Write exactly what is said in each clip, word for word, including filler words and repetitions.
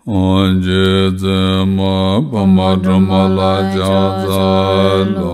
འོ་རྗེ་བཙུན་མོ་ཕ་མ་སྒྲོལ་མ་ལ་ཕྱག་འཚལ་ལོ།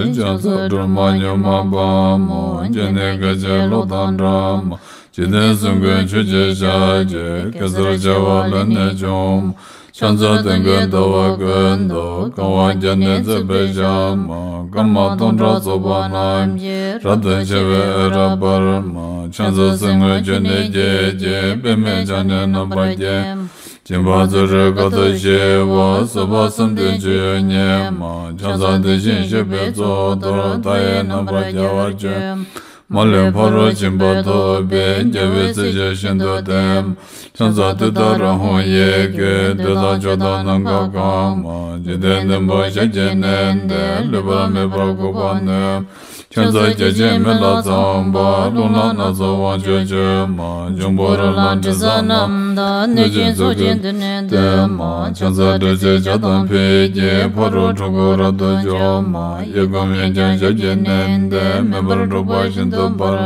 ཕྱག་འཚལ་སྒྲོལ་མ་མྱུར་མ་དཔའ་མོ། སྤྱན་ནི་སྐད་ཅིག་གློག་དང་འདྲ་མོ། འཇིག་རྟེན་གསུམ་མགོན་ཆུ་སྐྱེས་ཞལ་གྱི། གེ་སར་བྱེ་བ་ལས་ནི་བྱུང་མོ། ཕྱག་འཚལ་སྟོན་ཀའི་ཟླ་བ་ཀུན་ཏུ། གང་བ་བརྒྱ་ནི་བརྩེགས་པའི་ཞལ་མོ། སྐར་མ་སྟོང་ཕྲག་ཚོགས་པ་རྣམས་ཀྱིས། རབ་ཏུ་ཕྱེ་བའི་འོད་རབ་འབར་མོ། ཕྱག་འཚལ་གསེར་དངུལ་ཆུ་ནས་སྐྱེས་ཀྱི། པདྨས་ཕྱག་ནི་རྣམ་པར་བརྒྱན། སྦྱིན་པ་ཚུ་རོལ་དཀའ་ཐུབ་ཞི་བ། བཟོད་པ་བསམ་གཏན་སྤྱོད་ཡུལ་ཉིད་མ། ཕྱག་འཚལ་དེ་བཞིན་གཤེགས་པའི་གཙུག་ཏོར། མཐའ་ཡས་རྣམ་པར་རྒྱལ་བར་སྤྱོད། མ་ལུས་ཕ་རོལ་ཕྱིན་པ་ཐོབ་པའི། རྒྱལ་བའི་སྲས་ཀྱིས་ཤིན་ཏུ་བསྟེན། ཕྱག་འཚལ་ཏུཏྟཱ་ར་ཧཱུྃ་ཡི་གེ། བདུད་དང་ཕྱོགས་དང་ནམ་མཁའ་གང་མ། འཇིག་རྟེན་བདུན་པོ་ཞལ་གྱིས་མནན་ཏེ། ལུས་པ་མེད་པར་འགུགས་པར་ནུས། ཕྱག་འཚལ་བརྒྱ་བྱིན་མེ་ལྷ་ཚངས་པ། རླུང་ལྷ་སྣ་ཚོགས་དབང་ཕྱུག་མཆོད་མ། འབྱུང་པོ་རོ་ལངས་དྲི་ཟ་རྣམས་དང་། གནོད་སྦྱིན་ཚོགས་ཀྱིས་མདུན་ནས་བསྟོད་མ། ཕྱག་འཚལ་ཏྲཊ་ཅེས་བྱ་དང་ཕཊ་ཀྱིས། ཕ་རོལ་འཁྲུལ་འཁོར་རབ་ཏུ་འཇོམས་མ། གཡས་བསྐུམ་གཡོན་བརྐྱང་ཞབས་ཀྱིས་མནན་ཏེ། མེ་འབར་འཁྲུག་པ་ཤིན་ཏུ་འབར།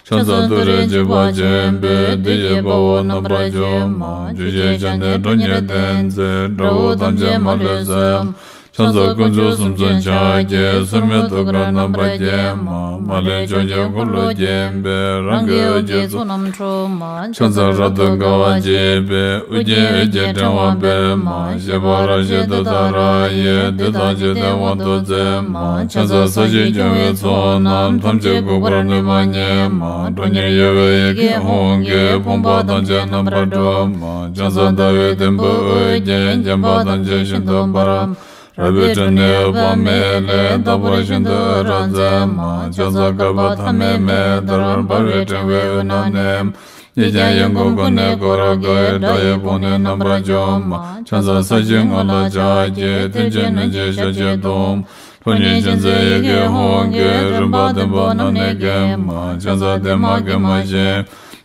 ཕྱག་འཚལ་ཏུ་རེ་འཇིགས་པ་ཆེན་པོས། བདུད་ཀྱི་དཔའ་བོ་རྣམ་པར་འཇོམས་མ། བཅུ་ཞལ་ཕྱག་ནི་ཁྲོ་གཉེར་ལྡན་མཛད། དགྲ་བོ་ཐམས་ཅད་མ་ལུས་གསོད། ཕྱག་འཚལ་དཀོན་མཆོག་གསུམ་མཚོན་ཕྱག་རྒྱའི། སོར་མོས་ཐུགས་ཀར་རྣམ་པར་བརྒྱན་མ། མ་ལུས་ཕྱོགས་བཅུར་འཁོར་ལོས་བརྒྱན་པའི། རང་གི་འོད་ཀྱི་ཚོགས་རྣམས་འཁྲུག་མ། ཕྱག་འཚལ་རབ་ཏུ་དགའ་བ་བརྗིད་པའི། དབུ་རྒྱན་འོད་ཀྱི་ཕྲེང་བ་སྤེལ་མ། བཞད་པ་རབ་བཞད་ཏུཏྟཱ་ར་ཡིས། བདུད་དང་འཇིག་རྟེན་དབང་དུ་མཛད་མ། ཕྱག་འཚལ་ས་གཞིར་སྐྱོང་བའི་ཚོགས་རྣམས། ཐམས་ཅད་འགུགས་པར་ནུས་པ་ཉིད་མ། ཁྲོ་གཉེར་གཡོ་བའི་ཡི་གེ་ཧཱུྃ་གིས། ཕོངས་པ་ཐམས་ཅད་རྣམ་པར་སྒྲོལ་མ། ཕྱག་འཚལ་ཟླ་བའི་དུམ་བུས་དབུ་བརྒྱན། བརྒྱན་པ་ཐམས་ཅད་ཤིན་ཏུ་འབར། རལ་པའི་ཁྲོད་ནས་འོད་དཔག་མེད་ལས། རྟག་པར་ཤིན་ཏུ་འོད་རབ་མཛད་མ། ཕྱག་འཚལ་བསྐལ་པ་ཐ་མའི་མེ་ལྟར། འབར་བའི་ཕྲེང་བའི་དབུས་ན་གནས། གཉིས་ཀྱང་ཡང་སྒོས་ཀུན་ནས་བསྐོར་དགའི། དགྲ་ཡི་དཔུང་ནི་རྣམ་པར་འཇོམས་མ། ཕྱག་འཚལ་ས་གཞིའི་ངོས་ལ་ཕྱག་རྒྱའི། མཐིལ་གྱིས་བསྣུན་ཅིང་ཞབས་ཀྱིས་བརྡུང་། ཁྲོ་གཉེར་ཅན་མཛད་ཡི་གེ་ཧཱུྃ་གིས། རིམ་པ་བདུན་པོ་རྣམས་ནི་འགེམས་མ། ཕྱག་འཚལ་བདེ་མ་དགེ་མ་ཞི།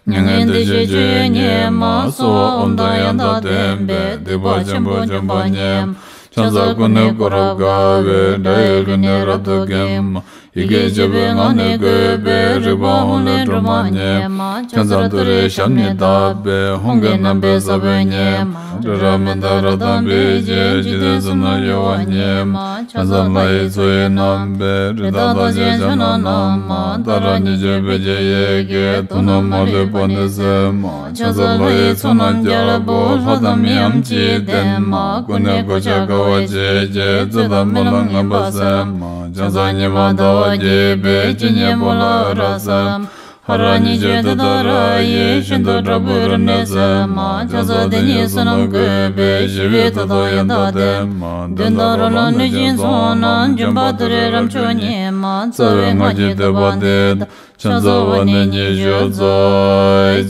མྱ་ངན་འདས་ཞི་སྤྱོད་ཡུལ་ཉིད་མ། གསོལ་བ་ཨོཾ་དང་ཡང་དག་ལྡན་པས། སྡིག་པ་ཆེན་པོ་འཇོམས་པ་ཉིད། ཕྱག་འཚལ་ཀུན་ནས་བསྐོར་རབ་དགའ་བའི། དགྲ་ཡི་ལུས་ནི་རབ་ཏུ་འགེམས་མ། ཡི་གེ་བཅུ་པའི་ངག་ནི་བཀོད་པའི། རིག་པ་ཧཱུྃ་ལས་སྒྲོལ་མ་ཉིད་མ། ཕྱག་འཚལ་ཏུ་རེའི་ཞབས་ནི་བརྡབས་པས། ཧཱུྃ་གི་རྣམ་པའི་ས་བོན་ཉིད་མ། རི་རབ་མནྡ་ར་དང་འབིགས་བྱེད། འཇིག་རྟེན་གསུམ་རྣམས་གཡོ་བ་ཉིད་མ། ཕྱག་འཚལ་ལྷ་ཡི་མཚོ་ཡི་རྣམ་པའི། རི་དྭགས་རྟགས་ཅན་ཕྱག་ན་བསྣམས་མ། ཏཱ་ར་གཉིས་བརྗོད་བོད་ཀྱི་ཡི་གེས། དུག་རྣམས་མ་ལུས་པ་ནི་སེལ་མ། ཕྱག་འཚལ་ལྷ་ཡི་ཚོགས་རྣམས་རྒྱལ་པོ། ལྷ་དང་མིའམ་ཅི་ཡིས་བསྟེན་མ། ཀུན་ནས་གོ་ཆ་དགའ་བ་བརྗིད་ཀྱིས། རྩོད་དང་སྨོན་ལམ་ངན་པ་སེལ་མ། ཕྱག་འཚལ་ཉི་མ་ཟླ་བ་རྒྱས་པའི། སྤྱན་གཉིས་པོ་ལ་འོད་རབ་གསལ་མ། ཧ་ར་གཉིས་བརྗོད་ཏུཏྟཱ་ར་ཡིས། ཤིན་ཏུ་དྲག་པོའི་རིམས་ནད་སེལ་མ། ཕྱག་འཚལ་དེ་ཉིད་བསོད་ནམས་བཀོད་པའི། ཞི་བའི་མཐུ་སྟོབས་ཡང་དག་ལྡན་མ། གདོན་དང་རོ་ལངས་གནོད་སྦྱིན་ཚོགས་རྣམས། འཇོམས་པ་ཏུ་རེ་རབ་མཆོག་ཉིད་མ། རྩ་བའི་སྔགས་ཀྱི་བསྟོད་པ་འདི་དང་། ཕྱག་འཚལ་བ་ནི་ཉི་ཤུ་རྩ་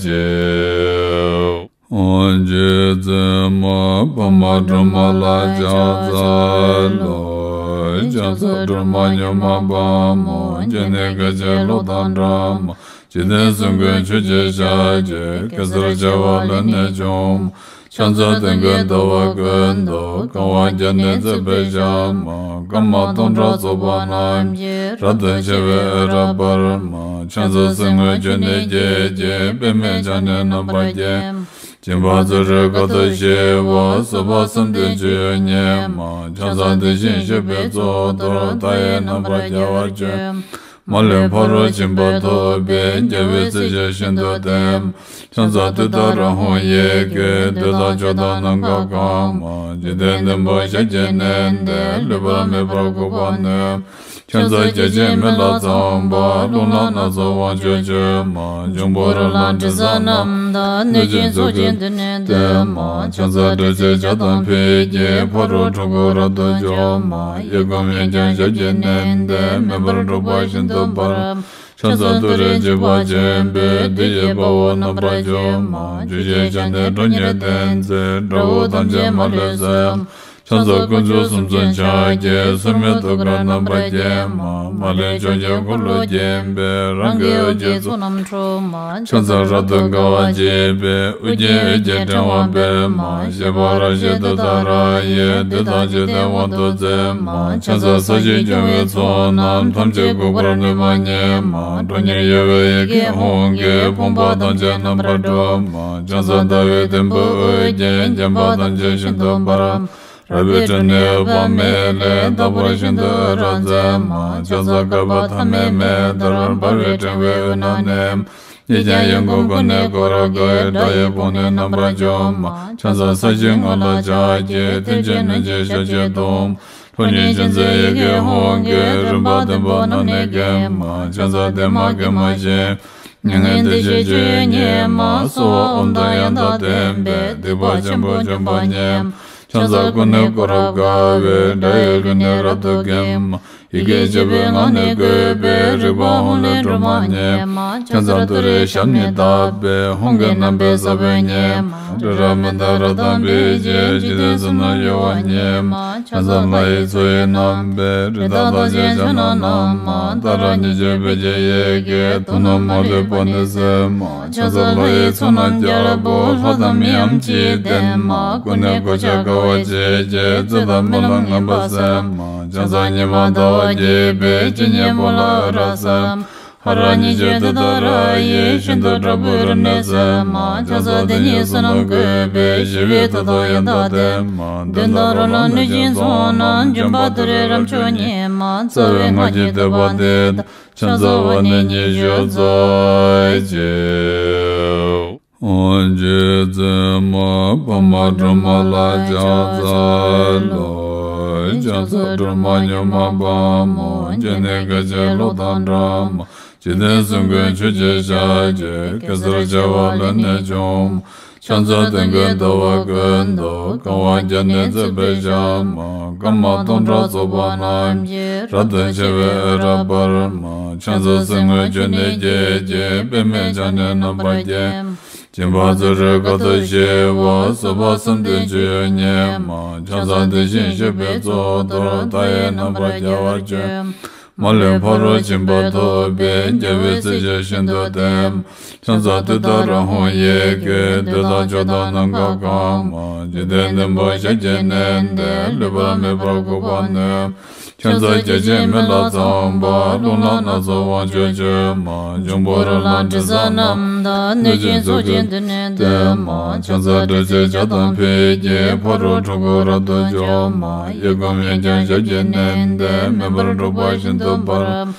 གཅིག་འོ་རྗེ་བཙུན་མོ་ཕ་མ་སྒྲོལ་མ་ལ་ཕྱག་འཚལ་ལོ། ཕྱག་འཚལ་སྒྲོལ་མ་མྱུར་མ་དཔའ་མོ། སྤྱན་ནི་སྐད་ཅིག་གློག་དང་འདྲ་མ། འཇིག་རྟེན་གསུམ་མགོན་ཆུ་སྐྱེས་ཞལ་གྱི། གེ་སར་བྱེ་བ་ལས་ནི་བྱུང་མ། ཕྱག་འཚལ་སྟོན་ཀའི་ཟླ་བ་ཀུན་ཏུ། གང་བ་བརྒྱ་ནི་བརྩེགས་པའི་ཞལ་མ། སྐར་མ་སྟོང་ཕྲག་ཚོགས་པ་རྣམས་ཀྱིས། རབ་ཏུ་ཕྱེ་བའི་འོད་རབ་འབར་མ། ཕྱག་འཚལ་གསེར་དངུལ་ཆུ་ནས་སྐྱེས་ཀྱི། པདྨས་ཕྱག་ནི་རྣམ་པར་བརྒྱན། སྦྱིན་པ་ཚུ་རོལ་དཀའ་ཐུབ་ཞི་བ། བཟོད་པ་བསམ་གཏན་སྤྱོད་ཡུལ་ཉིད་མ། ཕྱག་འཚལ་དེ་བཞིན་གཤེགས་པའི་གཙུག་ཏོར། མཐའ་ཡས་རྣམ་པར་རྒྱལ་བར་སྤྱོད། མ་ལུས་ཕ་རོལ་ཕྱིན་པ་ཐོབ་པའི། རྒྱལ་བའི་སྲས་ཀྱིས་ཤིན་ཏུ་བསྟེན། ཕྱག་འཚལ་ཏུཏྟཱ་ར་ཧཱུྃ་ཡི་གེ། བདུད་དང་ཕྱོགས་དང་ནམ་མཁའ་གང་མ། འཇིག་རྟེན་བདུན་པོ་ཞལ་གྱིས་མནན་ཏེ། ལུས་པ་མེད་པར་འགུགས་པར་ནུས། ཕྱག་འཚལ་བརྒྱ་བྱིན་མེ་ལྷ་ཚངས་པ། རླུང་ལྷ་སྣ་ཚོགས་དབང་ཕྱུག་མཆོད་མ། འབྱུང་པོ་རོ་ལངས་དྲི་ཟ་རྣམས་དང་། གནོད་སྦྱིན་ཚོགས་ཀྱིས་མདུན་ནས་བསྟོད་མ། ཕྱག་འཚལ་ཏྲཊ་ཅེས་བྱ་དང་ཕཊ་ཀྱིས། ཕ་རོལ་འཁྲུལ་འཁོར་རབ་ཏུ་འཇོམས་མ། གཡས་བསྐུམ་གཡོན་བརྐྱང་ཞབས་ཀྱིས་མནན་ཏེ། མེ་འབར་འཁྲུག་པ་ཤིན་ཏུ་འབར། ཕྱག་འཚལ་ཏུ་རེ་འཇིགས་པ་ཆེན་པོས། བདུད་ཀྱི་དཔའ་བོ་རྣམ་པར་འཇོམས་མ། བཅུ་ཞལ་ཕྱག་ནི་ཁྲོ་གཉེར་ལྡན་མཛད། དགྲ་བོ་ཐམས་ཅད་མ་ལུས་གསོད། ཕྱག་འཚལ་དཀོན་མཆོག་གསུམ་མཚོན་ཕྱག་རྒྱའི། མཚན་མོའི་ཐུགས་ཀར་རྣམ་པར་བརྒྱན་མ། མ་ལུས་ཕྱོགས་བཅུའི་འཁོར་ལོས་བརྒྱན་པའི། རང་གི་འོད་ཀྱི་ཚོགས་རྣམས་འཁྲུགས་མ། ཕྱག་འཚལ་རབ་ཏུ་དགའ་བ་བརྗིད་པའི། དབུ་རྒྱན་འོད་ཀྱི་ཕྲེང་བ་སྤེལ་མ། བཞད་པ་རབ་བཞད་ཏུཏྟཱ་ར་ཡིས། བདུད་དང་འཇིག་རྟེན་དབང་དུ་མཛད་མ། ཕྱག་འཚལ་ས་གཞི་སྐྱོང་བའི་ཚོགས་རྣམས། ཐམས་ཅད་འགུགས་པར་ནུས་པ་ཉིད་མ། ཁྲོ་གཉེར་གཡོ་བའི་ཡི་གེ་ཧཱུྃ་གིས། ཕོངས་པ་ཐམས་ཅད་རྣམ་པར་སྒྲོལ་མ། ཕྱག་འཚལ་ཟླ་བའི་དུམ་བུས་དབུ་བརྒྱན། བརྒྱན་པ་ཐམས་ཅད་ཤིན་ཏུ་འབར། རལ་པའི་ཁྲོད་ནས་འོད་དཔག་མེད་ལས། རྟག་པར་ཤིན་ཏུ་འོད་རབ་མཛད་མ། ཕྱག་འཚལ་བསྐལ་པ་ཐ་མའི་མེ་ལྟར། འབར་བའི་ཕྲེང་བའི་དབུས་ན་གནས། ཡིད་ཀྱང་ཡིད་འགུགས་ཀུན་ནས་བསྐོར་དགའི། དགྲ་ཡི་དཔུང་ནི་རྣམ་པར་འཇོམས་མ། ཕྱག་འཚལ་ས་གཞིའི་ངོས་ལ་ཕྱག་བགྱི། མཐིལ་གྱིས་བསྣུན་ཅིང་ཞབས་ཀྱིས་བརྡུང་། ཁྲོ་གཉེར་ཅན་མཛད་ཡི་གེ་ཧཱུྃ་གིས། རིམ་པ་བདུན་པོ་རྣམས་ནི་འགེམས་མ། ཕྱག་འཚལ་བདེ་མ་དགེ་མ་ཞིང་། མྱ་ངན་འདས་ཞི་སྤྱོད་ཡུལ་ཉིད་མ། གསོལ་བ་ཨོཾ་དང་ཡང་དག་ལྡན་པས། སྡིག་པ་ཆེན་པོ་འཇོམས་པ་ཉིད་མ། ཕྱག་འཚལ་ཀུན་ནས་བསྐོར་རབ་དགའ་བའི། དགྲ་ཡི་ལུས་ནི་རབ་ཏུ་འགེམས་མ། ཡི་གེ་བཅུ་པའི་ངག་ནི་བཀོད་པའི། རིག་པ་ཧཱུྃ་ལས་སྒྲོལ་མ་ཉིད་མ། ཕྱག་འཚལ་ཏུ་རེའི་ཞབས་ནི་བརྡབས་པས། ཧཱུྃ་གི་རྣམ་པའི་ས་བོན་ཉིད་མ། རི་རབ་མནྡ་ར་དང་འབིགས་བྱེད། འཇིག་རྟེན་གསུམ་རྣམས་གཡོ་བ་ཉིད་མ། ཕྱག་འཚལ་ལྷ་ཡི་མཚོ་ཡི་རྣམ་པའི། རི་དྭགས་རྟགས་ཅན་ཕྱག་ན་བསྣམས་མ། ཏཱ་ར་གཉིས་བརྗོད་བོད་ཀྱི་ཡི་གེས། དུག་རྣམས་མ་ལུས་པ་ནི་སེལ་མ། ཕྱག་འཚལ་ལྷ་ཡི་ཚོགས་རྣམས་རྒྱལ་པོ། ལྷ་དང་མིའམ་ཅི་ཡིས་བསྟེན་མ། ཀུན་ནས་གོ་ཆ་དགའ་བ་བརྗིད་ཀྱིས། བཙོད་དང་རྨི་ལམ་ངན་པ་སེལ་མ། ཕྱག་འཚལ་ཉི་མ་ཟླ་བ་རྒྱས་པའི། སྤྱན་གཉིས་པོ་ལ་འོད་རབ་གསལ་མ། ཧ་ར་གཉིས་བརྗོད་ཏུཏྟཱ་ར་ཡིས། ཤིན་ཏུ་དྲག་པོའི་རིམས་ནད་སེལ་མ། ཕྱག་འཚལ་དེ་ཉིད་བསོད་ནམས་བཀོད་པའི། ཞི་བའི་མཐུ་དང་ཡང་དག་ལྡན་མ། གདོན་དང་རོ་ལངས་གནོད་སྦྱིན་ཚོགས་རྣམས། འཇོམས་པ་ཏུ་རེའི་རབ་མཆོག་ཉིད་མ། རྩ་བའི་སྔགས་ཀྱི་བསྟོད་པ་འདི་དང་། ཕྱག་འཚལ་བ་ནི་ཉི་ཤུ་རྩ་གཅིག་རྗེ་བཙུན་མ་འཕགས་མ་སྒྲོལ་མ་ལ་ཕྱག་འཚལ་ལོ། ཕྱག་འཚལ་སྒྲོལ་མ་མྱུར་མ་དཔའ་མོ། སྤྱན་ནི་སྐད་ཅིག་གློག་དང་འདྲ་མ། འཇིག་རྟེན་གསུམ་མགོན་ཆུ་སྐྱེས་ཞལ་གྱི། གེ་སར་བྱེ་བ་ལས་ནི་བྱུང་མ། ཕྱག་འཚལ་དོན་ཀུན་ཟླ་བ་ཀུན་ཏུ། གང་བ་བརྒྱ་ནི་བརྩེགས་པའི་ཞལ་མ། སྐར་མ་སྟོང་ཕྲག་ཚོགས་པ་རྣམས་ཀྱིས། རབ་ཏུ་ཕྱེ་བའི་འོད་རབ་འབར་མ། ཕྱག་འཚལ་གསེར་དངུལ་ཆུ་ནས་སྐྱེས་ཀྱི། པདྨས་ཕྱག་ནི་རྣམ་པར་བརྒྱན། སྦྱིན་པ་བརྩོན་འགྲུས་དཀའ་ཐུབ་ཞི་བ། བཟོད་པ་བསམ་གཏན་སྤྱོད་ཡུལ་ཉིད་མ། ཕྱག་འཚལ་དེ་བཞིན་གཤེགས་པའི་གཙུག་ཏོར། མཐའ་ཡས་རྣམ་པར་རྒྱལ་བར་སྤྱོད། མ་ལུས་ཕ་རོལ་ཕྱིན་པ་ཐོབ་པའི། རྒྱལ་བའི་སྲས་ཀྱིས་ཤིན་ཏུ་བསྟེན། ཕྱག་འཚལ་ཏུཏྟཱ་ར་ཧཱུྃ་ཡི་གེས། འདོད་དང་ཕྱོགས་དང་ནམ་མཁའ་གང་མ། འཇིག་རྟེན་བདུན་པོ་ཞལ་གྱིས་མནན་ཏེ། ལུས་པ་མེད་པར་འགུགས་པར་ནུས། ཕྱག་འཚལ་བརྒྱ་བྱིན་མེ་ལྷ་ཚངས་པ། རླུང་ལྷ་སྣ་ཚོགས་དབང་ཕྱུག་མཆོད་མ། འབྱུང་པོ་རོ་ལངས་དྲི་ཟ་རྣམས་དང་། གནོད་སྦྱིན་ཚོགས་ཀྱིས་མདུན་ནས་བསྟོད་མ། ཕྱག་འཚལ་དྲི་ཟའི་ཆར་དང་ཕུད་ཀྱིས། ཕ་རོལ་འཁྲུལ་འཁོར་རབ་ཏུ་འཇོམས་མ། གཡས་བསྐུམ་གཡོན་བརྐྱང་ཞབས་ཀྱིས་མནན་ཏེ། མེ་འབར་འཁྲུགས་པ་ཤིན་ཏུ་འབར།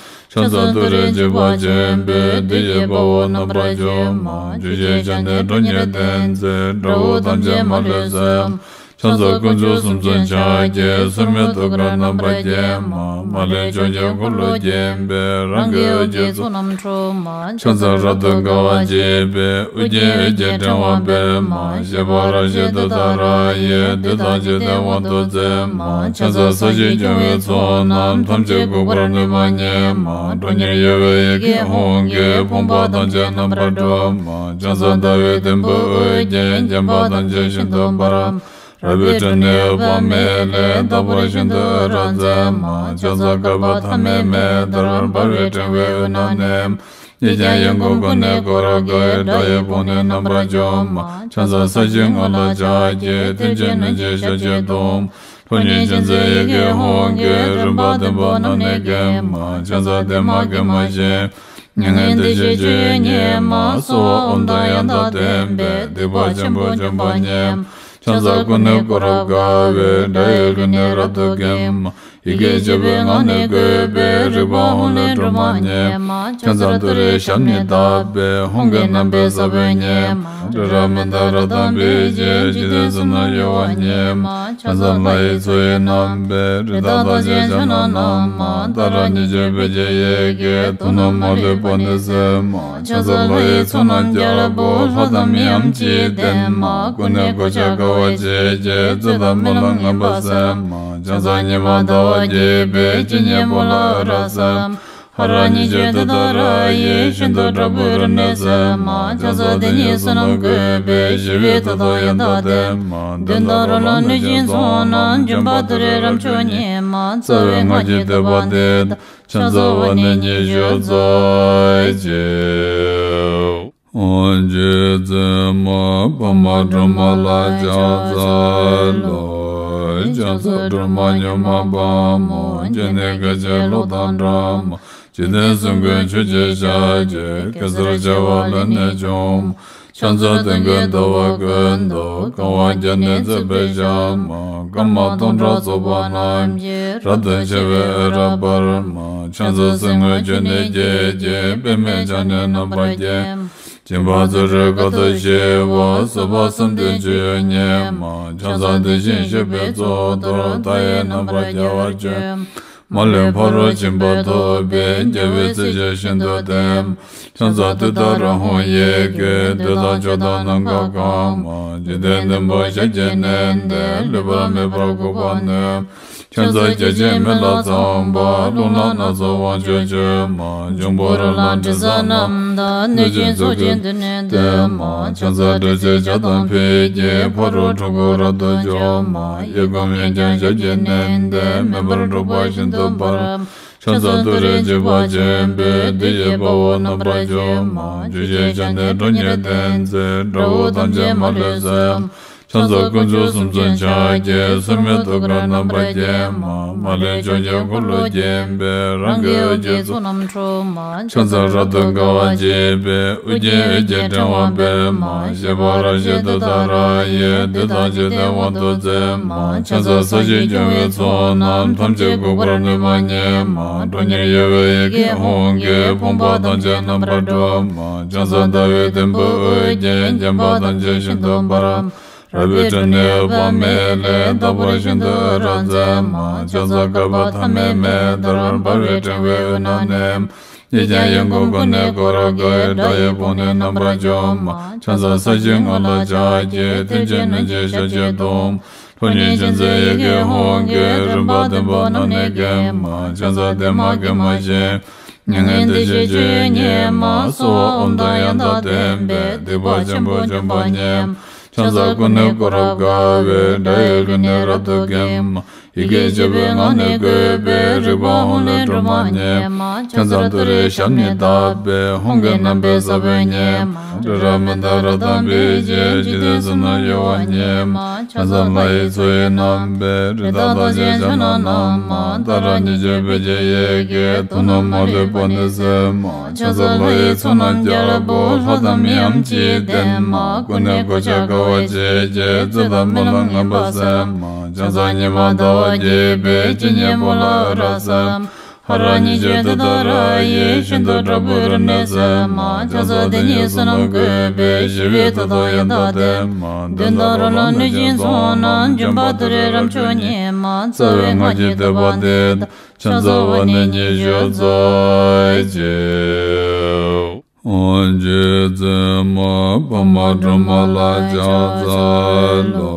ཕྱག་འཚལ་ཏུ་རེའི་འཇིགས་པ་ཆེན་པོས། བདུད་ཀྱི་དཔའ་བོ་རྣམ་པར་འཇོམས་མ། བཅུ་བཞིའི་ཞལ་ནི་ཁྲོ་གཉེར་ལྡན་མཛད། དགྲ་བོ་ཐམས་ཅད་མ་ལུས་གསོད། ཕྱག་འཚལ་དཀོན་མཆོག་གསུམ་མཚོན་ཕྱག་རྒྱའི། མཚན་མོའི་ཐུགས་ཀར་རྣམ་པར་བརྒྱན་མ། མ་ལུས་ཕྱོགས་བཅུའི་འཁོར་ལོས་བརྒྱན་པའི། རང་གི་འོད་ཀྱི་ཚོགས་རྣམས་འཁྲུགས་མ། ཕྱག་འཚལ་རབ་ཏུ་དགའ་བ་བརྗིད་པའི། དབུ་རྒྱན་འོད་ཀྱི་ཕྲེང་བ་སྤེལ་མ། བཞད་པ་རབ་བཞད་ཏུཏྟཱ་ར་ཡིས། བདུད་དང་འཇིག་རྟེན་དབང་དུ་མཛད་མ། ཕྱག་འཚལ་ས་གཞིའི་སྐྱོང་བའི་ཚོགས་རྣམས། ཐམས་ཅད་འགུགས་པར་ནུས་པ་ཉིད་མ། ཁྲོ་གཉེར་གཡོ་བའི་ཡི་གེ་ཧཱུྃ་གིས། ཕོངས་པ་ཐམས་ཅད་རྣམ་པར་སྒྲོལ་མ། ཕྱག་འཚལ་ཟླ་བའི་དུམ་བུས་དབུ་རྒྱན། བརྒྱན་པ་ཐམས་ཅད་ཤིན་ཏུ་འབར། རལ་པའི་ཁྲོད་ནས་འོད་དཔག་མེད་ལས། རྟག་པར་ཤིན་ཏུ་འོད་རབ་མཛད་མ། ཕྱག་འཚལ་བསྐལ་པ་ཐ་མའི་མེ་ལྟར། འབར་བའི་ཕྲེང་བའི་དབུས་ན་གནས། ཡིད་ཀྱང་ཡིད་འགུགས་ཀུན་ནས་བསྐོར་དགའི། དགྲ་ཡི་དཔུང་ནི་རྣམ་པར་འཇོམས་མ། ཕྱག་འཚལ་ས་གཞིའི་ངོས་ལ་ཕྱག་བགྱི། མཐིལ་གྱིས་བསྣུན་ཅིང་ཞབས་ཀྱིས་བརྡུང་། ཁྲོ་གཉེར་ཅན་མཛད་ཡི་གེ་ཧཱུྃ་གིས། རིམ་པ་བདུན་པོ་རྣམས་ནི་འགེམས་མ། ཕྱག་འཚལ་བདེ་མ་དགེ་མ་ཞིང་། མྱ་ངན་འདས་ཞི་སྤྱོད་ཡུལ་ཉིད་མ། གསོལ་བ་ཨོཾ་དང་ཡང་དག་ལྡན་པས། སྡིག་པ་ཆེན་པོ་འཇོམས་པ་ཉིད་མ། ཕྱག་འཚལ་ཀུན་ནས་བསྐོར་རབ་དགའ་བའི། དགྲ་ཡི་ལུས་ནི་རབ་ཏུ་འགེམས་མ། ཡི་གེ་བཅུ་པའི་ངག་ནི་བཀོད་པའི། རིག་པ་ཧཱུྃ་ལས་སྒྲོལ་མ་ཉིད་མ། ཕྱག་འཚལ་ཏུ་རེའི་ཞབས་ནི་བརྡབས་པས། ཧཱུྃ་གི་རྣམ་པའི་ས་བོན་ཉིད་མ། རི་རབ་མནྡ་ར་དང་འབིགས་བྱེད། འཇིག་རྟེན་གསུམ་རྣམས་གཡོ་བ་ཉིད་མ། ཕྱག་འཚལ་ལྷ་ཡི་མཚོ་ཡི་རྣམ་པའི། རི་དྭགས་རྟགས་ཅན་ཕྱག་ན་བསྣམས་མ། ཏཱ་ར་གཉིས་བརྗོད་བོད་ཀྱི་ཡི་གེས། དུག་རྣམས་མ་ལུས་པ་ནི་སེལ་མ། ཕྱག་འཚལ་ལྷ་ཡི་ཚོགས་རྣམས་རྒྱལ་པོ། ལྷ་དང་མིའམ་ཅི་ཡིས་བསྟེན་མ། ཀུན་ནས་གོ་ཆ་དགའ་བ་བརྗིད་ཀྱིས། བཙོད་དང་རྨི་ལམ་ངན་པ་སེལ་མ། ཕྱག་འཚལ་ཉི་མ་ཟླ་བ་རྒྱས་པའི། སྤྱན་གཉིས་པོ་ལ་འོད་རབ་གསལ་མ། ཧ་ར་ཉི་ཤུ་དེ་ལྟར་ཡིད་བཞིན་དུ་དྲག་པོའི་རིམས་ནད་སེལ་མ། ཆང་ས་དེ་ཉིད་བསོད་ནམས་བཀོད་པས་ཞི་བའི་མཐུ་དང་ཡང་དག་ལྡན་མ། གདོན་དང་རོ་ལངས་གནོད་སྦྱིན་ཚོགས་རྣམས། འཇོམས་པ་ཏུ་རེ་རབ་མཆོག་ཉིད་མ། རྩ་བའི་སྔགས་ཀྱི་བསྟོད་པ་འདི་དང་། ཕྱག་འཚལ་བ་ནི་ཉི་ཤུ་རྩ་གཅིག་རྗེ་བཙུན་མ་འཕགས་མ་སྒྲོལ་མ་ལ་ཕྱག་འཚལ་ལོ། ཕྱག་འཚལ་སྒྲོལ་མ་མྱུར་མ་དཔའ་མོ། སྤྱན་ནི་སྐད་ཅིག་གློག་དང་འདྲ་མ། འཇིག་རྟེན་གསུམ་མགོན་ཆུ་སྐྱེས་ཞལ་གྱི། གེ་སར་བྱེ་བ་ལས་ནི་བྱུང་མ། ཕྱག་འཚལ་སྟོན་ཀའི་ཟླ་བ་ཀུན་ཏུ། གང་བ་བརྒྱ་ནི་བརྩེགས་པའི་ཞལ་མ། སྐར་མ་སྟོང་ཕྲག་ཚོགས་པ་རྣམས་ཀྱིས། རབ་ཏུ་ཕྱེ་བའི་འོད་རབ་འབར་མ། ཕྱག་འཚལ་གསེར་དངུལ་ཆུ་ནས་སྐྱེས་ཀྱི། པདྨས་ཕྱག་ནི་རྣམ་པར་བརྒྱན་མ། སྦྱིན་པ་བརྩོན་འགྲུས་དཀའ་ཐུབ་ཞི་བ། བཟོད་པ་བསམ་གཏན་སྤྱོད་ཡུལ་ཉིད་མ། ཕྱག་འཚལ་དེ་བཞིན་གཤེགས་པའི་གཙུག་ཏོར། མཐའ་ཡས་རྣམ་པར་རྒྱལ་བར་སྤྱོད་མ། མ་ལུས་ཕ་རོལ་ཕྱིན་པ་ཐོབ་པའི། རྒྱལ་བའི་སྲས་ཆོས་ཤིན་ཏུ་བརྟན་མ། ཕྱག་འཚལ་ཏུཏྟཱ་ར་ཧཱུྃ་ཡི་གེས། འདོད་དང་ཕྱོགས་དང་ནམ་མཁའ་གང་མ། འཇིག་རྟེན་བདུན་པོ་ཞལ་གྱིས་མནན་ཏེ། ལུས་པ་མེད་པར་འགུགས་པར་ནུས་མ། ཕྱག་འཚལ་བརྒྱ་བྱིན་མེ་ལྷ་ཚངས་པ། རླུང་ལྷ་སྣ་ཚོགས་དབང་ཕྱུག་མཆོད་མ། འབྱུང་པོ་རོ་ལངས་དྲི་ཟ་རྣམས་དང་། གནོད་སྦྱིན་ཚོགས་ཀྱིས་མདུན་ནས་བསྟོད་མ། ཕྱག་འཚལ་དྲི་ཟའི་ལྗགས་དང་ཕུད་ཀྱིས། ཕ་རོལ་འཁྲུལ་འཁོར་རབ་ཏུ་འཇོམས་མ། གཡས་བསྐུམ་གཡོན་བརྐྱང་ཞབས་ཀྱིས་མནན་ཏེ། མེ་འབར་འཁྲུག་པ་ཤིན་ཏུ་འབར་མ། ཕྱག་འཚལ་ཏུ་རེ་འཇིགས་པ་ཆེན་པོས། བདུད་ཀྱི་དཔའ་བོ་རྣམ་པར་འཇོམས་མ། བཅུ་ཞེས་བྱ་ནི་ཁྲོ་གཉེར་ལྡན་མཛད། དགྲ་བོ་ཐམས་ཅད་མ་ལུས་གསོད་མ། ཕྱག་འཚལ་དཀོན་མཆོག་གསུམ་མཚོན་ཕྱག་རྒྱའི། སོར་མོས་ཐུགས་ཀར་རྣམ་པར་བརྒྱན་མ། མ་ལུས་ཕྱོགས་ཀྱི་འཁོར་ལོས་བརྒྱན་པའི། རང་གི་འོད་ཀྱི་ཚོགས་རྣམས་འཁྲུག་མ། ཕྱག་འཚལ་རབ་ཏུ་དགའ་བ་བརྗིད་པའི། ཨོ་རྒྱན་འོད་ཀྱི་ཕྲེང་བ་སྤེལ་མ། བཞད་པ་རབ་བཞད་ཏུཏྟཱ་ར་ཡིས། བདུད་དང་འཇིག་རྟེན་དབང་དུ་མཛད་མ། ཕྱག་འཚལ་ས་གཞི་སྐྱོང་བའི་ཚོགས་རྣམས། ཐམས་ཅད་འགུགས་པར་ནུས་པ་ཉིད་མ། ཁྲོ་གཉེར་གཡོ་བའི་ཡི་གེ་ཧཱུྃ་གིས། ཕོངས་པ་ཐམས་ཅད་རྣམ་པར་སྒྲོལ་མ། ཕྱག་འཚལ་ཟླ་བའི་དུམ་བུས་དབུ་བརྒྱན། བརྒྱན་པ་ཐམས་ཅད་ཤིན་ཏུ་འབར་མ། རལ་པའི་ཁྲོད་ནས་འོད་དཔག་མེད་ལས། ལྷག་པར་ཤིན་ཏུ་འོད་རབ་མཛད་མ། ཕྱག་འཚལ་བསྐལ་པ་ཐ་མའི་མེ་ལྟར། འབར་བའི་ཕྲེང་བའི་དབུས་ན་གནས་མ། གཡས་བརྐྱང་གཡོན་བསྐུམ་ཀུན་ནས་བསྐོར་དགའི། དགྲ་ཡི་དཔུང་ནི་རྣམ་པར་འཇོམས་མ། ཕྱག་འཚལ་ས་གཞིའི་ངོས་ལ་ཕྱག་གི། མཐིལ་གྱིས་བསྣུན་ཅིང་ཞབས་ཀྱིས་བརྡུང་མ། ལྷོ་ཉིན་ཆེན་མཛད་ཡི་གེ་ཧཱུྃ་གིས། རིམ་པ་བདུན་པོ་རྣམས་ནི་འགེམས་མ། ཕྱག་འཚལ་བདེ་མ་དགེ་མ་ཞི་མ། མྱ་ངན་འདས་ཞི་སྤྱོད་ཡུལ་ཉིད་མ། གསོལ་བ་ཨོཾ་དང་ཡང་དག་ལྡན་པས། སྡིག་པ་ཆེན་པོ་འཇོམས་པ་ཉིད་མ། ཕྱག་འཚལ་ཀུན་ནས་བསྐོར་རབ་དགའ་བའི། དགྲ་ཡི་ལུས་ནི་རབ་ཏུ་འགེམས་མ། ཡི་གེ་བཅུ་པའི་ངག་ནི་བཀོད་པས། རིག་པ་ཧཱུྃ་ལས་སྒྲོལ་མ་ཉིད་མ། ཕྱག་འཚལ་ཏུ་རེའི་ཞབས་ནི་བརྡབས་པས། ཧཱུྃ་གི་རྣམ་པའི་ས་བོན་ཉིད་མ། རི་རབ་མནྡ་ར་དང་འབིགས་བྱེད། འཇིག་རྟེན་གསུམ་རྣམས་གཡོ་བ་ཉིད་མ། ཕྱག་འཚལ་ལྷ་ཡི་མཚོ་ཡི་རྣམ་པའི། རི་དྭགས་དང་བཅས་ཕྱག་ན་བསྣམས་མ། ཏཱ་ར་གཉིས་བརྗོད་བོད་ཀྱི་ཡི་གེས། དུག་རྣམས་མ་ལུས་པ་ནི་སེལ་མ། ཕྱག་འཚལ་ལྷ་ཡི་ཚོགས་རྣམས་རྒྱལ་པོ། ལྷ་དང་མིའམ་ཅི་ཡིས་བསྟེན་མ། ཀུན་ནས་གོ་ཆ་དགའ་བ་བརྗིད་ཀྱིས། རྩོད་དང་སྨོན་ལམ་ངན་པ་སེལ་མ། ཕྱག་འཚལ་ཉི་མ་ཟླ་བ་རྒྱས་པའི། སྤྱན་གཉིས་པོ་ལ་འོད་རབ་གསལ་མ། ཧ་ར་གཉིས་བརྗོད་ཏུཏྟཱ་ར་ཡིས། ཤིན་ཏུ་དྲག་པོའི་རིམས་ནད་སེལ་མ། ཕྱག་འཚལ་དེ་ཉིད་བསོད་ནམས་བཀོད་པས། ཞི་བའི་མཐུ་དང་ཡང་དག་ལྡན་མ། གདོན་དང་རོ་ལངས་གནོད་སྦྱིན་ཚོགས་རྣམས། འཇོམས་པ་ཏུ་རེ་རབ་མཆོག་ཉིད་མ། རྩ་བའི་སྔགས་ཀྱི་བསྟོད་པ་འདི་དང་། ཕྱག་འཚལ་བ་ནི་ཉི་ཤུ་རྩ་གཅིག་རྗེ་བཙུན་མ་འཕགས་མ་སྒྲོལ་མ་ལ་ཕྱག་འཚལ་ལོ།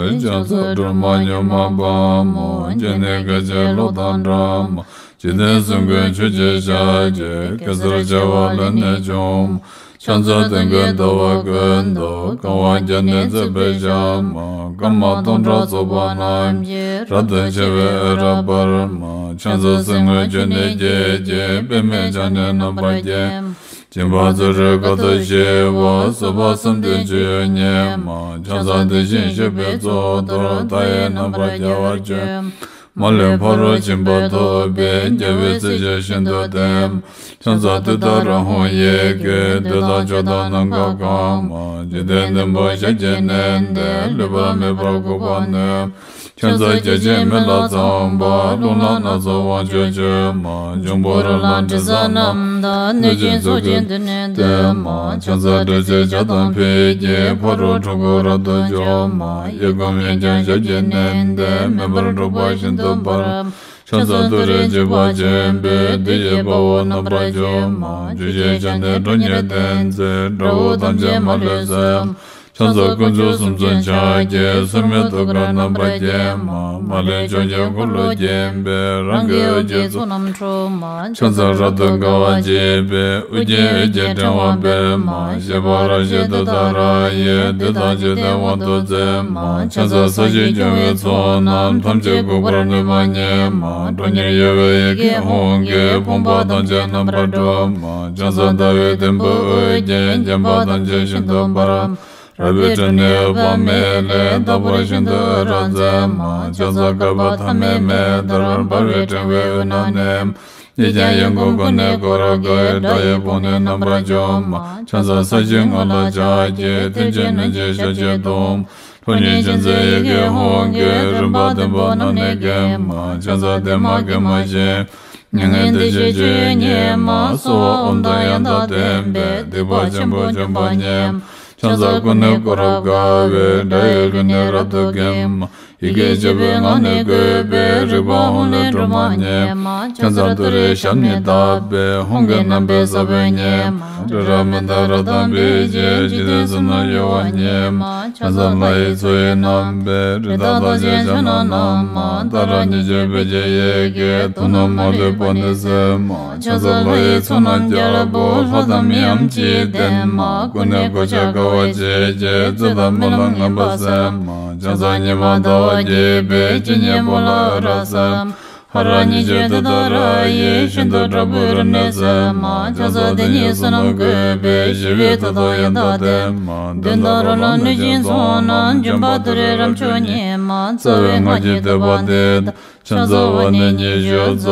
ཕྱག་འཚལ་སྒྲོལ་མ་མྱུར་མ་དཔའ་མོ། སྤྱན་ནི་སྐད་ཅིག་གློག་དང་འདྲ་མ། འཇིག་རྟེན་གསུམ་མགོན་ཆུ་སྐྱེས་ཞལ་གྱི། གེ་སར་བྱེ་བ་ལས་ནི་བྱུང་མ། ཕྱག་འཚལ་སྟོན་ཀའི་ཟླ་བ་ཀུན་ཏུ། གང་བ་བརྒྱ་ནི་བརྩེགས་པའི་ཞལ་མ། སྐར་མ་སྟོང་ཕྲག་ཚོགས་པ་རྣམས་ཀྱིས། རབ་ཏུ་ཕྱེ་བའི་འོད་རབ་འབར་མ། ཕྱག་འཚལ་གསེར་དངུལ་ཆུ་ནས་སྐྱེས་ཀྱི། པདྨས་ཕྱག་ནི་རྣམ་པར་བརྒྱན་མ། སྦྱིན་པ་བརྩོན་འགྲུས་དཀའ་ཐུབ་ཞི་བ། བཟོད་པ་བསམ་གཏན་སྤྱོད་ཡུལ་ཉིད་མ། ཕྱག་འཚལ་དེ་བཞིན་གཤེགས་པའི་གཙུག་ཏོར། མཐའ་ཡས་རྣམ་པར་རྒྱལ་བར་སྤྱོད་མ། མ་ལུས་ཕ་རོལ་ཕྱིན་པ་ཐོབ་པའི། རྒྱལ་བའི་སྲས་ཆོས་ཤིན་ཏུ་བརྟན་མ། ཕྱག་འཚལ་ཏུཏྟཱ་ར་ཧཱུྃ་ཡི་གེས། འདོད་དང་ཕྱོགས་དང་ནམ་མཁའ་གང་མ། འཇིག་རྟེན་བདུན་པོ་ཞལ་གྱིས་མནན་ཏེ། ལུས་པ་མེད་པར་འགུགས་པར་ནུས་མ། ཕྱག་འཚལ་བརྒྱ་བྱིན་མེ་ལྷ་ཚངས་པ། རླུང་ལྷ་སྣ་ཚོགས་དབང་ཕྱུག་མཆོད་མ། འབྱུང་པོ་རོ་ལངས་དྲི་ཟ་རྣམས་དང་། གནོད་སྦྱིན་ཚོགས་ཀྱིས་མདུན་ནས་བསྟོད་མ། ཕྱག་འཚལ་དྲི་ཟའི་ལྗགས་དང་ཕུད་ཀྱིས། ཕ་རོལ་འཁྲུལ་འཁོར་རབ་ཏུ་འཇོམས་མ། གཡས་བསྐུམ་གཡོན་བརྐྱང་ཞབས་ཀྱིས་མནན་ཏེ། མེ་འབར་འཁྲུག་པ་ཤིན་ཏུ་འབར་མ། ཕྱག་འཚལ་ཏུ་རེ་འཇིགས་པ་ཆེན་པོས། བདུད་ཀྱི་དཔའ་བོ་རྣམ་པར་འཇོམས་མ། བཅུ་ཞེས་བྱ་ནི་ཁྲོ་གཉེར་ལྡན་མཛད། དགྲ་བོ་ཐམས་ཅད་མ་ལུས་གསོད་མ། ཕྱག་འཚལ་དཀོན་མཆོག་གསུམ་མཚོན་ཕྱག་རྒྱའི། མཚན་མོའི་ཐུགས་ཀར་རྣམ་པར་བརྒྱན་མ། མ་ལུས་ཕྱོགས་བཅུའི་འཁོར་ལོས་བརྒྱན་པའི། རང་གི་འོད་ཀྱི་ཚོགས་རྣམས་འཁྲུགས་མ། ཕྱག་འཚལ་རབ་ཏུ་དགའ་བ་བརྗིད་པའི། དབུ་རྒྱན་འོད་ཀྱི་ཕྲེང་བ་སྤེལ་མ། བཞད་པ་རབ་བཞད་ཏུཏྟཱ་ར་ཡིས། བདུད་དང་འཇིག་རྟེན་དབང་དུ་མཛད་མ། ཕྱག་འཚལ་ས་གཞི་སྐྱོང་བའི་ཚོགས་རྣམས། ཐམས་ཅད་འགུགས་པར་ནུས་པ་ཉིད་མ། ཁྲོ་གཉེར་གཡོ་བའི་ཡི་གེ་ཧཱུྃ་གིས། ཕོངས་པ་ཐམས་ཅད་རྣམ་པར་སྒྲོལ་མ། ཕྱག་འཚལ་ཟླ་བའི་དུམ་བུས་དབུ་བརྒྱན། བརྒྱན་པ་ཐམས་ཅད་ཤིན་ཏུ་འབར། རལ་པའི་ཁྲོད་ནས་འོད་དཔག་མེད་ལས། རྟག་པར་ཤིན་ཏུ་འོད་རབ་མཛད་མ། ཕྱག་འཚལ་བསྐལ་པ་ཐ་མའི་མེ་ལྟར། འབར་བའི་ཕྲེང་བའི་དབུས་ན་གནས། ཡིད་ཀྱང་ཡིད་འགུགས་ཀུན་ནས་བསྐོར་དགའ་བའི། དགྲ་ཡི་དཔུང་ནི་རྣམ་པར་འཇོམས་མ། ཕྱག་འཚལ་ས་གཞིའི་ངོས་ལ་ཕྱག་གི། མཐིལ་གྱིས་བསྣུན་ཅིང་ཞབས་ཀྱིས་བརྡུང་། ཁྲོ་གཉེར་ཅན་མཛད་ཡི་གེ་ཧཱུྃ་གིས། རིམ་པ་བདུན་པོ་རྣམས་ནི་འགེམས་མ། ཕྱག་འཚལ་བདེ་མ་དགེ་མ་ཞིང་། མྱ་ངན་འདས་ཞི་སྤྱོད་ཡུལ་ཉིད་མ། གསོལ་བ་ཨོཾ་དང་ཡང་དག་ལྡན་པས། སྡིག་པ་ཆེན་པོ་འཇོམས་པ་ཉིད་མ། ཕྱག་འཚལ་ཀུན་ནས་བསྐོར་རབ་དགའ་བའི། དགྲ་ཡི་ལུས་ནི་རབ་ཏུ་འགེམས་མ། ཡི་གེ་བཅུ་པའི་ངག་ནི་བཀོད་པའི། རིག་པ་ཧཱུྃ་ལས་སྒྲོལ་མ་ཉིད་མ། ཕྱག་འཚལ་ཏུ་རེའི་ཞབས་ནི་བརྡབས་པས། ཧཱུྃ་གི་རྣམ་པའི་ས་བོན་ཉིད་མ། རི་རབ་མནྡ་ར་དང་འབིགས་བྱེད། འཇིག་རྟེན་གསུམ་རྣམས་གཡོ་བ་ཉིད་མ། ཕྱག་འཚལ་ལྷ་ཡི་མཚོ་ཡི་རྣམ་པའི། རི་དྭགས་རྟགས་ཅན་ཕྱག་ན་བསྣམས་མ། ཏཱ་ར་གཉིས་བརྗོད་བོད་ཀྱི་ཡི་གེས། དུག་རྣམས་མ་ལུས་པ་ནི་སེལ་མ། ཕྱག་འཚལ་ལྷ་ཡི་ཚོགས་རྣམས་རྒྱལ་པོ། ལྷ་དང་མིའམ་ཅི་ཡིས་བསྟེན་མ། ཀུན་ནས་གོ་ཆ་དགའ་བ་བརྗིད་ཀྱིས། རྩོད་དང་སྨོན་ལམ་ངན་པ་སེལ་མ། ཕྱག་འཚལ་ཉི་མ་ཟླ་བ་རྒྱས་པའི། ཇི་སྙེད་པོ་ལ་འོད་རབ་གསལ་མ། ཧ་ར་གཉིས་བརྗོད་ཏུཏྟཱ་ར་ཡིས། ཤིན་ཏུ་དྲག་པོའི་རིམས་ནད་སེལ་མ། ཕྱག་འཚལ་དེ་ཉིད་བསོད་ནམས་བཀོད་པའི། ཞི་བའི་མཐུ་སྟོབས་ཡང་དག་ལྡན་མ། གདོན་དང་རོ་ལངས་གནོད་སྦྱིན་ཚོགས་རྣམས། འཇོམས་པ་ཏུ་རེའི་རབ་མཆོག་ཉིད་མ། རྩ་བའི་སྔགས་ཀྱི་བསྟོད་པ་འདི་དང་། ཕྱག་འཚལ་བ་ནི་ཉི་ཤུ་རྩ་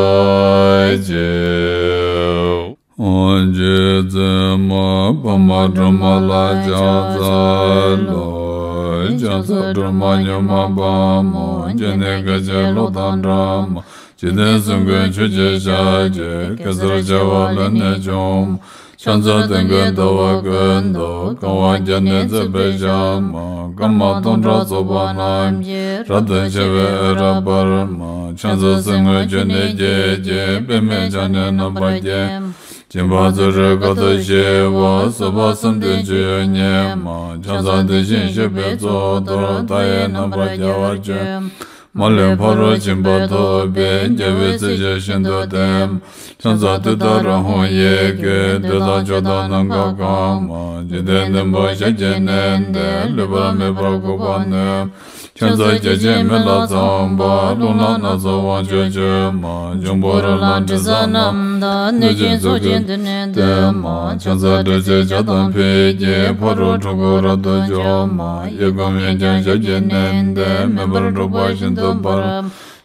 གཅིག་རྗེ་བཙུན་མ་པདྨ་སྒྲོལ་མ་ལ་ཕྱག་འཚལ་ལོ། ཕྱག་འཚལ་སྒྲོལ་མ་མྱུར་མ་དཔའ་མོ། སྤྱན་ནི་སྐད་ཅིག་གློག་དང་འདྲ་མ། འཇིག་རྟེན་གསུམ་མགོན་ཆུ་སྐྱེས་ཞལ་གྱི། གེ་སར་བྱེ་བ་ལས་ནི་བྱུང་མ། ཕྱག་འཚལ་སྟོན་ཀའི་ཟླ་བ་ཀུན་ཏུ། གང་བ་བརྒྱ་ནི་བརྩེགས་པའི་ཞལ་མ། སྐར་མ་སྟོང་ཕྲག་ཚོགས་པ་རྣམས་ཀྱིས། རབ་ཏུ་ཕྱེ་བའི་འོད་རབ་འབར་མ། ཕྱག་འཚལ་གསེར་དངུལ་ཆུ་ནས་སྐྱེས་ཀྱི། པདྨས་ཕྱག་ནི་རྣམ་པར་བརྒྱན། སྦྱིན་པ་བརྩོན་འགྲུས་དཀའ་ཐུབ་ཞི་བ། བཟོད་པ་བསམ་གཏན་སྤྱོད་ཡུལ་ཉིད་མ། ཕྱག་འཚལ་དེ་བཞིན་གཤེགས་པའི་གཙུག་ཏོར། མཐའ་ཡས་རྣམ་པར་རྒྱལ་བར་སྤྱོད། མ་ལུས་ཕ་རོལ་ཕྱིན་པ་ཐོབ་པའི། རྒྱལ་བའི་སྲས་ཀྱིས་ཤིན་ཏུ་བསྟེན། ཕྱག་འཚལ་ཏུཏྟཱ་ར་ཧཱུྃ་ཡི་གེས། བདུད་དང་ཕྱོགས་དང་ནམ་མཁའ་གང་མ། འཇིག་རྟེན་བདུན་པོ་ཞལ་གྱིས་མནན་ཏེ། ལུས་པ་མེད་པར་འགུགས་པར་ནུས། ཕྱག་འཚལ་བརྒྱ་བྱིན་མེ་ལྷ་ཚངས་པ། རླུང་ལྷ་སྣ་ཚོགས་དབང་ཕྱུག་མཆོད་མ། འབྱུང་པོ་རོ་ལངས་དྲི་ཟ་རྣམས་དང་། གནོད་སྦྱིན་ཚོགས་ཀྱིས་མདུན་ནས་བསྟོད་མ། ཕྱག་འཚལ་དྲི་ཟའི་ཆར་དང་ཕུད་ཀྱིས། ཕ་རོལ་འཁྲུལ་འཁོར་རབ་ཏུ་འཇོམས་མ། གཡས་བསྐུམ་གཡོན་བརྐྱང་ཞལ་གྱིས་མནན་ཏེ། མེ་འབར་འཁྲུག་པ་ཤིན་ཏུ་འབར།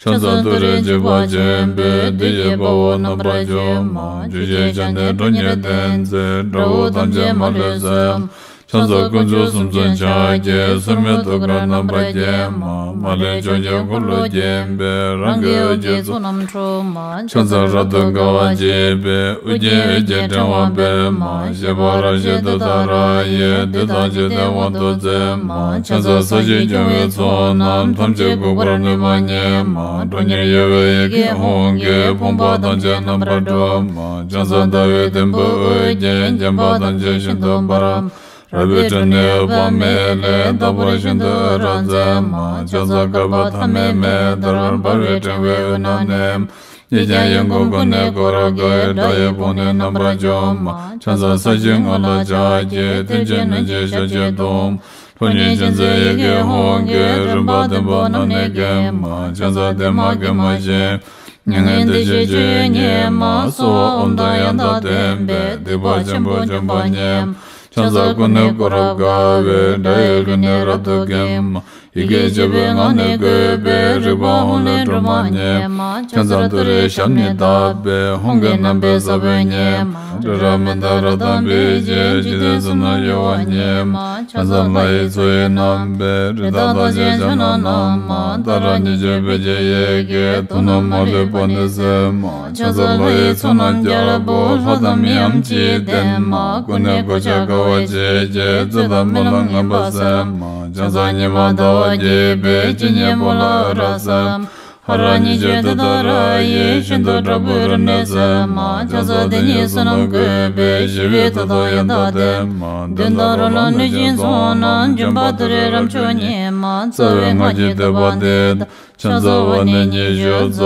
ཕྱག་འཚལ་ཏུ་རེའི་འཇིགས་པ་ཆེན་པོས། བདུད་ཀྱི་དཔའ་བོ་རྣམ་པར་འཇོམས་མ། བཅུ་གཅིག་ཞལ་ནི་ཁྲོ་གཉེར་ལྡན་མཛད། དགྲ་བོ་ཐམས་ཅད་མ་ལུས་གསོད། ཕྱག་འཚལ་དཀོན་མཆོག་གསུམ་མཚོན་ཕྱག་རྒྱའི། མཚན་མོའི་ཐུགས་ཀར་རྣམ་པར་བརྒྱན་མ། མ་ལུས་ཕྱོགས་བཅུའི་འཁོར་ལོས་བརྒྱན་པའི། རང་གི་འོད་ཀྱི་ཚོགས་རྣམས་འཁྲུགས་མ། ཕྱག་འཚལ་རབ་ཏུ་དགའ་བ་བརྗིད་པའི། དབུ་རྒྱན་འོད་ཀྱི་ཕྲེང་བ་སྤེལ་མ། བཞད་པ་རབ་བཞད་ཏུཏྟཱ་ར་ཡིས། བདུད་དང་འཇིག་རྟེན་དབང་དུ་མཛད་མ། ཕྱག་འཚལ་ས་གཞི་སྐྱོང་བའི་ཚོགས་རྣམས། ཐམས་ཅད་འགུགས་པར་ནུས་པ་ཉིད་མ། ཁྲོ་གཉེར་གཡོ་བའི་ཡི་གེ་ཧཱུྃ་གིས། ཕོངས་པ་ཐམས་ཅད་རྣམ་པར་སྒྲོལ་མ། ཕྱག་འཚལ་ཟླ་བའི་དུམ་བུས་དབུ་རྒྱན། བརྒྱན་པ་ཐམས་ཅད་ཤིན་ཏུ་འབར། རལ་པའི་ཁྲོད་ནས་འོད་དཔག་མེད་ལས། རྟག་པར་ཤིན་ཏུ་འོད་རབ་མཛད་མ། ཕྱག་འཚལ་བསྐལ་པ་ཐ་མའི་མེ་ལྟར། འབར་བའི་ཕྲེང་བའི་དབུས་ན་གནས། ཡིད་ཀྱང་ཡིད་འགུགས་ཀུན་ནས་བསྐོར་དགའི། དགྲ་ཡི་དཔུང་ནི་རྣམ་པར་འཇོམས་མ། ཕྱག་འཚལ་ས་གཞིའི་ངོས་ལ་ཕྱག་གི། མཐིལ་གྱིས་བསྣུན་ཅིང་ཞབས་ཀྱིས་བརྡུང་། ཁྲོ་གཉེར་ཅན་མཛད་ཡི་གེ་ཧཱུྃ་གིས། རིམ་པ་བདུན་པོ་རྣམས་ནི་འགེམས་མ། ཕྱག་འཚལ་བདེ་མ་དགེ་མ་ཞིང་། མྱ་ངན་འདས་ཞི་སྤྱོད་ཡུལ་ཉིད་མ། གསོལ་བ་ཨོཾ་དང་ཡང་དག་ལྡན་པས། སྡིག་པ་ཆེན་པོ་འཇོམས་པ་ཉིད་མ། ཕྱག་འཚལ་ཀུན་ནས་བསྐོར་རབ་དགའ་བའི། དགྲ་ཡི་ལུས་ནི་རབ་ཏུ་འགེམས་མ། ཡི་གེ་བཅུ་པའི་ངག་ནི་བཀོད་པའི། རིག་པ་ཧཱུྃ་ལས་སྒྲོལ་མ་ཉིད་མ། ཕྱག་འཚལ་ཏུ་རེའི་ཞབས་ནི་བརྡབས་པས། ཧཱུྃ་གི་རྣམ་པའི་ས་བོན་ཉིད་མ། རི་རབ་མནྡ་ར་དང་འབིགས་བྱེད། འཇིག་རྟེན་གསུམ་རྣམས་གཡོ་བ་ཉིད་མ། ཕྱག་འཚལ་ལྷ་ཡི་མཚོ་ཡི་རྣམ་པའི། རི་དྭགས་རྟགས་ཅན་ཕྱག་ན་བསྣམས་མ། ཏཱ་ར་གཉིས་བརྗོད་བོད་ཀྱི་ཡི་གེས། དུག་རྣམས་མ་ལུས་པ་ནི་སེལ་མ། ཕྱག་འཚལ་ལྷ་ཡི་ཚོགས་རྣམས་རྒྱལ་པོ། ལྷ་དང་མིའམ་ཅི་ཡིས་བསྟེན་མ། ཀུན་ནས་གོ་ཆ་དགའ་བ་བརྗིད་ཀྱིས། རྩོད་དང་སྨོན་ལམ་ངན་པ་སེལ་མ། ཕྱག་འཚལ་ཉི་མ་ཟླ་བ་རྒྱས་པའི། ཇི་སྙེད་པོ་ལ་འོད་རབ་གསལ་མ། ཧ་ར་ཉི་ཤུ་དེ་ལྟར་ཡིད་བཞིན་དུ་དྲག་པོའི་རིམས་ནད་སེལ་མ། ཆང་ས་དེ་ཉིད་བསོད་ནམས་བཀོད་པས་ཞི་བའི་མཐུ་དང་ཡང་དག་ལྡན་མ། གདོན་དང་རོ་ལངས་གནོད་སྦྱིན་ཚོགས་རྣམས། འཇོམས་པ་ཏུ་རེ་རབ་མཆོག་ཉིད་མ། རྩ་བའི་སྔགས་ཀྱི་བསྟོད་པ་འདི་དང་། ཕྱག་འཚལ་བ་ནི་ཉི་ཤུ་རྩ་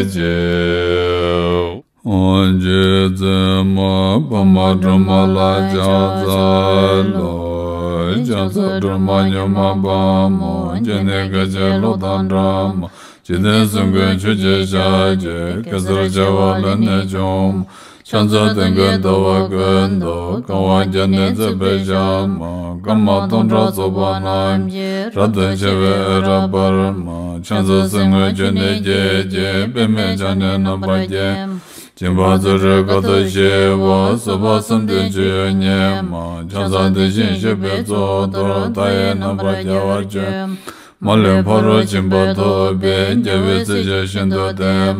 གཅིག་རྗེ་བཙུན་མ་འཕགས་མ་སྒྲོལ་མ་ལ་ཕྱག་འཚལ་ལོ། ཕྱག་འཚལ་སྒྲོལ་མ་མྱུར་མ་དཔའ་མོ། སྤྱན་ནི་སྐད་ཅིག་གློག་དང་འདྲ་མ། འཇིག་རྟེན་གསུམ་མགོན་ཆུ་སྐྱེས་ཞལ་གྱི། གེ་སར་བྱེ་བ་ལས་ནི་བྱུང་མ། ཕྱག་འཚལ་སྟོན་ཀའི་ཟླ་བ་ཀུན་ཏུ། གང་བ་བརྒྱ་ནི་བརྩེགས་པའི་ཞལ་མ། སྐར་མ་སྟོང་ཕྲག་ཚོགས་པ་རྣམས་ཀྱིས། རབ་ཏུ་ཕྱེ་བའི་འོད་རབ་འབར་མ། ཕྱག་འཚལ་གསེར་དངུལ་ཆུ་ནས་སྐྱེས་ཀྱི། པདྨས་ཕྱག་ནི་རྣམ་པར་བརྒྱན། སྦྱིན་པ་བརྩོན་འགྲུས་དཀའ་ཐུབ་ཞི་བ། བཟོད་པ་བསམ་གཏན་སྤྱོད་ཡུལ་ཉིད་མ། ཕྱག་འཚལ་དེ་བཞིན་གཤེགས་པའི་གཙུག་ཏོར། མཐའ་ཡས་རྣམ་པར་རྒྱལ་བར་སྤྱོད། མ་ལུས་ཕ་རོལ་ཕྱིན་པ་ཐོབ་པའི། རྒྱལ་བའི་སྲས་ཆོས་ཤིན་ཏུ་བསྟན།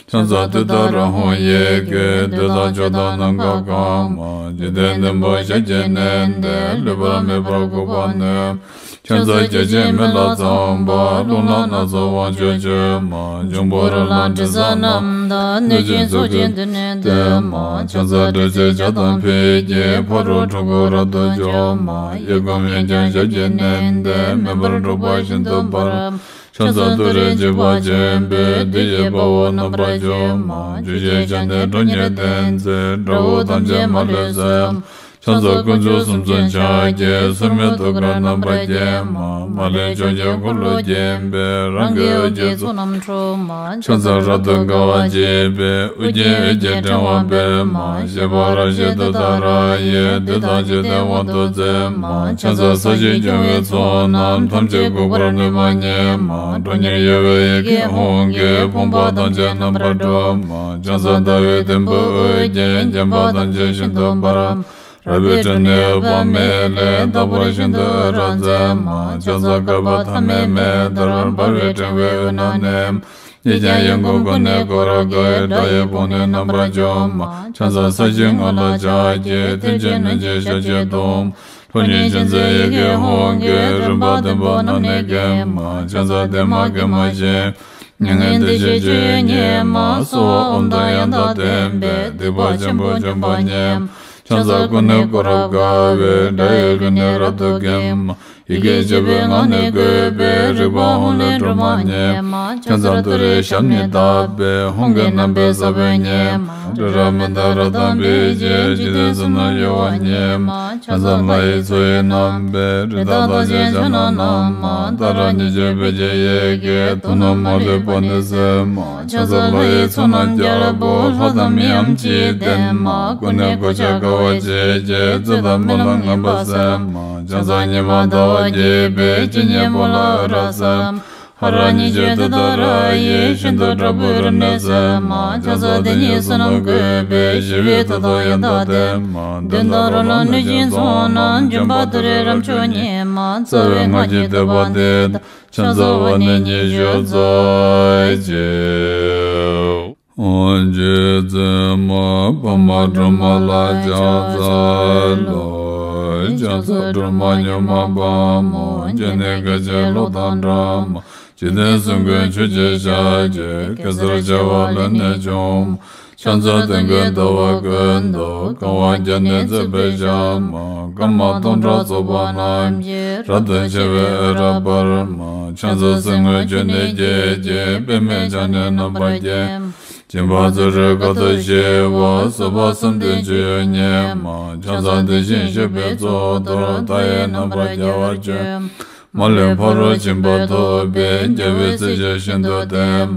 ཕྱག་འཚལ་ཏུཏྟཱ་ར་ཧཱུྃ་ཡི་གེ། བདུད་དང་ཕྱོགས་དང་ནམ་མཁའ་གང་མ། འཇིག་རྟེན་བདུན་པོ་ཞལ་གྱིས་མནན་ཏེ། ལུས་པ་མེད་པར་འགུགས་པར་ནུས། ཕྱག་འཚལ་བརྒྱ་བྱིན་མེ་ལྷ་ཚངས་པ། རླུང་ལྷ་སྣ་ཚོགས་དབང་ཕྱུག་མཆོད་མ། འབྱུང་པོ་རོ་ལངས་དྲི་ཟ་རྣམས་དང་། གནོད་སྦྱིན་ཚོགས་ཀྱིས་མདུན་ནས་བསྟོད་མ། ཕྱག་འཚལ་དྲི་ཟའི་ལྗགས་དང་ཕུད་ཀྱིས། ཕ་རོལ་འཁྲུལ་འཁོར་རབ་ཏུ་འཇོམས་མ། གཡས་བསྐུམ་གཡོན་བརྐྱང་ཞབས་ཀྱིས་མནན་ཏེ། མེ་འབར་འཁྲུག་པ་ཤིན་ཏུ་འབར། ཕྱག་འཚལ་ཏུ་རེ་འཇིགས་པ་ཆེན་པོས། བདུད་ཀྱི་དཔའ་བོ་རྣམ་པར་འཇོམས་མ། བཅུ་ཞེས་བྱ་ནི་ཁྲོ་གཉེར་ལྡན་མཛད། དགྲ་བོ་ཐམས་ཅད་མ་ལུས་གསོད། ཕྱག་འཚལ་དཀོན་མཆོག་གསུམ་མཚོན་ཕྱག་རྒྱའི། སོར་མོས་ཐུགས་ཀར་རྣམ་པར་བརྒྱན་མ། མ་ལུས་ཕྱོགས་ཀྱི་འཁོར་ལོས་བརྒྱན་པའི། རང་གི་འོད་ཀྱི་ཚོགས་རྣམས་འཁྲུག་མ། ཕྱག་འཚལ་རབ་ཏུ་དགའ་བ་བརྗིད་པའི། ཨོ་རྒྱན་འོད་ཀྱི་ཕྲེང་བ་སྤེལ་མ། བཞད་པ་རབ་བཞད་ཏུཏྟཱ་ར་ཡིས། བདུད་དང་འཇིག་རྟེན་དབང་དུ་མཛད་མ། ཕྱག་འཚལ་ས་གཞི་སྐྱོང་བའི་ཚོགས་རྣམས། ཐམས་ཅད་འགུགས་པར་ནུས་པ་ཉིད་མ། ཁྲོ་གཉེར་གཡོ་བའི་ཡི་གེ་ཧཱུྃ་གིས། ཕོངས་པ་ཐམས་ཅད་རྣམ་པར་སྒྲོལ་མ། ཕྱག་འཚལ་ཟླ་བའི་དུམ་བུས་དབུ་རྒྱན། བརྒྱན་པ་ཐམས་ཅད་ཤིན་ཏུ་འབར། རལ་པའི་ཁྲོད་ནས་འོད་དཔག་མེད་ལས། རྟག་པར་ཤིན་ཏུ་འོད་རབ་མཛད་མ། ཕྱག་འཚལ་བསྐལ་པ་ཐ་མའི་མེ་ལྟར། འབར་བའི་ཕྲེང་བའི་དབུས་ན་གནས། གཉིས་ཀྱང་གཡས་བསྐུམ་ཀུན་ནས་བསྐོར་དགའི། དགྲ་ཡི་དཔུང་ནི་རྣམ་པར་འཇོམས་མ། ཕྱག་འཚལ་ས་གཞིའི་ངོས་ལ་ཕྱག་གི། མཐིལ་གྱིས་བསྣུན་ཅིང་ཞབས་ཀྱིས་བརྡུང་། ཁྲོ་གཉེར་ཅན་མཛད་ཡི་གེ་ཧཱུྃ་གིས། རིམ་པ་བདུན་པོ་རྣམས་ནི་འགེམས་མ། ཕྱག་འཚལ་བདེ་མ་དགེ་མ་ཞི། མྱ་ངན་འདས་ཞི་སྤྱོད་ཡུལ་ཉིད་མ། གསོལ་བ་ཨོཾ་དང་ཡང་དག་ལྡན་པས། སྡིག་པ་ཆེན་པོ་འཇོམས་པ་ཉིད་མ། ཕྱག་འཚལ་ཀུན་ནས་བསྐོར་རབ་དགའ་བའི། དགྲ་ཡི་ལུས་ནི་རབ་ཏུ་འགེམས་མ། ཡི་གེ་བཅུ་པའི་ངག་ནི་བཀོད་པའི། རིག་པ་ཧཱུྃ་ལས་སྒྲོལ་མ་ཉིད་མ། ཕྱག་འཚལ་ཏུ་རེའི་ཞབས་ནི་བརྡབས་པས། ཧཱུྃ་གི་རྣམ་པའི་ས་བོན་ཉིད་མ། རི་རབ་མནྡ་ར་དང་འབིགས་བྱེད། འཇིག་རྟེན་གསུམ་རྣམས་གཡོ་བ་ཉིད་མ། ཕྱག་འཚལ་ལྷ་ཡི་མཚོ་ཡི་རྣམ་པའི། རི་དྭགས་རྟགས་ཅན་ཕྱག་ན་བསྣམས་མ། ཏཱ་ར་གཉིས་བརྗོད་བོད་ཀྱི་ཡི་གེས། དོན་རྣམས་མ་ལུས་པ་ནི་སེལ་མ། ཕྱག་འཚལ་ལྷ་ཡི་ཚོགས་རྣམས་རྒྱལ་པོ། ལྷ་དང་མིའམ་ཅི་ཡིས་བསྟེན་མ། ཀུན་ནས་གོ་ཆ་དགའ་བ་བརྗིད་ཀྱིས། རྩོད་དང་སྨོན་ལམ་ངན་པ་སེལ་མ། ཕྱག་འཚལ་ཉི་མ་ཟླ་བ་རྒྱས་པའི། སྤྱན་གཉིས་པོ་ལ་འོད་རབ་གསལ་མ། ཧ་ར་གཉིས་བརྗོད་ཏུཏྟཱ་ར་ཡིས། ཤིན་ཏུ་དྲག་པོའི་རིམས་ནད་སེལ་མ། ཕྱག་འཚལ་དེ་ཉིད་བསོད་ནམས་བཀོད་པས། ཞི་བའི་མཐུ་དང་ཡང་དག་ལྡན་མ། གདོན་དང་རོ་ལངས་གནོད་སྦྱིན་ཚོགས་རྣམས། འཇོམས་པ་ཏུ་རེ་རབ་མཆོག་ཉིད་མ། རྩ་བའི་སྔགས་ཀྱི་བསྟོད་པ་འདི་དང་། ཕྱག་འཚལ་བ་ནི་ཉི་ཤུ་རྩ་གཅིག་རྗེ་བཙུན་མ་འཕགས་མ་སྒྲོལ་མ་ལ་ཕྱག་འཚལ་ལོ། ཕྱག་འཚལ་སྒྲོལ་མ་མྱུར་མ་དཔའ་མོ། སྤྱན་ནི་སྐད་ཅིག་གློག་དང་འདྲ་མ། འཇིག་རྟེན་གསུམ་མགོན་ཆུ་སྐྱེས་ཞལ་གྱི། གེ་སར་བྱེ་བ་ལས་ནི་བྱུང་མ། ཕྱག་འཚལ་སྟོན་ཀའི་ཟླ་བ་ཀུན་ཏུ། གང་བ་བརྒྱ་ནི་བརྩེགས་པའི་ཞལ་མ། སྐར་མ་སྟོང་ཕྲག་ཚོགས་པ་རྣམས་ཀྱིས། རབ་ཏུ་ཕྱེ་བའི་འོད་རབ་འབར་མ། ཕྱག་འཚལ་གསེར་དངུལ་ཆུ་ནས་སྐྱེས་ཀྱི། པདྨས་ཕྱག་ནི་རྣམ་པར་བརྒྱན། སྦྱིན་པ་བརྩོན་འགྲུས་དཀའ་ཐུབ་ཞི་བ། བཟོད་པ་བསམ་གཏན་སྤྱོད་ཡུལ་ཉིད་མ། ཕྱག་འཚལ་དེ་བཞིན་གཤེགས་པའི་གཙུག་ཏོར། མཐའ་ཡས་རྣམ་པར་རྒྱལ་བར་སྤྱོད། མ་ལུས་ཕ་རོལ་ཕྱིན་པ་ཐོབ་པའི། རྒྱལ་བའི་སྲས་ཆོས་ཤིན་ཏུ་བསྟན།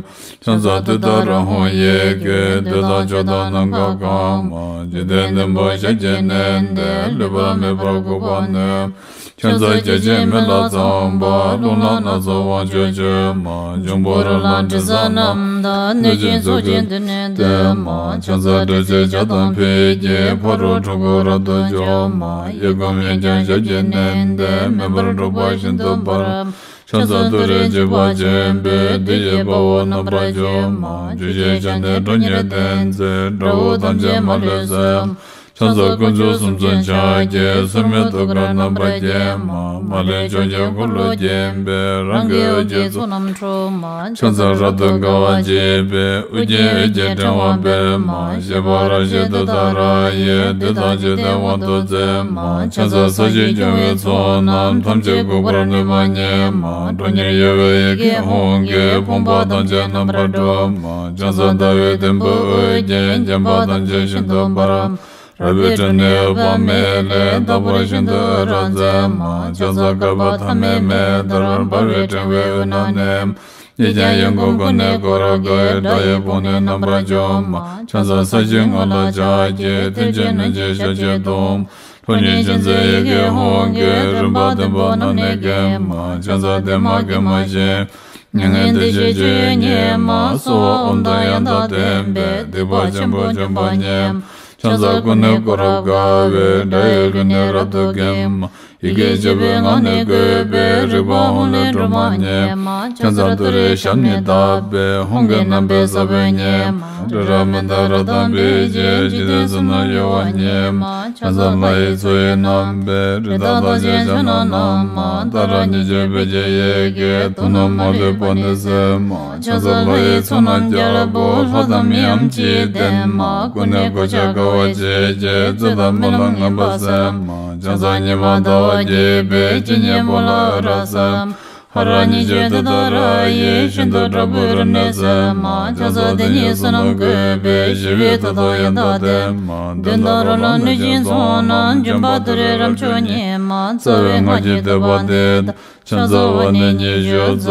ཕྱག་འཚལ་ཏུཏྟཱ་ར་ཧཱུྃ་ཡི་གེ། བདུད་དང་ཕྱོགས་དང་ནམ་མཁའ་གང་མ། འཇིག་རྟེན་བདུན་པོ་ཞལ་གྱིས་མནན་ཏེ། ལུས་པ་མེད་པར་འགུགས་པར་ནུས། ཕྱག་འཚལ་བརྒྱ་བྱིན་མེ་ལྷ་ཚངས་པ། རླུང་ལྷ་སྣ་ཚོགས་དབང་ཕྱུག་མཆོད་མ། འབྱུང་པོ་རོ་ལངས་དྲི་ཟ་རྣམས་དང་། གནོད་སྦྱིན་ཚོགས་ཀྱིས་མདུན་ནས་བསྟོད་མ། ཕྱག་འཚལ་དྲི་ཟའི་ལྗགས་དང་ཕུད་ཀྱིས། ཕ་རོལ་འཁྲུལ་འཁོར་རབ་ཏུ་འཇོམས་མ། གཡས་བསྐུམ་གཡོན་བརྐྱང་ཞབས་ཀྱིས་མནན་ཏེ། མེ་འབར་འཁྲུག་པ་ཤིན་ཏུ་འབར། ཕྱག་འཚལ་ཏུ་རེ་འཇིགས་པ་ཆེན་པོས། བདུད་ཀྱི་དཔའ་བོ་རྣམ་པར་འཇོམས་མ། བཅུ་ཞེས་བྱ་ནི་ཁྲོ་གཉེར་ལྡན་མཛད། དགྲ་བོ་ཐམས་ཅད་མ་ལུས་གསོད། ཕྱག་འཚལ་དཀོན་མཆོག་གསུམ་མཚོན་ཕྱག་རྒྱའི། སྲེད་མེད་ཐུགས་ཀར་རྣམ་པར་བརྒྱན་མ། མ་ལུས་ཕྱོགས་བཅུའི་འཁོར་ལོས་བརྒྱན་པའི། རང་གི་འོད་ཀྱི་ཚོགས་རྣམས་འཁྲུགས་མ། ཕྱག་འཚལ་རབ་ཏུ་དགའ་བ་བརྗིད་པའི། ཨོ་རྒྱན་འོད་ཀྱི་ཕྲེང་བ་སྤེལ་མ། བཞད་པ་རབ་བཞད་ཏུཏྟཱ་ར་ཡིས། བདུད་དང་འཇིག་རྟེན་དབང་དུ་མཛད་མ། ཕྱག་འཚལ་ས་གཞི་སྐྱོང་བའི་ཚོགས་རྣམས། ཐམས་ཅད་འགུགས་པར་ནུས་པ་ཉིད་མ། ཁྲོ་གཉེར་གཡོ་བའི་ཡི་གེ་ཧཱུྃ་གིས། ཕོངས་པ་ཐམས་ཅད་རྣམ་པར་སྒྲོལ་མ། ཕྱག་འཚལ་ཟླ་བའི་དུམ་བུས་ཨོ་རྒྱན། བརྒྱན་པ་ཐམས་ཅད་ཤིན་ཏུ་འབར་མ། རལ་པའི་ཁྲོད་ནས་འོད་དཔག་མེད་ལས། རྟག་པར་ཤིན་ཏུ་འོད་རབ་མཛད་མ། ཕྱག་འཚལ་བསྐལ་པ་ཐ་མའི་མེ་ལྟར། འབར་བའི་ཕྲེང་བའི་དབུས་ན་གནས། གཡས་བརྐྱང་གཡོན་བསྐུམ་ཀུན་ནས་བསྐོར་དགའ་བའི། དགྲ་ཡི་དཔུང་ནི་རྣམ་པར་འཇོམས་མ། ཕྱག་འཚལ་ས་གཞིའི་ངོས་ལ་ཕྱག་གི། མཐིལ་གྱིས་བསྣུན་ཅིང་ཞབས་ཀྱིས་བརྡུང་། ཁྲོ་གཉེར་ཅན་མཛད་ཡི་གེ་ཧཱུྃ་གིས། རིམ་པ་བདུན་པོ་རྣམས་ནི་འགེམས་མ། ཕྱག་འཚལ་བདེ་མ་དགེ་མ་ཞིང་། མྱ་ངན་འདས་ཞི་སྤྱོད་ཡུལ་ཉིད་མ། སྭཱ་ཧཱ་ཨོཾ་དང་ཡང་དག་ལྡན་པས། སྡིག་པ་ཆེན་པོ་འཇོམས་པ་ཉིད་མ། ཕྱག་འཚལ་ཀུན་ནས་བསྐོར་རབ་དགའ་བའི། དགྲ་ཡི་རྒོལ་ནི་རབ་ཏུ་འགེམས་མ། ཡི་གེ་བཅུ་པའི་ངག་ནི་བཀོད་པའི། རིག་པ་ཧཱུྃ་ལས་སྒྲོལ་མ་ཉིད་མ། ཕྱག་འཚལ་ཏུ་རེའི་ཞབས་ནི་བརྡབས་པས། ཧཱུྃ་གི་རྣམ་པའི་ས་བོན་ཉིད་མ། རི་རབ་མནྡ་ར་དང་འབིགས་བྱེད། འཇིག་རྟེན་གསུམ་ན་གཡོ་བ་ཉིད་མ། ཕྱག་འཚལ་ལྷ་ཡི་མཚོ་ཡི་རྣམ་པའི། རི་དྭགས་རྟགས་ཅན་ཕྱག་ན་བསྣམས་མ། ཏཱ་ར་གཉིས་བརྗོད་བོད་ཀྱི་ཡི་གེས། དུག་རྣམས་མ་ལུས་པ་ནི་སེལ་མ། ཕྱག་འཚལ་ལྷ་ཡི་ཚོགས་རྣམས་རྒྱལ་པོ། ལྷ་དང་མིའམ་ཅི་ཡིས་བསྟེན་མ། ཀུན་ནས་གོ་ཆ་དགའ་བ་བརྗིད་ཀྱིས། རྩོད་དང་རྨི་ལམ་ངན་པ་སེལ་མ། ཕྱག་འཚལ་ཉི་མ་ཟླ་བ་རྒྱས་པའི། སྤྱན་གཉིས་པོ་ལ་འོད་རབ་གསལ་མ། ཧ་ར་གཉིས་བརྗོད་ཏུཏྟཱ་ར་ཡིས། ཤིན་ཏུ་དྲག་པོའི་རིམས་ནད་སེལ་མ། ཕྱག་འཚལ་དེ་ཉིད་བསོད་ནམས་བཀོད་པའི། ཞི་བའི་མཐུ་དང་ཡང་དག་ལྡན་མ། གདོན་དང་རོ་ལངས་གནོད་སྦྱིན་ཚོགས་རྣམས། འཇོམས་པ་ཏུ་རེའི་རབ་མཆོག་ཉིད་མ། རྩ་བའི་སྔགས་ཀྱི་བསྟོད་པ་འདི་དང་། ཕྱག་འཚལ་བ་ནི་ཉི་ཤུ་རྩ་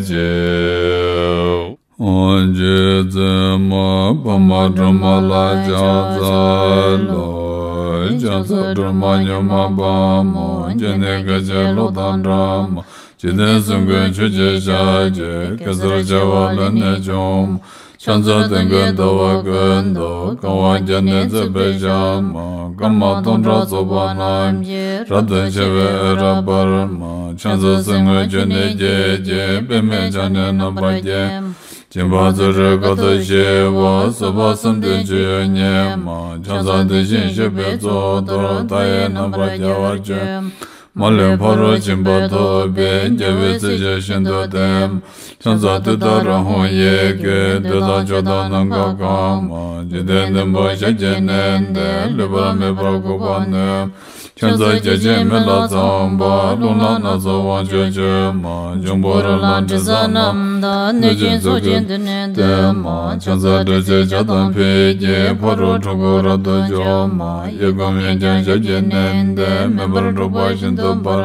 གཅིག་རྗེ་བཙུན་མ་འཕགས་མ་སྒྲོལ་མ་ལ་ཕྱག་འཚལ་ལོ། ཕྱག་འཚལ་སྒྲོལ་མ་མྱུར་མ་དཔའ་མོ། སྤྱན་ནི་སྐད་ཅིག་གློག་དང་འདྲ་མ། འཇིག་རྟེན་གསུམ་མགོན་ཆུ་སྐྱེས་ཞལ་གྱི། གེ་སར་བྱེ་བ་ལས་ནི་བྱུང་མ། ཕྱག་འཚལ་སྟོན་ཀའི་ཟླ་བ་ཀུན་ཏུ། གང་བ་བརྒྱ་ནི་བརྩེགས་པའི་ཞལ་མ། སྐར་མ་སྟོང་ཕྲག་ཚོགས་པ་རྣམས་ཀྱིས། རབ་ཏུ་ཕྱེ་བའི་འོད་རབ་འབར་མ། ཕྱག་འཚལ་སེམས་དངོས་ཆོས་ནི་སྐྱེད་ཅིང་། པདྨས་ཕྱག་ནི་རྣམ་པར་བརྒྱན། སྦྱིན་པ་བརྩོན་འགྲུས་དཀའ་ཐུབ་ཞི་བ། བཟོད་པ་བསམ་གཏན་སྤྱོད་ཡུལ་ཉིད་མ། ཕྱག་འཚལ་དེ་བཞིན་གཤེགས་པའི་གཙུག་ཏོར། མཐའ་ཡས་རྣམ་པར་རྒྱལ་བར་སྤྱོད། མ་ལུས་ཕ་རོལ་ཕྱིན་པ་ཐོབ་པའི། རྒྱལ་བའི་སྲས་ཀྱིས་ཤིན་ཏུ་བསྟེན། ཕྱག་འཚལ་ཏུཏྟཱ་ར་ཧཱུྃ་ཡི་གེས། བདུད་དང་ཕྱོགས་དང་ནམ་མཁའ་གང་མ། འཇིག་རྟེན་བདུན་པོ་ཞབས་ཀྱིས་མནན་ཏེ། ལུས་པ་མེད་པར་འགུགས་པར་ནུས། ཕྱག་འཚལ་བརྒྱ་བྱིན་མེ་ལྷ་ཚངས་པ། རླུང་ལྷ་སྣ་ཚོགས་དབང་ཕྱུག་མཆོད་མ། འབྱུང་པོ་རོ་ལངས་དྲི་ཟ་རྣམས་དང་། གནོད་སྦྱིན་ཚོགས་ཀྱིས་མདུན་ནས་བསྟོད་མ། ཕྱག་འཚལ་དྲི་ཟའི་ཆར་དང་ཕུད་ཀྱིས། ཕ་རོལ་འཁྲུལ་འཁོར་རབ་ཏུ་འཇོམས་མ། གཡས་བསྐུམ་གཡོན་བརྐྱང་ཞབས་ཀྱིས་མནན་ཏེ། མེ་འབར་འཁྲུག་པ་ཤིན་ཏུ་འབར།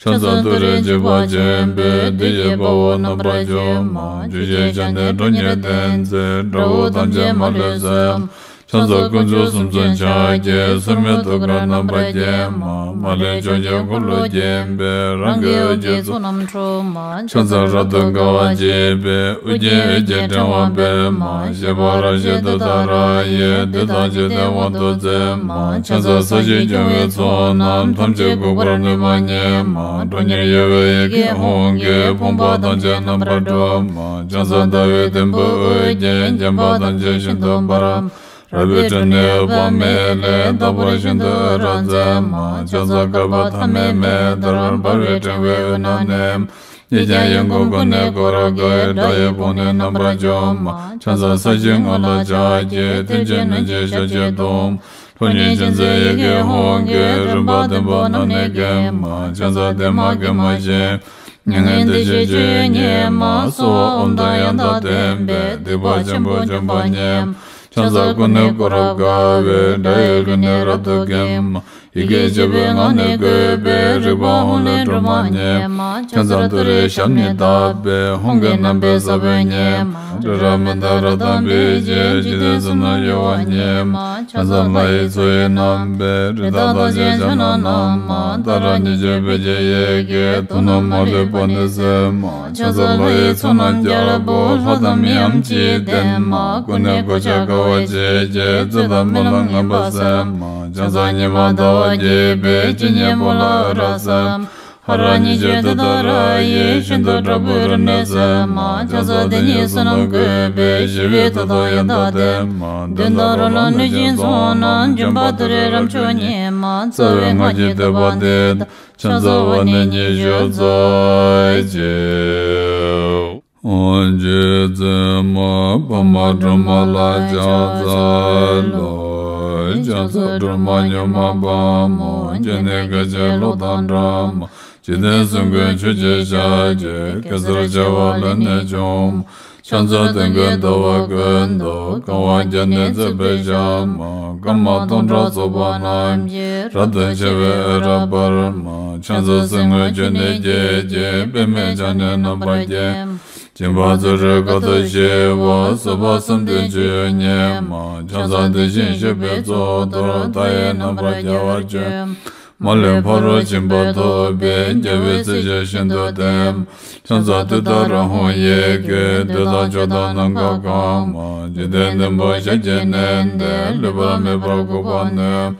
ཕྱག་འཚལ་ཏུ་རེའི་འཇིགས་པ་ཆེན་པོས། བདུད་ཀྱི་དཔའ་བོ་རྣམ་པར་འཇོམས་མ། བཅུ་བཞིའི་ཞལ་ནི་ཁྲོ་གཉེར་ལྡན་མཛད། དགྲ་བོ་ཐམས་ཅད་མ་ལུས་གསོད། ཕྱག་འཚལ་དཀོན་མཆོག་གསུམ་མཚོན་ཕྱག་རྒྱའི། སྲེད་མེད་ཐུགས་ཀར་རྣམ་པར་བརྒྱན་མ། མ་ལུས་ཕྱོགས་བཅུའི་འཁོར་ལོས་བརྒྱན་པའི། རང་གི་འོད་ཀྱི་ཚོགས་རྣམས་འཁྲུགས་མ། ཕྱག་འཚལ་རབ་ཏུ་དགའ་བ་བརྗིད་པའི། ཨོ་རྒྱན་འོད་ཀྱི་ཕྲེང་བ་སྤེལ་མ། བཞད་པ་རབ་བཞད་ཏུཏྟཱ་ར་ཡིས། བདུད་དང་འཇིག་རྟེན་དབང་དུ་མཛད་མ། ཕྱག་འཚལ་ས་གཞི་སྐྱོང་བའི་ཚོགས་རྣམས། ཐམས་ཅད་འགུགས་པར་ནུས་པ་ཉིད་མ། ཁྲོ་གཉེར་གཡོ་བའི་ཡི་གེ་ཧཱུྃ་གིས། ཕོངས་པ་ཐམས་ཅད་རྣམ་པར་སྒྲོལ་མ། ཕྱག་འཚལ་ཟླ་བའི་དུམ་བུས་ཨོ་རྒྱན། བརྒྱན་པ་ཐམས་ཅད་ཤིན་ཏུ་འབར་མ། རལ་པའི་ཁྲོད་ནས་འོད་དཔག་མེད་ལས། རྟག་པར་ཤིན་ཏུ་འོད་རབ་མཛད་མ། ཕྱག་འཚལ་བསྐལ་པ་ཐ་མའི་མེ་ལྟར། འབར་བའི་ཕྲེང་བའི་དབུས་ན་གནས། གཡས་བརྐྱང་གཡོན་བསྐུམ་ཀུན་ནས་བསྐོར་དགའི། དགྲ་ཡི་དཔུང་ནི་རྣམ་པར་འཇོམས་མ། ཕྱག་འཚལ་ས་གཞིའི་ངོས་ལ་ཕྱག་གི། མཐིལ་གྱིས་བསྣུན་ཅིང་ཞབས་ཀྱིས་བརྡུང་། ཁྲོ་གཉེར་ཅན་མཛད་ཡི་གེ་ཧཱུྃ་གིས། རིམ་པ་བདུན་པོ་རྣམས་ནི་འགེམས་མ། ཕྱག་འཚལ་བདེ་མ་དགེ་མ་ཞིང་། མྱ་ངན་འདས་ཞི་སྤྱོད་ཡུལ་ཉིད་མ། སྭཱ་ཧཱ་ཨོཾ་དང་ཡང་དག་ལྡན་པས། སྡིག་པ་ཆེན་པོ་འཇོམས་པ་ཉིད་མ། ཕྱག་འཚལ་ཀུན་ནས་བསྐོར་རབ་དགའ་བའི། དགྲ་ཡི་རྒོལ་ནི་རབ་ཏུ་འགེམས་མ། ཡི་གེ་བཅུ་པའི་ངག་ནི་བཀོད་པའི། རིག་པ་ཧཱུྃ་ལས་སྒྲོལ་མ་ཉིད་མ། ཕྱག་འཚལ་ཏུ་རེའི་ཞབས་ནི་བརྡབས་པས། ཧཱུྃ་གི་རྣམ་པའི་ས་བོན་ཉིད་མ། རི་རབ་མནྡ་ར་དང་འབིགས་བྱེད། འཇིག་རྟེན་གསུམ་ན་གཡོ་བ་ཉིད་མ། ཕྱག་འཚལ་ལྷ་ཡི་མཚོ་ཡི་རྣམ་པའི། རི་དྭགས་རྟགས་ཅན་ཕྱག་ན་བསྣམས་མ། ཏཱ་ར་གཉིས་བརྗོད་བོད་ཀྱི་ཡི་གེས། དུག་རྣམས་མ་ལུས་པ་ནི་སེལ་མ། ཕྱག་འཚལ་ལྷ་ཡི་ཚོགས་རྣམས་རྒྱལ་པོ། ལྷ་དང་མིའམ་ཅི་ཡིས་བསྟེན་མ། ཀུན་ནས་གོ་ཆ་དགའ་བ་བརྗིད་ཀྱིས། རྩོད་དང་རྨི་ལམ་ངན་པ་སེལ་མ། ཕྱག་འཚལ་ཉི་མ་ཟླ་བ་རྒྱས་པའི། སྤྱན་གཉིས་པོ་ལ་འོད་རབ་གསལ་མ། ཧ་ར་གཉིས་ཀྱི་དེ་ལྟར་ཡིད་བཞིན་དུ་དྲག་པོའི་རིམས་ནད་སེལ་མ། ཆང་ས་དེ་ཉིད་བསོད་ནམས་བཀོད་པས་ཞི་བའི་མཐུ་དང་ཡང་དག་ལྡན་མ། གདོན་དང་རོ་ལངས་གནོད་སྦྱིན་ཚོགས་རྣམས། འཇོམས་པ་ཏུ་རེ་རབ་མཆོག་ཉིད་མ། རྩ་བའི་སྔགས་ཀྱི་བསྟོད་པ་འདི་དང་། ཕྱག་འཚལ་བ་ནི་ཉི་ཤུ་རྩ་གཅིག་རྗེ་བཙུན་མ་འཕགས་མ་སྒྲོལ་མ་ལ་ཕྱག་འཚལ་ལོ། ཕྱག་འཚལ་སྒྲོལ་མ་མྱུར་མ་དཔའ་མོ། སྤྱན་ནི་སྐད་ཅིག་གློག་དང་འདྲ་མ། འཇིག་རྟེན་གསུམ་མགོན་ཆུ་སྐྱེས་ཞལ་གྱི། གེ་སར་བྱེ་བ་ལས་ནི་བྱུང་མ། ཕྱག་འཚལ་སྟོན་ཀའི་ཟླ་བ་ཀུན་ཏུ། གང་བ་བརྒྱ་ནི་བརྩེགས་པའི་ཞལ་མ། སྐར་མ་སྟོང་ཕྲག་ཚོགས་པ་རྣམས་ཀྱིས། རབ་ཏུ་ཕྱེ་བའི་འོད་རབ་འབར་མ། ཕྱག་འཚལ་སེར་སྔོ་ཆུ་ནས་སྐྱེས་ཀྱི། པདྨས་ཕྱག་ནི་རྣམ་པར་བརྒྱན་མ། སྦྱིན་པ་བརྩོན་འགྲུས་དཀའ་ཐུབ་ཞི་བ། བཟོད་པ་བསམ་གཏན་སྤྱོད་ཡུལ་ཉིད་མ། ཕྱག་འཚལ་དེ་བཞིན་གཤེགས་པའི་གཙུག་ཏོར། མཐའ་ཡས་རྣམ་པར་རྒྱལ་བར་སྤྱོད་མ། མ་ལུས་ཕ་རོལ་ཕྱིན་པ་ཐོབ་པའི། རྒྱལ་བའི་སྲས་ཆོས་ཤིན་ཏུ་བརྟན་མ། ཕྱག་འཚལ་ཏུཏྟཱ་ར་ཧཱུྃ་ཡི་གེ། བདུད་དང་ཕྱོགས་དང་ནམ་མཁའ་གང་མ། འཇིག་རྟེན་བདུན་པོ་ཞབས་ཀྱིས་མནན་ཏེ། ལུས་པ་མེད་པར་འགུགས་པར་ནུས།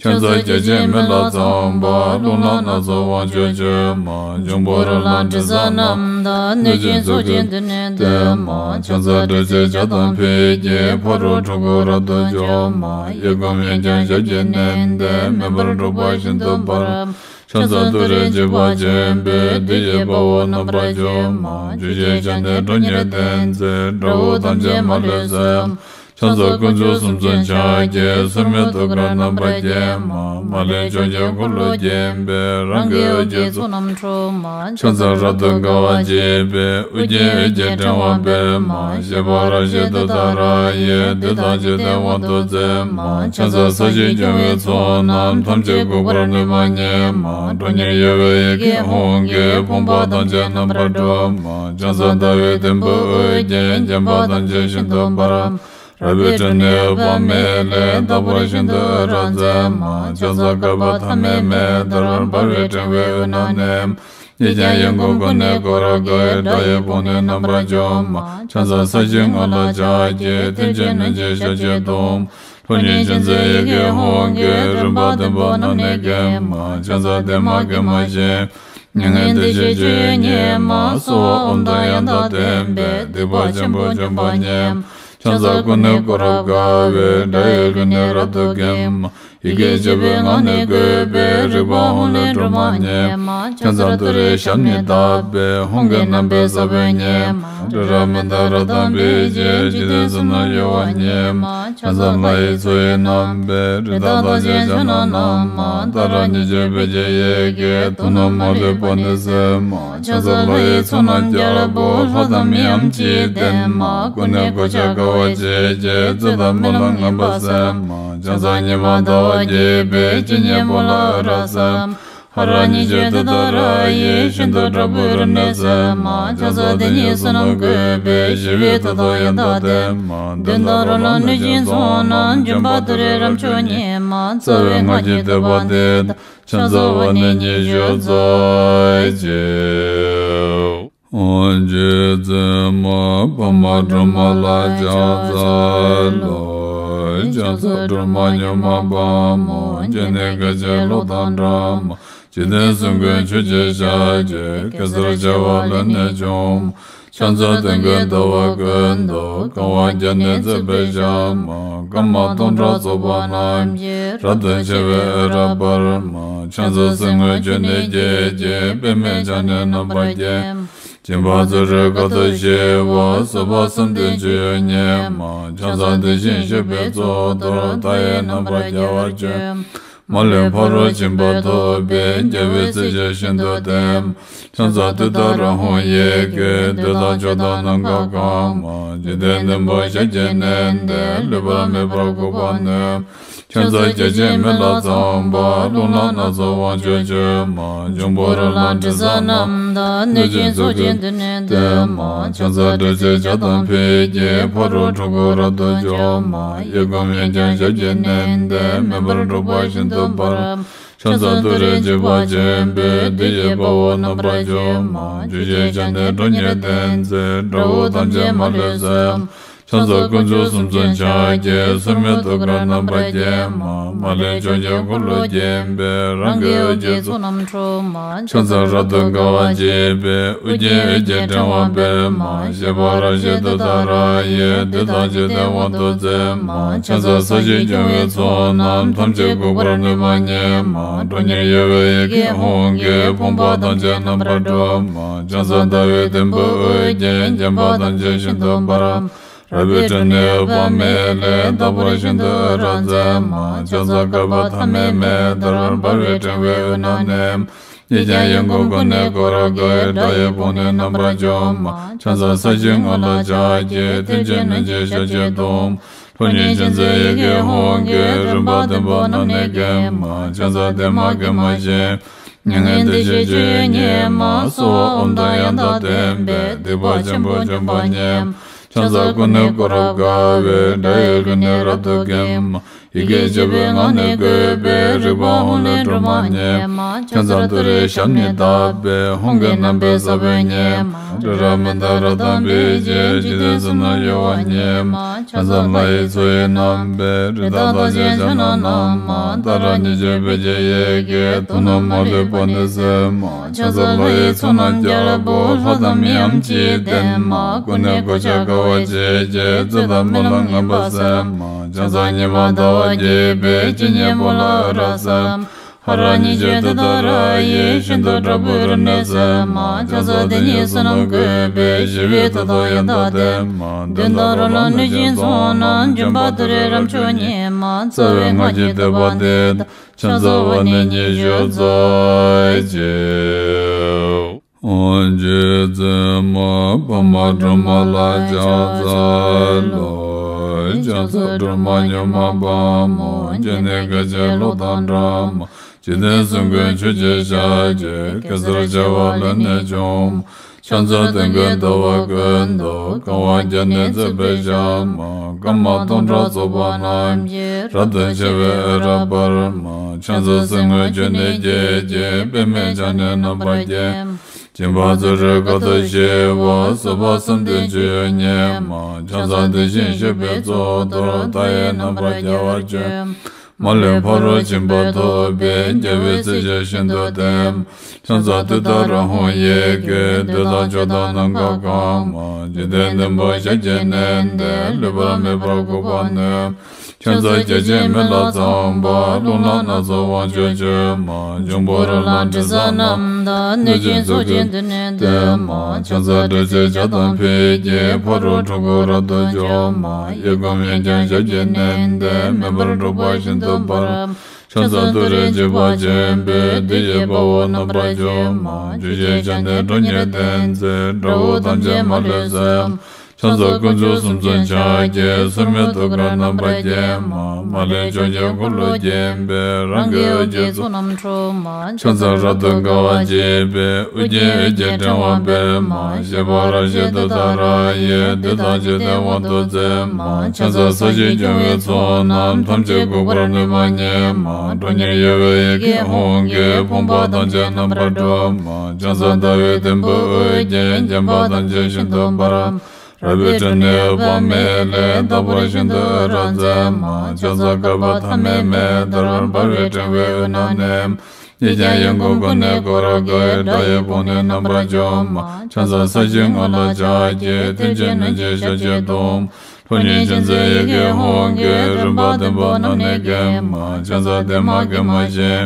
ཕྱག་འཚལ་བརྒྱ་བྱིན་མེ་ལྷ་ཚངས་པ། རླུང་ལྷ་སྣ་ཚོགས་དབང་ཕྱུག་མཆོད་མ། འབྱུང་པོ་རོ་ལངས་དྲི་ཟ་རྣམས་དང་། གནོད་སྦྱིན་ཚོགས་ཀྱིས་མདུན་ནས་བསྟོད་མ། ཕྱག་འཚལ་དྲི་ཟའི་ལྗགས་དང་ཕུད་ཀྱིས། ཕ་རོལ་འཁྲུལ་འཁོར་རབ་ཏུ་འཇོམས་མ། གཡས་བསྐུམ་གཡོན་བརྐྱང་ཞབས་ཀྱིས་མནན་ཏེ། མེ་འབར་འཁྲུག་པ་ཤིན་ཏུ་འབར་མ། ཕྱག་འཚལ་ཏུ་རེ་འཇིགས་པ་ཆེན་པོས། བདུད་ཀྱི་དཔའ་བོ་རྣམ་པར་འཇོམས་མ། བཅུ་ཞལ་ཕྱག་ནི་ཁྲོ་གཉེར་ལྡན་མཛད། དགྲ་བོ་ཐམས་ཅད་མ་ལུས་གསོད་མ། ཕྱག་འཚལ་དཀོན་མཆོག་གསུམ་མཚོན་ཕྱག་རྒྱའི། སོར་མོས་ཐུགས་ཀར་རྣམ་པར་བརྒྱན་མ། མ་ལུས་ཕྱོགས་ཀྱི་འཁོར་ལོས་བརྒྱན་པའི། རང་གི་འོད་ཀྱི་ཚོགས་རྣམས་འཁྲུག་མ། ཕྱག་འཚལ་རབ་ཏུ་དགའ་བ་བརྗིད་པའི། ཨོ་རྒྱན་འོད་ཀྱི་ཕྲེང་བ་སྤེལ་མ། བཞད་པ་རབ་བཞད་ཏུཏྟཱ་ར་ཡིས། བདུད་དང་འཇིག་རྟེན་དབང་དུ་མཛད་མ། ཕྱག་འཚལ་ས་གཞིར་སྐྱོང་བའི་ཚོགས་རྣམས། ཐམས་ཅད་འགུགས་པར་ནུས་པ་ཉིད་མ། ཁྲོ་གཉེར་གཡོ་བའི་ཡི་གེ་ཧཱུྃ་གིས། ཕོངས་པ་ཐམས་ཅད་རྣམ་པར་སྒྲོལ་མ། ཕྱག་འཚལ་ཟླ་བའི་དུམ་བུས་དབུ་རྒྱན། བརྒྱན་པ་ཐམས་ཅད་ཤིན་ཏུ་འབར་མ། རལ་པའི་ཁྲོད་ནས་འོད་དཔག་མེད་ལས། རྟག་པར་ཤིན་ཏུ་འོད་རབ་མཛད་མ། ཕྱག་འཚལ་བསྐལ་པ་ཐ་མའི་མེ་ལྟར། འབར་བའི་ཕྲེང་བའི་དབུས་ན་གནས་མ། གཡས་བརྐྱང་གཡོན་བསྐུམ་ཀུན་ནས་བསྐོར་དགའི། དགྲ་ཡི་དཔུང་ནི་རྣམ་པར་འཇོམས་མ། ཕྱག་འཚལ་ས་གཞིའི་ངོས་ལ་ཕྱག་གི། མཐིལ་གྱིས་བསྣུན་ཅིང་ཞབས་ཀྱིས་བརྡུང་མ། ཁྲོ་གཉེར་ཅན་མཛད་ཡི་གེ་ཧཱུྃ་གིས། རིམ་པ་བདུན་པོ་རྣམས་ནི་འགེམས་མ། ཕྱག་འཚལ་བདེ་མ་དགེ་མ་ཞི་མ། མྱ་ངན་འདས་ཞི་སྤྱོད་ཡུལ་ཉིད་མ། གསོལ་བ་ཨོཾ་དང་ཡང་དག་ལྡན་པས། སྡིག་པ་ཆེན་པོ་འཇོམས་པ་ཉིད་མ། ཕྱག་འཚལ་ཀུན་ནས་བསྐོར་རབ་དགའ་བའི། དགྲ་ཡི་ལུས་ནི་རབ་ཏུ་འགེམས་མ། ཡི་གེ་བཅུ་པའི་ངག་ནི་བཀོད་པའི། རིག་པ་ཧཱུྃ་ལས་སྒྲོལ་མ་ཉིད་མ། ཕྱག་འཚལ་ཏུ་རེའི་ཞབས་ནི་བརྡབས་པས། ཧཱུྃ་གི་རྣམ་པའི་ས་བོན་ཉིད་མ། སྤྲིན་རབ་མི་འདའ་རབ་དང་འབིགས་བྱེད། འཇིག་རྟེན་གསུམ་རྣམས་གཡོ་བ་ཉིད་མ། ཕྱག་འཚལ་ལྷ་ཡི་མཚོ་ཡི་རྣམ་པའི། རི་དྭགས་རྟགས་ཅན་ཕྱག་ན་བསྣམས་མ། ཏཱ་ར་གཉིས་བརྗོད་བོད་ཀྱི་ཡི་གེས། དུག་རྣམས་མ་ལུས་པ་ནི་སེལ་མ། ཕྱག་འཚལ་ལྷ་ཡི་ཚོགས་རྣམས་རྒྱལ་པོ། ལྷ་དང་མིའམ་ཅི་ཡིས་བསྟེན་མ། ཀུན་ནས་གོ་ཆ་དགའ་བ་བརྗིད་ཀྱིས། རྩོད་དང་སྨོན་ལམ་ངན་པ་སེལ་མ། ཕྱག་འཚལ་ཉི་མ་ཟླ་བ་རྒྱས་པའི། སྤྱན་གཉིས་པོ་ལ་འོད་རབ་གསལ་མ། ཧ་ར་གཉིས་བརྗོད་ཏུཏྟཱ་ར་ཡིས། ཤིན་ཏུ་དྲག་པོའི་རིམས་ནད་སེལ་མ། ཕྱག་འཚལ་དེ་ཉིད་བསོད་ནམས་བཀོད་པའི། ཞི་བའི་མཐུ་དང་ཡང་དག་ལྡན་མ། གདོན་དང་རོ་ལངས་གནོད་སྦྱིན་ཚོགས་རྣམས། འཇོམས་པ་ཏུ་རེ་རབ་མཆོག་ཉིད་མ། རྩ་བའི་སྔགས་ཀྱི་བསྟོད་པ་འདི་དང་། ཕྱག་འཚལ་བ་ནི་ཉི་ཤུ་རྩ་གཅིག་རྗེ་བཙུན་མ་འཕགས་མ་སྒྲོལ་མ་ལ་ཕྱག་འཚལ་ལོ། ཕྱག་འཚལ་སྒྲོལ་མ་མྱུར་མ་དཔའ་མོ། སྤྱན་ནི་སྐད་ཅིག་གློག་དང་འདྲ་མ། འཇིག་རྟེན་གསུམ་མགོན་ཆུ་སྐྱེས་ཞལ་གྱི། གེ་སར་བྱེ་བ་ལས་ནི་བྱུང་མ། ཕྱག་འཚལ་སྟོན་ཀའི་ཟླ་བ་ཀུན་ཏུ། གང་བ་བརྒྱ་ནི་བརྩེགས་པའི་ཞལ་མ། སྐར་མ་སྟོང་ཕྲག་ཚོགས་པ་རྣམས་ཀྱིས། རབ་ཏུ་ཕྱེ་བའི་འོད་རབ་འབར་མ། ཕྱག་འཚལ་སེར་སྔོ་ཆུ་ནས་སྐྱེས་ཀྱི། པདྨས་ཕྱག་ནི་རྣམ་པར་བརྒྱན་མ། སྦྱིན་པ་བརྩོན་འགྲུས་དཀའ་ཐུབ་ཞི་བ། བཟོད་པ་བསམ་གཏན་སྤྱོད་ཡུལ་ཉིད་མ། ཕྱག་འཚལ་དེ་བཞིན་གཤེགས་པའི་གཙུག་ཏོར། མཐའ་ཡས་རྣམ་པར་རྒྱལ་བར་སྤྱོད་མ། མ་ལུས་ཕ་རོལ་ཕྱིན་པ་ཐོབ་པའི། རྒྱལ་བའི་སྲས་ཆོས་ཤིན་ཏུ་བརྟན་མ། ཕྱག་འཚལ་ཏུཏྟཱ་ར་ཧཱུྃ་ཡི་གེས། བདུད་དང་ཕྱོགས་དང་ནམ་མཁའ་གང་མ། འཇིག་རྟེན་བདུན་པོ་ཞབས་ཀྱིས་མནན་ཏེ། ལུས་པ་མེད་པར་འགུགས་པར་ནུས། ཕྱག་འཚལ་བརྒྱ་བྱིན་མེ་ལྷ་ཚངས་པ། རླུང་ལྷ་སྣ་ཚོགས་དབང་ཕྱུག་མཆོད་མ། འབྱུང་པོ་རོ་ལངས་དྲི་ཟ་རྣམས་དང་། གནོད་སྦྱིན་ཚོགས་ཀྱིས་མདུན་ནས་བསྟོད་མ། ཕྱག་འཚལ་དྲི་ཟའི་ལྗགས་དང་ཕུད་ཀྱིས། ཕ་རོལ་འཁྲུལ་འཁོར་རབ་ཏུ་འཇོམས་མ། གཡས་བསྐུམ་གཡོན་བརྐྱང་ཞབས་ཀྱིས་མནན་ཏེ། མེ་འབར་འཁྲུག་པ་ཤིན་ཏུ་འབར་མ། ཕྱག་འཚལ་ཏུ་རེ་འཇིགས་པ་ཆེན་པོས། བདུད་ཀྱི་དཔའ་བོ་རྣམ་པར་འཇོམས་མ། བཅུ་ཞལ་ཕྱག་ནི་ཁྲོ་གཉེར་ལྡན་མཛད། དགྲ་བོ་ཐམས་ཅད་མ་ལུས་གསོད་མ། ཕྱག་འཚལ་དཀོན་མཆོག་གསུམ་མཚོན་ཕྱག་རྒྱའི། སྲེད་མེད་ཐུགས་ཀར་རྣམ་པར་བརྒྱན་མ། མ་ལུས་ཕྱོགས་བཅུའི་འཁོར་ལོ་བརྒྱན་པའི། རང་གི་འོད་ཀྱི་ཚོགས་རྣམས་འཁྲུགས་མ། ཕྱག་འཚལ་རབ་ཏུ་དགའ་བ་བརྗིད་པའི། ཨོ་རྒྱན་འོད་ཀྱི་ཕྲེང་བ་སྤེལ་མ། བཞད་པ་རབ་བཞད་ཏུཏྟཱ་ར་ཡིས། བདུད་དང་འཇིག་རྟེན་དབང་དུ་མཛད་མ། ཕྱག་འཚལ་ས་གཞི་སྐྱོང་བའི་ཚོགས་རྣམས། ཐམས་ཅད་འགུགས་པར་ནུས་པ་ཉིད་མ། ཁྲོ་གཉེར་གཡོ་བའི་ཡི་གེ་ཧཱུྃ་གིས། ཕོངས་པ་ཐམས་ཅད་རྣམ་པར་སྒྲོལ་མ། ཕྱག་འཚལ་ཟླ་བའི་དུམ་བུས་དབུ་རྒྱན། བརྒྱན་པ་ཐམས་ཅད་ཤིན་ཏུ་འབར་མ། རལ་པའི་ཁྲོད་ནས་འོད་དཔག་མེད་ལས། རྟག་པར་ཤིན་ཏུ་འོད་རབ་མཛད་མ། ཕྱག་འཚལ་བསྐལ་པ་ཐ་མའི་མེ་ལྟར། འབར་བའི་ཕྲེང་བའི་དབུས་ན་གནས། གཉིས་ཀྱང་ཡི་དམ་ཀུན་ནས་བསྐོར་དགའི། དགྲ་ཡི་དཔུང་ནི་རྣམ་པར་འཇོམས་མ། ཕྱག་འཚལ་ས་གཞིའི་ངོས་ལ་ཕྱག་གི། མཐིལ་གྱིས་བསྣུན་ཅིང་ཞབས་ཀྱིས་བརྡུང་། ཁྲོ་གཉེར་ཅན་མཛད་ཡི་གེ་ཧཱུྃ་གིས། རིམ་པ་བདུན་པོ་རྣམས་ནི་འགེམས་མ། ཕྱག་འཚལ་བདེ་མ་དགེ་མ་ཞི། མྱ་ངན་འདས་ཞི་སྤྱོད་ཡུལ་ཉིད་མ། གསོལ་བ་ཨོཾ་དང་ཡང་དག་ལྡན་པས། སྡིག་པ་ཆེན་པོ་འཇོམས་པ་ཉིད་མ། ཕྱག་འཚལ་ཀུན་ནས་བསྐོར་རབ་དགའ་བའི། དགྲ་ཡི་ལུས་ནི་རབ་ཏུ་འགེམས་མ། ཡི་གེ་བཅུ་པའི་ངག་ནི་བཀོད་པའི། རིག་པ་ཧཱུྃ་ལས་སྒྲོལ་མ་ཉིད་མ། ཕྱག་འཚལ་ཏུ་རེའི་ཞབས་ནི་བརྡབས་པས། ཧཱུྃ་གི་རྣམ་པའི་ས་བོན་ཉིད་མ། རི་རབ་མནྡ་ར་དང་འབིགས་བྱེད། འཇིག་རྟེན་གསུམ་རྣམས་གཡོ་བ་ཉིད་མ། ཕྱག་འཚལ་ལྷ་ཡི་མཚོ་ཡི་རྣམ་པའི། རི་དྭགས་རྟགས་ཅན་ཕྱག་ན་བསྣམས་མ། ཏཱ་ར་གཉིས་བརྗོད་བོད་ཀྱི་ཡི་གེས། དུག་རྣམས་མ་ལུས་པ་ནི་སེལ་མ། ཕྱག་འཚལ་ལྷ་ཡི་ཚོགས་རྣམས་རྒྱལ་པོ། ལྷ་དང་མིའམ་ཅི་ཡིས་བསྟེན་མ། ཀུན་ནས་གོ་ཆ་དགའ་བ་བརྗིད་ཀྱིས། རྩོད་དང་རྨི་ལམ་ངན་པ་སེལ་མ། ཕྱག་འཚལ་ཉི་མ་ཟླ་བ་རྒྱས་པའི། སྤྱན་གཉིས་པོ་ལ་འོད་རབ་གསལ་མ། ཧ་ར་གཉིས་བརྗོད་ཏུཏྟཱ་ར་ཡིས། ཤིན་ཏུ་དྲག་པོའི་རིམས་ནད་སེལ་མ། ཕྱག་འཚལ་དེ་ཉིད་བསོད་ནམས་བཀོད་པའི། ཞི་བའི་མཐུ་སྟོབས་ཡང་དག་ལྡན་མ། གདོན་དང་རོ་ལངས་གནོད་སྦྱིན་ཚོགས་རྣམས། འཇོམས་པ་ཏུ་རེའི་རབ་མཆོག་ཉིད་མ། རྩ་བའི་སྔགས་ཀྱི་བསྟོད་པ་འདི་དང་། ཕྱག་འཚལ་བ་ནི་ཉི་ཤུ་རྩ་གཅིག་རྗེ་བཙུན་མ་འཕགས་མ་སྒྲོལ་མ་ལ་ཕྱག་འཚལ་ལོ། ཕྱག་འཚལ་སྒྲོལ་མ་མྱུར་མ་དཔའ་མོ། སྤྱན་ནི་སྐད་ཅིག་གློག་དང་འདྲ་མ། འཇིག་རྟེན་གསུམ་མགོན་ཆུ་སྐྱེས་ཞལ་གྱི། གེ་སར་བྱེ་བ་ལས་ནི་བྱུང་མ། ཕྱག་འཚལ་སྟོན་ཀའི་ཟླ་བ་ཀུན་ཏུ། གང་བ་བརྒྱ་ནི་བརྩེགས་པའི་ཞལ་མ། སྐར་མ་སྟོང་ཕྲག་ཚོགས་པ་རྣམས་ཀྱིས། རབ་ཏུ་ཕྱེ་བའི་འོད་རབ་འབར་མ། ཕྱག་འཚལ་གསེར་དངུལ་ཆུ་ནས་སྐྱེས་ཀྱི། པདྨས་ཕྱག་ནི་རྣམ་པར་བརྒྱན། སྦྱིན་པ་བརྩོན་འགྲུས་དཀའ་ཐུབ་ཞི་བ། བཟོད་པ་བསམ་གཏན་སྤྱོད་ཡུལ་ཉིད་མ། ཕྱག་འཚལ་དེ་བཞིན་གཤེགས་པའི་གཙུག་ཏོར། མཐའ་ཡས་རྣམ་པར་རྒྱལ་བར་སྤྱོད། མ་ལུས་ཕ་རོལ་ཕྱིན་པ་ཐོབ་པའི། རྒྱལ་བའི་སྲས་ཀྱིས་ཤིན་ཏུ་བསྟེན། ཕྱག་འཚལ་ཏུཏྟཱ་ར་ཧཱུྃ་ཡི་གེས། བདུད་དང་ཕྱོགས་དང་ནམ་མཁའ་གང་མ། འཇིག་རྟེན་བདུན་པོ་ཞབས་ཀྱིས་མནན་ཏེ། ལུས་པ་མེད་པར་འགུགས་པར་ནུས། ཕྱག་འཚལ་བརྒྱ་བྱིན་མེ་ལྷ་ཚངས་པ། རླུང་ལྷ་སྣ་ཚོགས་དབང་ཕྱུག་མཆོད་མ། འབྱུང་པོ་རོ་ལངས་དྲི་ཟ་རྣམས་དང་། གནོད་སྦྱིན་ཚོགས་ཀྱིས་མདུན་ནས་བསྟོད་མ། ཕྱག་འཚལ་དྲག་ཅན་བྱ་དང་ཕཊ་ཀྱིས། ཕ་རོལ་འཁྲུལ་འཁོར་རབ་ཏུ་འཇོམས་མ། གཡས་བསྐུམ་གཡོན་བརྐྱང་ཞབས་ཀྱིས་མནན་ཏེ། མེ་འབར་འཁྲུག་པ་ཤིན་ཏུ་འབར། ཕྱག་འཚལ་ཏུ་རེའི་འཇིགས་པ་ཆེན་པོས། བདུད་ཀྱི་དཔའ་བོ་རྣམ་པར་འཇོམས་མ། བཅུ་ཞབས་ཀྱིས་ནི་ཁྲོ་གཉེར་ལྡན་མཛད། དགྲ་བོ་ཐམས་ཅད་མ་ལུས་གསོད། ཕྱག་འཚལ་དཀོན་མཆོག་གསུམ་མཚོན་ཕྱག་རྒྱའི། སྲེད་མེད་ཐུགས་ཀར་རྣམ་པར་བརྒྱན་མ། མ་ལུས་ཕྱོགས་བཅུའི་འཁོར་ལོས་བརྒྱན་པའི། རང་གི་འོད་ཀྱི་ཚོགས་རྣམས་འཁྲུགས་མ། ཕྱག་འཚལ་རབ་ཏུ་དགའ་བ་བརྗིད་པའི། ཨོ་རྒྱན་འོད་ཀྱི་ཕྲེང་བ་སྤེལ་མ། བཞད་པ་རབ་བཞད་ཏུཏྟཱ་ར་ཡིས། བདུད་དང་འཇིག་རྟེན་དབང་དུ་མཛད་མ། ཕྱག་འཚལ་ས་གཞི་སྐྱོང་བའི་ཚོགས་རྣམས། ཐམས་ཅད་འགུགས་པར་ནུས་པ་ཉིད་མ། ཁྲོ་གཉེར་གཡོ་བའི་ཡི་གེ་ཧཱུྃ་གིས། ཕོངས་པ་ཐམས་ཅད་རྣམ་པར་སྒྲོལ་མ། ཕྱག་འཚལ་ཟླ་བའི་དུམ་བུས་དབུ་རྒྱན། བརྒྱན་པ་ཐམས་ཅད་ཤིན་ཏུ་འབར་མ། རལ་པའི་ཁྲོད་ནས་འོད་དཔག་མེད་ལས། རྟག་པར་ཤིན་ཏུ་འོད་རབ་མཛད་མ། ཕྱག་འཚལ་བསྐལ་པ་ཐ་མའི་མེ་ལྟར། འབར་བའི་ཕྲེང་བའི་དབུས་ན་གནས། གཉིས་ཀྱང་ཡི་དམ་ཀུན་ནས་བསྐོར་དགའི། དགྲ་ཡི་དཔུང་ནི་རྣམ་པར་འཇོམས་མ། ཕྱག་འཚལ་ས་གཞིའི་ངོས་ལ་ཕྱག་གི། མཐིལ་གྱིས་བསྣུན་ཅིང་ཞབས་ཀྱིས་བརྡུང་། ཁྲོ་གཉེར་ཅན་མཛད་ཡི་གེ་ཧཱུྃ་གིས། རིམ་པ་བདུན་པོ་རྣམས་ནི་འགེམས་མ། ཕྱག་འཚལ་བདེ་མ་དགེ་མ་ཞི།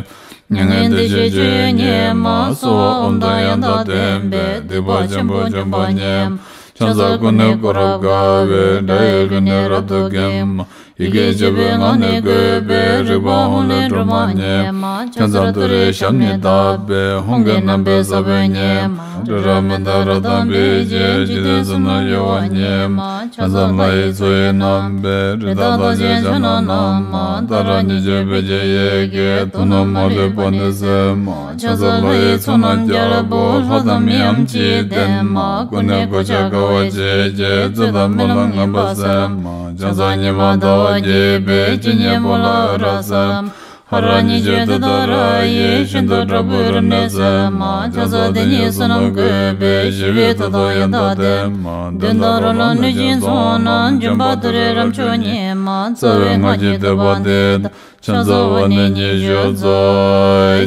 མྱ་ངན་འདས་ཞི་སྤྱོད་ཡུལ་ཉིད་མ། གསོལ་བ་ཨོཾ་དང་ཡང་དག་ལྡན་པས། སྡིག་པ་ཆེན་པོ་འཇོམས་པ་ཉིད་མ། ཕྱག་འཚལ་ཀུན་ནས་བསྐོར་རབ་དགའ་བའི། དགྲ་ཡི་ལུས་ནི་རབ་ཏུ་འགེམས་མ། ཡི་གེ་བཅུ་པའི་ངག་ནི་བཀོད་པའི། རིག་པ་ཧཱུྃ་ལས་སྒྲོལ་མ་ཉིད་མ། ཕྱག་འཚལ་ཏུ་རེའི་ཞབས་ནི་བརྡབས་པས། ཧཱུྃ་གི་རྣམ་པའི་ས་བོན་ཉིད་མ། རི་རབ་མནྡ་ར་དང་འབིགས་བྱེད། འཇིག་རྟེན་གསུམ་རྣམས་གཡོ་བ་ཉིད་མ། ཕྱག་འཚལ་ལྷ་ཡི་མཚོ་ཡི་རྣམ་པའི། རི་དྭགས་རྟགས་ཅན་ཕྱག་ན་བསྣམས་མ། ཏཱ་ར་གཉིས་བརྗོད་བོད་ཀྱི་ཡི་གེས། དུག་རྣམས་མ་ལུས་པ་ནི་སེལ་མ། ཕྱག་འཚལ་ལྷ་ཡི་ཚོགས་རྣམས་རྒྱལ་པོ། ལྷ་དང་མིའམ་ཅི་ཡིས་བསྟེན་མ། ཀུན་ནས་གོ་ཆ་དགའ་བ་བརྗིད་ཀྱིས། རྩོད་དང་རྨི་ལམ་ངན་པ་སེལ་མ། ཕྱག་འཚལ་ཉི་མ་ཟླ་བ་རྒྱས་པའི། སྤྱན་གཉིས་པོ་ལ་འོད་རབ་གསལ་མ། ཧ་ར་ཉི་ཤུ་དེ་ལྟར་ཡིད་བཞིན་དུ་དྲག་པོའི་རིམས་ནད་སེལ་མ། ཆང་ས་དེ་ཉིད་བསོད་ནམས་བཀོད་པས་ཞི་བའི་མཐུ་དང་ཡང་དག་ལྡན་མ། གདོན་དང་རོ་ལངས་གནོད་སྦྱིན་ཚོགས་རྣམས། འབྱུང་པོ་དུད་འགྲོའི་རབ་མཆོག་ཉིད་མ། རྩ་བའི་སྔགས་ཀྱི་བསྟོད་པ་འདི་དང་། ཕྱག་འཚལ་བ་ནི་ཉི་ཤུ་རྩ་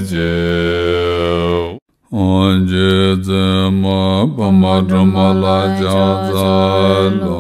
གཅིག། རྗེ་བཙུན་མ་འཕགས་མ་སྒྲོལ་མ་ལ་ཕྱག་འཚལ་ལོ།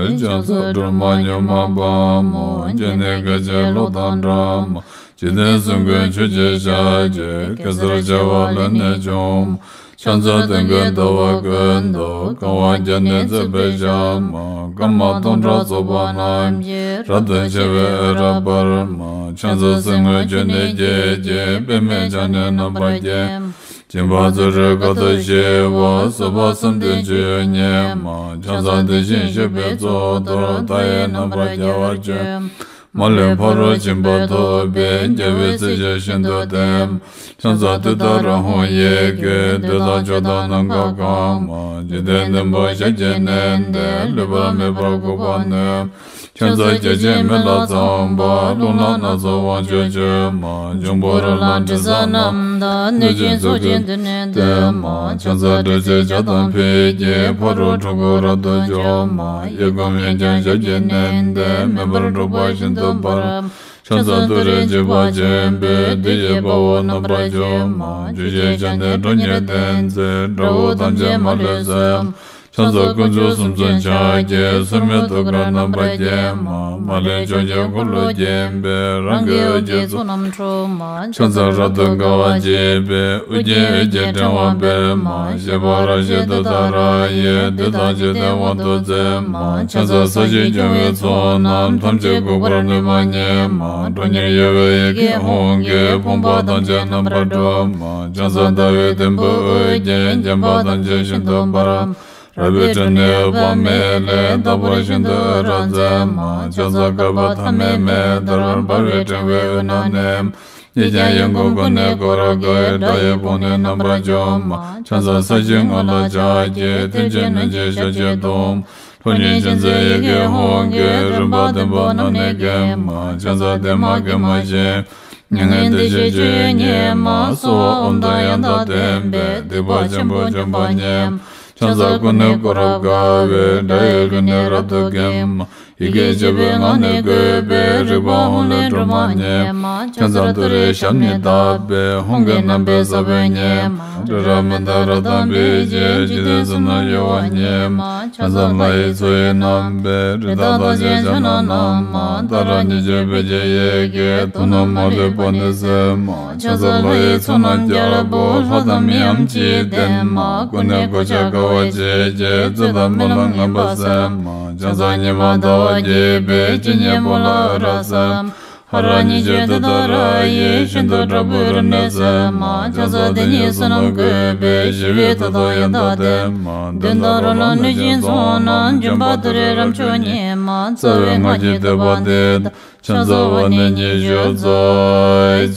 ཕྱག་འཚལ་སྒྲོལ་མ་མྱུར་མ་དཔའ་མོ། སྤྱན་ནི་སྐད་ཅིག་གློག་དང་འདྲ་མ། འཇིག་རྟེན་གསུམ་མགོན་ཆུ་སྐྱེས་ཞལ་གྱི། གེ་སར་བྱེ་བ་ལས་ནི་བྱུང་མ། ཕྱག་འཚལ་སྟོན་ཀའི་ཟླ་བ་ཀུན་ཏུ། གང་བ་བརྒྱ་ནི་བརྩེགས་པའི་ཞལ་མ། སྐར་མ་སྟོང་ཕྲག་ཚོགས་པ་རྣམས་ཀྱིས། རབ་ཏུ་ཕྱེ་བའི་འོད་རབ་འབར་མ། ཕྱག་འཚལ་གསེར་དངུལ་ཆུ་ནས་སྐྱེས་ཀྱི། པདྨས་ཕྱག་ནི་རྣམ་པར་བརྒྱན་མ། སྦྱིན་པ་བརྩོན་འགྲུས་དཀའ་ཐུབ་ཞི་བ། བཟོད་པ་བསམ་གཏན་སྤྱོད་ཡུལ་ཉིད་མ། ཕྱག་འཚལ་དེ་བཞིན་གཤེགས་པའི་གཙུག་ཏོར། མཐའ་ཡས་རྣམ་པར་རྒྱལ་བར་སྤྱོད་མ། མ་ལུས་ཕ་རོལ་ཕྱིན་པ་ཐོབ་པའི། རྒྱལ་བའི་སྲས་ཆོས་བཞིན་དུ་བསྟན་མ། ཕྱག་འཚལ་ཏུཏྟཱ་ར་ཧཱུྃ་ཡི་གེ། བདུད་དང་ཕྱོགས་དང་ནམ་མཁའ་གང་མ། འཇིག་རྟེན་བདུན་པོ་ཞབས་ཀྱིས་མནན་ཏེ། ལུས་པ་མེད་པར་འགུགས་པར་ནུས་མ། ཕྱག་འཚལ་བརྒྱ་བྱིན་མེ་ལྷ་ཚངས་པ། རླུང་ལྷ་སྣ་ཚོགས་དབང་ཕྱུག་མཆོད་མ། འབྱུང་པོ་རོ་ལངས་དྲི་ཟ་རྣམས་དང་། གནོད་སྦྱིན་ཚོགས་ཀྱིས་མདུན་ནས་བསྟོད་མ། ཕྱག་འཚལ་དྲི་ཟའི་ལྗགས་དང་ཕུད་ཀྱིས། ཕ་རོལ་འཁྲུལ་འཁོར་རབ་ཏུ་འཇོམས་མ། གཡས་བསྐུམ་གཡོན་བརྐྱང་ཞབས་ཀྱིས་མནན་ཏེ། མེ་འབར་འཁྲུག་པ་ཤིན་ཏུ་འབར་མ། ཕྱག་འཚལ་ཏུ་རེའི་འཇིགས་པ་ཆེན་པོས། བདུད་ཀྱི་དཔའ་བོ་རྣམ་པར་འཇོམས་མ། བཅུ་ཞལ་ཕྱག་ནི་ཁྲོ་གཉེར་ལྡན་མཛད། དགྲ་བོ་ཐམས་ཅད་མ་ལུས་གསོད་མ། ཕྱག་འཚལ་དཀོན་མཆོག་གསུམ་མཚོན་ཕྱག་རྒྱའི། སྲེད་མེད་ཐུགས་ཀར་རྣམ་པར་བརྒྱན་མ། མ་ལུས་ཕྱོགས་ཀྱི་འཁོར་ལོས་བརྒྱན་པའི། རང་གི་འོད་ཀྱི་ཚོགས་རྣམས་འཁྲུག་མ། ཕྱག་འཚལ་རབ་ཏུ་དགའ་བ་བརྗིད་པའི། ཨོ་རྒྱན་འོད་ཀྱི་ཕྲེང་བ་སྤེལ་མ། བཞད་པ་རབ་བཞད་ཏུཏྟཱ་ར་ཡིས། བདུད་དང་འཇིག་རྟེན་དབང་དུ་མཛད་མ། ཕྱག་འཚལ་ས་གཞི་སྐྱོང་བའི་ཚོགས་རྣམས། ཐམས་ཅད་འགུགས་པར་ནུས་པ་ཉིད་མ། ཁྲོ་གཉེར་གཡོ་བའི་ཡི་གེ་ཧཱུྃ་གིས། ཕོངས་པ་ཐམས་ཅད་རྣམ་པར་སྒྲོལ་མ། ཕྱག་འཚལ་ཟླ་བའི་དུམ་བུས་དབུ་བརྒྱན། བརྒྱན་པ་ཐམས་ཅད་ཤིན་ཏུ་འབར་མ། རལ་པའི་ཁྲོད་ནས་འོད་དཔག་མེད་ལས། རྟག་པར་ཤིན་ཏུ་འོད་རབ་མཛད་མ། ཕྱག་འཚལ་བསྐལ་པ་ཐ་མའི་མེ་ལྟར། འབར་བའི་ཕྲེང་བའི་དབུས་ན་གནས་མ། གཉིས་ཀྱང་ཡང་སྒོ་ཀུན་ནས་བསྐོར་དགའི། དགྲ་ཡི་དཔུང་ནི་རྣམ་པར་འཇོམས་མ། ཕྱག་འཚལ་ས་གཞིའི་ངོས་ལ་ཕྱག་གི། མཐིལ་གྱིས་བསྣུན་ཅིང་ཞབས་ཀྱིས་བརྡུང་མ། ཁྲོ་གཉེར་ཅན་མཛད་ཡི་གེ་ཧཱུྃ་གིས། རིམ་པ་བདུན་པོ་རྣམས་ནི་འགེམས་མ། ཕྱག་འཚལ་བདེ་མ་དགེ་མ་ཞི་མ། མྱ་ངན་འདས་ཞི་སྤྱོད་ཡུལ་ཉིད་མ། གསོལ་བ་ཨོཾ་དང་ཡང་དག་ལྡན་པས། སྡིག་པ་ཆེན་པོ་འཇོམས་པ་ཉིད་མ། ཕྱག་འཚལ་ཀུན་ནས་བསྐོར་རབ་དགའ་བའི། དགྲ་ཡི་ལུས་ནི་རབ་ཏུ་འགེམས་མ། ཡི་གེ་བཅུ་པའི་ངག་ནི་བཀོད་པའི། རིག་པ་ཧཱུྃ་ལས་སྒྲོལ་མ་ཉིད་མ། ཕྱག་འཚལ་ཏུ་རེའི་ཞབས་ནི་བརྡབས་པས། ཧཱུྃ་གི་རྣམ་པའི་ས་བོན་ཉིད་མ། རི་རབ་མནྡ་ར་དང་འབིགས་བྱེད། འཇིག་རྟེན་གསུམ་རྣམས་གཡོ་བ་ཉིད་མ། ཕྱག་འཚལ་ལྷ་ཡི་མཚོ་ཡི་རྣམ་པའི། རི་དྭགས་རྟགས་ཅན་ཕྱག་ན་བསྣམས་མ། ཏཱ་ར་གཉིས་བརྗོད་བོད་ཀྱི་ཡི་གེས། དུག་རྣམས་མ་ལུས་པ་ནི་སེལ་མ། ཕྱག་འཚལ་ལྷ་ཡི་ཚོགས་རྣམས་རྒྱལ་པོ། ལྷ་དང་མིའམ་ཅི་ཡིས་བསྟེན་མ། ཀུན་ནས་གོ་ཆ་དགའ་བ་བརྗིད་ཀྱིས། རྩོད་དང་རྨི་ལམ་ངན་པ་སེལ་མ། ཕྱག་འཚལ་ཉི་མ་ཟླ་བ་རྒྱས་པའི། སྤྱན་གཉིས་པོ་ལ་འོད་རབ་གསལ་མ། ཧ་ར་གཉིས་བརྗོད་ཏུཏྟཱ་ར་ཡིས། ཤིན་ཏུ་དྲག་པོའི་རིམས་ནད་སེལ་མ། ཕྱག་འཚལ་དེ་ཉིད་བསོད་ནམས་བཀོད་པས། ཞི་བའི་མཐུ་དང་ཡང་དག་ལྡན་མ། གདོན་དང་རོ་ལངས་གནོད་སྦྱིན་ཚོགས་རྣམས། འབྱུང་པོ་དུད་འགྲོའི་རབ་མཆོག་ཉིད་མ། རྩ་བའི་སྔགས་ཀྱི་བསྟོད་པ་འདི་དང་། ཕྱག་འཚལ་བ་ནི་ཉི་ཤུ་རྩ་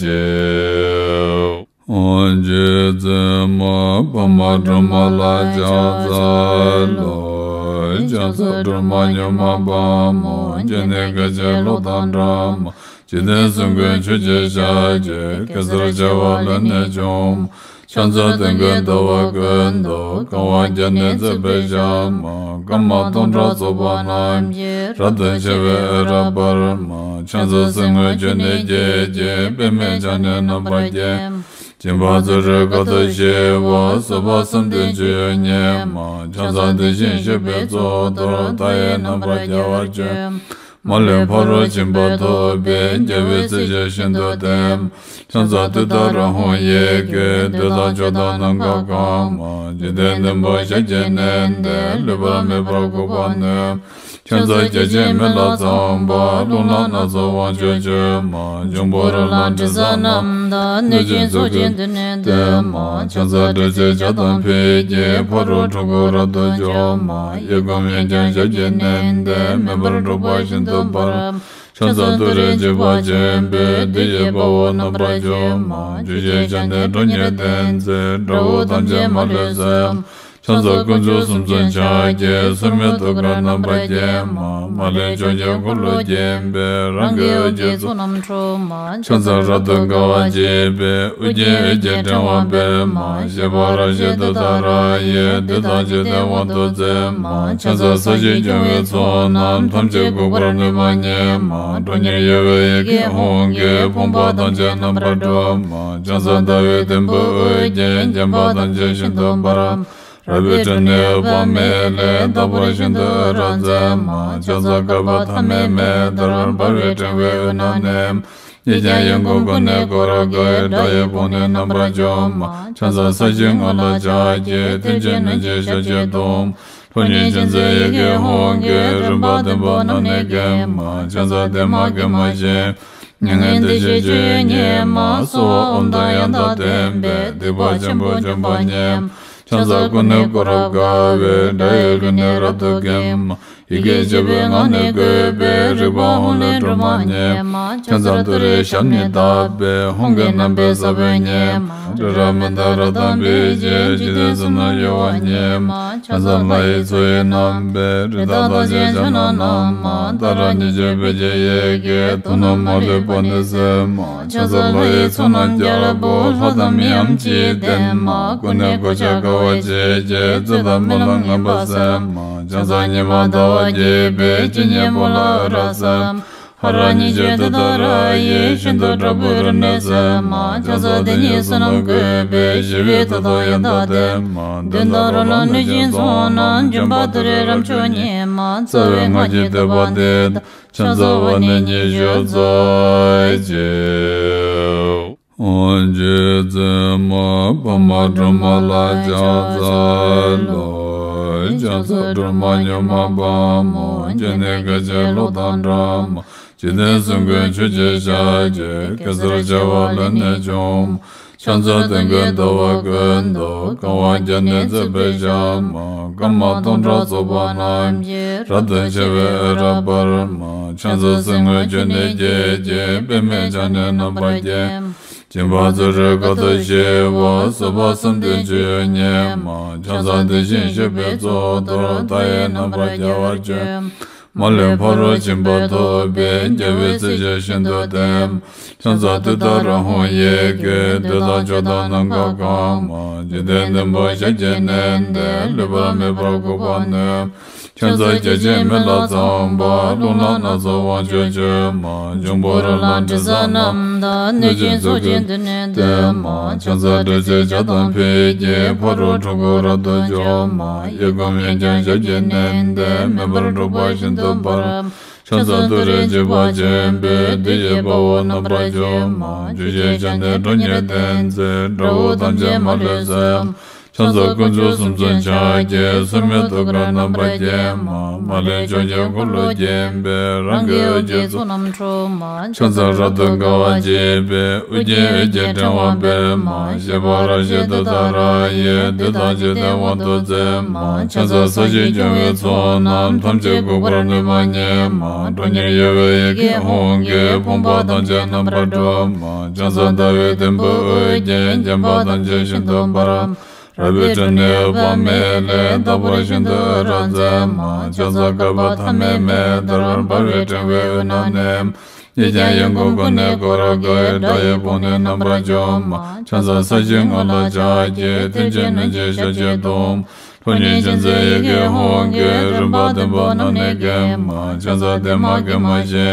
གཅིག། རྗེ་བཙུན་མ་འཕགས་མ་སྒྲོལ་མ་ལ་ཕྱག་འཚལ་ལོ། ཕྱག་འཚལ་སྒྲོལ་མ་མྱུར་མ་དཔའ་མོ། སྤྱན་ནི་སྐད་ཅིག་གློག་དང་འདྲ་མ། འཇིག་རྟེན་གསུམ་མགོན་ཆུ་སྐྱེས་ཞལ་གྱི། གེ་སར་བྱེ་བ་ལས་ནི་བྱུང་མ། ཕྱག་འཚལ་སྟོན་ཀའི་ཟླ་བ་ཀུན་ཏུ། གང་བ་བརྒྱ་ནི་བརྩེགས་པའི་ཞལ་མ། སྐར་མ་སྟོང་ཕྲག་ཚོགས་པ་རྣམས་ཀྱིས། རབ་ཏུ་ཕྱེ་བའི་འོད་རབ་འབར་མ། ཕྱག་འཚལ་གསེར་དངུལ་ཆུ་ནས་སྐྱེས་ཀྱི། པདྨས་ཕྱག་ནི་རྣམ་པར་བརྒྱན་མ། སྦྱིན་པ་བརྩོན་འགྲུས་དཀའ་ཐུབ་ཞི་བ། བཟོད་པ་བསམ་གཏན་སྤྱོད་ཡུལ་ཉིད་མ། ཕྱག་འཚལ་དེ་བཞིན་གཤེགས་པའི་གཙུག་ཏོར། མཐའ་ཡས་རྣམ་པར་རྒྱལ་བར་སྤྱོད་མ། མ་ལུས་ཕ་རོལ་ཕྱིན་པ་ཐོབ་པའི། རྒྱལ་བའི་སྲས་ཆོས་བཞིན་དུ་བསྟན་མ། ཕྱག་འཚལ་ཏུཏྟཱ་ར་ཧཱུྃ་ཡི་གེས། བདུད་དང་ཕྱོགས་དང་ནམ་མཁའ་གང་མ། འཇིག་རྟེན་བདུན་པོ་ཞབས་ཀྱིས་མནན་ཏེ། ལུས་པ་མེད་པར་འགུགས་པར་ནུས་མ། ཕྱག་འཚལ་བརྒྱ་བྱིན་མེ་ལྷ་ཚངས་པ། རླུང་ལྷ་སྣ་ཚོགས་དབང་ཕྱུག་མཆོད་མ། འབྱུང་པོ་རོ་ལངས་དྲི་ཟ་རྣམས་དང་། གནོད་སྦྱིན་ཚོགས་ཀྱིས་མདུན་ནས་བསྟོད་མ། ཕྱག་འཚལ་དྲི་ཟའི་ལྗགས་དང་ཕུད་ཀྱིས། ཕ་རོལ་འཁྲུལ་འཁོར་རབ་ཏུ་འཇོམས་མ། གཡས་བསྐུམ་གཡོན་བརྐྱང་ཞབས་ཀྱིས་མནན་ཏེ། མེ་འབར་འཁྲུག་པ་ཤིན་ཏུ་འབར་མ། ཕྱག་འཚལ་ཏུ་རེའི་འཇིགས་པ་ཆེན་པོས། བདུད་ཀྱི་དཔའ་བོ་རྣམ་པར་འཇོམས་མ། བཅུ་ཞལ་ཕྱག་ནི་ཁྲོ་གཉེར་ལྡན་མཛད། དགྲ་བོ་ཐམས་ཅད་མ་ལུས་གསོད་མ། ཕྱག་འཚལ་དཀོན་མཆོག་གསུམ་མཚོན་ཕྱག་རྒྱའི། སྲུང་མའི་ཐུགས་ཀར་རྣམ་པར་བརྒྱན་མ། མ་ལུས་ཕྱོགས་བཅུའི་འཁོར་ལོ་བརྒྱན་པའི། རང་གི་འོད་ཀྱི་ཚོགས་རྣམས་འཁྲུགས་མ། ཕྱག་འཚལ་རབ་ཏུ་དགའ་བ་བརྗིད་པའི། དབུ་རྒྱན་འོད་ཀྱི་ཕྲེང་བ་སྤེལ་མ། བཞད་པ་རབ་བཞད་ཏུཏྟཱ་ར་ཡིས། བདུད་དང་འཇིག་རྟེན་དབང་དུ་མཛད་མ། ཕྱག་འཚལ་ས་གཞི་སྐྱོང་བའི་ཚོགས་རྣམས། ཐམས་ཅད་འགུགས་པར་ནུས་པ་ཉིད་མ། ཁྲོ་གཉེར་གཡོ་བའི་ཡི་གེ་ཧཱུྃ་གིས། ཕོངས་པ་ཐམས་ཅད་རྣམ་པར་སྒྲོལ་མ། ཕྱག་འཚལ་ཟླ་བའི་དུམ་བུས་དབུ་རྒྱན། བརྒྱན་པ་ཐམས་ཅད་ཤིན་ཏུ་འབར་མ། རལ་པའི་ཁྲོད་ནས་འོད་དཔག་མེད་ལས། རྟག་པར་ཤིན་ཏུ་འོད་རབ་མཛད་མ། ཕྱག་འཚལ་བསྐལ་པ་ཐ་མའི་མེ་ལྟར། འབར་བའི་ཕྲེང་བའི་དབུས་ན་གནས། གཡས་བརྐྱང་གཡོན་བསྐུམ་ཀུན་ནས་བསྐོར་དགའི། དགྲ་ཡི་དཔུང་ནི་རྣམ་པར་འཇོམས་མ། ཕྱག་འཚལ་ས་གཞིའི་ངོས་ལ་ཕྱག་བགྱི། མཐུ་ཆེན་གནོད་སྦྱིན་ཞལ་གྱིས་བརྡུང་། ཁྲོ་གཉེར་ཅན་མཛད་ཡི་གེ་ཧཱུྃ་གིས། རིམ་པ་བདུན་པོ་རྣམས་ནི་འགེམས་མ། ཕྱག་འཚལ་བདེ་མ་དགེ་མ་བཞི། མྱ་ངན་འདས་ཞི་སྤྱོད་ཡུལ་ཉིད་མ། གསོལ་བ་ཨོཾ་དང་ཡང་དག་ལྡན་པས། སྡིག་པ་ཆེན་པོ་འཇོམས་པ་ཉིད་མ། ཕྱག་འཚལ་སྐུ་ནི་བསྐོར་རབ་དགའ་བའི། དགྲ་ཡི་ལུས་ནི་རབ་ཏུ་འགེམས་མ། ཡི་གེ་བཅུ་པའི་ངག་ནི་བཀོད་པའི། རིག་པ་ཧཱུྃ་ལས་སྒྲོལ་མ་ཉིད་མ། ཕྱག་འཚལ་ཏུ་རེའི་ཞབས་ནི་བརྡབས་པས། ཧཱུྃ་གི་རྣམ་པའི་ས་བོན་ཉིད་མ། རི་རབ་མནྡ་ར་དང་འབིགས་བྱེད། འཇིག་རྟེན་གསུམ་རྣམས་གཡོ་བ་ཉིད་མ། ཕྱག་འཚལ་ལྷ་ཡི་མཚོ་ཡི་རྣམ་པའི། རི་དྭགས་རྟགས་ཅན་ཕྱག་ན་བསྣམས་མ། ཏཱ་ར་གཉིས་བརྗོད་བོད་ཀྱི་ཡི་གེས། དུག་རྣམས་མ་ལུས་པ་ནི་སེལ་མ། ཕྱག་འཚལ་ལྷ་ཡི་ཚོགས་རྣམས་རྒྱལ་པོ། ལྷ་དང་མིའམ་ཅི་ཡིས་བསྟེན་མ། སྐུ་ནི་གོ་ཆ་དཀར་བ་ཆེ་ཆེ། རྩོད་དང་རྨི་ལམ་ངན་པ་སེལ་མ། ཕྱག་འཚལ་ཉི་མ་ཟླ་བ་རྒྱས་པའི། སྤྱན་གཉིས་པོ་ལ་འོད་རབ་གསལ་མ། ཧ་ར་གཉིས་བརྗོད་ཏུཏྟཱ་ར་ཡིས། ཤིན་ཏུ་དྲག་པོའི་རབ་གནས་སེལ་མ། ཕྱག་འཚལ་དེ་ཉིད་བསོད་ནམས་བཀོད་པའི། ཞི་བའི་མཐུ་སྟོབས་ཡང་དག་ལྡན་མ། གདོན་དང་རོ་ལངས་གནོད་སྦྱིན་ཚོགས་རྣམས། འཇོམས་པ་ཏུ་རེའི་རབ་མཆོག་ཉིད་མ། རྩ་བའི་སྔགས་ཀྱི་བསྟོད་པ་འདི་དང་། ཕྱག་འཚལ་བ་ནི་ཉི་ཤུ་རྩ་གཅིག་རྗེ་བཙུན་མ་འཕགས་མ་སྒྲོལ་མ་ལ་ཕྱག་འཚལ་ལོ། ཕྱག་འཚལ་སྒྲོལ་མ་མྱུར་མ་དཔའ་མོ། སྤྱན་ནི་སྐད་ཅིག་གློག་དང་འདྲ་མ། འཇིག་རྟེན་གསུམ་མགོན་ཆུ་སྐྱེས་ཞལ་གྱི། གེ་སར་བྱེ་བ་ལས་ནི་བྱུང་མ། ཕྱག་འཚལ་སྟོན་ཀའི་ཟླ་བ་ཀུན་ཏུ། གང་བ་བརྒྱ་ནི་བརྩེགས་པའི་ཞལ་མ། སྐར་མ་སྟོང་ཕྲག་ཚོགས་པ་རྣམས་ཀྱིས། རབ་ཏུ་ཕྱེ་བའི་འོད་རབ་འབར་མ། ཕྱག་འཚལ་གསེར་དངུལ་ཆུ་ནས་སྐྱེས་ཀྱི། པདྨས་ཕྱག་ནི་རྣམ་པར་བརྒྱན། སྦྱིན་པ་བརྩོན་འགྲུས་དཀའ་ཐུབ་ཞི་བ། བཟོད་པ་བསམ་གཏན་སྤྱོད་ཡུལ་ཉིད་མ། ཕྱག་འཚལ་དེ་བཞིན་གཤེགས་པའི་གཙུག་ཏོར། མཐའ་ཡས་རྣམ་པར་རྒྱལ་བར་སྤྱོད། མ་ལུས་ཕ་རོལ་ཕྱིན་པ་ཐོབ་པའི། རྒྱལ་བའི་སྲས་ཀྱིས་ཤིན་ཏུ་བསྟེན། ཕྱག་འཚལ་ཏུཏྟཱ་ར་ཧཱུྃ་ཡི་གེས། བདུད་དང་ཕྱོགས་དང་ནམ་མཁའ་གང་མ། འཇིག་རྟེན་བདུན་པོ་ཞབས་ཀྱིས་མནན་ཏེ། ལུས་པ་མེད་པར་འགུགས་པར་ནུས། ཕྱག་འཚལ་བརྒྱ་བྱིན་མེ་ལྷ་ཚངས་པ། རླུང་ལྷ་སྣ་ཚོགས་དབང་ཕྱུག་མཆོད་མ། འབྱུང་པོ་རོ་ལངས་དྲི་ཟ་རྣམས་དང་། གནོད་སྦྱིན་ཚོགས་ཀྱིས་མདུན་ནས་བསྟོད་མ། ཕྱག་འཚལ་དྲི་ཟའི་ཇ་དང་ཕུད་ཀྱིས། ཕ་རོལ་འཁྲུལ་འཁོར་རབ་ཏུ་འཇོམས་མ། གཡས་བསྐུམ་གཡོན་བརྐྱང་ཞབས་ཀྱིས་མནན་ཏེ། མེ་འབར་འཁྲུག་པ་ཤིན་ཏུ་འབར། ཕྱག་འཚལ་ཏུ་རེའི་འཇིགས་པ་ཆེན་པོས། བདུད་ཀྱི་དཔའ་བོ་རྣམ་པར་འཇོམས་མ། བཅུ་སྐྱེས་ཞལ་ནི་ཁྲོ་གཉེར་ལྡན་མཛད། དགྲ་བོ་ཐམས་ཅད་མ་ལུས་གསོད། ཕྱག་འཚལ་དཀོན་མཆོག་གསུམ་མཚོན་ཕྱག་རྒྱའི། སྲུང་མའི་ཐུགས་ཀར་རྣམ་པར་བརྒྱན་མ། མ་ལུས་ཕྱོགས་བཅུའི་འཁོར་ལོས་བརྒྱན་པའི། རང་གི་འོད་ཀྱི་ཚོགས་རྣམས་འཁྲུགས་མ། ཕྱག་འཚལ་རབ་ཏུ་དགའ་བ་བརྗིད་པའི། དབུ་རྒྱན་འོད་ཀྱི་ཕྲེང་བ་སྤེལ་མ། བཞད་པ་རབ་བཞད་ཏུཏྟཱ་ར་ཡིས། བདུད་དང་འཇིག་རྟེན་དབང་དུ་མཛད་མ། ཕྱག་འཚལ་ས་གཞི་སྐྱོང་བའི་ཚོགས་རྣམས། ཐམས་ཅད་འགུགས་པར་ནུས་པ་ཉིད་མ། ཁྲོ་གཉེར་གཡོ་བའི་ཡི་གེ་ཧཱུྃ་གིས། ཕོངས་པ་ཐམས་ཅད་རྣམ་པར་སྒྲོལ་མ། ཕྱག་འཚལ་ཟླ་བའི་དུམ་བུས་དབུ་རྒྱན། བརྒྱན་པ་ཐམས་ཅད་ཤིན་ཏུ་འབར་མ། རལ་པའི་ཁྲོད་ནས་འོད་དཔག་མེད་ལས། རྟག་པར་ཤིན་ཏུ་འོད་རབ་མཛད་མ། ཕྱག་འཚལ་བསྐལ་པ་ཐ་མའི་མེ་ལྟར། འབར་བའི་ཕྲེང་བའི་དབུས་ན་གནས། གཡས་བརྐྱང་གཡོན་བསྐུམ་ཀུན་ནས་བསྐོར་དགའི། དགྲ་ཡི་དཔུང་ནི་རྣམ་པར་འཇོམས་མ། ཕྱག་འཚལ་ས་གཞིའི་ངོས་ལ་ཕྱག་གི། མཐུ་ཆེན་གནོད་སྦྱིན་ཞལ་གྱིས་བརྡུང་། ཁྲོ་གཉེར་ཅན་མཛད་ཡི་གེ་ཧཱུྃ་གིས། རིམ་པ་བདུན་པོ་རྣམས་ནི་འགེམས་མ། ཕྱག་འཚལ་བདེ་མ་དགེ་མ་བཞི།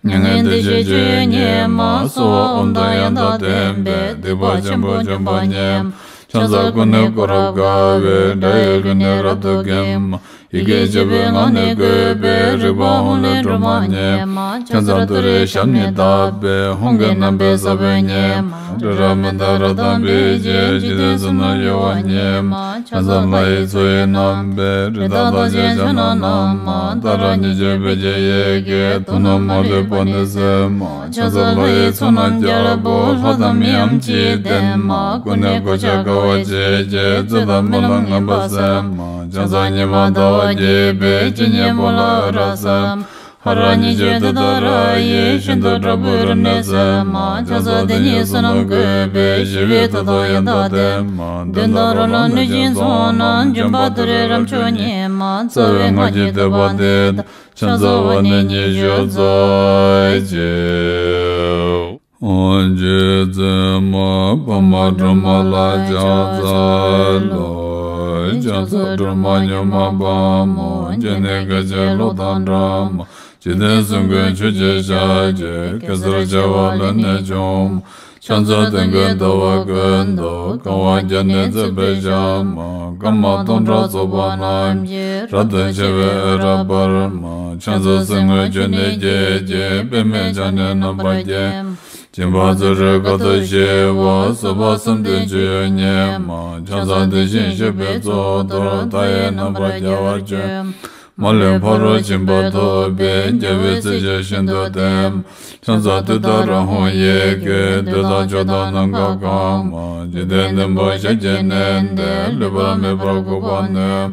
མྱ་ངན་འདས་ཞི་སྤྱོད་ཡུལ་ཉིད་མ། གསོལ་བ་ཨོཾ་དང་ཡང་དག་ལྡན་པས། སྡིག་པ་ཆེན་པོ་འཇོམས་པ་ཉིད་མ། ཕྱག་འཚལ་སྐུ་ནི་བསྐོར་རབ་དགའ་བའི། དགྲ་ཡི་ལུས་ནི་རབ་ཏུ་འགེམས་མ། ཡི་གེ་བཅུ་པའི་ངག་ནི་བཀོད་པའི། རིག་པ་ཧཱུྃ་ལས་སྒྲོལ་མ་ཉིད་མ། ཕྱག་འཚལ་ཏུ་རེའི་ཞབས་ནི་བརྡབས་པས། ཧཱུྃ་གི་རྣམ་པའི་ས་བོན་ཉིད་མ། རི་རབ་མནྡ་ར་དང་འབིགས་བྱེད། འཇིག་རྟེན་གསུམ་རྣམས་གཡོ་བ་ཉིད་མ། ཕྱག་འཚལ་ལྷ་ཡི་མཚོ་ཡི་རྣམ་པའི། རི་དྭགས་རྟགས་ཅན་ཕྱག་ན་བསྣམས་མ། ཏཱ་ར་གཉིས་བརྗོད་བོད་ཀྱི་ཡི་གེས། དུག་རྣམས་མ་ལུས་པ་ནི་སེལ་མ། ཕྱག་འཚལ་ལྷ་ཡི་ཚོགས་རྣམས་རྒྱལ་པོ། ལྷ་དང་མིའམ་ཅི་ཡིས་བསྟེན་མ། སྐུ་ནི་གོ་ཆ་དཀར་བ་ཆེ་ཆེ། རྩོད་དང་རྨི་ལམ་ངན་པ་སེལ་མ། ཕྱག་འཚལ་ཉི་མ་ཟླ་བ་རྒྱས་པའི། སྤྱན་གཉིས་པོ་ལ་འོད་རབ་གསལ་མ། ཧ་ར་ཉི་ཤུ་དེ་ལྟར་ཡིད་བཞིན་དུ་དྲག་པོའི་རབ་གནས་ཟེར་མ། ཕྱག་འཚལ་དེ་ཉིད་བསོད་ནམས་བཀོད་པས་ཞི་བའི་མཐུ་སྟོབས་ཡང་དག་ལྡན་མ། གདོན་དང་རོ་ལངས་གནོད་སྦྱིན་ཚོགས་རྣམས། འཇོམས་པ་ཏུ་རེ་རབ་མཆོག་ཉིད་མ། རྩ་བའི་སྔགས་ཀྱི་བསྟོད་པ་འདི་དང་། ཕྱག་འཚལ་བ་ནི་ཉི་ཤུ་རྩ་གཅིག་རྗེ་བཙུན་མ་འཕགས་མ་སྒྲོལ་མ་ལ་ཕྱག་འཚལ་ལོ། ཕྱག་འཚལ་སྒྲོལ་མ་མྱུར་མ་དཔའ་མོ། སྤྱན་ནི་སྐད་ཅིག་གློག་དང་འདྲ་མ། འཇིག་རྟེན་གསུམ་མགོན་ཆུ་སྐྱེས་ཞལ་གྱི། གེ་སར་བྱེ་བ་ལས་ནི་བྱུང་མ། ཕྱག་འཚལ་དོན་ཀུན་ཟླ་བ་ཀུན་ཏུ། གང་བ་བརྒྱ་ནི་བརྩེགས་པའི་ཞལ་མ། སྐར་མ་སྟོང་ཕྲག་ཚོགས་པ་རྣམས་ཀྱིས། རབ་ཏུ་ཕྱེ་བའི་འོད་རབ་འབར་མ། ཕྱག་འཚལ་གསེར་དངུལ་ཆུ་ནས་སྐྱེས་ཀྱི། པདྨས་ཕྱག་ནི་རྣམ་པར་བརྒྱན་མ། སྦྱིན་པ་བརྩོན་འགྲུས་དཀའ་ཐུབ་ཞི་བ། བཟོད་པ་བསམ་གཏན་སྤྱོད་ཡུལ་ཉིད་མ། ཕྱག་འཚལ་དེ་བཞིན་གཤེགས་པའི་གཙུག་ཏོར། མཐའ་ཡས་རྣམ་པར་རྒྱལ་བར་སྤྱོད་མ། མ་ལུས་ཕ་རོལ་ཕྱིན་པ་ཐོབ་པའི། རྒྱལ་བའི་སྲས་ཆོས་ཤིན་ཏུ་ལྡན་མ། ཕྱག་འཚལ་ཏུཏྟཱ་ར་ཧཱུྃ་ཡི་གེས། བདུད་དང་ཕྱོགས་དང་ནམ་མཁའ་གང་མ། འཇིག་རྟེན་བདུན་པོ་ཞབས་ཀྱིས་མནན་ཏེ། ལུས་པར་མེད་པར་འགུགས་པར་ནུས།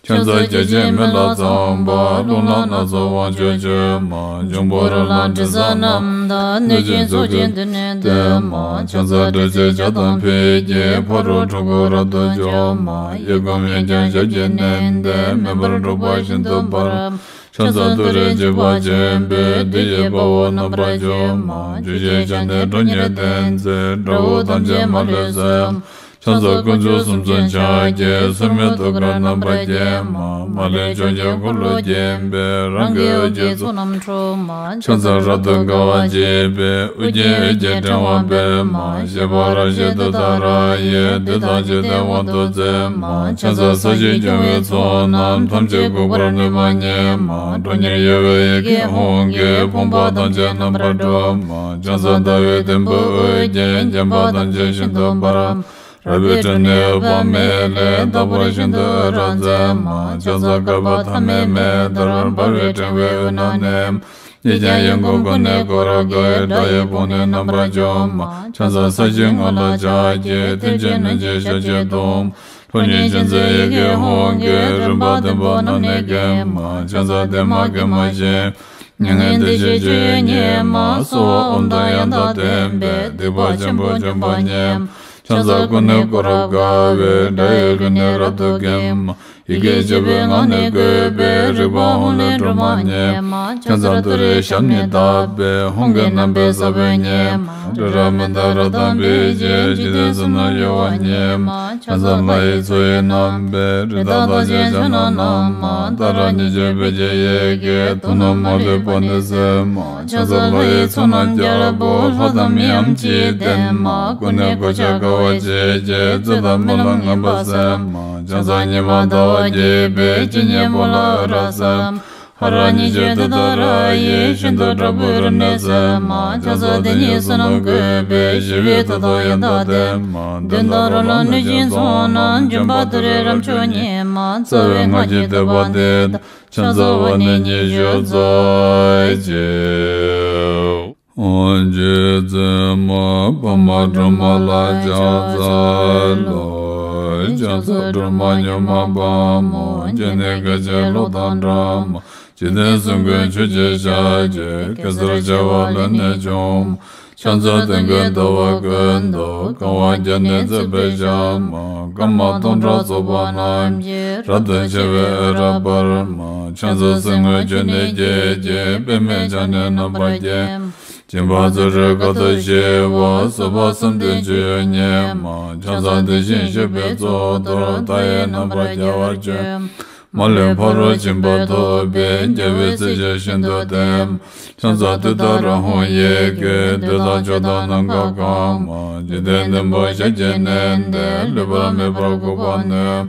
ཕྱག་འཚལ་བརྒྱ་བྱིན་མེ་ལྷ་ཚངས་པ། རླུང་ལྷ་སྣ་ཚོགས་དབང་ཕྱུག་མཆོད་མ། འབྱུང་པོ་རོ་ལངས་དྲི་ཟ་རྣམས་དང་། གནོད་སྦྱིན་ཚོགས་ཀྱིས་མདུན་ནས་བསྟོད་མ། ཕྱག་འཚལ་དྲི་ཟའི་ལྕགས་དང་ཕུད་ཀྱིས། ཕ་རོལ་འཁྲུལ་འཁོར་རབ་ཏུ་འཇོམས་མ། གཡས་བསྐུམ་གཡོན་བརྐྱང་ཞབས་ཀྱིས་མནན་ཏེ། མེ་འབར་འཁྲུག་པ་ཤིན་ཏུ་འབར་མ། ཕྱག་འཚལ་ཏུ་རེ་འཇིགས་པ་ཆེན་པོས། བདུད་ཀྱི་དཔའ་བོ་རྣམ་པར་འཇོམས་མ། བཅུ་ཞེས་བྱ་ནི་ཁྲོ་གཉེར་ལྡན་མཛད། དགྲ་བོ་ཐམས་ཅད་མ་ལུས་གསོད་མ། ཕྱག་འཚལ་དཀོན་མཆོག་གསུམ་མཚོན་ཕྱག་རྒྱའི། སོར་མོས་ཐུགས་ཀར་རྣམ་པར་བརྒྱན་མ། མ་ལུས་ཕྱོགས་ཀྱི་འཁོར་ལོས་བརྒྱན་པའི། རང་གི་འོད་ཀྱི་ཚོགས་རྣམས་འཁྲུག་མ། ཕྱག་འཚལ་རབ་ཏུ་དགའ་བ་བརྗིད་པའི། ཨོ་རྒྱན་འོད་ཀྱི་ཕྲེང་བ་སྤེལ་མ། བཞད་པ་རབ་བཞད་ཏུཏྟཱ་ར་ཡིས། བདུད་དང་འཇིག་རྟེན་དབང་དུ་མཛད་མ། ཕྱག་འཚལ་ས་གཞི་སྐྱོང་བའི་ཚོགས་རྣམས། ཐམས་ཅད་འགུགས་པར་ནུས་པ་ཉིད་མ། ཁྲོ་གཉེར་གཡོ་བའི་ཡི་གེ་ཧཱུྃ་གིས། ཕོངས་པ་ཐམས་ཅད་རྣམ་པར་སྒྲོལ་མ། ཕྱག་འཚལ་ཟླ་བའི་དུམ་བུས་དབུ་རྒྱན། བརྒྱན་པ་ཐམས་ཅད་ཤིན་ཏུ་འབར་མ། རལ་པའི་ཁྲོད་ནས་འོད་དཔག་མེད་ལས། རྟག་པར་ཤིན་ཏུ་འོད་རབ་མཛད་མ། ཕྱག་འཚལ་བསྐལ་པ་ཐ་མའི་མེ་ལྟར། འབར་བའི་ཕྲེང་བའི་དབུས་ན་གནས་མ། གཉིས་ཀྱང་གཡས་བསྐུམ་ཀུན་ནས་བསྐོར་དགའི། དགྲ་ཡི་དཔུང་ནི་རྣམ་པར་འཇོམས་མ། ཕྱག་འཚལ་ས་གཞིའི་ངོས་ལ་ཕྱག་གི། མཐིལ་གྱིས་བསྣུན་ཅིང་ཞབས་ཀྱིས་བརྡུང་མ། ཁྲོ་གཉེར་ཅན་མཛད་ཡི་གེ་ཧཱུྃ་གིས། རིམ་པ་བདུན་པོ་རྣམས་ནི་འགེམས་མ། ཕྱག་འཚལ་བདེ་མ་དགེ་མ་ཞི་མ། མྱ་ངན་འདས་ཞི་སྤྱོད་ཡུལ་ཉིད་མ། གསོལ་བ་ཨོཾ་དང་ཡང་དག་ལྡན་པས། སྡིག་པ་ཆེན་པོ་འཇོམས་པ་ཉིད་མ། ཕྱག་འཚལ་ཀུན་ནས་བསྐོར་རབ་དགའ་བའི། དགྲ་ཡི་ལུས་ནི་རབ་ཏུ་འགེམས་མ། ཡི་གེ་བཅུ་པོའི་ངག་ནི་བཀོད་པའི། རིག་པ་ཧཱུྃ་ལས་སྒྲོལ་མ་ཉིད་མ། ཕྱག་འཚལ་ཏུ་རེའི་ཞབས་ནི་བརྡབས་པས། ཧཱུྃ་གི་རྣམ་པའི་ས་བོན་ཉིད་མ། རི་རབ་མི་འདབས་རབ་དང་སྤེལ་གྱིས། འཇིག་རྟེན་གསུམ་རྣམས་གཡོ་བ་ཉིད་མ། ཕྱག་འཚལ་ལྷ་ཡི་མཚོ་ཡི་རྣམ་པའི། རི་དྭགས་རྟགས་ཅན་ཕྱག་ན་བསྣམས་མ། ཏཱ་ར་གཉིས་བརྗོད་བོད་ཀྱི་ཡི་གེས། དོན་རྣམས་མ་ལུས་པ་ནི་གསལ་མ། ཕྱག་འཚལ་ལྷ་ཡི་ཚོགས་རྣམས་རྒྱལ་པོ། ལྷ་དང་མིའམ་ཅི་ཡིས་བསྟེན་མ། ཀུན་ནས་གོ་ཆ་དགའ་བ་བརྗིད་ཀྱིས། རྩོད་དང་རྨི་ལམ་ངན་པ་སེལ་མ། ཕྱག་འཚལ་ཉི་མ་ཟླ་བ་རྒྱས་པའི། སྤྱན་གཉིས་པོ་ལ་འོད་རབ་གསལ་མ། ཧ་ར་གཉིས་བརྗོད་ཏུཏྟཱ་ར་ཡིས། ཤིན་ཏུ་དྲག་པོའི་རབ་གནས་ཟེར་མ། ཕྱག་འཚལ་དེ་ཉིད་བསོད་ནམས་བཀོད་པས། ཞི་བའི་མཐུ་སྟོབས་ཡང་དག་ལྡན་མ། གདོན་དང་རོ་ལངས་གནོད་སྦྱིན་ཚོགས་རྣམས། འཇོམས་པ་ཏུ་རེ་རབ་མཆོག་ཉིད་མ། རྩ་བའི་སྔགས་ཀྱི་བསྟོད་པ་འདི་དང་། ཕྱག་འཚལ་བ་ནི་ཉི་ཤུ་རྩ་གཅིག་རྗེ་བཙུན་མ་འཕགས་མ་སྒྲོལ་མ་ལ་ཕྱག་འཚལ་ལོ། ཕྱག་འཚལ་སྒྲོལ་མ་མྱུར་མ་དཔའ་མོ། སྤྱན་ནི་སྐད་ཅིག་གློག་དང་འདྲ་མ། འཇིག་རྟེན་གསུམ་མགོན་ཆུ་སྐྱེས་ཞལ་གྱི། གེ་སར་བྱེ་བ་ལས་ནི་བྱུང་མ། ཕྱག་འཚལ་དོན་ཀུན་ཟླ་བ་ཀུན་ཏུ། གང་བ་བརྒྱ་ནི་བརྩེགས་པའི་ཞལ་མ། སྐར་མ་སྟོང་ཕྲག་ཚོགས་པ་རྣམས་ཀྱིས། རབ་ཏུ་ཕྱེ་བའི་འོད་རབ་འབར་མ། ཕྱག་འཚལ་གསེར་དངུལ་ཆུ་ནས་སྐྱེས་ཀྱི། པདྨས་ཕྱག་ནི་རྣམ་པར་བརྒྱན་མ། སྦྱིན་པ་བརྩོན་འགྲུས་དཀའ་ཐུབ་ཞི་བ། བཟོད་པ་བསམ་གཏན་སྤྱོད་ཡུལ་ཉིད་མ། ཕྱག་འཚལ་དེ་བཞིན་གཤེགས་པའི་གཙུག་ཏོར། མཐའ་ཡས་རྣམ་པར་རྒྱལ་བར་སྤྱོད་མ། མ་ལུས་ཕ་རོལ་ཕྱིན་པ་ཐོབ་པའི། རྒྱལ་བའི་སྲས་ཆོས་ཤིན་ཏུ་ལྡན་མ། ཕྱག་འཚལ་ཏུཏྟཱ་ར་ཧཱུྃ་ཡི་གེས། བདུད་དང་ཕྱོགས་དང་ནམ་མཁའ་གང་མ། འཇིག་རྟེན་བདུན་པོ་ཞབས་ཀྱིས་མནན་ཏེ། ལུས་པ་མེད་པར་འགུགས་པར་ནུས།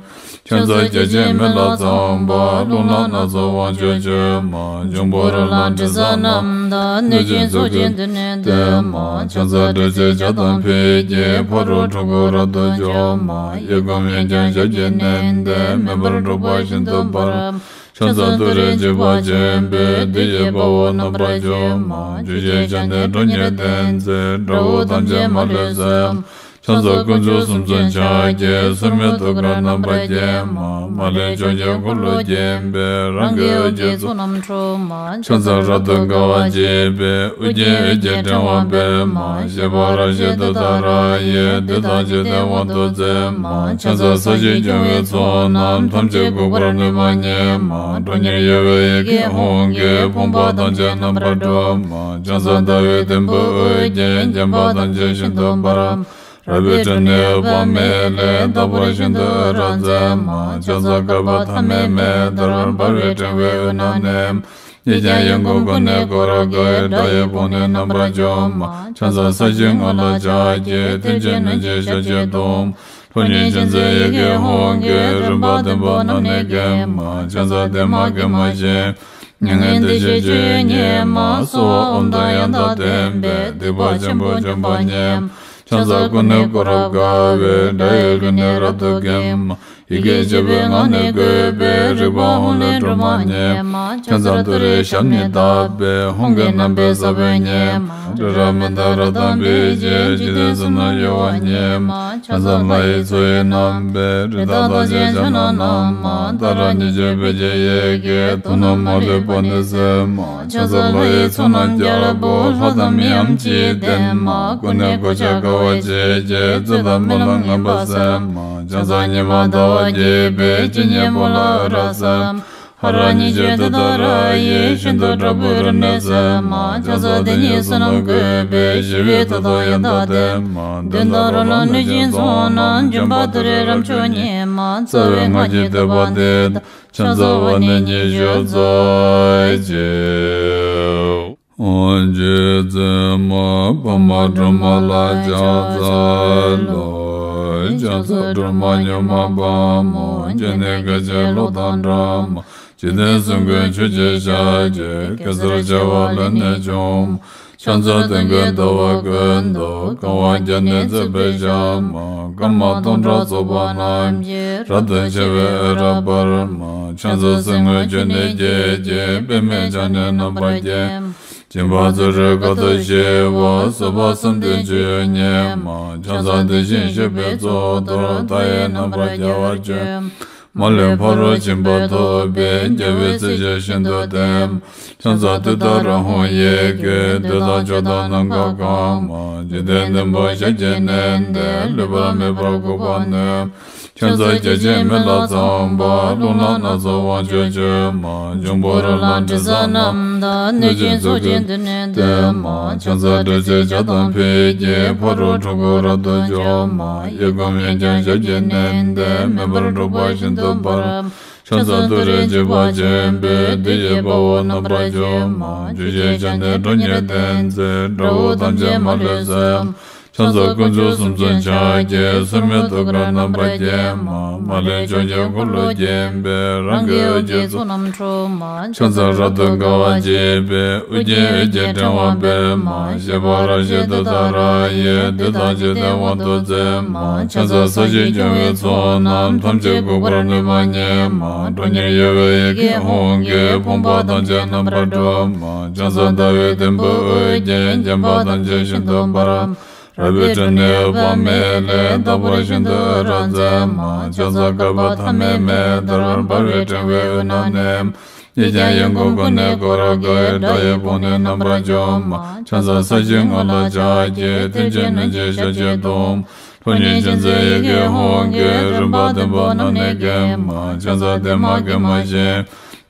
ཕྱག་འཚལ་བརྒྱ་བྱིན་མེ་ལྷ་ཚངས་པ། རླུང་ལྷ་སྣ་ཚོགས་དབང་ཕྱུག་མཆོད་མ། འབྱུང་པོ་རོ་ལངས་དྲི་ཟ་རྣམས་དང་། གནོད་སྦྱིན་ཚོགས་ཀྱིས་མདུན་ནས་བསྟོད་མ། ཕྱག་འཚལ་དྲི་ཟའི་ལྕགས་དང་ཕུད་ཀྱིས། ཕ་རོལ་འཁྲུལ་འཁོར་རབ་ཏུ་འཇོམས་མ། གཡས་བསྐུམ་གཡོན་བརྐྱང་ཞབས་ཀྱིས་མནན་ཏེ། མེ་འབར་འཁྲུག་པ་ཤིན་ཏུ་འབར་མ། ཕྱག་འཚལ་ཏུ་རེ་འཇིགས་པ་ཆེན་པོས། བདུད་ཀྱི་དཔའ་བོ་རྣམ་པར་འཇོམས་མ། བཅུ་ཞེས་བྱ་ནི་ཁྲོ་གཉེར་ལྡན་མཛད། དགྲ་བོ་ཐམས་ཅད་མ་ལུས་གསོད་མ། ཕྱག་འཚལ་དཀོན་མཆོག་གསུམ་མཚོན་ཕྱག་རྒྱའི། སྲུང་མའི་ཐུགས་ཀར་རྣམ་པར་བརྒྱན་མ། མ་ལུས་ཕྱོགས་བཅུའི་འཁོར་ལོ་བརྒྱན་པའི། རང་གི་འོད་ཀྱི་ཚོགས་རྣམས་འཁྲུགས་མ། ཕྱག་འཚལ་རབ་ཏུ་དགའ་བ་བརྗིད་པའི། དབུ་རྒྱན་འོད་ཀྱི་ཕྲེང་བ་སྤེལ་མ། བཞད་པ་རབ་བཞད་ཏུཏྟཱ་ར་ཡིས། བདུད་དང་འཇིག་རྟེན་དབང་དུ་མཛད་མ། ཕྱག་འཚལ་ས་གཞི་སྐྱོང་བའི་ཚོགས་རྣམས། ཐམས་ཅད་འགུགས་པར་ནུས་པ་ཉིད་མ། ཁྲོ་གཉེར་གཡོ་བའི་ཡི་གེ་ཧཱུྃ་གིས། ཕོངས་པ་ཐམས་ཅད་རྣམ་པར་སྒྲོལ་མ། ཕྱག་འཚལ་ཟླ་བའི་དུམ་བུས་དབུ་རྒྱན། བརྒྱན་པ་ཐམས་ཅད་ཤིན་ཏུ་འབར་མ། རལ་པའི་ཁྲོད་ནས་འོད་དཔག་མེད་ལས། རྟག་པར་ཤིན་ཏུ་འོད་རབ་མཛད་མ། ཕྱག་འཚལ་བསྐལ་པ་ཐ་མའི་མེ་ལྟར། འབར་བའི་ཕྲེང་བའི་དབུས་ན་གནས། ཡིད་ཀྱང་ཡིད་འགུགས་ཀུན་ནས་བསྐོར་དགའི། དགྲ་ཡི་དཔུང་ནི་རྣམ་པར་འཇོམས་མ། ཕྱག་འཚལ་ས་གཞིའི་ངོས་ལ་ཕྱག་རྒྱའི། མཐུ་ཆེན་སྣོད་ཀྱི་ཞལ་གྱིས་བརྡུང་། ཁྲོ་གཉེར་ཅན་མཛད་ཡི་གེ་ཧཱུྃ་གིས། རིམ་པ་བདུན་པོ་རྣམས་ནི་འགེམས་མ། ཕྱག་འཚལ་བདེ་མ་དགེ་མ་ཞི། མྱ་ངན་འདས་ཞི་སྤྱོད་ཡུལ་ཉིད་མ། གསོལ་བ་ཨོཾ་དང་ཡང་དག་ལྡན་པས། སྡིག་པ་ཆེན་པོ་འཇོམས་པ་ཉིད་མ། ཕྱག་འཚལ་ཀུན་ནས་བསྐོར་རབ་དགའ་བའི། དགྲ་ཡི་རྒོལ་ནི་རབ་ཏུ་འགེམས་མ། ཡི་གེ་བཅུ་པའི་ངག་ནི་བཀོད་པའི། རིག་པ་ཧཱུྃ་ལས་སྒྲོལ་མ་ཉིད་མ། ཕྱག་འཚལ་ཏུ་རེའི་ཞབས་ནི་བརྡབས་པས། ཧཱུྃ་གི་རྣམ་པའི་ས་བོན་ཉིད་མ། སྤྲོས་བྲལ་མི་འདའ་རབ་དང་འབིགས་བྱེད། འཇིག་རྟེན་གསུམ་རྣམས་གཡོ་བ་ཉིད་མ། ཕྱག་འཚལ་ལྷ་ཡི་མཚོ་ཡི་རྣམ་པའི། རི་དྭགས་རྟགས་ཅན་ཕྱག་ན་བསྣམས་མ། ཏཱ་ར་གཉིས་བརྗོད་བོད་ཀྱི་ཡི་གེས། དུག་རྣམས་མ་ལུས་པ་ནི་སེལ་མ། ཕྱག་འཚལ་ལྷ་ཡི་ཚོགས་རྣམས་རྒྱལ་པོ། ལྷ་དང་མིའམ་ཅི་ཡིས་བསྟེན་མ། ཀུན་ནས་གོ་ཆ་དགའ་བ་བརྗིད་ཀྱིས། རྩོད་དང་རྨི་ལམ་ངན་པ་སེལ་མ། ཕྱག་འཚལ་ཉི་མ་ཟླ་བ་རྒྱས་པའི། སྤྱན་གཉིས་པོ་ལ་འོད་རབ་གསལ་མ། ཧ་ར་གཉིས་བརྗོད་ཏུཏྟཱ་ར་ཡིས། ཤིན་ཏུ་དྲག་པོའི་རབ་གནས་སེལ་མ། ཕྱག་འཚལ་དེ་ཉིད་བསོད་ནམས་བཀོད་པའི། ཞི་བའི་མཐུ་དང་ཡང་དག་ལྡན་མ། གདོན་དང་རོ་ལངས་གནོད་སྦྱིན་ཚོགས་རྣམས། འཇོམས་པ་ཏུ་རེའི་རབ་མཆོག་ཉིད་མ། རྩ་བའི་སྔགས་ཀྱི་བསྟོད་པ་འདི་དང་། ཕྱག་འཚལ་བ་ནི་ཉི་ཤུ་རྩ་གཅིག་རྗེ་བཙུན་མ་འཕགས་མ་སྒྲོལ་མ་ལ་ཕྱག་འཚལ་ལོ། ཕྱག་འཚལ་སྒྲོལ་མ་མྱུར་མ་དཔའ་མོ། སྤྱན་ནི་སྐད་ཅིག་གློག་དང་འདྲ་མ། འཇིག་རྟེན་གསུམ་མགོན་ཆུ་སྐྱེས་ཞལ་གྱི། གེ་སར་བྱེ་བ་ལས་ནི་བྱུང་མ། ཕྱག་འཚལ་སྟོན་ཀའི་ཟླ་བ་ཀུན་ཏུ། གང་བ་བརྒྱ་ནི་བརྩེགས་པའི་ཞལ་མ། སྐར་མ་སྟོང་ཕྲག་ཚོགས་པ་རྣམས་ཀྱིས། རབ་ཏུ་ཕྱེ་བའི་འོད་རབ་འབར་མ། ཕྱག་འཚལ་གསེར་དངུལ་ཆུ་ནས་སྐྱེས་ཀྱི། པདྨས་ཕྱག་ནི་རྣམ་པར་བརྒྱན་མ། སྦྱིན་པ་བརྩོན་འགྲུས་དཀའ་ཐུབ་ཞི་བ། བཟོད་པ་གསུམ་ལྡན་སྤྱོད་ཡུལ་ཉིད་མ། ཕྱག་འཚལ་དེ་བཞིན་གཤེགས་པའི་གཙུག་ཏོར། མཐའ་ཡས་རྣམ་པར་རྒྱལ་བར་སྤྱོད་མ། མ་ལུས་ཕ་རོལ་ཕྱིན་པ་ཐོབ་པའི། རྒྱལ་བའི་བརྩེ་ཞེན་ཤིན་ཏུ་བརྟན་མ། ཕྱག་འཚལ་ཏུཏྟཱ་ར་ཧཱུྃ་ཡི་གེས། བདུད་དང་ཕྱོགས་དང་ནམ་མཁའ་གང་མ། འཇིག་རྟེན་བདུན་པོ་ཞབས་ཀྱིས་མནན་ཏེ། ལུས་པ་མེད་པར་འགུགས་པར་ནུས། ཕྱག་འཚལ་བརྒྱ་བྱིན་མེ་ལྷ་ཚངས་པ། རླུང་ལྷ་སྣ་ཚོགས་དབང་ཕྱུག་མཆོད་མ། འབྱུང་པོ་རོ་ལངས་དྲི་ཟ་རྣམས་དང་། གནོད་སྦྱིན་ཚོགས་ཀྱིས་མདུན་ནས་བསྟོད་མ། ཕྱག་འཚལ་དྲི་ཟའི་ཆར་དང་ཕུད་ཀྱིས། ཕ་རོལ་འཁྲུལ་འཁོར་རབ་ཏུ་འཇོམས་མ། གཡས་བསྐུམ་གཡོན་བརྐྱང་ཞབས་ཀྱིས་མནན་ཏེ། མེ་འབར་འཁྲུག་པ་ཤིན་ཏུ་འབར་མ། ཕྱག་འཚལ་ཏུ་རེ་འཇིགས་པ་ཆེན་པོས། བདུད་ཀྱི་དཔའ་བོ་རྣམ་པར་འཇོམས་མ། བཅུ་སྐྱེས་ཞལ་ནི་ཁྲོ་གཉེར་ལྡན་མཛད། དགྲ་བོ་ཐམས་ཅད་མ་ལུས་གསོད་མ། ཕྱག་འཚལ་དཀོན་མཆོག་གསུམ་མཚོན་ཕྱག་རྒྱའི། སྲུང་མའི་ཐུགས་ཀར་རྣམ་པར་བརྒྱན་མ། མ་ལུས་ཕྱོགས་བཅུའི་འཁོར་ལོས་བརྒྱན་པའི། རང་གི་འོད་ཀྱི་ཚོགས་རྣམས་འཁྲུགས་མ། ཕྱག་འཚལ་རབ་ཏུ་དགའ་བ་བརྗིད་པའི། དབུ་རྒྱན་འོད་ཀྱི་ཕྲེང་བ་སྤེལ་མ། བཞད་པ་རབ་བཞད་ཏུཏྟཱ་ར་ཡིས། བདུད་དང་འཇིག་རྟེན་དབང་དུ་མཛད་མ། ཕྱག་འཚལ་ས་གཞི་སྐྱོང་བའི་ཚོགས་རྣམས། ཐམས་ཅད་འགུགས་པར་ནུས་པ་ཉིད་མ། ཁྲོ་གཉེར་གཡོ་བའི་ཡི་གེ་ཧཱུྃ་གིས། ཕོངས་པ་ཐམས་ཅད་རྣམ་པར་སྒྲོལ་མ། ཕྱག་འཚལ་ཟླ་བའི་དུམ་བུས་དབུ་རྒྱན། བརྒྱན་པ་ཐམས་ཅད་ཤིན་ཏུ་འབར་མ། རལ་པའི་ཁྲོད་ནས་འོད་དཔག་མེད་ལས། རྟག་པར་ཤིན་ཏུ་འོད་རབ་མཛད་མ། ཕྱག་འཚལ་བསྐལ་པ་ཐ་མའི་མེ་ལྟར། འབར་བའི་ཕྲེང་བའི་དབུས་ན་གནས་མ། ཡིད་ཀྱང་ཡིད་འགུགས་ཀུན་ནས་བསྐོར་དགའི། དགྲ་ཡི་དཔུང་ནི་རྣམ་པར་འཇོམས་མ། ཕྱག་འཚལ་ས་གཞིའི་ངོས་ལ་ཕྱག་རྒྱའི། མཐུ་ཆེན་སྣོད་ཀྱི་ཞལ་གྱིས་བརྡུང་མ། ཁྲོ་གཉེར་ཅན་མཛད་ཡི་གེ་ཧཱུྃ་གིས། རིམ་པ་བདུན་པོ་རྣམས་ནི་འགེམས་མ། ཕྱག་འཚལ་བདེ་མ་དགེ་མ་ཞི།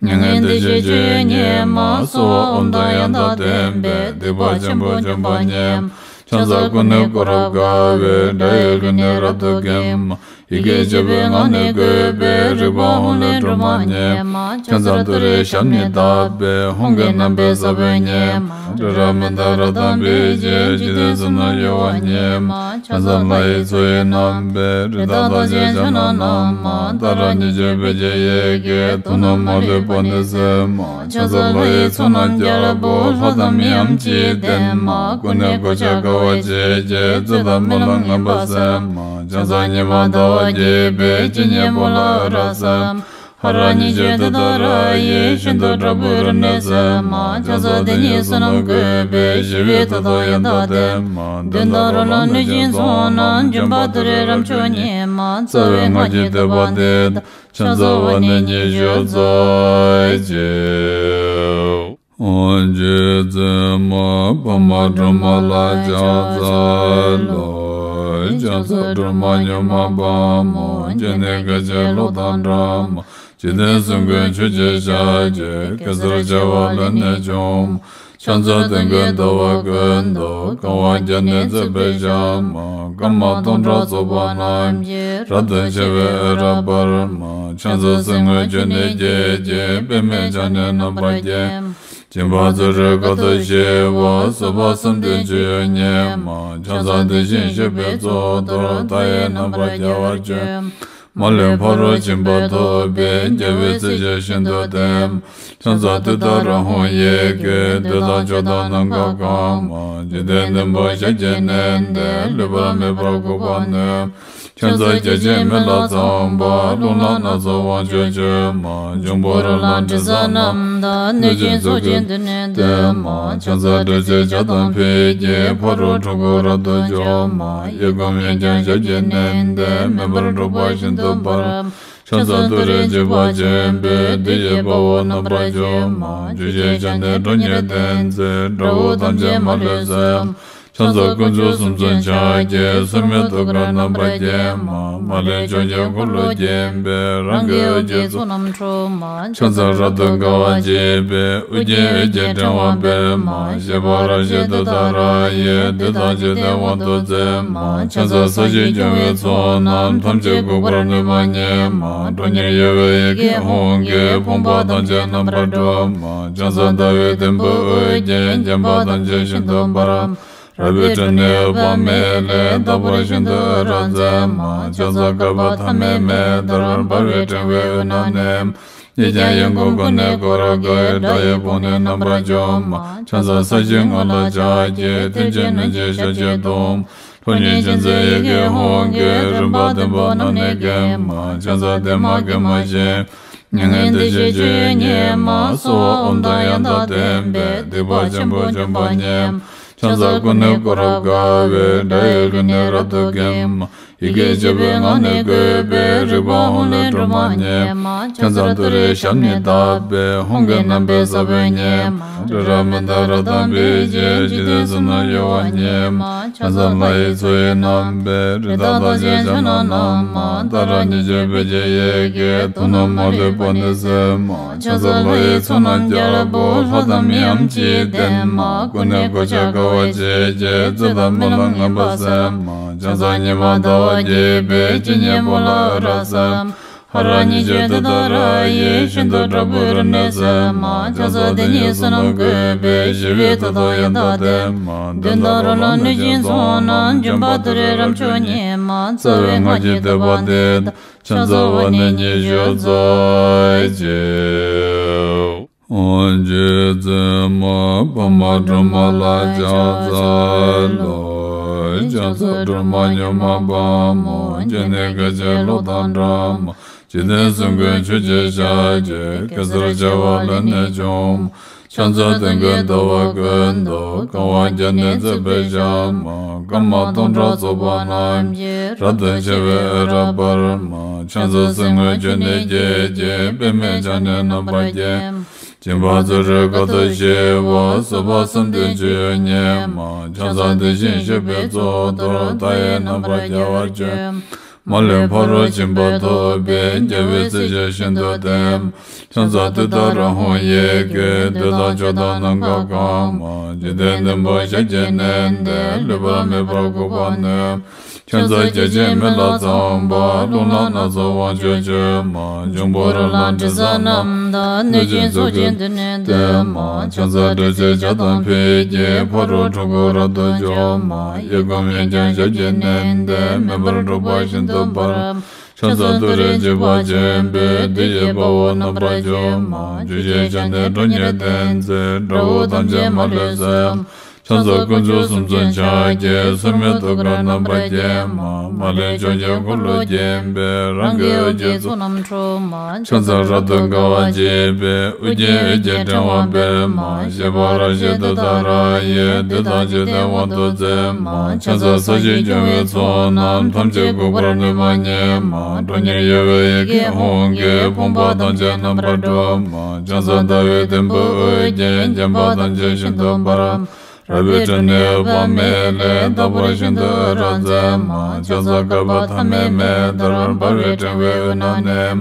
མྱ་ངན་འདས་ཞི་སྤྱོད་ཡུལ་ཉིད་མ། གསོལ་བ་ཨོཾ་དང་ཡང་དག་ལྡན་པས། སྡིག་པ་ཆེན་པོ་འཇོམས་པ་ཉིད་མ། ཕྱག་འཚལ་ཀུན་ནས་བསྐོར་རབ་དགའ་བའི། དགྲ་ཡི་རྒོལ་ནི་རབ་ཏུ་འགེམས་མ། ཡི་གེ་བཅུ་པའི་ངག་ནི་བཀོད་པའི། རིག་པ་ཧཱུྃ་ལས་སྒྲོལ་མ་ཉིད་མ། ཕྱག་འཚལ་ཏུ་རེའི་ཞབས་ནི་བརྡབས་པས། ཧཱུྃ་གི་རྣམ་པའི་ས་བོན་ཉིད་མ། སྤྲོས་བྲལ་མི་འདའ་རབ་དང་འབིགས་བྱེད། འཇིག་རྟེན་གསུམ་རྣམས་གཡོ་བ་ཉིད་མ། ཕྱག་འཚལ་ལྷ་ཡི་མཚོ་ཡི་རྣམ་པའི། རི་དྭགས་རྟགས་ཅན་ཕྱག་ན་བསྣམས་མ། ཏཱ་ར་གཉིས་བརྗོད་བོད་ཀྱི་ཡི་གེས། དུག་རྣམས་མ་ལུས་པ་ནི་སེལ་མ། ཕྱག་འཚལ་ལྷ་ཡི་ཚོགས་རྣམས་རྒྱལ་པོ། ལྷ་དང་མིའམ་ཅི་ཡིས་བསྟེན་མ། ཀུན་ནས་གོ་ཆ་དགའ་བ་བརྗིད་ཀྱིས། རྩོད་དང་རྨི་ལམ་ངན་པ་སེལ་མ། ཕྱག་འཚལ་ཉི་མ་ཟླ་བ་རྒྱས་པའི། སྤྱན་གཉིས་པོ་ལ་འོད་རབ་གསལ་མ། ཧ་ར་ཉིད་ཀྱི་དེ་ལྟར་ཡིད་བཞིན་དུ་དྲག་པོའི་རིམས་ནད་སེལ་མ། ཁྱད་མཚར་དེ་ཉིད་བསོད་ནམས་བཀོད་པས་ཞི་བའི་མཐུ་དང་ཡང་དག་ལྡན་མ། གདོན་དང་རོ་ལངས་གནོད་སྦྱིན་ཚོགས་རྣམས། འབྱུང་པོ་དུད་འགྲོའི་རབ་མཆོག་ཉིད་མ། རྩ་བའི་སྔགས་ཀྱི་བསྟོད་པ་འདི་དང་། ཕྱག་འཚལ་བ་ནི་ཉི་ཤུ་རྩ་གཅིག་རྗེ་བཙུན་མ་འཕགས་མ་སྒྲོལ་མ་ལ་ཕྱག་འཚལ་ལོ། ཕྱག་འཚལ་སྒྲོལ་མ་མྱུར་མ་དཔའ་མོ། སྤྱན་ནི་སྐད་ཅིག་གློག་དང་འདྲ་མ། འཇིག་རྟེན་གསུམ་མགོན་ཆུ་སྐྱེས་ཞལ་གྱི། གེ་སར་བྱེ་བ་ལས་ནི་བྱུང་མ། ཕྱག་འཚལ་དོན་ཀུན་ཟླ་བ་ཀུན་ཏུ། གང་བ་བརྒྱ་ནི་བརྩེགས་པའི་ཞལ་མ། སྐར་མ་སྟོང་ཕྲག་ཚོགས་པ་རྣམས་ཀྱིས། རབ་ཏུ་ཕྱེ་བའི་འོད་རབ་འབར་མ། ཕྱག་འཚལ་གསེར་དངུལ་ཆུ་ནས་སྐྱེས་ཀྱི། པདྨས་ཕྱག་ནི་རྣམ་པར་བརྒྱན་མ། སྦྱིན་པ་བརྩོན་འགྲུས་དཀའ་ཐུབ་ཞི་བ། བཟོད་པ་བསམ་གཏན་སྤྱོད་ཡུལ་ཉིད་མ། ཕྱག་འཚལ་དེ་བཞིན་གཤེགས་པའི་གཙུག་ཏོར། མཐའ་ཡས་རྣམ་པར་རྒྱལ་བར་སྤྱོད་མ། མ་ལུས་ཕ་རོལ་ཕྱིན་པ་ཐོབ་པའི། རྒྱལ་བའི་སྲས་ཆོས་བཞིན་དུ་བསྟན་མ། ཕྱག་འཚལ་ཏུཏྟཱ་ར་ཧཱུྃ་ཡི་གེ། བདུད་དང་ཕྱོགས་དང་ནམ་མཁའ་གང་མ། འཇིག་རྟེན་བདུན་པོ་ཞབས་ཀྱིས་མནན་ཏེ། ལུས་པ་མེད་པར་འགུགས་པར་ནུས་མ། ཕྱག་འཚལ་བརྒྱ་བྱིན་མེ་ལྷ་ཚངས་པ། རླུང་ལྷ་སྣ་ཚོགས་དབང་ཕྱུག་མཆོད་མ། འབྱུང་པོ་རོ་ལངས་དྲི་ཟ་རྣམས་དང་། གནོད་སྦྱིན་ཚོགས་ཀྱིས་མདུན་ནས་བསྟོད་མ། ཕྱག་འཚལ་དྲི་ཟའི་ལྕགས་དང་ཕུད་ཀྱིས། ཕ་རོལ་འཁྲུལ་འཁོར་རབ་ཏུ་འཇོམས་མ། གཡས་བསྐུམ་གཡོན་བརྐྱང་ཞབས་ཀྱིས་མནན་ཏེ། མེ་འབར་འཁྲུག་པ་ཤིན་ཏུ་འབར་མ། ཕྱག་འཚལ་ཏུ་རེའི་འཇིགས་པ་ཆེན་པོས། བདུད་ཀྱི་དཔའ་བོ་རྣམ་པར་འཇོམས་མ། འཇུག་ཅིང་ཕྱག་ནི་ཁྲོ་གཉེར་ལྡན་མཛད། དགྲ་བོ་ཐམས་ཅད་མ་ལུས་གསོད་མ། ཕྱག་འཚལ་དཀོན་མཆོག་གསུམ་མཚོན་ཕྱག་རྒྱའི། སོར་མོས་ཐུགས་ཀར་རྣམ་པར་བརྒྱན་མ། མ་ལུས་ཕྱོགས་ཀྱི་འཁོར་ལོས་བརྒྱན་པའི། རང་གི་འོད་ཀྱི་ཚོགས་རྣམས་འཁྲུག་མ། ཕྱག་འཚལ་རབ་ཏུ་དགའ་བ་བརྗིད་པའི། ཨོ་རྒྱན་འོད་ཀྱི་ཕྲེང་བ་སྤེལ་མ། བཞད་པ་རབ་བཞད་ཏུཏྟཱ་ར་ཡིས། བདུད་དང་འཇིག་རྟེན་དབང་དུ་མཛད་མ། ཕྱག་འཚལ་ས་གཞིར་སྐྱོང་བའི་ཚོགས་རྣམས། ཐམས་ཅད་འགུགས་པར་ནུས་པ་ཉིད་མ། ཁྲོ་གཉེར་གཡོ་བའི་ཡི་གེ་ཧཱུྃ་གིས། ཕོངས་པ་ཐམས་ཅད་རྣམ་པར་སྒྲོལ་མ། ཕྱག་འཚལ་ཟླ་བའི་དུམ་བུས་དབུ་རྒྱན། བརྒྱན་པ་ཐམས་ཅད་ཤིན་ཏུ་འབར་མ། རལ་པའི་ཁྲོད་ནས་འོད་དཔག་མེད་ལས། རྟག་པར་ཤིན་ཏུ་འོད་རབ་མཛད་མ། ཕྱག་འཚལ་བསྐལ་པ་ཐ་མའི་མེ་ལྟར། འབར་བའི་ཕྲེང་བའི་དབུས་ན་གནས་མ། གཉིས་ཀྱང་ཡིད་འགུགས་ཀུན་ནས་བསྐོར་དགའི། དགྲ་ཡི་དཔུང་ནི་རྣམ་པར་འཇོམས་མ། ཕྱག་འཚལ་ས་གཞིའི་ངོས་ལ་ཕྱག་གི། མཐིལ་གྱིས་བསྣུན་ཅིང་ཞབས་ཀྱིས་བརྡུང་མ། ཁྲོ་གཉེར་ཅན་མཛད་ཡི་གེ་ཧཱུྃ་གིས། རིམ་པ་བདུན་པོ་རྣམས་ནི་འགེམས་མ། ཕྱག་འཚལ་བདེ་མ་དགེ་མ་ཞི་མ། མྱ་ངན་འདའ་ཞིང་སྤྱོད་ཡུལ་ཉིད་མ། གསོལ་བ་ཨོཾ་དང་ཡང་དག་ལྡན་པས། སྡིག་པ་ཆེན་པོ་འཇོམས་པ་ཉིད་མ། ཕྱག་འཚལ་ཀུན་ནས་བསྐོར་རབ་དགའ་བའི། དགྲ་ཡི་ལུས་ནི་རབ་ཏུ་འགེམས་མ། ཡི་གེ་བཅུ་པའི་ངག་ནི་བཀོད་པའི། རིག་པ་ཧཱུྃ་ལས་སྒྲོལ་མ་ཉིད་མ། ཕྱག་འཚལ་ཏུ་རེའི་ཞབས་ནི་བརྡབས་པས། ཧཱུྃ་གི་རྣམ་པའི་ས་བོན་ཉིད་མ། རི་རབ་མནྡ་ར་དང་འབིགས་བྱེད། འཇིག་རྟེན་གསུམ་རྣམས་གཡོ་བ་ཉིད་མ། ཕྱག་འཚལ་ལྷ་ཡི་མཚོ་ཡི་རྣམ་པའི། རི་དྭགས་རྟགས་ཅན་ཕྱག་ན་བསྣམས་མ། ཏཱ་ར་གཉིས་བརྗོད་བོད་ཀྱི་ཡི་གེས། དུག་རྣམས་མ་ལུས་པ་ནི་སེལ་མ། ཕྱག་འཚལ་ལྷ་ཡི་ཚོགས་རྣམས་རྒྱལ་པོ། ལྷ་དང་མིའམ་ཅི་ཡིས་བསྟེན་མ། ཀུན་ནས་གོ་ཆ་དགའ་བ་བརྗིད་ཀྱིས། རྩོད་དང་རྨི་ལམ་ངན་པ་སེལ་མ། ཕྱག་འཚལ་ཉི་མ་ཟླ་བ་རྒྱས་པའི། སྤྱན་གཉིས་པོ་ལ་འོད་རབ་གསལ་མ། ཧ་ར་གཉིས་བརྗོད་ཏུཏྟཱ་ར་ཡིས། ཤིན་ཏུ་དྲག་པོའི་རིམས་ནད་སེལ་མ། ཕྱག་འཚལ་དེ་ཉིད་བསོད་ནམས་བཀོད་པས། ཞི་བའི་མཐུ་དང་ཡང་དག་ལྡན་མ། གདོན་དང་རོ་ལངས་གནོད་སྦྱིན་ཚོགས་རྣམས། འབྱུང་པོ་དུད་འགྲོའི་རབ་མཆོག་ཉིད་མ། རྩ་བའི་སྔགས་ཀྱི་བསྟོད་པ་འདི་དང་། ཕྱག་འཚལ་བ་ནི་ཉི་ཤུ་རྩ་གཅིག་རྗེ་བཙུན་མ་འཕགས་མ་སྒྲོལ་མ་ལ་ཕྱག་འཚལ་ལོ། ཕྱག་འཚལ་སྒྲོལ་མ་མྱུར་མ་དཔའ་མོ། སྤྱན་ནི་སྐད་ཅིག་གློག་དང་འདྲ་མ། འཇིག་རྟེན་གསུམ་མགོན་ཆུ་སྐྱེས་ཞལ་གྱི། གེ་སར་བྱེ་བ་ལས་ནི་བྱུང་མ། ཕྱག་འཚལ་དོན་ཀུན་ཟླ་བ་ཀུན་ཏུ། གང་བ་བརྒྱ་ནི་བརྩེགས་པའི་ཞལ་མ། སྐར་མ་སྟོང་ཕྲག་ཚོགས་པ་རྣམས་ཀྱིས། རབ་ཏུ་ཕྱེ་བའི་འོད་རབ་འབར་མ། ཕྱག་འཚལ་གསེར་དངུལ་ཆུ་ནས་སྐྱེས་ཀྱི། པདྨས་ཕྱག་ནི་རྣམ་པར་བརྒྱན་མ། སྦྱིན་པ་བརྩོན་འགྲུས་དཀའ་ཐུབ་ཞི་བ། བཟོད་པ་བསམ་གཏན་སྤྱོད་ཡུལ་ཉིད་མ། ཕྱག་འཚལ་དེ་བཞིན་གཤེགས་པའི་གཙུག་ཏོར། མཐའ་ཡས་རྣམ་པར་རྒྱལ་བར་སྤྱོད་མ། མ་ལུས་ཕ་རོལ་ཕྱིན་པ་ཐོབ་པའི། རྒྱལ་བའི་སྲས་ཆོས་བཞིན་དུ་བསྟན་མ། ཕྱག་འཚལ་ཏུཏྟཱ་ར་ཧཱུྃ་ཡི་གེས། བདུད་དང་ཕྱོགས་དང་ནམ་མཁའ་གང་མ། འཇིག་རྟེན་བདུན་པོ་ཞབས་ཀྱིས་མནན་ཏེ། ལུས་པ་མེད་པར་འགུགས་པར་ནུས་མ། ཕྱག་འཚལ་བརྒྱ་བྱིན་མེ་ལྷ་ཚངས་པ། རླུང་ལྷ་སྣ་ཚོགས་དབང་ཕྱུག་མཆོད་མ། འབྱུང་པོ་རོ་ལངས་དྲི་ཟ་རྣམས་དང་། གནོད་སྦྱིན་ཚོགས་ཀྱིས་མདུན་ནས་བསྟོད་མ། ཕྱག་འཚལ་དྲི་ཟའི་ལྕགས་དང་ཕུད་ཀྱིས། ཕ་རོལ་འཁྲུལ་འཁོར་རབ་ཏུ་འཇོམས་མ། གཡས་བསྐུམ་གཡོན་བརྐྱང་ཞབས་ཀྱིས་མནན་ཏེ། མེ་འབར་འཁྲུག་པ་ཤིན་ཏུ་འབར་མ། ཕྱག་འཚལ་ཏུ་རེའི་འཇིགས་པ་ཆེན་པོས། བདུད་ཀྱི་དཔའ་བོ་རྣམ་པར་འཇོམས་མ། འཇུག་ཅིང་ཕྱག་ནི་ཁྲོ་གཉེར་ལྡན་མཛད། དགྲ་བོ་ཐམས་ཅད་མ་ལུས་གསོད་མ། ཕྱག་འཚལ་དཀོན་མཆོག་གསུམ་མཚོན་ཕྱག་རྒྱའི། མཚན་མོའི་ཐུགས་ཀར་རྣམ་པར་བརྒྱན་མ། མ་ལུས་ཕྱོགས་བཅུའི་འཁོར་ལོས་བརྒྱན་པའི། རང་གི་འོད་ཀྱི་ཚོགས་རྣམས་འཁྲུགས་མ། ཕྱག་འཚལ་རབ་ཏུ་དགའ་བ་བརྗིད་པའི། དབུ་རྒྱན་འོད་ཀྱི་ཕྲེང་བ་སྤེལ་མ། བཞད་པ་རབ་བཞད་ཏུཏྟཱ་ར་ཡིས། བདུད་དང་འཇིག་རྟེན་དབང་དུ་མཛད་མ། ཕྱག་འཚལ་ས་གཞི་སྐྱོང་བའི་ཚོགས་རྣམས། ཐམས་ཅད་འགུགས་པར་ནུས་པ་ཉིད་མ། ཁྲོ་གཉེར་གཡོ་བའི་ཡི་གེ་ཧཱུྃ་གིས། ཕོངས་པ་ཐམས་ཅད་རྣམ་པར་སྒྲོལ་མ། ཕྱག་འཚལ་ཟླ་བའི་དུམ་བུས་དབུ་བརྒྱན། བརྒྱན་པ་ཐམས་ཅད་ཤིན་ཏུ་འབར་མ། རལ་པའི་ཁྲོད་ནས་འོད་དཔག་མེད་ལས། རྟག་པར་ཤིན་ཏུ་འོད་རབ་མཛད་མ། ཕྱག་འཚལ་བསྐལ་པ་ཐ་མའི་མེ་ལྟར། འབར་བའི་ཕྲེང་བའི་དབུས་ན་གནས།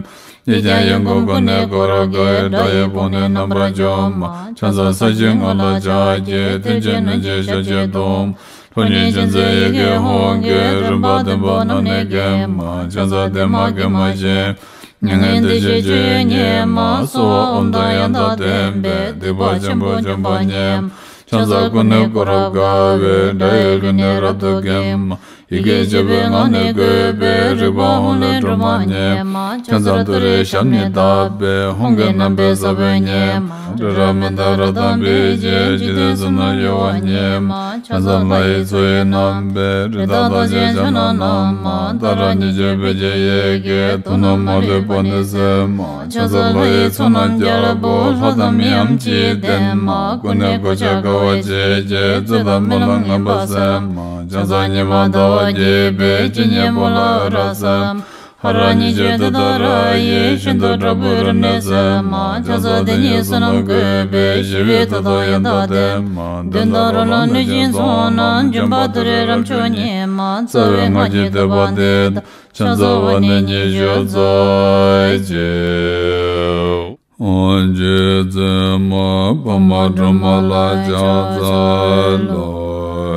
གཉིས་ཀྱང་ཡོངས་བསྐོར་ཀུན་ནས་བསྐོར་དགའི། དགྲ་ཡི་དཔུང་ནི་རྣམ་པར་འཇོམས་མ། ཕྱག་འཚལ་ས་གཞིའི་ངོས་ལ་ཕྱག་གི། མཐིལ་གྱིས་བསྣུན་ཅིང་ཞབས་ཀྱིས་བརྡུང་། ཁྲོ་གཉེར་ཅན་མཛད་ཡི་གེ་ཧཱུྃ་གིས། རིམ་པ་བདུན་པོ་རྣམས་ནི་འགེམས་མ། ཕྱག་འཚལ་བདེ་མ་དགེ་མ་ཞི། མྱ་ངན་འདས་ཞི་སྤྱོད་ཡུལ་ཉིད་མ། གསོལ་བ་ཨོཾ་དང་ཡང་དག་ལྡན་པས། སྡིག་པ་ཆེན་པོ་འཇོམས་པ་ཉིད་མ། ཕྱག་འཚལ་ཀུན་ནས་བསྐོར་རབ་དགའ་བའི། དགྲ་ཡི་ལུས་ནི་རབ་ཏུ་འགེམས་མ། ཡི་གེ་བཅུ་པའི་ངག་ནི་བཀོད་པའི། རིག་པ་ཧཱུྃ་ལས་སྒྲོལ་མ་ཉིད་མ། ཕྱག་འཚལ་ཏུ་རེའི་ཞབས་ནི་བརྡབས་པས། ཧཱུྃ་གི་རྣམ་པའི་ས་བོན་ཉིད་མ། རི་རབ་མནྡ་ར་དང་འབིགས་བྱེད། འཇིག་རྟེན་གསུམ་རྣམས་གཡོ་བ་ཉིད་མ། ཕྱག་འཚལ་ལྷ་ཡི་མཚོ་ཡི་རྣམ་པའི། རི་དྭགས་རྟགས་ཅན་ཕྱག་ན་བསྣམས་མ། ཏཱ་ར་གཉིས་བརྗོད་བོད་ཀྱི་ཡི་གེས། དུག་རྣམས་མ་ལུས་པ་ནི་སེལ་མ། ཕྱག་འཚལ་ལྷ་ཡི་ཚོགས་རྣམས་རྒྱལ་པོ། ལྷ་དང་མིའམ་ཅི་ཡིས་བསྟེན་མ། ཀུན་ནས་གོ་ཆ་དགའ་བ་བརྗིད་ཀྱིས། རྩོད་དང་རྨི་ལམ་ངན་པ་སེལ་མ། ཕྱག་འཚལ་ཉི་མ་ཟླ་བ་རྒྱས་པའི། ཇི་སྙེད་པོ་ལ་འོད་རབ་གསལ་མ། ཧ་ར་གཉིས་བརྗོད་ཏུཏྟཱ་ར་ཡིས། ཤིན་ཏུ་དྲག་པོའི་རིམས་ནད་སེལ་མ། ཕྱག་འཚལ་དེ་ཉིད་བསོད་ནམས་བཀོད་པའི། ཞི་བའི་མཐུ་དང་ཡང་དག་ལྡན་མ། གདོན་དང་རོ་ལངས་གནོད་སྦྱིན་ཚོགས་རྣམས། འཇོམས་པ་ཏུ་རེའི་རབ་མཆོག་ཉིད་མ། རྩ་བའི་སྔགས་ཀྱི་བསྟོད་པ་འདི་དང་། ཕྱག་འཚལ་བ་ནི་ཉི་ཤུ་རྩ་གཅིག་རྗེ་བཙུན་མ་འཕགས་མ་སྒྲོལ་མ་ལ་ཕྱག་འཚལ་ལོ།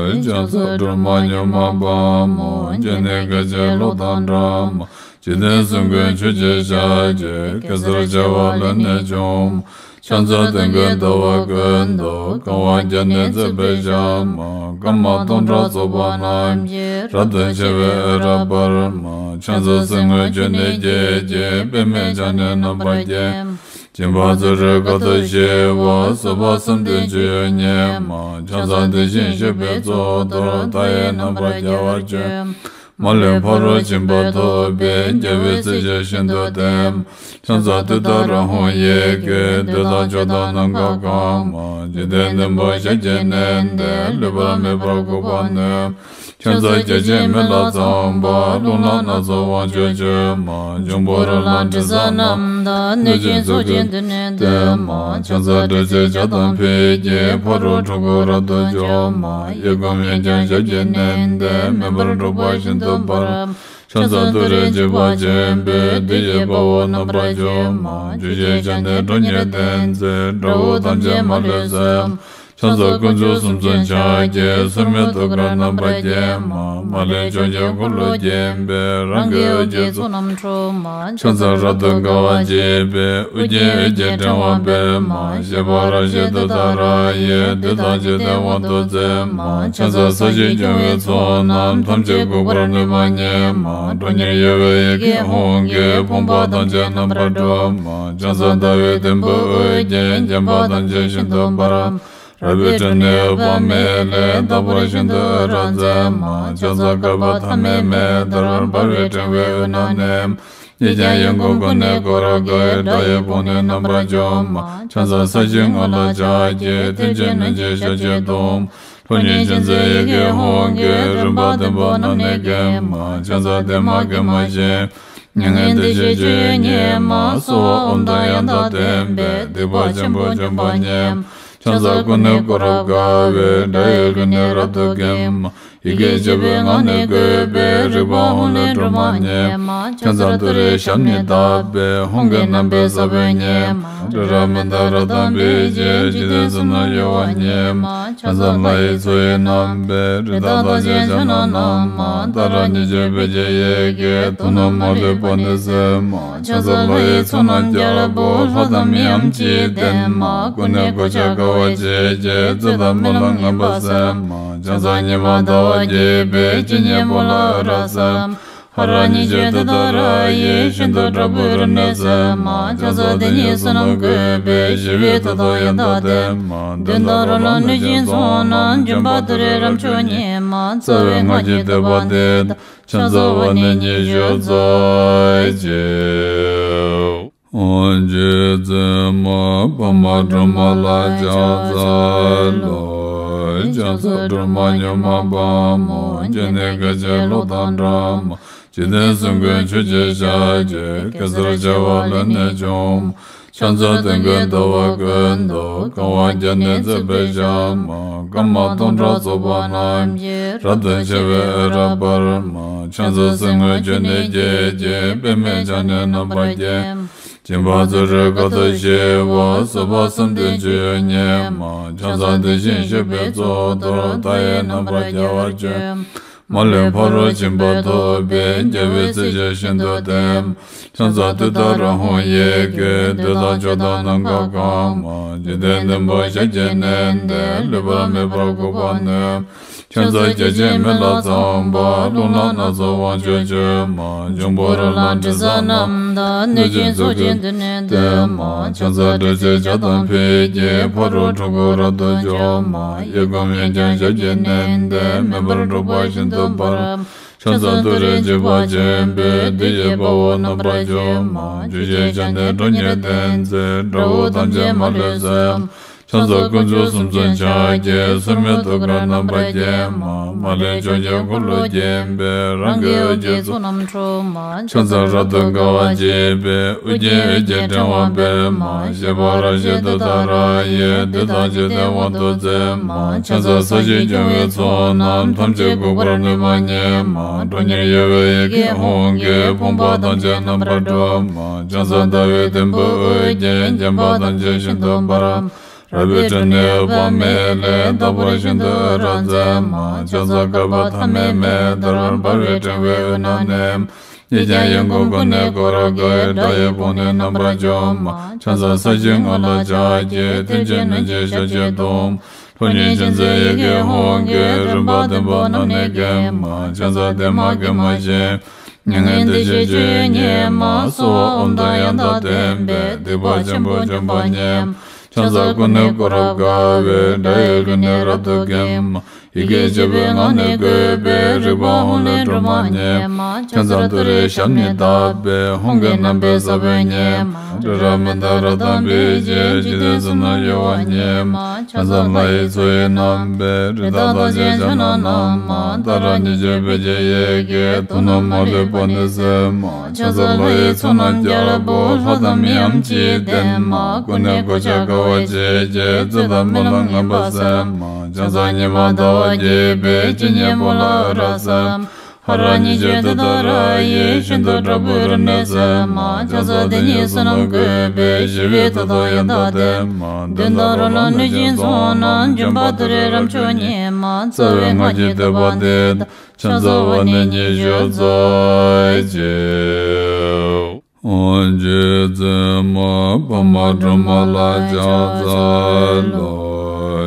ཕྱག་འཚལ་སྒྲོལ་མ་མྱུར་མ་དཔའ་མོ། སྤྱན་ནི་སྐད་ཅིག་གློག་དང་འདྲ་མ། འཇིག་རྟེན་གསུམ་མགོན་ཆུ་སྐྱེས་ཞལ་གྱི། གེ་སར་བྱེ་བ་ལས་ནི་བྱུང་མ། ཕྱག་འཚལ་དོན་ཀུན་ཟླ་བ་ཀུན་ཏུ། གང་བ་བརྒྱ་ནི་བརྩེགས་པའི་ཞལ་མ། སྐར་མ་སྟོང་ཕྲག་ཚོགས་པ་རྣམས་ཀྱིས། རབ་ཏུ་ཕྱེ་བའི་འོད་རབ་འབར་མ། ཕྱག་འཚལ་སེམས་དངོས་ཆོས་ནི་སྐྱེས་ཀྱི། པདྨས་ཕྱག་ནི་རྣམ་པར་བརྒྱན། སྦྱིན་པ་བརྩོན་འགྲུས་དཀའ་ཐུབ་ཞི་བ། བཟོད་པ་བསམ་གཏན་སྤྱོད་ཡུལ་ཉིད་མ། ཕྱག་འཚལ་དེ་བཞིན་གཤེགས་པའི་གཙུག་ཏོར། མཐའ་ཡས་རྣམ་པར་རྒྱལ་བར་སྤྱོད། མ་ལུས་ཕ་རོལ་ཕྱིན་པ་ཐོབ་པའི། རྒྱལ་བའི་སྲས་ཀྱིས་ཤིན་ཏུ་བསྟེན། ཕྱག་འཚལ་ཏུཏྟཱ་ར་ཧཱུྃ་ཡི་གེས། བདུད་དང་ཕྱོགས་དང་ནམ་མཁའ་གང་མ། འཇིག་རྟེན་བདུན་པོ་ཞབས་ཀྱིས་མནན་ཏེ། ལུས་པ་མེད་པར་འགུགས་པར་ནུས། ཕྱག་འཚལ་བརྒྱ་བྱིན་མེ་ལྷ་ཚངས་པ། རླུང་ལྷ་སྣ་ཚོགས་དབང་ཕྱུག་མཆོད་མ། འབྱུང་པོ་རོ་ལངས་དྲི་ཟ་རྣམས་དང་། གནོད་སྦྱིན་ཚོགས་ཀྱིས་མདུན་ནས་བསྟོད་མ། ཕྱག་འཚལ་དྲི་ཟའི་ཇ་དང་ཕུད་ཀྱིས། ཕ་རོལ་འཁྲུལ་འཁོར་རབ་ཏུ་འཇོམས་མ། གཡས་བསྐུམ་གཡོན་བརྐྱང་ཞབས་ཀྱིས་མནན་ཏེ། མེ་འབར་འཁྲུགས་པ་ཤིན་ཏུ་འབར། ཕྱག་འཚལ་ཏུ་རེའི་འཇིགས་པ་ཆེན་པོས། བདུད་ཀྱི་དཔའ་བོ་རྣམ་པར་འཇོམས་མ། བཅུ་སྐྱེས་ཞལ་ནི་ཁྲོ་གཉེར་ལྡན་མཛད། དགྲ་བོ་ཐམས་ཅད་མ་ལུས་གསོད། ཕྱག་འཚལ་དཀོན་མཆོག་གསུམ་མཚོན་ཕྱག་རྒྱའི། མཚན་མོའི་ཐུགས་ཀར་རྣམ་པར་བརྒྱན་མ། མ་ལུས་ཕྱོགས་བཅུའི་འཁོར་ལོས་བརྒྱན་པའི། རང་གི་འོད་ཀྱི་ཚོགས་རྣམས་འཁྲུགས་མ། ཕྱག་འཚལ་རབ་ཏུ་དགའ་བ་བརྗིད་པའི། དབུ་རྒྱན་འོད་ཀྱི་ཕྲེང་བ་སྤེལ་མ། བཞད་པ་རབ་བཞད་ཏུཏྟཱ་ར་ཡིས། བདུད་དང་འཇིག་རྟེན་དབང་དུ་མཛད་མ། ཕྱག་འཚལ་ས་གཞི་སྐྱོང་བའི་ཚོགས་རྣམས། ཐམས་ཅད་འགུགས་པར་ནུས་པ་ཉིད་མ། ཁྲོ་གཉེར་གཡོ་བའི་ཡི་གེ་ཧཱུྃ་གིས། ཕོངས་པ་ཐམས་ཅད་རྣམ་པར་སྒྲོལ་མ། ཕྱག་འཚལ་ཟླ་བའི་དུམ་བུས་དབུ་རྒྱན། བརྒྱན་པ་ཐམས་ཅད་ཤིན་ཏུ་འབར་མ། རལ་པའི་ཁྲོད་ནས་འོད་དཔག་མེད་ལས། རྟག་པར་ཤིན་ཏུ་འོད་རབ་མཛད་མ། ཕྱག་འཚལ་བསྐལ་པ་ཐ་མའི་མེ་ལྟར། འབར་བའི་ཕྲེང་བའི་དབུས་ན་གནས། གཉིས་ཀྱང་ཡོངས་བསྐོར་ཀུན་ནས་བསྐོར་དགའི། དགྲ་ཡི་དཔུང་ནི་རྣམ་པར་འཇོམས་མ། ཕྱག་འཚལ་ས་གཞིའི་ངོས་ལ་ཕྱག་གི། མཐིལ་གྱིས་བསྣུན་ཅིང་ཞབས་ཀྱིས་བརྡུང་། ཁྲོ་གཉེར་ཅན་མཛད་ཡི་གེ་ཧཱུྃ་གིས། རིམ་པ་བདུན་པོ་རྣམས་ནི་འགེམས་མ། ཕྱག་འཚལ་བདེ་མ་དགེ་མ་ཞི། མྱ་ངན་འདས་ཞི་སྤྱོད་ཡུལ་ཉིད་མ། གསོལ་བ་ཨོཾ་དང་ཡང་དག་ལྡན་པས། སྡིག་པ་ཆེན་པོ་འཇོམས་པ་ཉིད་མ། ཕྱག་འཚལ་ཀུན་ནས་བསྐོར་རབ་དགའ་བའི། དགྲ་ཡི་ལུས་ནི་རབ་ཏུ་འགེམས་མ། ཡི་གེ་བཅུ་པའི་ངག་ནི་བཀོད་པའི། རིག་པ་ཧཱུྃ་ལས་སྒྲོལ་མ་ཉིད་མ། ཕྱག་འཚལ་ཏུ་རེའི་ཞབས་ནི་བརྡབས་པས། ཧཱུྃ་གི་རྣམ་པའི་ས་བོན་ཉིད་མ། རི་རབ་མནྡ་ར་དང་འབིགས་བྱེད། འཇིག་རྟེན་གསུམ་རྣམས་གཡོ་བ་ཉིད་མ། ཕྱག་འཚལ་ལྷ་ཡི་མཚོ་ཡི་རྣམ་པའི། རི་དྭགས་རྟགས་ཅན་ཕྱག་ན་བསྣམས་མ། ཏཱ་ར་གཉིས་བརྗོད་བོད་ཀྱི་ཡི་གེས། དུག་རྣམས་མ་ལུས་པ་ནི་སེལ་མ། ཕྱག་འཚལ་ལྷ་ཡི་ཚོགས་རྣམས་རྒྱལ་པོ། ལྷ་དང་མིའམ་ཅི་ཡིས་བསྟེན་མ། ཀུན་ནས་གོ་ཆ་དགའ་བ་བརྗིད་ཀྱིས། རྩོད་དང་རྨི་ལམ་ངན་པ་སེལ་མ། ཕྱག་འཚལ་ཉི་མ་ཟླ་བ་རྒྱས་པའི། ཇི་སྙེད་པོ་ལ་འོད་རབ་གསལ་མ། ཧ་ར་ཉི་ཤུ་དེ་ལྟར་ཡིད་བཞིན་དུ་དྲག་པོའི་རིམས་ནད་སེལ་མ། ཆང་ས་དེ་ཉིད་བསོད་ནམས་བཀོད་པས་ཞི་བའི་མཐུ་དང་ཡང་དག་ལྡན་མ། གདོན་དང་རོ་ལངས་གནོད་སྦྱིན་ཚོགས་རྣམས། འཇོམས་པ་ཏུ་རེ་རབ་མཆོག་ཉིད་མ། རྩ་བའི་སྔགས་ཀྱི་བསྟོད་པ་འདི་དང་། ཕྱག་འཚལ་བ་ནི་ཉི་ཤུ་རྩ་གཅིག། རྗེ་བཙུན་མ་འཕགས་མ་སྒྲོལ་མ་ལ་ཕྱག་འཚལ་ལོ། ཕྱག་འཚལ་སྒྲོལ་མ་མྱུར་མ་དཔའ་མོ། སྤྱན་ནི་སྐད་ཅིག་གློག་དང་འདྲ་མ། འཇིག་རྟེན་གསུམ་མགོན་ཆུ་སྐྱེས་ཞལ་གྱི། གེ་སར་བྱེ་བ་ལས་ནི་བྱུང་མ། ཕྱག་འཚལ་དོན་ཀུན་འདུས་པ་ཀུན་ཏུ། གང་བ་བརྒྱ་ནི་བརྩེགས་པའི་ཞལ་མ། སྐར་མ་སྟོང་ཕྲག་ཚོགས་པ་རྣམས་ཀྱིས། རབ་ཏུ་ཕྱེ་བའི་འོད་རབ་འབར་མ། ཕྱག་འཚལ་གསེར་དངུལ་ཆུ་ནས་སྐྱེས་ཀྱི། པདྨས་ཕྱག་ནི་རྣམ་པར་བརྒྱན་མ། སྦྱིན་པ་བརྩོན་འགྲུས་དཀའ་ཐུབ་ཞི་བ། བཟོད་པ་བསམ་གཏན་སྤྱོད་ཡུལ་ཉིད་མ། ཕྱག་འཚལ་དེ་བཞིན་གཤེགས་པའི་གཙུག་ཏོར། མཐའ་ཡས་རྣམ་པར་རྒྱལ་བར་སྤྱོད་མ། མ་ལུས་ཕ་རོལ་ཕྱིན་པ་ཐོབ་པའི། རྒྱལ་བའི་སྲས་ཆོས་བཞིན་དུ་བསྟན་མ། ཕྱག་འཚལ་ཏུཏྟཱ་ར་ཧཱུྃ་ཡི་གེ། བདུད་དང་ཕྱོགས་དང་ནམ་མཁའ་གང་མ། འཇིག་རྟེན་བདུན་པོ་ཞལ་གྱིས་མནན་ཏེ། ལུས་པ་མེད་པར་འགུགས་པར་ནུས་མ། ཕྱག་འཚལ་བརྒྱ་བྱིན་མེ་ལྷ་ཚངས་པ། རླུང་ལྷ་སྣ་ཚོགས་དབང་ཕྱུག་མཆོད་མ། འབྱུང་པོ་རོ་ལངས་དྲི་ཟ་རྣམས་དང་། གནོད་སྦྱིན་ཚོགས་ཀྱིས་མདུན་ནས་བསྟོད་མ། ཕྱག་འཚལ་སྒྲ་ཆེན་བརྒྱ་དང་ཕུད་ཀྱིས། ཕ་རོལ་འཁྲུལ་འཁོར་རབ་ཏུ་འཇོམས་མ། གཡས་བསྐུམ་གཡོན་བརྐྱང་ཞབས་ཀྱིས་མནན་ཏེ། མེ་འབར་འཁྲུག་པ་ཤིན་ཏུ་འབར་མ། ཕྱག་འཚལ་ཏུ་རེ་འཇིགས་པ་ཆེན་པོས། བདུད་ཀྱི་དཔའ་བོ་རྣམ་པར་འཇོམས་མ། བཅུ་ཞལ་ཕྱག་ནི་ཁྲོ་གཉེར་ལྡན་མཛད། དགྲ་བོ་ཐམས་ཅད་མ་ལུས་གསོད་མ། ཕྱག་འཚལ་དཀོན་མཆོག་གསུམ་མཚོན་ཕྱག་རྒྱའི། མཚན་མོའི་ཐུགས་ཀར་རྣམ་པར་བརྒྱན་མ། མ་ལུས་ཕྱོགས་ཀྱི་འཁོར་ལོས་བརྒྱན་པའི། རང་གི་འོད་ཀྱི་ཚོགས་རྣམས་འཁྲུག་མ། ཕྱག་འཚལ་རབ་ཏུ་དགའ་བ་བརྗིད་པའི། ཨོ་རྒྱན་འོད་ཀྱི་ཕྲེང་བ་སྤེལ་མ། བཞད་པ་རབ་བཞད་ཏུཏྟཱ་ར་ཡིས། བདུད་དང་འཇིག་རྟེན་དབང་དུ་མཛད་མ། ཕྱག་འཚལ་ས་གཞི་སྐྱོང་བའི་ཚོགས་རྣམས། ཐམས་ཅད་འགུགས་པར་ནུས་པ་ཉིད་མ། ཁྲོ་གཉེར་གཡོ་བའི་ཡི་གེ་ཧཱུྃ་གིས། ཕོངས་པ་ཐམས་ཅད་རྣམ་པར་སྒྲོལ་མ། ཕྱག་འཚལ་ཟླ་བའི་དུམ་བུས་དབུ་བརྒྱན། བརྒྱན་པ་ཐམས་ཅད་ཤིན་ཏུ་འབར་མ། རལ་པའི་ཁྲོད་ནས་འོད་དཔག་མེད་ལས། རྟག་པར་ཤིན་ཏུ་འོད་རབ་མཛད་མ། ཕྱག་འཚལ་བསྐལ་པ་ཐ་མའི་མེ་ལྟར། འབར་བའི་ཕྲེང་བའི་དབུས་ན་གནས་མ། གཡས་བརྐྱང་གཡོན་བསྐུམ་ཀུན་ནས་བསྐོར་དགའི། དགྲ་ཡི་དཔུང་ནི་རྣམ་པར་འཇོམས་མ། ཕྱག་འཚལ་ས་གཞིའི་ངོས་ལ་ཕྱག་གི། མཐིལ་གྱིས་བསྣུན་ཅིང་ཞབས་ཀྱིས་བརྡུང་མ། ལྷོ་ཉི་ཆེན་མཛད་ཡི་གེ་ཧཱུྃ་གིས། རིམ་པ་བདུན་པོ་རྣམས་ནི་འགེམས་མ། ཕྱག་འཚལ་བདེ་མ་དགེ་མ་ཞི་མ། མྱ་ངན་འདས་ཞི་སྤྱོད་ཡུལ་ཉིད་མ། གསོལ་བ་ཨོཾ་དང་ཡང་དག་ལྡན་པས། སྡིག་པ་ཆེན་པོ་འཇོམས་པ་ཉིད་མ། ཕྱག་འཚལ་ཀུན་ནས་བསྐོར་རབ་དགའ་བའི། དགྲ་ཡི་ལུས་ནི་རབ་ཏུ་འགེམས་མ། ཡི་གེ་བཅུ་པའི་ངག་ནི་བཀོད་པའི། རིག་པ་ཧཱུྃ་ལས་སྒྲོལ་མ་ཉིད་མ། ཕྱག་འཚལ་ཏུ་རེའི་ཞབས་ནི་བརྡབས་པས། ཧཱུྃ་གི་རྣམ་པའི་ས་བོན་ཉིད་མ། དྲི་རབ་མི་འདའ་རབ་དག་པའི་ཕྱིར། འཇིག་རྟེན་གསུམ་རྣམས་གཡོ་བ་ཉིད་མ། ཕྱག་འཚལ་ལྷ་ཡི་མཚོ་ཡི་རྣམ་པའི། རི་དྭགས་ཐམས་ཅད་ཕྱག་ན་བསྣམས་མ། ཏཱ་ར་གཉིས་བརྗོད་བོད་ཀྱི་ཡི་གེས། དོན་རྣམས་མ་ལུས་པ་ནི་སེལ་མ། ཕྱག་འཚལ་ལྷ་ཡི་ཚོགས་རྣམས་རྒྱལ་པོ། ལྷ་དང་མིའམ་ཅི་ཡིས་བསྟེན་མ། ཀུན་ནས་གོ་ཆ་དགའ་བ་བརྗིད་ཀྱིས། བརྩེ་དང་སྨོན་ལམ་ངན་པ་སེལ་མ། ཕྱག་འཚལ་ཉི་མ་ཟླ་བ་རྒྱས་པའི། སྤྱན་གཉིས་པོ་ལ་འོད་རབ་གསལ་མ། ཧ་ར་གཉིས་བརྗོད་ཏུཏྟཱ་ར་ཡིས། ཤིན་ཏུ་དྲག་པོའི་རིམས་ནད་སེལ་མ། ཕྱག་འཚལ་དེ་ཉིད་བསོད་ནམས་བཀོད་པས། ཞི་བའི་མཐུ་དང་ཡང་དག་ལྡན་མ། གདོན་དང་རོ་ལངས་གནོད་སྦྱིན་ཚོགས་རྣམས། འཇོམས་པ་ཏུ་རེ་རབ་མཆོག་ཉིད་མ། རྩ་བའི་སྔགས་ཀྱི་བསྟོད་པ་འདི་དང་། ཕྱག་འཚལ་བ་ནི་ཉི་ཤུ་རྩ་གཅིག། རྗེ་བཙུན་མ་འཕགས་མ་སྒྲོལ་མ་ལ་ཕྱག་འཚལ་ལོ།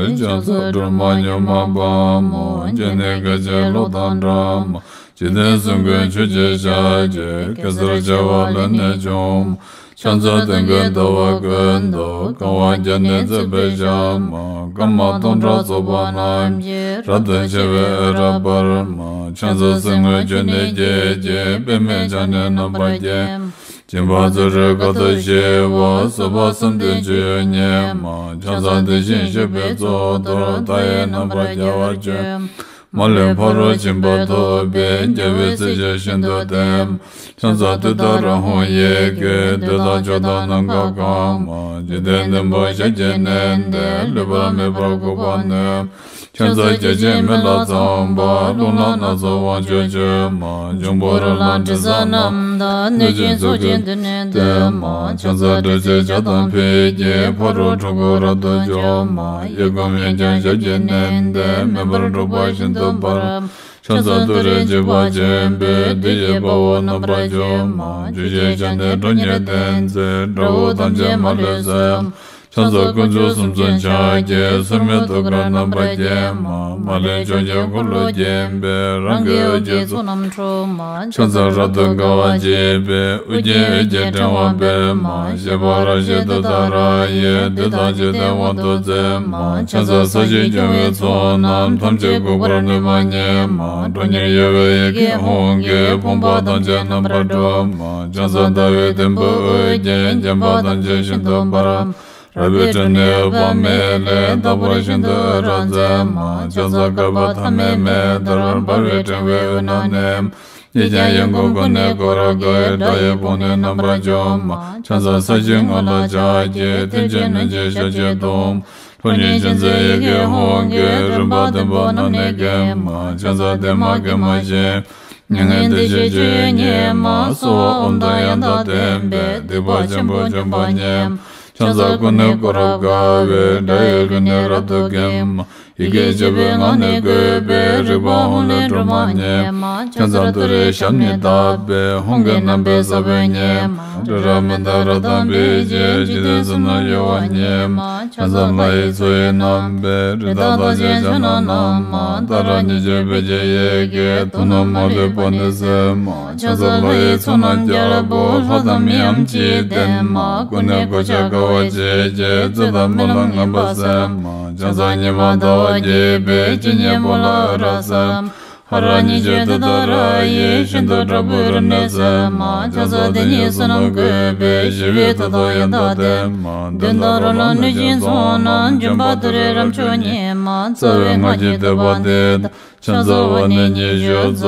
ཕྱག་འཚལ་སྒྲོལ་མ་མྱུར་མ་དཔའ་མོ། སྤྱན་ནི་སྐད་ཅིག་གློག་དང་འདྲ་མ། འཇིག་རྟེན་གསུམ་མགོན་ཆུ་སྐྱེས་ཞལ་གྱི། གེ་སར་བྱེ་བ་ལས་ནི་བྱུང་མ། ཕྱག་འཚལ་དོན་ཀུན་འདུས་པ་ཀུན་ཏུ། གང་བ་བརྒྱ་ནི་བརྩེགས་པའི་ཞལ་མ། སྐར་མ་སྟོང་ཕྲག་ཚོགས་པ་རྣམས་ཀྱིས། རབ་ཏུ་ཕྱེ་བའི་འོད་རབ་འབར་མ། ཕྱག་འཚལ་གསེར་དངུལ་ཆུ་ནས་སྐྱེས་ཀྱི། པདྨས་ཕྱག་ནི་རྣམ་པར་བརྒྱན་མ། སྦྱིན་པ་བརྩོན་འགྲུས་དཀའ་ཐུབ་ཞི་བ། བཟོད་པ་བསམ་གཏན་སྤྱོད་ཡུལ་ཉིད་མ། ཕྱག་འཚལ་དེ་བཞིན་གཤེགས་པའི་གཙུག་ཏོར། མཐའ་ཡས་རྣམ་པར་རྒྱལ་བར་སྤྱོད་མ། མ་ལུས་ཕ་རོལ་ཕྱིན་པ་ཐོབ་པའི། རྒྱལ་བའི་སྲས་ཆོས་བཞིན་དུ་བསྟན་མ། ཕྱག་འཚལ་ཏུཏྟཱ་ར་ཧཱུྃ་ཡི་གེས། བདུད་དང་ཕྱོགས་དང་ནམ་མཁའ་གང་མ། འཇིག་རྟེན་བདུན་པོ་ཞལ་གྱིས་མནན་ཏེ། ལུས་པ་མེད་པར་འགུགས་པར་ནུས་མ། ཕྱག་འཚལ་བརྒྱ་བྱིན་མེ་ལྷ་ཚངས་པ། རླུང་ལྷ་སྣ་ཚོགས་དབང་ཕྱུག་མཆོད་མ། འབྱུང་པོ་རོ་ལངས་དྲི་ཟ་རྣམས་དང་། གནོད་སྦྱིན་ཚོགས་ཀྱིས་མདུན་ནས་བསྟོད་མ། ཕྱག་འཚལ་སྒྲ་ཆེན་བརྒྱ་དང་ཕུད་ཀྱིས། ཕ་རོལ་འཁྲུལ་འཁོར་རབ་ཏུ་འཇོམས་མ། གཡས་བསྐུམ་གཡོན་བརྐྱང་ཞབས་ཀྱིས་མནན་ཏེ། མེ་འབར་འཁྲུག་པ་ཤིན་ཏུ་འབར་མ། ཕྱག་འཚལ་ཏུ་རེ་འཇིགས་པ་ཆེན་པོས། བདུད་ཀྱི་དཔའ་བོ་རྣམ་པར་འཇོམས་མ། བཅུ་ཞལ་ཕྱག་ནི་ཁྲོ་གཉེར་ལྡན་མཛད། དགྲ་བོ་ཐམས་ཅད་མ་ལུས་གསོད་མ། ཕྱག་འཚལ་དཀོན་མཆོག་གསུམ་མཚོན་ཕྱག་རྒྱའི། མཚན་མོའི་ཐུགས་ཀར་རྣམ་པར་བརྒྱན་མ། མ་ལུས་ཕྱོགས་བཅུའི་འཁོར་ལོས་བརྒྱན་པའི། རང་གི་འོད་ཀྱི་ཚོགས་རྣམས་འཁྲུགས་མ། ཕྱག་འཚལ་རབ་ཏུ་དགའ་བ་བརྗིད་པའི། དབུ་རྒྱན་འོད་ཀྱི་ཕྲེང་བ་སྤེལ་མ། བཞད་པ་རབ་བཞད་ཏུཏྟཱ་ར་ཡིས། བདུད་དང་འཇིག་རྟེན་དབང་དུ་མཛད་མ། ཕྱག་འཚལ་ས་གཞི་སྐྱོང་བའི་ཚོགས་རྣམས། ཐམས་ཅད་འགུགས་པར་ནུས་པ་ཉིད་མ། ཁྲོ་གཉེར་གཡོ་བའི་ཡི་གེ་ཧཱུྃ་གིས། ཕོངས་པ་ཐམས་ཅད་རྣམ་པར་སྒྲོལ་མ། ཕྱག་འཚལ་ཟླ་བའི་དུམ་བུས་དབུ་བརྒྱན། བརྒྱན་པ་ཐམས་ཅད་ཤིན་ཏུ་འབར། རལ་པའི་ཁྲོད་ནས་འོད་དཔག་མེད་ལས། རྟག་པར་ཤིན་ཏུ་འོད་རབ་མཛད་མ། ཕྱག་འཚལ་བསྐལ་པ་ཐ་མའི་མེ་ལྟར། འབར་བའི་ཕྲེང་བའི་དབུས་ན་གནས། ཡིད་ཀྱང་ཡིད་འགུགས་ཀུན་ནས་བསྐོར་དགའ་བའི། དགྲ་ཡི་དཔུང་ནི་རྣམ་པར་འཇོམས་མ། ཕྱག་འཚལ་ས་གཞིའི་ངོས་ལ་ཕྱག་གི། མཐིལ་གྱིས་བསྣུན་ཅིང་ཞབས་ཀྱིས་བརྡུང་། ཁྲོ་གཉེར་ཅན་མཛད་ཡི་གེ་ཧཱུྃ་གིས། རིམ་པ་བདུན་པོ་རྣམས་ནི་འགེམས་མ། ཕྱག་འཚལ་བདེ་མ་དགེ་མ་ཞིང་། མྱ་ངན་འདས་ཞི་སྤྱོད་ཡུལ་ཉིད་མ། གསོལ་བ་ཨོཾ་དང་ཡང་དག་ལྡན་པས། སྡིག་པ་ཆེན་པོ་འཇོམས་པ་ཉིད་མ། ཕྱག་འཚལ་ཀུན་ནས་བསྐོར་རབ་དགའ་བའི། དགྲ་ཡི་ལུས་ནི་རབ་ཏུ་འགེམས་མ། ཡི་གེ་བཅུ་པའི་ངག་ནི་བཀོད་པའི། རིག་པ་ཧཱུྃ་ལས་སྒྲོལ་མ་ཉིད་མ། ཕྱག་འཚལ་ཏུ་རེའི་ཞབས་ནི་བརྡབས་པས། ཧཱུྃ་གི་རྣམ་པའི་ས་བོན་ཉིད་མ། ཏྲི་ར་མི་ཏ་རཀྟ་འབིགས་བྱེད། འཇིག་རྟེན་གསུམ་ན་གཡོ་བ་ཉིད་མ། ཕྱག་འཚལ་ལྷ་ཡི་མཚོ་ཡི་རྣམ་པའི། རི་དྭགས་རྟགས་ཅན་ཕྱག་ན་བསྣམས་མ། ཏཱ་ར་གཉིས་བརྗོད་བེ་ཅོན་ཡི་གེས། དུག་རྣམས་མ་ལུས་པ་ནི་སེལ་མ། ཕྱག་འཚལ་ལྷ་ཡི་ཚོགས་རྣམས་རྒྱལ་པོ། ལྷ་དང་མིའམ་ཅི་ཡིས་བསྟེན་མ། ཀུན་ནས་གོ་ཆ་དགའ་བ་བརྗིད་ཀྱིས། རྩོད་དང་སྨོན་ལམ་ངན་པ་སེལ་མ། ཕྱག་འཚལ་ཉི་མ་ཟླ་བ་རྒྱས་པའི། སྤྱན་གཉིས་པོ་ལ་འོད་རབ་གསལ། ཧ་ར་གཉིས་བརྗོད་ཏུཏྟཱ་ར་ཡིས། ཤིན་ཏུ་དྲག་པོའི་རིམས་ནད་སེལ་མ། ཕྱག་འཚལ་དེ་ཉིད་བསོད་ནམས་བཀོད་པའི། ཞི་བའི་མཐུ་སྟོབས་ཡང་དག་ལྡན་མ། གདོན་དང་རོ་ལངས་གནོད་སྦྱིན་ཚོགས་རྣམས། འཇོམས་པ་ཏུ་རེའི་རབ་མཆོག་ཉིད་མ། རྩ་བའི་སྔགས་ཀྱི་བསྟོད་པ་འདི་དང་། ཕྱག་འཚལ་བ་ནི་ཉི་ཤུ་རྩ་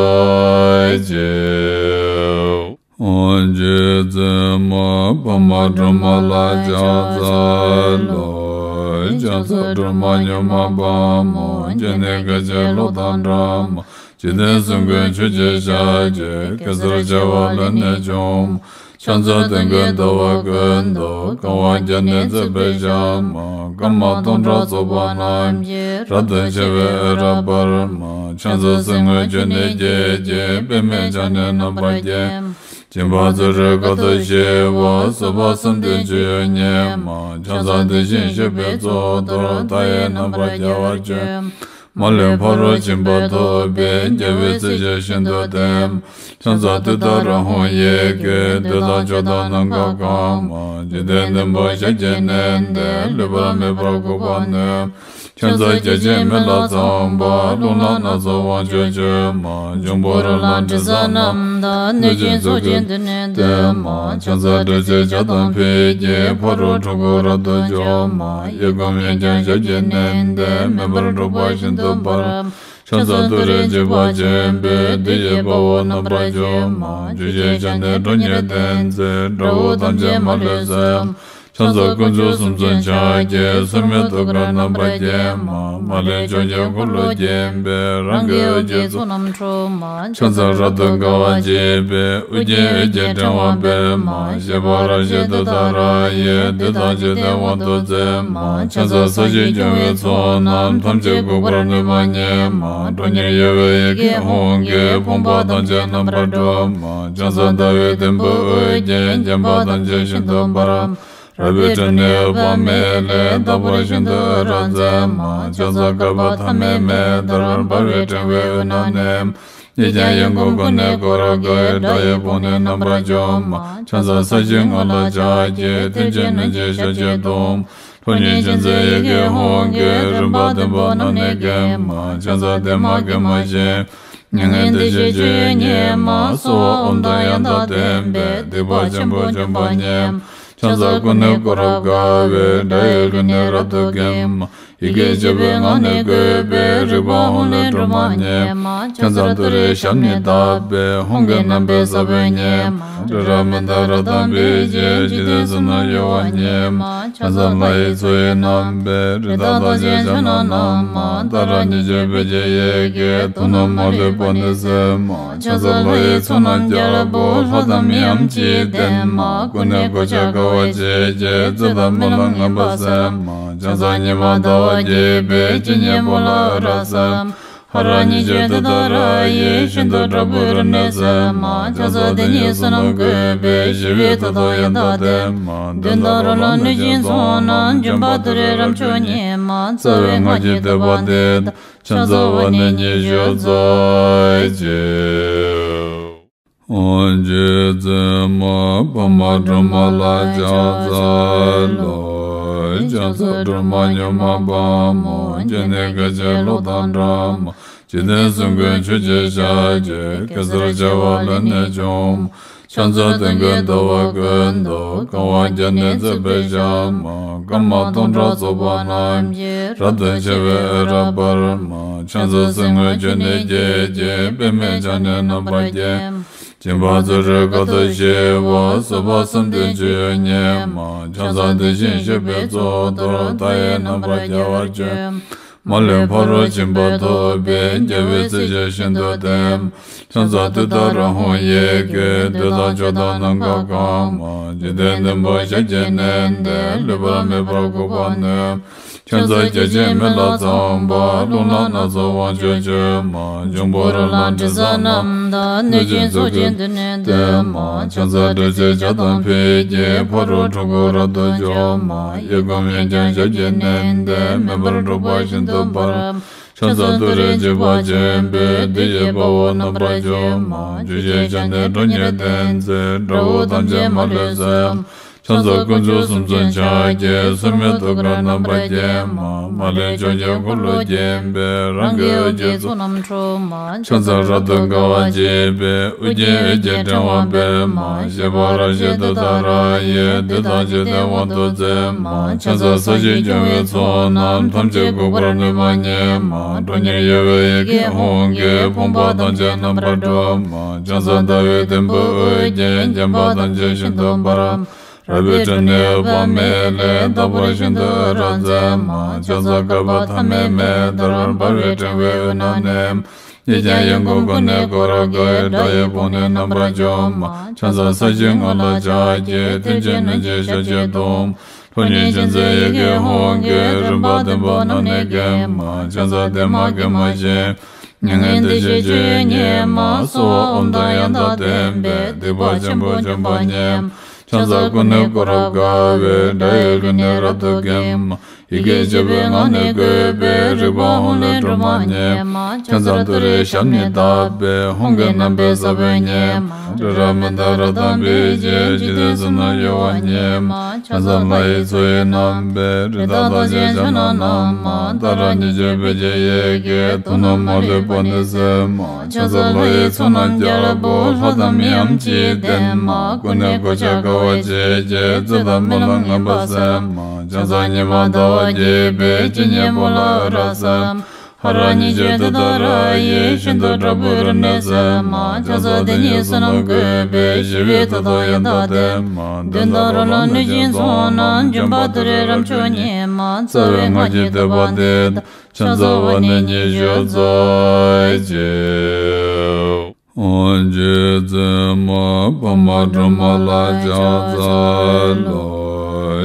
གཅིག་རྗེ་བཙུན་མ་འཕགས་མ་སྒྲོལ་མ་ལ་ཕྱག་འཚལ་ལོ། ཕྱག་འཚལ་སྒྲོལ་མ་མྱུར་མ་དཔའ་མོ། སྤྱན་ནི་སྐད་ཅིག་གློག་དང་འདྲ་མ། འཇིག་རྟེན་གསུམ་མགོན་ཆུ་སྐྱེས་ཞལ་གྱི། གེ་སར་བྱེ་བ་ལས་ནི་བྱུང་མ། ཕྱག་འཚལ་སྟོན་ཀའི་ཟླ་བ་ཀུན་ཏུ། གང་བ་བརྒྱ་ནི་བརྩེགས་པའི་ཞལ་མ། སྐར་མ་སྟོང་ཕྲག་ཚོགས་པ་རྣམས་ཀྱིས། རབ་ཏུ་ཕྱེ་བའི་འོད་རབ་འབར་མ། ཕྱག་འཚལ་གསེར་དངུལ་ཆུ་ནས་སྐྱེས་ཀྱི། པདྨས་ཕྱག་ནི་རྣམ་པར་བརྒྱན། སྦྱིན་པ་བརྩོན་འགྲུས་དཀའ་ཐུབ་ཞི་བ། བཟོད་པ་བསམ་གཏན་སྤྱོད་ཡུལ་ཉིད་མ། ཕྱག་འཚལ་དེ་བཞིན་གཤེགས་པའི་གཙུག་ཏོར། མཐའ་ཡས་རྣམ་པར་རྒྱལ་བར་སྤྱོད། མ་ལུས་ཕ་རོལ་ཕྱིན་པ་ཐོབ་པའི། རྒྱལ་བའི་སྲས་ཀྱིས་ཤིན་ཏུ་བསྟེན། ཕྱག་འཚལ་ཏུཏྟཱ་ར་ཧཱུྃ་ཡི་གེས། བདུད་དང་ཕྱོགས་དང་ནམ་མཁའ་གང་མ། འཇིག་རྟེན་བདུན་པོ་ཞབས་ཀྱིས་མནན་ཏེ། ལུས་པ་མེད་པར་འགུགས་པར་ནུས། ཕྱག་འཚལ་བརྒྱ་བྱིན་མེ་ལྷ་ཚངས་པ། རླུང་ལྷ་སྣ་ཚོགས་དབང་ཕྱུག་མཆོད་མ། འབྱུང་པོ་རོ་ལངས་དྲི་ཟ་རྣམས་དང་། གནོད་སྦྱིན་ཚོགས་ཀྱིས་མདུན་ནས་བསྟོད་མ། ཕྱག་འཚལ་དྲི་ཟའི་ཆར་དང་ཕུད་ཀྱིས། ཕ་རོལ་འཁྲུལ་འཁོར་རབ་ཏུ་འཇོམས་མ། གཡས་བསྐུམ་གཡོན་བརྐྱང་ཞབས་ཀྱིས་མནན་ཏེ། མེ་འབར་འཁྲུག་པ་ཤིན་ཏུ་འབར། ཕྱག་འཚལ་ཏུ་རེའི་འཇིགས་པ་ཆེན་པོས། བདུད་ཀྱི་དཔའ་བོ་རྣམ་པར་འཇོམས་མ། བཅུ་ཞལ་ཕྱག་ནི་ཁྲོ་གཉེར་ལྡན་མཛད། དགྲ་བོ་ཐམས་ཅད་མ་ལུས་གསོད། ཕྱག་འཚལ་དཀོན་མཆོག་གསུམ་མཚོན་ཕྱག་རྒྱའི། མཚན་མོའི་ཐུགས་ཀར་རྣམ་པར་བརྒྱན་མ། མ་ལུས་ཕྱོགས་བཅུའི་འཁོར་ལོས་བརྒྱན་པའི། རང་གི་འོད་ཀྱི་ཚོགས་རྣམས་འཁྲུགས་མ། ཕྱག་འཚལ་རབ་ཏུ་དགའ་བ་བརྗིད་པའི། དབུ་རྒྱན་འོད་ཀྱི་ཕྲེང་བ་སྤེལ་མ། བཞད་པ་རབ་བཞད་ཏུཏྟཱ་ར་ཡིས། བདུད་དང་འཇིག་རྟེན་དབང་དུ་མཛད་མ། ཕྱག་འཚལ་ས་གཞི་སྐྱོང་བའི་ཚོགས་རྣམས། ཐམས་ཅད་འགུགས་པར་ནུས་པ་ཉིད་མ། ཁྲོ་གཉེར་གཡོ་བའི་ཡི་གེ་ཧཱུྃ་གིས། ཕོངས་པ་ཐམས་ཅད་རྣམ་པར་སྒྲོལ་མ། ཕྱག་འཚལ་ཟླ་བའི་དུམ་བུས་དབུ་རྒྱན། བརྒྱན་པ་ཐམས་ཅད་ཤིན་ཏུ་འབར། རལ་པའི་ཁྲོད་ནས་འོད་དཔག་མེད་ལས། རྟག་པར་ཤིན་ཏུ་འོད་རབ་མཛད་མ། ཕྱག་འཚལ་བསྐལ་པ་ཐ་མའི་མེ་ལྟར། འབར་བའི་ཕྲེང་བའི་དབུས་ན་གནས། ཡིད་ཀྱང་ཡིད་འགུགས་ཀུན་ནས་བསྐོར་དགའི། དགྲ་ཡི་དཔུང་ནི་རྣམ་པར་འཇོམས་མ། ཕྱག་འཚལ་ས་གཞིའི་ངོས་ལ་ཕྱག་གི། མཐིལ་གྱིས་བསྣུན་ཅིང་ཞབས་ཀྱིས་བརྡུང་། ཁྲོ་གཉེར་ཅན་མཛད་ཡི་གེ་ཧཱུྃ་གིས། རིམ་པ་བདུན་པོ་རྣམས་ནི་འགེམས་མ། ཕྱག་འཚལ་བདེ་མ་དགེ་མ་ཞིང་། མྱ་ངན་འདས་ཞི་སྤྱོད་ཡུལ་ཉིད་མ། གསོལ་བ་ཨོཾ་དང་ཡང་དག་ལྡན་པས། སྡིག་པ་ཆེན་པོ་འཇོམས་པ་ཉིད་མ། ཕྱག་འཚལ་ཀུན་ནས་བསྐོར་རབ་དགའ་བའི། དགྲ་ཡི་ལུས་ནི་རབ་ཏུ་འགེམས་མ། ཡི་གེ་བཅུ་པའི་ངག་ནི་བཀོད་པའི། རིག་པ་ཧཱུྃ་ལས་སྒྲོལ་མ་ཉིད་མ། ཕྱག་འཚལ་ཏུ་རེའི་ཞབས་ནི་བརྡབས་པས། ཧཱུྃ་གི་རྣམ་པའི་ས་བོན་ཉིད་མ། ཏྲི་ར་མི་ཏ་རཀྟ་འབིགས་བྱེད། འཇིག་རྟེན་གསུམ་ན་གཡོ་བ་ཉིད་མ། ཕྱག་འཚལ་ལྷ་ཡི་མཚོ་ཡི་རྣམ་པའི། རི་དྭགས་རྟགས་ཅན་ཕྱག་ན་བསྣམས་མ། ཏཱ་ར་གཉིས་བརྗོད་བེ་ཅོན་ཡི་གེས། དུག་རྣམས་མ་ལུས་པ་ནི་སེལ་མ། ཕྱག་འཚལ་ལྷ་ཡི་ཚོགས་རྣམས་རྒྱལ་པོ། ལྷ་དང་མིའམ་ཅི་ཡིས་བསྟེན་མ། ཀུན་ནས་གོ་ཆ་དགའ་བ་བརྗིད་ཀྱིས། རྩོད་དང་སྨོན་ལམ་ངན་པ་སེལ་མ། ཕྱག་འཚལ་ཉི་མ་ཟླ་བ་རྒྱས་པའི། སྤྱན་གཉིས་པོ་ལ་འོད་རབ་གསལ། ཧ་ར་ཉི་ཤུ་དེ་ལྟར་ཡིད་བཞིན་དུ་དྲག་པོའི་རིམས་ནད་སེལ་མ། ཆང་ས་དེ་ཉིད་བསོད་ནམས་བཀོད་པས་ཞི་བའི་མཐུ་དང་ཡང་དག་ལྡན་མ། གདོན་དང་རོ་ལངས་གནོད་སྦྱིན་ཚོགས་རྣམས། འཇོམས་པ་ཏུ་རེ་རབ་མཆོག་ཉིད་མ། རྩ་བའི་སྔགས་ཀྱི་བསྟོད་པ་འདི་དང་། ཕྱག་འཚལ་བ་ནི་ཉི་ཤུ་རྩ་གཅིག་རྗེ་བཙུན་མ་འཕགས་མ་སྒྲོལ་མ་ལ་ཕྱག་འཚལ་ལོ། ཕྱག་འཚལ་སྒྲོལ་མ་མྱུར་མ་དཔའ་མོ། སྤྱན་ནི་སྐད་ཅིག་གློག་དང་འདྲ་མ། འཇིག་རྟེན་གསུམ་མགོན་ཆུ་སྐྱེས་ཞལ་གྱི། གེ་སར་བྱེ་བ་ལས་ནི་བྱུང་མ། ཕྱག་འཚལ་སྟོན་ཀའི་ཟླ་བ་ཀུན་ཏུ། གང་བ་བརྒྱ་ནི་བརྩེགས་པའི་ཞལ་མ། སྐར་མ་སྟོང་ཕྲག་ཚོགས་པ་རྣམས་ཀྱིས། རབ་ཏུ་ཕྱེ་བའི་འོད་རབ་འབར་མ། ཕྱག་འཚལ་གསེར་དངུལ་ཆུ་ནས་སྐྱེས་ཀྱི། པདྨས་ཕྱག་ནི་རྣམ་པར་བརྒྱན་མ། སྦྱིན་པ་བརྩོན་འགྲུས་དཀའ་ཐུབ་ཞི་བ། བཟོད་པ་བསམ་གཏན་སྤྱོད་ཡུལ་ཉིད་མ། ཕྱག་འཚལ་དེ་བཞིན་གཤེགས་པའི་གཙུག་ཏོར། མཐའ་ཡས་རྣམ་པར་རྒྱལ་བར་སྤྱོད་མ། མ་ལུས་ཕ་རོལ་ཕྱིན་པ་ཐོབ་པའི། རྒྱལ་བའི་སྲས་ཆོས་ཤིན་ཏུ་བསྟན་མ། ཕྱག་འཚལ་ཏུཏྟཱ་ར་ཧཱུྃ་ཡི་གེས། འདོད་དང་ཕྱོགས་དང་ནམ་མཁའ་གང་མ། འཇིག་རྟེན་བདུན་པོ་ཞབས་ཀྱིས་མནན་ཏེ། ལུས་པར་མེད་པར་འགུགས་པར་ནུས་མ། ཕྱག་འཚལ་བརྒྱ་བྱིན་མེ་ལྷ་ཚངས་པ། རླུང་ལྷ་སྣ་ཚོགས་དབང་ཕྱུག་མཆོད་མ། འབྱུང་པོ་རོ་ལངས་དྲི་ཟ་རྣམས་དང་། གནོད་སྦྱིན་ཚོགས་ཀྱིས་མདུན་ནས་བསྟོད་མ། ཕྱག་འཚལ་སྒྲོལ་ཆེན་ཞལ་དང་ཕུད་ཀྱིས། ཕ་རོལ་འཁྲུལ་འཁོར་རབ་ཏུ་འཇོམས་མ། གཡས་བསྐུམ་གཡོན་བརྐྱང་ཞབས་ཀྱིས་མནན་ཏེ། མེ་འབར་འཁྲུག་པ་ཤིན་ཏུ་འབར་མ། ཕྱག་འཚལ་ཏུ་རེ་འཇིགས་པ་ཆེན་པོས། བདུད་ཀྱི་དཔའ་བོ་རྣམ་པར་འཇོམས་མ། བཅུ་ཞལ་ཕྱག་ནི་ཁྲོ་གཉེར་ལྡན་མཛད། དགྲ་བོ་ཐམས་ཅད་མ་ལུས་གསོད་མ། ཕྱག་འཚལ་དཀོན་མཆོག་གསུམ་མཚོན་ཕྱག་རྒྱའི། སྲུང་མའི་ཐུགས་ཀར་རྣམ་པར་བརྒྱན་མ། མ་ལུས་ཕྱོགས་ཀྱི་འཁོར་ལོས་བརྒྱན་པའི། རང་གི་འོད་ཀྱི་ཚོགས་རྣམས་འཁྲུག་མ། ཕྱག་འཚལ་རབ་ཏུ་དགའ་བ་བརྗིད་པའི། དབུ་རྒྱན་འོད་ཀྱི་ཕྲེང་བ་སྤེལ་མ། བཞད་པ་རབ་བཞད་ཏུཏྟཱ་ར་ཡིས། བདུད་དང་འཇིག་རྟེན་དབང་དུ་མཛད་མ། ཕྱག་འཚལ་ས་གཞི་སྐྱོང་བའི་ཚོགས་རྣམས། ཐམས་ཅད་འགུགས་པར་ནུས་པ་ཉིད་མ། ཁྲོ་གཉེར་གཡོ་བའི་ཡི་གེ་ཧཱུྃ་གིས། ཕོངས་པ་ཐམས་ཅད་རྣམ་པར་སྒྲོལ་མ། ཕྱག་འཚལ་ཟླ་བའི་དུམ་བུས་དབུ་རྒྱན། བརྒྱན་པ་ཐམས་ཅད་ཤིན་ཏུ་འབར་མ། རལ་པའི་ཁྲོད་ནས་འོད་དཔག་མེད་ལས། དག་པར་ཤིན་ཏུ་འོད་རབ་མཛད་མ། ཕྱག་འཚལ་བསྐལ་པ་ཐ་མའི་མེ་ལྟར། འབར་བའི་ཕྲེང་བའི་དབུས་ན་གནས་མ། གཡས་བརྐྱང་གཡོན་བསྐུམ་ཀུན་ནས་བསྐོར་དགའི། དགྲ་ཡི་དཔུང་ནི་རྣམ་པར་འཇོམས་མ། ཕྱག་འཚལ་ས་གཞིའི་ངོས་ལ་ཕྱག་གི། མཐིལ་གྱིས་བསྣུན་ཅིང་ཞབས་ཀྱིས་བརྡུང་། ལྷོ་ཉིན་བྱེད་མཛད་ཡི་གེ་ཧཱུྃ་གིས། རིམ་པ་བདུན་པོ་རྣམས་ནི་འགེམས་མ། ཕྱག་འཚལ་བདེ་མ་དགེ་མ་ཞི། མྱ་ངན་འདས་ཞི་སྤྱོད་ཡུལ་ཉིད་མ། གསོལ་བ་ཨོཾ་དང་ཡང་དག་ལྡན་པས། སྡིག་པ་ཆེན་པོ་འཇོམས་པ་ཉིད་མ། ཕྱག་འཚལ་ཀུན་ནས་བསྐོར་རབ་དགའ་བའི། དགྲ་ཡི་ལུས་ནི་རབ་ཏུ་འགེམས་མ། ཡི་གེ་བཅུ་པའི་ངག་ནི་བཀོད་པའི། རིག་པ་ཧཱུྃ་ལས་སྒྲོལ་མ་ཉིད་མ། ཕྱག་འཚལ་ཏུ་རེའི་ཞབས་ནི་བརྡབས་པས། ཧཱུྃ་གི་རྣམ་པའི་ས་བོན་ཉིད་མ། རི་རབ་མི་འདའ་རབ་དང་སྤེལ་གྱིས། འཇིག་རྟེན་གསུམ་རྣམས་གཡོ་བ་ཉིད་མ། ཕྱག་འཚལ་ལྷ་ཡི་མཚོ་ཡི་རྣམ་པའི། རི་དྭགས་ཐམས་ཅད་ཕྱག་ན་བསྣམས་མ། ཏཱ་ར་གཉིས་བརྗོད་བོད་ཀྱི་ཡི་གེས། དུག་རྣམས་མ་ལུས་པ་ནི་སེལ་མ། ཕྱག་འཚལ་ལྷ་ཡི་ཚོགས་རྣམས་རྒྱལ་པོ། ལྷ་དང་མིའམ་ཅི་ཡིས་བསྟེན་མ། ཀུན་ནས་གོ་ཆ་དགའ་བ་བརྗིད་ཀྱིས། རྩོད་དང་སྨོན་ལམ་ངན་པ་སེལ་མ། ཕྱག་འཚལ་ཉི་མ་ཟླ་བ་རྒྱས་པའི། སྤྱན་གཉིས་པོ་ལ་འོད་རབ་གསལ་མ། ཧ་ར་གཉིས་བརྗོད་ཏུཏྟཱ་ར་ཡིས། ཤིན་ཏུ་དྲག་པོའི་རིམས་ནད་སེལ་མ། ཕྱག་འཚལ་དེ་ཉིད་བསོད་ནམས་བཀོད་པས། ཞི་བའི་མཐུ་དང་ཡང་དག་ལྡན་མ། གདོན་དང་རོ་ལངས་གནོད་སྦྱིན་ཚོགས་རྣམས། འཇོམས་པ་ཏུ་རེ་རབ་མཆོག་ཉིད་མ། རྩ་བའི་སྔགས་ཀྱི་བསྟོད་པ་འདི་དང་། ཕྱག་འཚལ་བ་ནི་ཉི་ཤུ་རྩ་གཅིག་རྗེ་བཙུན་མ་འཕགས་མ་སྒྲོལ་མ་ལ་ཕྱག་འཚལ་ལོ།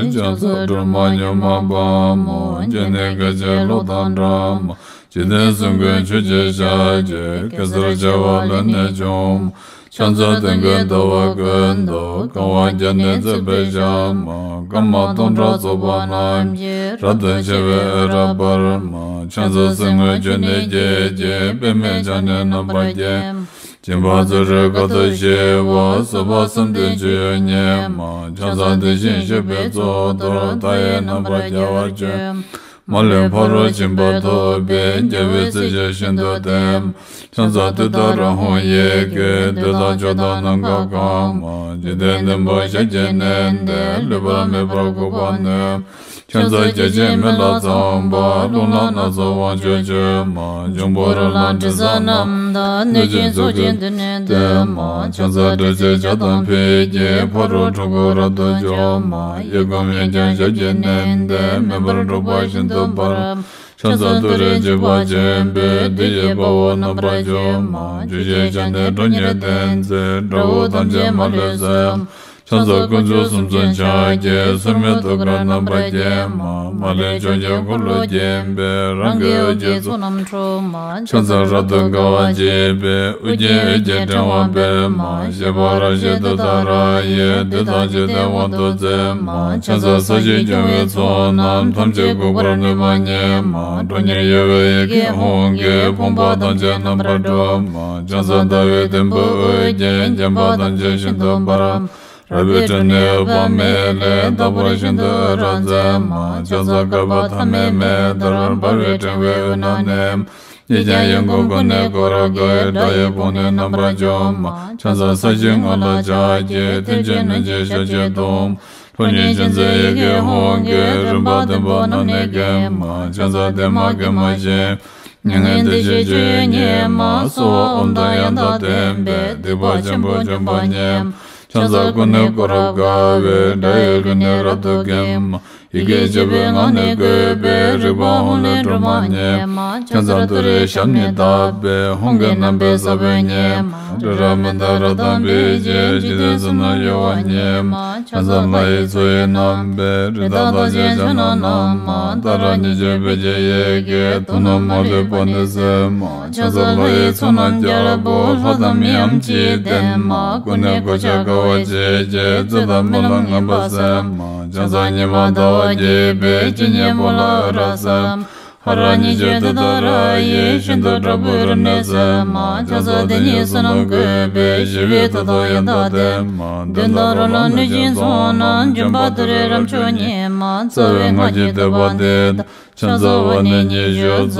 ཕྱག་འཚལ་སྒྲོལ་མ་མྱུར་མ་དཔའ་མོ། སྤྱན་ནི་སྐད་ཅིག་གློག་དང་འདྲ་མ། འཇིག་རྟེན་གསུམ་མགོན་ཆུ་སྐྱེས་ཞལ་གྱི། གེ་སར་བྱེ་བ་ལས་ནི་བྱུང་མ། ཕྱག་འཚལ་སྟོན་ཀའི་ཟླ་བ་ཀུན་ཏུ། གང་བ་བརྒྱ་ནི་བརྩེགས་པའི་ཞལ་མ། སྐར་མ་སྟོང་ཕྲག་ཚོགས་པ་རྣམས་ཀྱིས། རབ་ཏུ་ཕྱེ་བའི་འོད་རབ་འབར་མ། ཕྱག་འཚལ་གསེར་དངུལ་ཆུ་ནས་སྐྱེས་ཀྱི། པདྨས་ཕྱག་ནི་རྣམ་པར་བརྒྱན་མ། སྦྱིན་པ་བརྩོན་འགྲུས་དཀའ་ཐུབ་ཞི་བ། བཟོད་པ་བསམ་གཏན་སྤྱོད་ཡུལ་ཉིད་མ། ཕྱག་འཚལ་དེ་བཞིན་གཤེགས་པའི་གཙུག་ཏོར། མཐའ་ཡས་རྣམ་པར་རྒྱལ་བར་སྤྱོད་མ། མ་ལུས་ཕ་རོལ་ཕྱིན་པ་ཐོབ་པའི། རྒྱལ་བའི་སྲས་ཆོས་ཤིན་ཏུ་བསྟན་མ། ཕྱག་འཚལ་ཏུཏྟཱ་ར་ཧཱུྃ་ཡི་གེས། འདོད་དང་ཕྱོགས་དང་ནམ་མཁའ་གང་མ། འཇིག་རྟེན་བདུན་པོ་ཞབས་ཀྱིས་མནན་ཏེ། ལུས་པ་མེད་པར་འགུགས་པར་ནུས་མ། ཕྱག་འཚལ་བརྒྱ་བྱིན་མེ་ལྷ་ཚངས་པ། རླུང་ལྷ་སྣ་ཚོགས་དབང་ཕྱུག་མཆོད་མ། འབྱུང་པོ་རོ་ལངས་དྲི་ཟ་རྣམས་དང་། གནོད་སྦྱིན་ཚོགས་ཀྱིས་མདུན་ནས་བསྟོད་མ། ཕྱག་འཚལ་སྒྲོལ་ཆེན་ཞལ་དང་ཕུད་ཀྱིས། ཕ་རོལ་འཁྲུལ་འཁོར་རབ་ཏུ་འཇོམས་མ། གཡས་བསྐུམ་གཡོན་བརྐྱང་ཞབས་ཀྱིས་མནན་ཏེ། མེ་འབར་འཁྲུག་པ་ཤིན་ཏུ་འབར་མ། ཕྱག་འཚལ་ཏུ་རེ་འཇིགས་པ་ཆེན་པོས། བདུད་ཀྱི་དཔའ་བོ་རྣམ་པར་འཇོམས་མ། བཅུ་ཞལ་ཕྱག་ནི་ཁྲོ་གཉེར་ལྡན་མཛད། དགྲ་བོ་ཐམས་ཅད་མ་ལུས་གསོད་མ། ཕྱག་འཚལ་དཀོན་མཆོག་གསུམ་མཚོན་ཕྱག་རྒྱའི། སྲུང་མའི་ཐུགས་ཀར་རྣམ་པར་བརྒྱན་མ། མ་ལུས་ཕྱོགས་བཅུའི་འཁོར་ལོ་བརྒྱན་པའི། རང་གི་འོད་ཀྱི་ཚོགས་རྣམས་འཁྲུགས་མ། ཕྱག་འཚལ་རབ་ཏུ་དགའ་བ་བརྗིད་པའི། དབུ་རྒྱན་འོད་ཀྱི་ཕྲེང་བ་སྤེལ་མ། བཞད་པ་རབ་བཞད་ཏུཏྟཱ་ར་ཡིས། བདུད་དང་འཇིག་རྟེན་དབང་དུ་མཛད་མ། ཕྱག་འཚལ་ས་གཞི་སྐྱོང་བའི་ཚོགས་རྣམས། ཐམས་ཅད་འགུགས་པར་ནུས་པ་ཉིད་མ། ཁྲོ་གཉེར་གཡོ་བའི་ཡི་གེ་ཧཱུྃ་གིས། ཕོངས་པ་ཐམས་ཅད་རྣམ་པར་སྒྲོལ་མ། ཕྱག་འཚལ་ཟླ་བའི་དུམ་བུས་དབུ་བརྒྱན། བརྒྱན་པ་ཐམས་ཅད་ཤིན་ཏུ་འབར་མ། རལ་པའི་ཁྲོད་ནས་འོད་དཔག་མེད་ལས། རྟག་པར་ཤིན་ཏུ་འོད་རབ་མཛད་མ། ཕྱག་འཚལ་བསྐལ་པ་ཐ་མའི་མེ་ལྟར། འབར་བའི་ཕྲེང་བའི་དབུས་ན་གནས་མ། གཉིས་ཀྱང་ཡིད་ཀྱི་ཀུན་ནས་བསྐོར་དགའི། དགྲ་ཡི་དཔུང་ནི་རྣམ་པར་འཇོམས་མ། ཕྱག་འཚལ་ས་གཞིའི་ངོས་ལ་ཕྱག་རྒྱའི། མཐིལ་གྱིས་བསྣུན་ཅིང་ཞབས་ཀྱིས་བརྡུང་མ། ཁྲོ་གཉེར་ཅན་མཛད་ཡི་གེ་ཧཱུྃ་གིས། རིམ་པ་བདུན་པོ་རྣམས་ནི་འགེམས་མ། ཕྱག་འཚལ་བདེ་མ་དགེ་མ་ཞི་མ། མྱ་ངན་འདས་ཞི་སྤྱོད་ཡུལ་ཉིད་མ། གསོལ་བ་ཨོཾ་དང་ཡང་དག་ལྡན་པས། སྡིག་པ་ཆེན་པོ་འཇོམས་པ་ཉིད་མ། ཕྱག་འཚལ་ཀུན་ནས་བསྐོར་རབ་དགའ་བའི། དགྲ་ཡི་ལུས་ནི་རབ་ཏུ་འགེམས་མ། ཡི་གེ་བཅུ་པའི་ངག་ནི་བཀོད་པའི། རིག་པ་ཧཱུྃ་ལས་སྒྲོལ་མ་ཉིད་མ། ཕྱག་འཚལ་ཏུ་རེའི་ཞབས་ནི་བརྡབས་པས། ཧཱུྃ་གི་རྣམ་པའི་ས་བོན་ཉིད་མ། རི་རབ་མནྡ་ར་དང་འབིགས་བྱེད། འཇིག་རྟེན་གསུམ་རྣམས་གཡོ་བ་ཉིད་མ། ཕྱག་འཚལ་ལྷ་ཡི་མཚོ་ཡི་རྣམ་པའི། རི་དྭགས་རྟགས་ཅན་ཕྱག་ན་བསྣམས་མ། ཏཱ་ར་གཉིས་བརྗོད་བོད་ཀྱི་ཡི་གེས། དུག་རྣམས་མ་ལུས་པ་ནི་སེལ་མ། ཕྱག་འཚལ་ལྷ་ཡི་ཚོགས་རྣམས་རྒྱལ་པོ། ལྷ་དང་མིའམ་ཅི་ཡིས་བསྟེན་མ། ཀུན་ནས་གོ་ཆ་དགའ་བ་བརྗིད་ཀྱིས། རྩོད་དང་རྨི་ལམ་ངན་པ་སེལ་མ། ཕྱག་འཚལ་ཉི་མ་ཟླ་བ་རྒྱས་པའི། སྤྱན་གཉིས་པོ་ལ་འོད་རབ་གསལ་མ། ཧ་ར་གཉིས་བརྗོད་ཏུཏྟཱ་ར་ཡིས། ཤིན་ཏུ་དྲག་པོའི་རིམས་ནད་སེལ་མ། ཕྱག་འཚལ་དེ་ཉིད་བསོད་ནམས་བཀོད་པའི། ཞི་བའི་མཐུ་དང་ཡང་དག་ལྡན་མ། གདོན་དང་རོ་ལངས་གནོད་སྦྱིན་ཚོགས་རྣམས། འཇོམས་པ་ཏུ་རེའི་རབ་མཆོག་ཉིད་མ། རྩ་བའི་སྔགས་ཀྱི་བསྟོད་པ་འདི་དང་། ཕྱག་འཚལ་བ་ནི་ཉི་ཤུ་རྩ་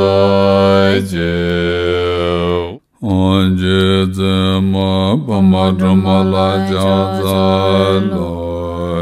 གཅིག་རྗེ་བཙུན་མ་པདྨ་སྒྲོལ་མ་ལ་ཕྱག་འཚལ་ལོ།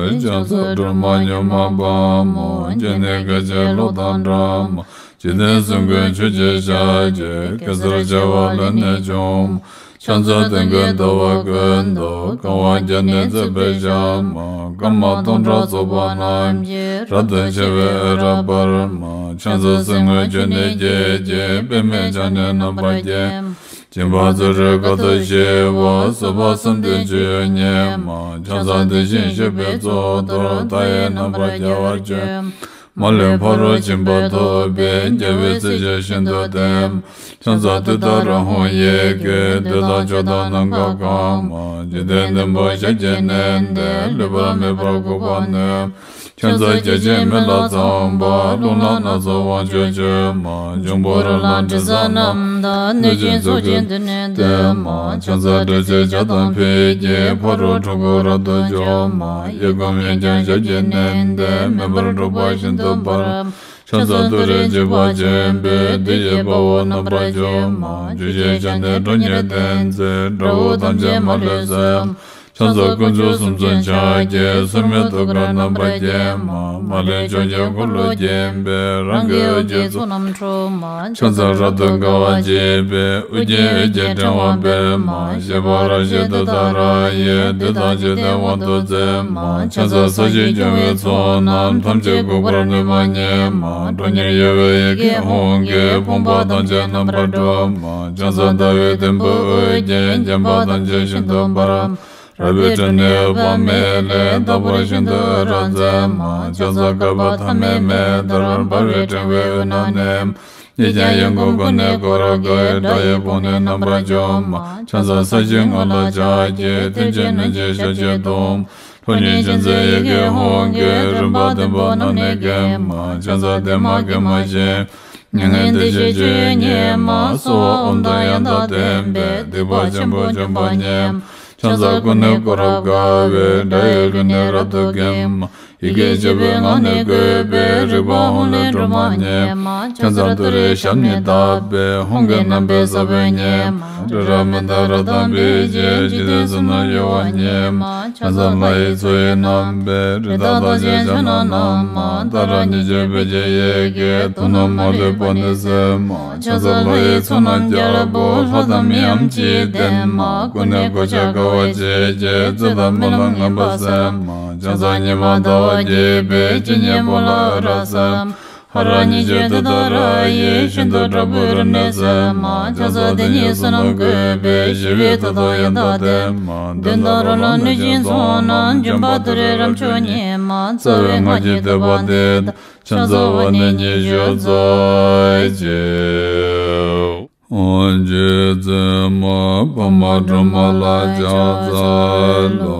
ཕྱག་འཚལ་སྒྲོལ་མ་མྱུར་མ་དཔའ་མོ། སྤྱན་ནི་སྐད་ཅིག་གློག་དང་འདྲ་མ། འཇིག་རྟེན་གསུམ་མགོན་ཆུ་སྐྱེས་ཞལ་གྱི། གེ་སར་བྱེ་བ་ལས་ནི་བྱུང་མ། ཕྱག་འཚལ་སྟོན་ཀའི་ཟླ་བ་ཀུན་ཏུ། གང་བ་བརྒྱ་ནི་བརྩེགས་པའི་ཞལ་མ། སྐར་མ་སྟོང་ཕྲག་ཚོགས་པ་རྣམས་ཀྱིས། རབ་ཏུ་ཕྱེ་བའི་འོད་རབ་འབར་མ། ཕྱག་འཚལ་སེམས་དངོས་ཆོས་ནི་སྐྱེད་ཅིང་། པདྨས་ཕྱག་ནི་རྣམ་པར་བརྒྱན་མ། སྦྱིན་པ་བརྩོན་འགྲུས་དཀའ་ཐུབ་ཞི་བ། བཟོད་པ་བསམ་གཏན་སྤྱོད་ཡུལ་ཉིད་མ། ཕྱག་འཚལ་དེ་བཞིན་གཤེགས་པའི་གཙུག་ཏོར། མཐའ་ཡས་རྣམ་པར་རྒྱལ་བར་སྤྱོད་མ། མ་ལུས་ཕ་རོལ་ཕྱིན་པ་ཐོབ་པའི། རྒྱལ་བའི་སྲས་ཀྱིས་ཤིན་ཏུ་བསྟེན་མ། ཕྱག་འཚལ་ཏུཏྟཱ་ར་ཧཱུྃ་ཡི་གེས། བདུད་དང་ཕྱོགས་དང་ནམ་མཁའ་གང་མ། འཇིག་རྟེན་བདུན་པོ་ཞབས་ཀྱིས་མནན་ཏེ། ལུས་པ་མེད་པར་འགུགས་པར་ནུས་མ། ཕྱག་འཚལ་བརྒྱ་བྱིན་མེ་ལྷ་ཚངས་པ། རླུང་ལྷ་སྣ་ཚོགས་དབང་ཕྱུག་མཆོད་མ། འབྱུང་པོ་རོ་ལངས་དྲི་ཟ་རྣམས་དང་། གནོད་སྦྱིན་ཚོགས་ཀྱིས་མདུན་ནས་བསྟོད་མ། ཕྱག་འཚལ་དྲི་ཟའི་ཇ་དང་ཕུད་ཀྱིས། ཕ་རོལ་འཁྲུལ་འཁོར་རབ་ཏུ་འཇོམས་མ། གཡས་བསྐུམ་གཡོན་བརྐྱང་ཞབས་ཀྱིས་མནན་ཏེ། མེ་འབར་འཁྲུག་པ་ཤིན་ཏུ་འབར་མ། ཕྱག་འཚལ་ཏུ་རེའི་འཇིགས་པ་ཆེན་པོས། བདུད་ཀྱི་དཔའ་བོ་རྣམ་པར་འཇོམས་མ། བཅུ་ཞབས་ཀྱིས་ནི་ཁྲོ་གཉེར་ལྡན་མཛད། དགྲ་བོ་ཐམས་ཅད་མ་ལུས་གསོད་མ། ཕྱག་འཚལ་དཀོན་མཆོག་གསུམ་མཚོན་ཕྱག་རྒྱའི། སྲུང་མའི་ཐུགས་ཀར་རྣམ་པར་བརྒྱན་མ། མ་ལུས་ཕྱོགས་བཅུའི་འཁོར་ལོས་བརྒྱན་པའི། རང་གི་འོད་ཀྱི་ཚོགས་རྣམས་འཁྲུགས་མ། ཕྱག་འཚལ་རབ་ཏུ་དགའ་བ་བརྗིད་པའི། དབུ་རྒྱན་འོད་ཀྱི་ཕྲེང་བ་སྤེལ་མ། བཞད་པ་རབ་བཞད་ཏུཏྟཱ་ར་ཡིས། བདུད་དང་འཇིག་རྟེན་དབང་དུ་མཛད་མ། ཕྱག་འཚལ་ས་གཞིའི་སྐྱོང་བའི་ཚོགས་རྣམས། ཐམས་ཅད་འགུགས་པར་ནུས་པ་ཉིད་མ། ཁྲོ་གཉེར་གཡོ་བའི་ཡི་གེ་ཧཱུྃ་གིས། ཕོངས་པ་ཐམས་ཅད་རྣམ་པར་སྒྲོལ་མ། ཕྱག་འཚལ་ཟླ་བའི་དུམ་བུས་དབུ་རྒྱན། བརྒྱན་པ་ཐམས་ཅད་ཤིན་ཏུ་འབར་མ། རལ་པའི་ཁྲོད་ནས་འོད་དཔག་མེད་ལས། རྟག་པར་ཤིན་ཏུ་འོད་རབ་མཛད་མ། ཕྱག་འཚལ་བསྐལ་པ་ཐ་མའི་མེ་ལྟར། འབར་བའི་ཕྲེང་བའི་དབུས་ན་གནས་མ། གཉིས་ཀྱང་ཡིད་ཀྱི་ཀུན་ནས་བསྐོར་དགའི། དགྲ་ཡི་དཔུང་ནི་རྣམ་པར་འཇོམས་མ། ཕྱག་འཚལ་ས་གཞིའི་ངོས་ལ་ཕྱག་རྒྱའི། མཐིལ་གྱིས་བསྣུན་ཅིང་ཞབས་ཀྱིས་བརྡུང་མ། ཁྲོ་གཉེར་ཅན་མཛད་ཡི་གེ་ཧཱུྃ་གིས། རིམ་པ་བདུན་པོ་རྣམས་ནི་འགེམས་མ། ཕྱག་འཚལ་བདེ་མ་དགེ་མ་ཞི་མ། མྱ་ངན་འདས་ཞི་སྤྱོད་ཡུལ་ཉིད་མ། གསོལ་བ་ཨོཾ་དང་ཡང་དག་ལྡན་པས། སྡིག་པ་ཆེན་པོ་འཇོམས་པ་ཉིད་མ། ཕྱག་འཚལ་ཀུན་ནས་བསྐོར་རབ་དགའ་བའི། དགྲ་ཡི་ལུས་ནི་རབ་ཏུ་འགེམས་མ། ཡི་གེ་བཅུ་པའི་ངག་ནི་བཀོད་པའི། རིག་པ་ཧཱུྃ་ལས་སྒྲོལ་མ་ཉིད་མ། ཕྱག་འཚལ་ཏུ་རེའི་ཞབས་ནི་བརྡབས་པས། ཧཱུྃ་གི་རྣམ་པའི་ས་བོན་ཉིད་མ། རི་རབ་མནྡ་ར་དང་འབིགས་བྱེད། འཇིག་རྟེན་གསུམ་རྣམས་གཡོ་བ་ཉིད་མ། ཕྱག་འཚལ་ལྷ་ཡི་མཚོ་ཡི་རྣམ་པའི། རི་དྭགས་རྟགས་ཅན་ཕྱག་ན་བསྣམས་མ། ཏཱ་ར་གཉིས་བརྗོད་བོད་ཀྱི་ཡི་གེས། དུག་རྣམས་མ་ལུས་པ་ནི་སེལ་མ། ཕྱག་འཚལ་ལྷ་ཡི་ཚོགས་རྣམས་རྒྱལ་པོ། ལྷ་དང་མིའམ་ཅི་ཡིས་བསྟེན་མ། ཀུན་ནས་གོ་ཆ་དགའ་བ་བརྗིད་ཀྱིས། རྩོད་དང་རྨི་ལམ་ངན་པ་སེལ་མ། ཕྱག་འཚལ་ཉི་མ་ཟླ་བ་རྒྱས་པའི། སྤྱན་གཉིས་པོ་ལ་འོད་རབ་གསལ་མ། ཧ་ར་ཉི་ཤུ་དེ་ལྟར་ཡིད་བཞིན་དུ་དྲག་པོའི་རིམས་ནད་སེལ་མ། ཆང་ས་དེ་ཉིད་བསོད་ནམས་བཀོད་པས་ཞི་བའི་མཐུ་དང་ཡང་དག་ལྡན་མ། གདོན་དང་རོ་ལངས་གནོད་སྦྱིན་ཚོགས་རྣམས། འཇོམས་པ་ཏུ་རེ་རབ་མཆོག་ཉིད་མ། རྩ་བའི་སྔགས་ཀྱི་བསྟོད་པ་འདི་དང་། ཕྱག་འཚལ་བ་ནི་ཉི་ཤུ་རྩ་གཅིག། རྗེ་བཙུན་མ་འཕགས་མ་སྒྲོལ་མ་ལ་ཕྱག་འཚལ་ལོ།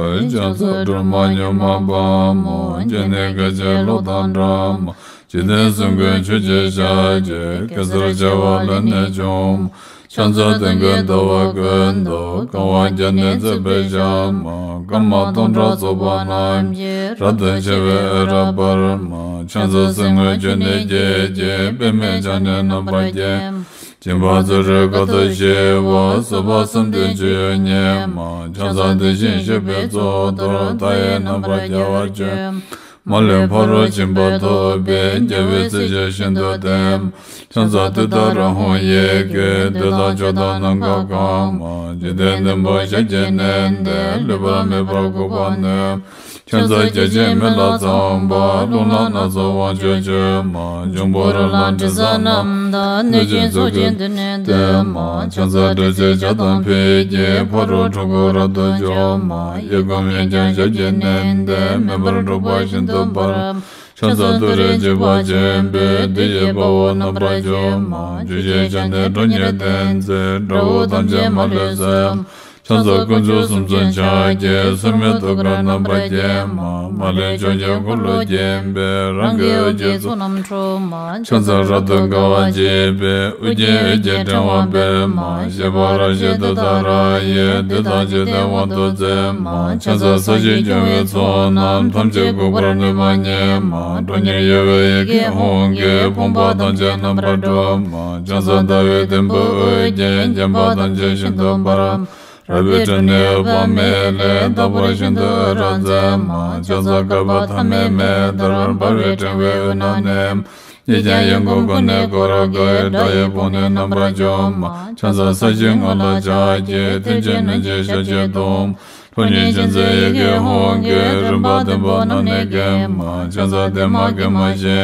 ཕྱག་འཚལ་སྒྲོལ་མ་མྱུར་མ་དཔའ་མོ། སྤྱན་ནི་སྐད་ཅིག་གློག་དང་འདྲ་མ། འཇིག་རྟེན་གསུམ་མགོན་ཆུ་སྐྱེས་ཞལ་གྱི། གེ་སར་བྱེ་བ་ལས་ནི་བྱུང་མ། ཕྱག་འཚལ་དོན་ཀུན་འདུལ་བ་ཀུན་ཏུ། གང་བ་བརྒྱ་ནི་བརྩེགས་པའི་ཞལ་མ། སྐར་མ་སྟོང་ཕྲག་ཚོགས་པ་རྣམས་ཀྱིས། རབ་ཏུ་ཕྱེ་བའི་འོད་རབ་འབར་མ། ཕྱག་འཚལ་སེར་སྔོ་ཆུ་ནས་སྐྱེས་ཀྱི། པདྨས་ཕྱག་ནི་རྣམ་པར་བརྒྱན་མ། སྦྱིན་པ་བརྩོན་འགྲུས་དཀའ་ཐུབ་ཞི་བ། བཟོད་པ་བསམ་གཏན་སྤྱོད་ཡུལ་ཉིད་མ། ཕྱག་འཚལ་དེ་བཞིན་གཤེགས་པའི་གཙུག་ཏོར། མཐའ་ཡས་རྣམ་པར་རྒྱལ་བར་སྤྱོད་མ། མ་ལུས་ཕ་རོལ་ཕྱིན་པ་ཐོབ་པའི། རྒྱལ་བའི་སྲས་ཆོས་བཞིན་དུ་བསྟན་མ། ཕྱག་འཚལ་ཏུཏྟཱ་ར་ཧཱུྃ་ཡི་གེ། བདུད་དང་ཕྱོགས་དང་ནམ་མཁའ་གང་མ། འཇིག་རྟེན་བདུན་པོ་ཞལ་གྱིས་མནན་ཏེ། ལུས་པ་མེད་པར་འགུགས་པར་ནུས་མ། ཕྱག་འཚལ་བརྒྱ་བྱིན་མེ་ལྷ་ཚངས་པ། རླུང་ལྷ་སྣ་ཚོགས་དབང་ཕྱུག་མཆོད་མ། འབྱུང་པོ་རོ་ལངས་དྲི་ཟ་རྣམས་དང་། གནོད་སྦྱིན་ཚོགས་ཀྱིས་མདུན་ནས་བསྟོད་མ། ཕྱག་འཚལ་དྲི་ཟའི་ལྗགས་དང་ཕུད་ཀྱིས། ཕ་རོལ་འཁྲུལ་འཁོར་རབ་ཏུ་འཇོམས་མ། གཡས་བསྐུམ་གཡོན་བརྐྱང་ཞབས་ཀྱིས་མནན་ཏེ། མེ་འབར་འཁྲུག་པ་ཤིན་ཏུ་འབར་མ། ཕྱག་འཚལ་ཏུ་རེ་འཇིགས་པ་ཆེན་པོས། བདུད་ཀྱི་དཔའ་བོ་རྣམ་པར་འཇོམས་མ། བཅུ་ཞལ་ཕྱག་ནི་ཁྲོ་གཉེར་ལྡན་མཛད། དགྲ་བོ་ཐམས་ཅད་མ་ལུས་གསོད་མ། ཕྱག་འཚལ་དཀོན་མཆོག་གསུམ་མཚོན་ཕྱག་རྒྱའི། མཚན་མོའི་ཐུགས་ཀར་རྣམ་པར་བརྒྱན་མ། མ་ལུས་ཕྱོགས་ཀྱི་འཁོར་ལོས་བརྒྱན་པའི། རང་གི་འོད་ཀྱི་ཚོགས་རྣམས་འཁྲུག་མ། ཕྱག་འཚལ་རབ་ཏུ་དགའ་བ་བརྗིད་པའི། ཨོ་རྒྱན་འོད་ཀྱི་ཕྲེང་བ་སྤེལ་མ། བཞད་པ་རབ་བཞད་ཏུཏྟཱ་ར་ཡིས། བདུད་དང་འཇིག་རྟེན་དབང་དུ་མཛད་མ། ཕྱག་འཚལ་ས་གཞི་སྐྱོང་བའི་ཚོགས་རྣམས། ཐམས་ཅད་འགུགས་པར་ནུས་པ་ཉིད་མ། ཁྲོ་གཉེར་གཡོ་བའི་ཡི་གེ་ཧཱུྃ་གིས། ཕོངས་པ་ཐམས་ཅད་རྣམ་པར་སྒྲོལ་མ། ཕྱག་འཚལ་ཟླ་བའི་དུམ་བུས་དབུ་བརྒྱན། བརྒྱན་པ་ཐམས་ཅད་ཤིན་ཏུ་འབར་མ། རལ་པའི་ཁྲོད་ནས་འོད་དཔག་མེད་ལས། རྟག་པར་ཤིན་ཏུ་འོད་རབ་མཛད་མ། ཕྱག་འཚལ་བསྐལ་པ་ཐ་མའི་མེ་ལྟར། འབར་བའི་ཕྲེང་བའི་དབུས་ན་གནས་མ། གཉིས་ཀྱང་གཡས་བསྐུམ་ཀུན་ནས་བསྐོར་དགའི། དགྲ་ཡི་དཔུང་ནི་རྣམ་པར་འཇོམས་མ། ཕྱག་འཚལ་ས་གཞིའི་ངོས་ལ་ཕྱག་གི། ཐེག་ཆེན་གནོད་སྦྱིན་ཞལ་གྱི་གདོང་མ། ཁྲོ་གཉེར་ཅན་མཛད་ཡི་གེ་ཧཱུྃ་གིས། རིམ་པ་བདུན་པོ་རྣམས་ནི་འགེམས་མ། ཕྱག་འཚལ་བདེ་མ་དགེ་མ་ཞི་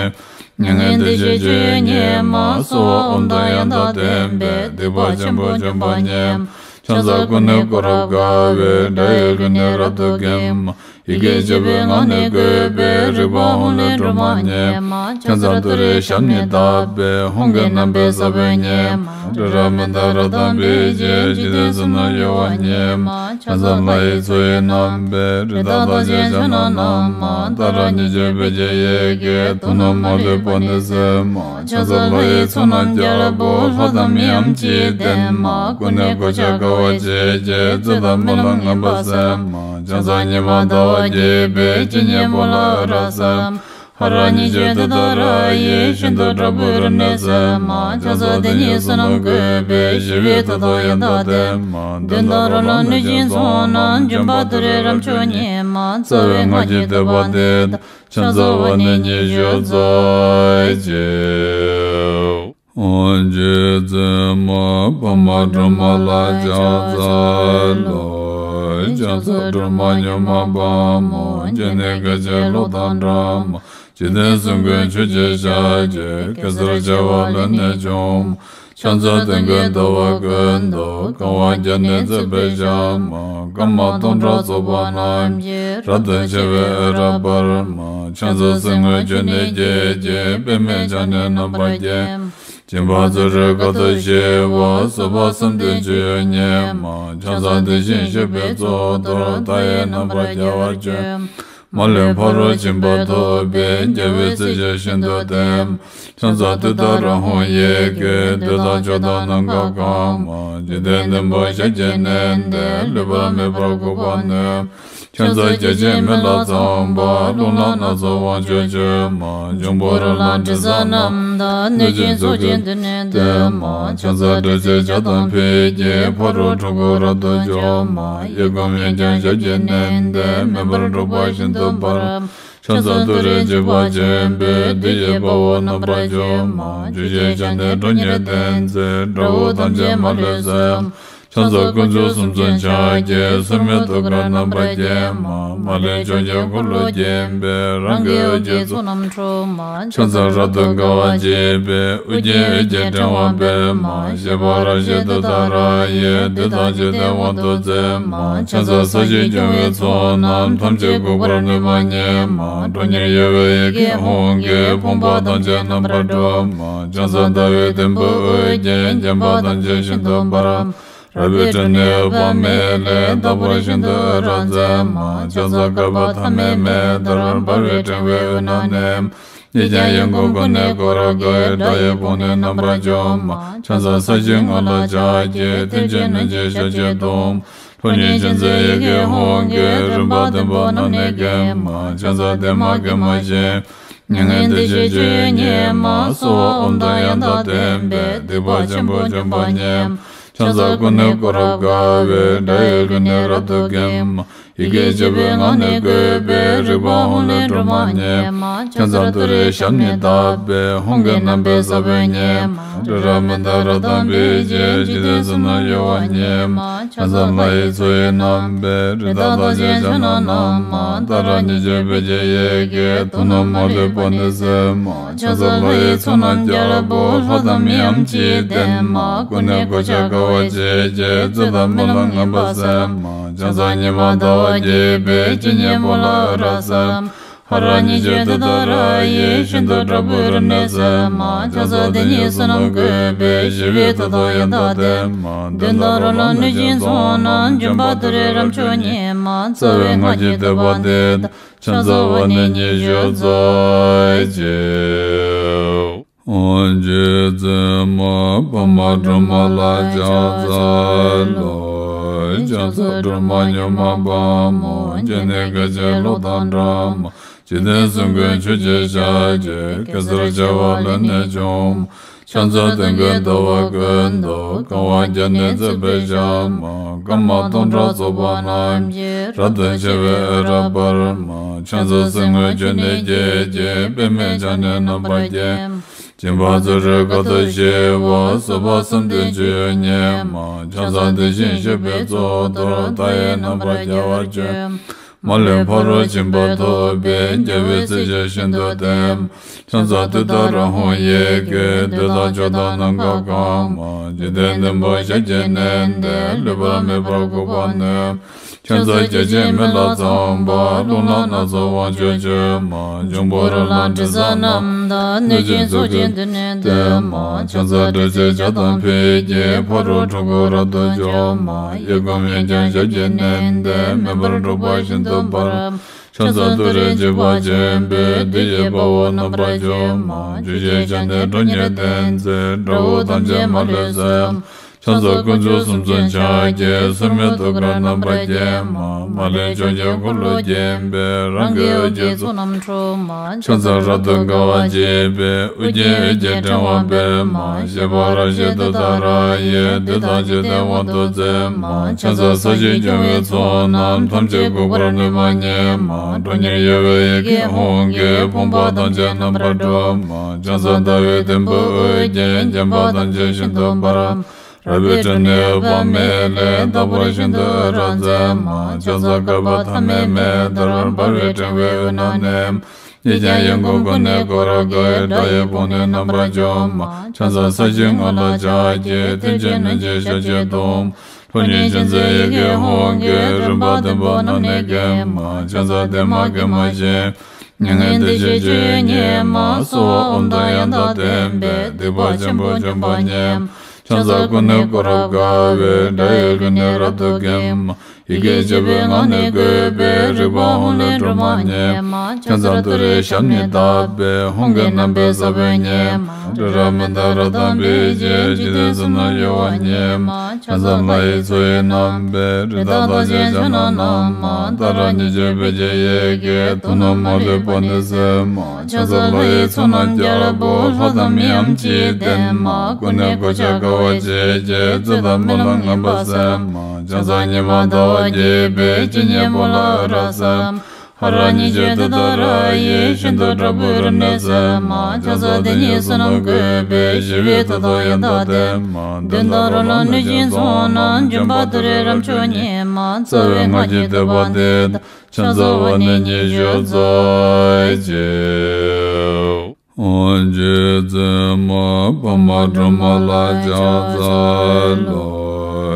མྱ་ངན་འདའ་ཞིང་སྤྱོད་ཡུལ་ཉིད་མ། གསོལ་བ་ཨོཾ་དང་ཡང་དག་ལྡན་པས། སྡིག་པ་ཆེན་པོ་འཇོམས་པ་ཉིད་མ། ཕྱག་འཚལ་ཀུན་ནས་བསྐོར་རབ་དགའ་བའི། དགྲ་ཡི་ལུས་ནི་རབ་ཏུ་འགེམས་མ། ཡི་གེ་བཅུ་པའི་ངག་ནི་བཀོད་པའི། རིག་པ་ཧཱུྃ་ལས་སྒྲོལ་མ་ཉིད་མ། ཕྱག་འཚལ་ཏུ་རེའི་ཞབས་ནི་བརྡབས་པས། ཧཱུྃ་གི་རྣམ་པའི་ས་བོན་ཉིད་མ། རི་རབ་མནྡ་ར་དང་འབིགས་བྱེད། འཇིག་རྟེན་གསུམ་རྣམས་གཡོ་བ་ཉིད་མ། ཕྱག་འཚལ་ལྷ་ཡི་མཚོ་ཡི་རྣམ་པའི། རི་དྭགས་དང་བཅས་ཕྱག་ན་བསྣམས་མ། ཏཱ་ར་གཉིས་བརྗོད་བོད་ཀྱི་ཡི་གེས། དུག་རྣམས་མ་ལུས་པ་ནི་སེལ་མ། ཕྱག་འཚལ་ལྷ་ཡི་ཚོགས་རྣམས་རྒྱལ་པོ། ལྷ་དང་མིའམ་ཅི་ཡིས་བསྟེན་མ། ཀུན་ནས་གོ་ཆ་དགའ་བ་བརྗིད་ཀྱིས། རྩོད་དང་རྨི་ལམ་ངན་པ་སེལ་མ། ཕྱག་འཚལ་ཉི་མ་ཟླ་བ་རྒྱས་པའི། སྤྱན་གཉིས་པོ་ལ་འོད་རབ་གསལ་མ། ཧ་ར་གཉིས་བརྗོད་ཏུཏྟཱ་ར་ཡིས། ཤིན་ཏུ་དྲག་པོའི་རིམས་ནད་སེལ་མ། ཕྱག་འཚལ་དེ་ཉིད་བསོད་ནམས་བཀོད་པས། ཞི་བའི་མཐུ་དང་ཡང་དག་ལྡན་མ། གདོན་དང་རོ་ལངས་གནོད་སྦྱིན་ཚོགས་རྣམས། འཇོམས་པ་ཏུ་རེ་རབ་མཆོག་ཉིད་མ། རྩ་བའི་སྔགས་ཀྱི་བསྟོད་པ་འདི་དང་། ཕྱག་འཚལ་བ་ནི་ཉི་ཤུ་རྩ་གཅིག། རྗེ་བཙུན་མ་འཕགས་མ་སྒྲོལ་མ་ལ་ཕྱག་འཚལ་ལོ། ཕྱག་འཚལ་སྒྲོལ་མ་མྱུར་མ་དཔའ་མོ། སྤྱན་ནི་སྐད་ཅིག་གློག་དང་འདྲ་མ། འཇིག་རྟེན་གསུམ་མགོན་ཆུ་སྐྱེས་ཞལ་གྱི། གེ་སར་བྱེ་བ་ལས་ནི་བྱུང་མ། ཕྱག་འཚལ་དོན་ཀུན་འདུལ་བ་ཀུན་ཏུ། གང་བ་བརྒྱ་ནི་བརྩེགས་པའི་ཞལ་མ། སྐར་མ་སྟོང་ཕྲག་ཚོགས་པ་རྣམས་ཀྱིས། རབ་ཏུ་ཕྱེ་བའི་འོད་རབ་འབར་མ། ཕྱག་འཚལ་སེར་སྔོ་ཆུ་ནས་སྐྱེས་ཀྱི། པདྨས་ཕྱག་ནི་རྣམ་པར་བརྒྱན་མ། སྦྱིན་པ་བརྩོན་འགྲུས་དཀའ་ཐུབ་ཞི་བ། བཟོད་པ་བསམ་གཏན་སྤྱོད་ཡུལ་ཉིད་མ། ཕྱག་འཚལ་དེ་བཞིན་གཤེགས་པའི་གཙུག་ཏོར། མཐའ་ཡས་རྣམ་པར་རྒྱལ་བར་སྤྱོད་མ། མ་ལུས་ཕ་རོལ་ཕྱིན་པ་ཐོབ་པའི། རྒྱལ་བའི་སྲས་ཆོས་བཞིན་དུ་བསྟན་མ། ཕྱག་འཚལ་ཏུཏྟཱ་ར་ཧཱུྃ་ཡི་གེས། བདུད་དང་ཕྱོགས་དང་ནམ་མཁའ་གང་མ། འཇིག་རྟེན་བདུན་པོ་ཞལ་གྱིས་མནན་ཏེ། ལུས་པ་མེད་པར་འགུགས་པར་ནུས་མ། ཕྱག་འཚལ་བརྒྱ་བྱིན་མེ་ལྷ་ཚངས་པ། རླུང་ལྷ་སྣ་ཚོགས་དབང་ཕྱུག་མཆོད་མ། འབྱུང་པོ་རོ་ལངས་དྲི་ཟ་རྣམས་དང་། གནོད་སྦྱིན་ཚོགས་ཀྱིས་མདུན་ནས་བསྟོད་མ། ཕྱག་འཚལ་དྲི་ཟའི་ལྗགས་དང་ཕུད་ཀྱིས། ཕ་རོལ་འཁྲུལ་འཁོར་རབ་ཏུ་འཇོམས་མ། གཡས་བསྐུམ་གཡོན་བརྐྱང་ཞབས་ཀྱིས་མནན་ཏེ། མེ་འབར་འཁྲུག་པ་ཤིན་ཏུ་འབར་མ། ཕྱག་འཚལ་ཏུ་རེ་འཇིགས་པ་ཆེན་པོས། བདུད་ཀྱི་དཔའ་བོ་རྣམ་པར་འཇོམས་མ། བཅུ་ཞལ་ཕྱག་ནི་ཁྲོ་གཉེར་ལྡན་མཛད། དགྲ་བོ་ཐམས་ཅད་མ་ལུས་གསོད་མ། ཕྱག་འཚལ་དཀོན་མཆོག་གསུམ་མཚོན་ཕྱག་རྒྱའི། སྲུང་མའི་ཐུགས་ཀར་རྣམ་པར་བརྒྱན་མ། མ་ལུས་ཕྱོགས་བཅུའི་འཁོར་ལོས་བརྒྱན་པའི། རང་གི་འོད་ཀྱི་ཚོགས་རྣམས་འཁྲུགས་མ། ཕྱག་འཚལ་རབ་ཏུ་དགའ་བ་བརྗིད་པའི། དབུ་རྒྱན་འོད་ཀྱི་ཕྲེང་བ་སྤེལ་མ། བཞད་པ་རབ་བཞད་ཏུཏྟཱ་ར་ཡིས། བདུད་དང་འཇིག་རྟེན་དབང་དུ་མཛད་མ། ཕྱག་འཚལ་ས་གཞི་སྐྱོང་བའི་ཚོགས་རྣམས། ཐམས་ཅད་འགུགས་པར་ནུས་པ་ཉིད་མ། ཁྲོ་གཉེར་གཡོ་བའི་ཡི་གེ་ཧཱུྃ་གིས། ཕོངས་པ་ཐམས་ཅད་རྣམ་པར་སྒྲོལ་མ། ཕྱག་འཚལ་ཟླ་བའི་དུམ་བུས་དབུ་བརྒྱན། བརྒྱན་པ་ཐམས་ཅད་ཤིན་ཏུ་འབར། རལ་པའི་ཁྲོད་ནས་འོད་དཔག་མེད་ལས། རྟག་པར་ཤིན་ཏུ་འོད་རབ་མཛད་མ། ཕྱག་འཚལ་བསྐལ་པ་ཐ་མའི་མེ་ལྟར། འབར་བའི་ཕྲེང་བའི་དབུས་ན་གནས། ཡིད་ཀྱང་ཡིད་འགུགས་ཀུན་ནས་བསྐོར་དགའི། དགྲ་ཡི་དཔུང་ནི་རྣམ་པར་འཇོམས་མ། ཕྱག་འཚལ་ས་གཞིའི་ངོས་ལ་ཕྱག་གི། མཐིལ་གྱིས་བསྣུན་ཅིང་ཞབས་ཀྱིས་བརྡུང་། ཕོ་ཉའི་མཆུ་འཛིན་ཡི་གེ་ཧཱུྃ་གིས། རིམ་པ་བདུན་པོ་རྣམས་ནི་འགེམས་མ། ཕྱག་འཚལ་བདེ་མ་དགེ་མ་ཞི། མྱ་ངན་འདས་ཞི་སྤྱོད་ཡུལ་ཉིད་མ། གསོལ་བ་ཨོཾ་དང་ཡང་དག་ལྡན་པས། སྡིག་པ་ཆེན་པོ་འཇོམས་པ་ཉིད་མ། ཕྱག་འཚལ་ཀུན་ནས་བསྐོར་རབ་དགའ་བའི། དགྲ་ཡི་ལུས་ནི་རབ་ཏུ་འགེམས་མ། ཡི་གེ་བཅུ་པའི་ངག་ནི་བཀོད་པའི། རིག་པ་ཧཱུྃ་ལས་སྒྲོལ་མ་ཉིད་མ། ཕྱག་འཚལ་ཏུ་རེའི་ཞབས་ནི་བརྡབས་པས། ཧཱུྃ་གི་རྣམ་པའི་ས་བོན་ཉིད་མ། རི་རབ་མནྡ་ར་དང་འབིགས་བྱེད། འཇིག་རྟེན་གསུམ་རྣམས་གཡོ་བ་ཉིད་མ། ཕྱག་འཚལ་ལྷ་ཡི་མཚོ་ཡི་རྣམ་པའི། རི་དྭགས་རྟགས་ཅན་ཕྱག་ན་བསྣམས་མ། ཏཱ་ར་གཉིས་བརྗོད་བོད་ཀྱི་ཡི་གེས། དུག་རྣམས་མ་ལུས་པ་ནི་སེལ་མ། ཕྱག་འཚལ་ལྷ་ཡི་ཚོགས་རྣམས་རྒྱལ་པོ། ལྷ་དང་མི་འམ་ཅི་ཡིས་བསྟེན་མ། ཀུན་ནས་གོ་ཆ་དགའ་བ་བརྗིད་ཀྱིས། རྩོད་དང་རྨི་ལམ་ངན་པ་སེལ་མ། ཕྱག་འཚལ་ཉི་མ་ཟླ་བ་རྒྱས་པའི། སྤྱན་གཉིས་པོ་ལ་འོད་རབ་གསལ་མ། ཧ་ར་གཉིས་བརྗོད་ཏུཏྟཱ་ར་ཡིས། ཤིན་ཏུ་དྲག་པོའི་རིམས་ནད་སེལ་མ། ཕྱག་འཚལ་དེ་ཉིད་བསོད་ནམས་བཀོད་པའི། ཞི་བའི་མཐུ་སྟོབས་ཡང་དག་ལྡན་མ། གདོན་དང་རོ་ལངས་གནོད་སྦྱིན་ཚོགས་རྣམས། འཇོམས་པ་ཏུ་རེའི་རབ་མཆོག་ཉིད་མ། རྩ་བའི་སྔགས་ཀྱི་བསྟོད་པ་འདི་དང་། ཕྱག་འཚལ་བ་ནི་ཉི་ཤུ་རྩ་གཅིག་རྗེ་བཙུན་མ་པདྨ་སྒྲོལ་མ་ལ་ཕྱག་འཚལ་ལོ། ཕྱག་འཚལ་སྒྲོལ་མ་མྱུར་མ་དཔའ་མོ། སྤྱན་ནི་སྐད་ཅིག་གློག་དང་འདྲ་མ། འཇིག་རྟེན་གསུམ་མགོན་ཆུ་སྐྱེས་ཞལ་གྱི། གེ་སར་བྱེ་བ་ལས་ནི་བྱུང་མ། ཕྱག་འཚལ་སྟོན་ཀའི་ཟླ་བ་ཀུན་ཏུ། གང་བ་བརྒྱ་ནི་བརྩེགས་པའི་ཞལ་མ། སྐར་མ་སྟོང་ཕྲག་ཚོགས་པ་རྣམས་ཀྱིས། རབ་ཏུ་ཕྱེ་བའི་འོད་རབ་འབར་མ། ཕྱག་འཚལ་གསེར་དངུལ་ཆུ་ནས་སྐྱེས་ཀྱི། པདྨས་ཕྱག་ནི་རྣམ་པར་བརྒྱན། སྦྱིན་པ་གཙོ་གྲུབ་དཀའ་ཐུབ་ཞི་བ། བཟོད་པ་གསུམ་ལྡན་སྤྱོད་ཡུལ་ཉིད་མ། ཕྱག་འཚལ་དེ་བཞིན་གཤེགས་པའི་གཙུག་ཏོར། མཐའ་ཡས་རྣམ་པར་རྒྱལ་བར་སྤྱོད། མ་ལུས་ཕ་རོལ་ཕྱིན་པ་ཐོབ་པའི། རྒྱལ་བའི་སྲས་ཀྱིས་ཤིན་ཏུ་བསྟེན། ཕྱག་འཚལ་ཏུཏྟཱ་ར་ཧཱུྃ་ཡི་གེས། འདོད་དང་ཕྱོགས་དང་ནམ་མཁའ་གང་མ། འཇིག་རྟེན་བདུན་པོ་ཞབས་ཀྱིས་མནན་ཏེ། ལུས་པ་མེད་པར་འགུགས་པར་ནུས། ཕྱག་འཚལ་བརྒྱ་བྱིན་མེ་ལྷ་ཚངས་པ། རླུང་ལྷ་སྣ་ཚོགས་དབང་ཕྱུག་མཆོད་མ། འབྱུང་པོ་རོ་ལངས་དྲི་ཟ་རྣམས་དང་། གནོད་སྦྱིན་ཚོགས་ཀྱིས་མདུན་ནས་བསྟོད་མ། ཕྱག་འཚལ་ཏྲཊ་ཅེས་བྱ་དང་ཕཊ་ཀྱིས། ཕ་རོལ་འཁྲུལ་འཁོར་རབ་ཏུ་འཇོམས་མ། གཡས་བསྐུམ་གཡོན་བརྐྱང་ཞབས་ཀྱིས་མནན་ཏེ། མེ་འབར་འཁྲུག་པ་ཤིན་ཏུ་འབར། ཕྱག་འཚལ་ཏུ་རེའི་འཇིགས་པ་ཆེན་པོས། བདུད་ཀྱི་དཔའ་བོ་རྣམ་པར་འཇོམས་མ། བཅུ་ཞབས་བརྐྱངས་ཏེ་ཁྲོ་གཉེར་ལྡན་མཛད། དགྲ་བོ་ཐམས་ཅད་མ་ལུས་གསོད། ཕྱག་འཚལ་དཀོན་མཆོག་གསུམ་མཚོན་ཕྱག་རྒྱའི། སྲུང་མའི་ཐུགས་ཀར་རྣམ་པར་བརྒྱན་མ། མ་ལུས་ཕྱོགས་བཅུའི་འཁོར་ལོས་བརྒྱན་པའི། རང་གི་འོད་ཀྱི་ཚོགས་རྣམས་འཁྲུགས་མ། ཕྱག་འཚལ་རབ་ཏུ་དགའ་བ་བརྗིད་པའི། དབུ་རྒྱན་འོད་ཀྱི་ཕྲེང་བ་སྤེལ་མ། བཞད་པ་རབ་བཞད་ཏུཏྟཱ་ར་ཡིས། བདུད་དང་འཇིག་རྟེན་དབང་དུ་མཛད་མ། ཕྱག་འཚལ་ས་གཞི་སྐྱོང་བའི་ཚོགས་རྣམས། ཐམས་ཅད་འགུགས་པར་ནུས་པ་ཉིད་མ། ཁྲོ་གཉེར་གཡོ་བའི་ཡི་གེ་ཧཱུྃ་གིས། ཕོངས་པ་ཐམས་ཅད་རྣམ་པར་སྒྲོལ་མ། ཕྱག་འཚལ་ཟླ་བའི་དུམ་བུས་དབུ་རྒྱན། བརྒྱན་པ་ཐམས་ཅད་ཤིན་ཏུ་འབར། རལ་པའི་ཁྲོད་ནས་འོད་དཔག་མེད་ལས། རྟག་པར་ཤིན་ཏུ་འོད་རབ་མཛད་མ། ཕྱག་འཚལ་བསྐལ་པ་ཐ་མའི་མེ་ལྟར། འབར་བའི་ཕྲེང་བའི་དབུས་ན་གནས། ཡིད་ཀྱང་ཡིད་འགུགས་ཀུན་ནས་བསྐོར་དགའི། དགྲ་ཡི་དཔུང་ནི་རྣམ་པར་འཇོམས་མ། ཕྱག་འཚལ་ས་གཞིའི་ངོས་ལ་ཕྱག་གི། མཐིལ་གྱིས་བསྣུན་ཅིང་ཞབས་ཀྱིས་བརྡུང་། ཕོ་ཉའི་མཆུ་འཛིན་ཡི་གེ་ཧཱུྃ་གིས། རིམ་པ་བདུན་པོ་རྣམས་ནི་འགེམས་མ། ཕྱག་འཚལ་བདེ་མ་དགེ་མ་ཞི། མྱ་ངན་འདས་ཞི་སྤྱོད་ཡུལ་ཉིད་མ། གསོལ་བ་ཨོཾ་དང་ཡང་དག་ལྡན་པས། སྡིག་པ་ཆེན་པོ་འཇོམས་པ་ཉིད་མ། ཕྱག་འཚལ་ཀུན་ནས་བསྐོར་རབ་དགའ་བའི། དགྲ་ཡི་ལུས་ནི་རབ་ཏུ་འགེམས་མ། ཡི་གེ་བཅུ་པའི་ངག་ནི་བཀོད་པའི། རིག་པ་ཧཱུྃ་ལས་སྒྲོལ་མ་ཉིད་མ། ཕྱག་འཚལ་ཏུ་རེའི་ཞབས་ནི་བརྡབས་པས། ཧཱུྃ་གི་རྣམ་པའི་ས་བོན་ཉིད་མ། རི་རབ་མནྡ་ར་དང་འབིགས་བྱེད། འཇིག་རྟེན་གསུམ་རྣམས་གཡོ་བ་ཉིད་མ། ཕྱག་འཚལ་ལྷ་ཡི་མཚོ་ཡི་རྣམ་པའི། རི་དྭགས་རྟགས་ཅན་ཕྱག་ན་བསྣམས་མ། ཏཱ་ར་གཉིས་བརྗོད་བོད་ཀྱི་ཡི་གེས། དུག་རྣམས་མ་ལུས་པ་ནི་སེལ་མ། ཕྱག་འཚལ་ལྷ་ཡི་ཚོགས་རྣམས་རྒྱལ་པོ། ལྷ་དང་མི་འམ་ཅི་ཡིས་བསྟེན་མ། ཀུན་ནས་གོ་ཆ་དགའ་བ་བརྗིད་ཀྱིས། རྩོད་དང་རྨི་ལམ་ངན་པ་སེལ་མ། ཕྱག་འཚལ་ཉི་མ་ཟླ་བ་རྒྱས་པའི། སྤྱན་གཉིས་པོ་ལ་འོད་རབ་གསལ་མ། ཧ་ར་ཉི་ཤུ་དེ་ལྟར་ཡིད་བཞིན་དུ་དྲག་པོའི་རིམས་ནད་སེལ་མ། ཆང་ས་དེ་ཉིད་བསོད་ནམས་བཀོད་པས་ཞི་བའི་མཐུ་དང་ཡང་དག་ལྡན་མ། གདོན་དང་རོ་ལངས་གནོད་སྦྱིན་ཚོགས་རྣམས། འཇོམས་པ་ཏུ་རེ་རབ་མཆོག་ཉིད་མ། རྩ་བའི་སྔགས་ཀྱི་བསྟོད་པ་འདི་དང་། ཕྱག་འཚལ་བ་ནི་ཉི་ཤུ་རྩ་གཅིག། ཨོ་རྗེ་བཙུན་མོ་ཕག་མོ་སྒྲོལ་མ་ལ་ཕྱག་འཚལ་ལོ།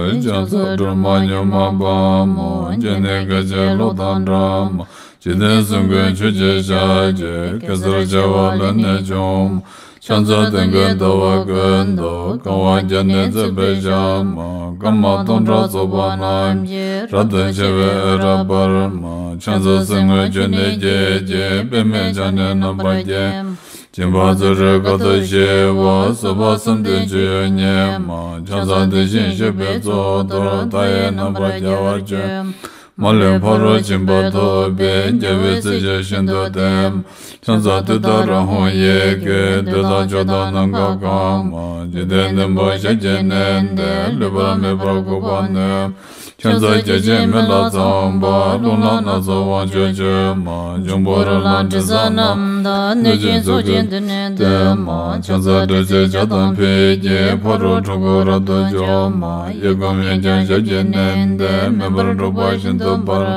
ཕྱག་འཚལ་སྒྲོལ་མ་མྱུར་མ་དཔའ་མོ། སྤྱན་ནི་སྐད་ཅིག་གློག་དང་འདྲ་མ། འཇིག་རྟེན་གསུམ་མགོན་ཆུ་སྐྱེས་ཞལ་གྱི། གེ་སར་བྱེ་བ་ལས་ནི་བྱུང་མ། ཕྱག་འཚལ་སྟོན་ཀའི་ཟླ་བ་ཀུན་ཏུ། གང་བ་བརྒྱ་ནི་བརྩེགས་པའི་ཞལ་མ། སྐར་མ་སྟོང་ཕྲག་ཚོགས་པ་རྣམས་ཀྱིས། རབ་ཏུ་ཕྱེ་བའི་འོད་རབ་འབར་མ། ཕྱག་འཚལ་གསེར་དངུལ་ཆུ་ནས་སྐྱེས་ཀྱི། པདྨས་ཕྱག་ནི་རྣམ་པར་བརྒྱན། སྦྱིན་པ་བརྩོན་འགྲུས་དཀའ་ཐུབ་ཞི་བ། བཟོད་པ་བསམ་གཏན་སྤྱོད་ཡུལ་ཉིད་མ། ཕྱག་འཚལ་དེ་བཞིན་གཤེགས་པའི་གཙུག་ཏོར། མཐའ་ཡས་རྣམ་པར་རྒྱལ་བར་སྤྱོད། མ་ལུས་ཕ་རོལ་ཕྱིན་པ་ཐོབ་པའི། རྒྱལ་བའི་སྲས་ཆོས་ཤིན་ཏུ་བརྟན། ཕྱག་འཚལ་ཏུཏྟཱ་ར་ཧཱུྃ་ཡི་གེ། བདུད་དང་ཕྱོགས་དང་ནམ་མཁའ་གང་མ། འཇིག་རྟེན་བདུན་པོ་ཞལ་གྱིས་མནན་ཏེ། ལུས་པ་མེད་པར་འགུགས་པར་ནུས། ཕྱག་འཚལ་བརྒྱ་བྱིན་མེ་ལྷ་ཚངས་པ། རླུང་ལྷ་སྣ་ཚོགས་དབང་ཕྱུག་མཆོད་མ། འབྱུང་པོ་རོ་ལངས་དྲི་ཟ་རྣམས་དང་། གནོད་སྦྱིན་ཚོགས་ཀྱིས་མདུན་ནས་བསྟོད་མ། ཕྱག་འཚལ་ཏྲཊ་ཅེས་བྱ་དང་ཕཊ་ཀྱིས། ཕ་རོལ་འཁྲུལ་འཁོར་རབ་ཏུ་འཇོམས་མ། གཡས་བསྐུམ་གཡོན་བརྐྱང་ཞབས་ཀྱིས་མནན་ཏེ། མེ་འབར་འཁྲུག་པ་ཤིན་ཏུ་འབར།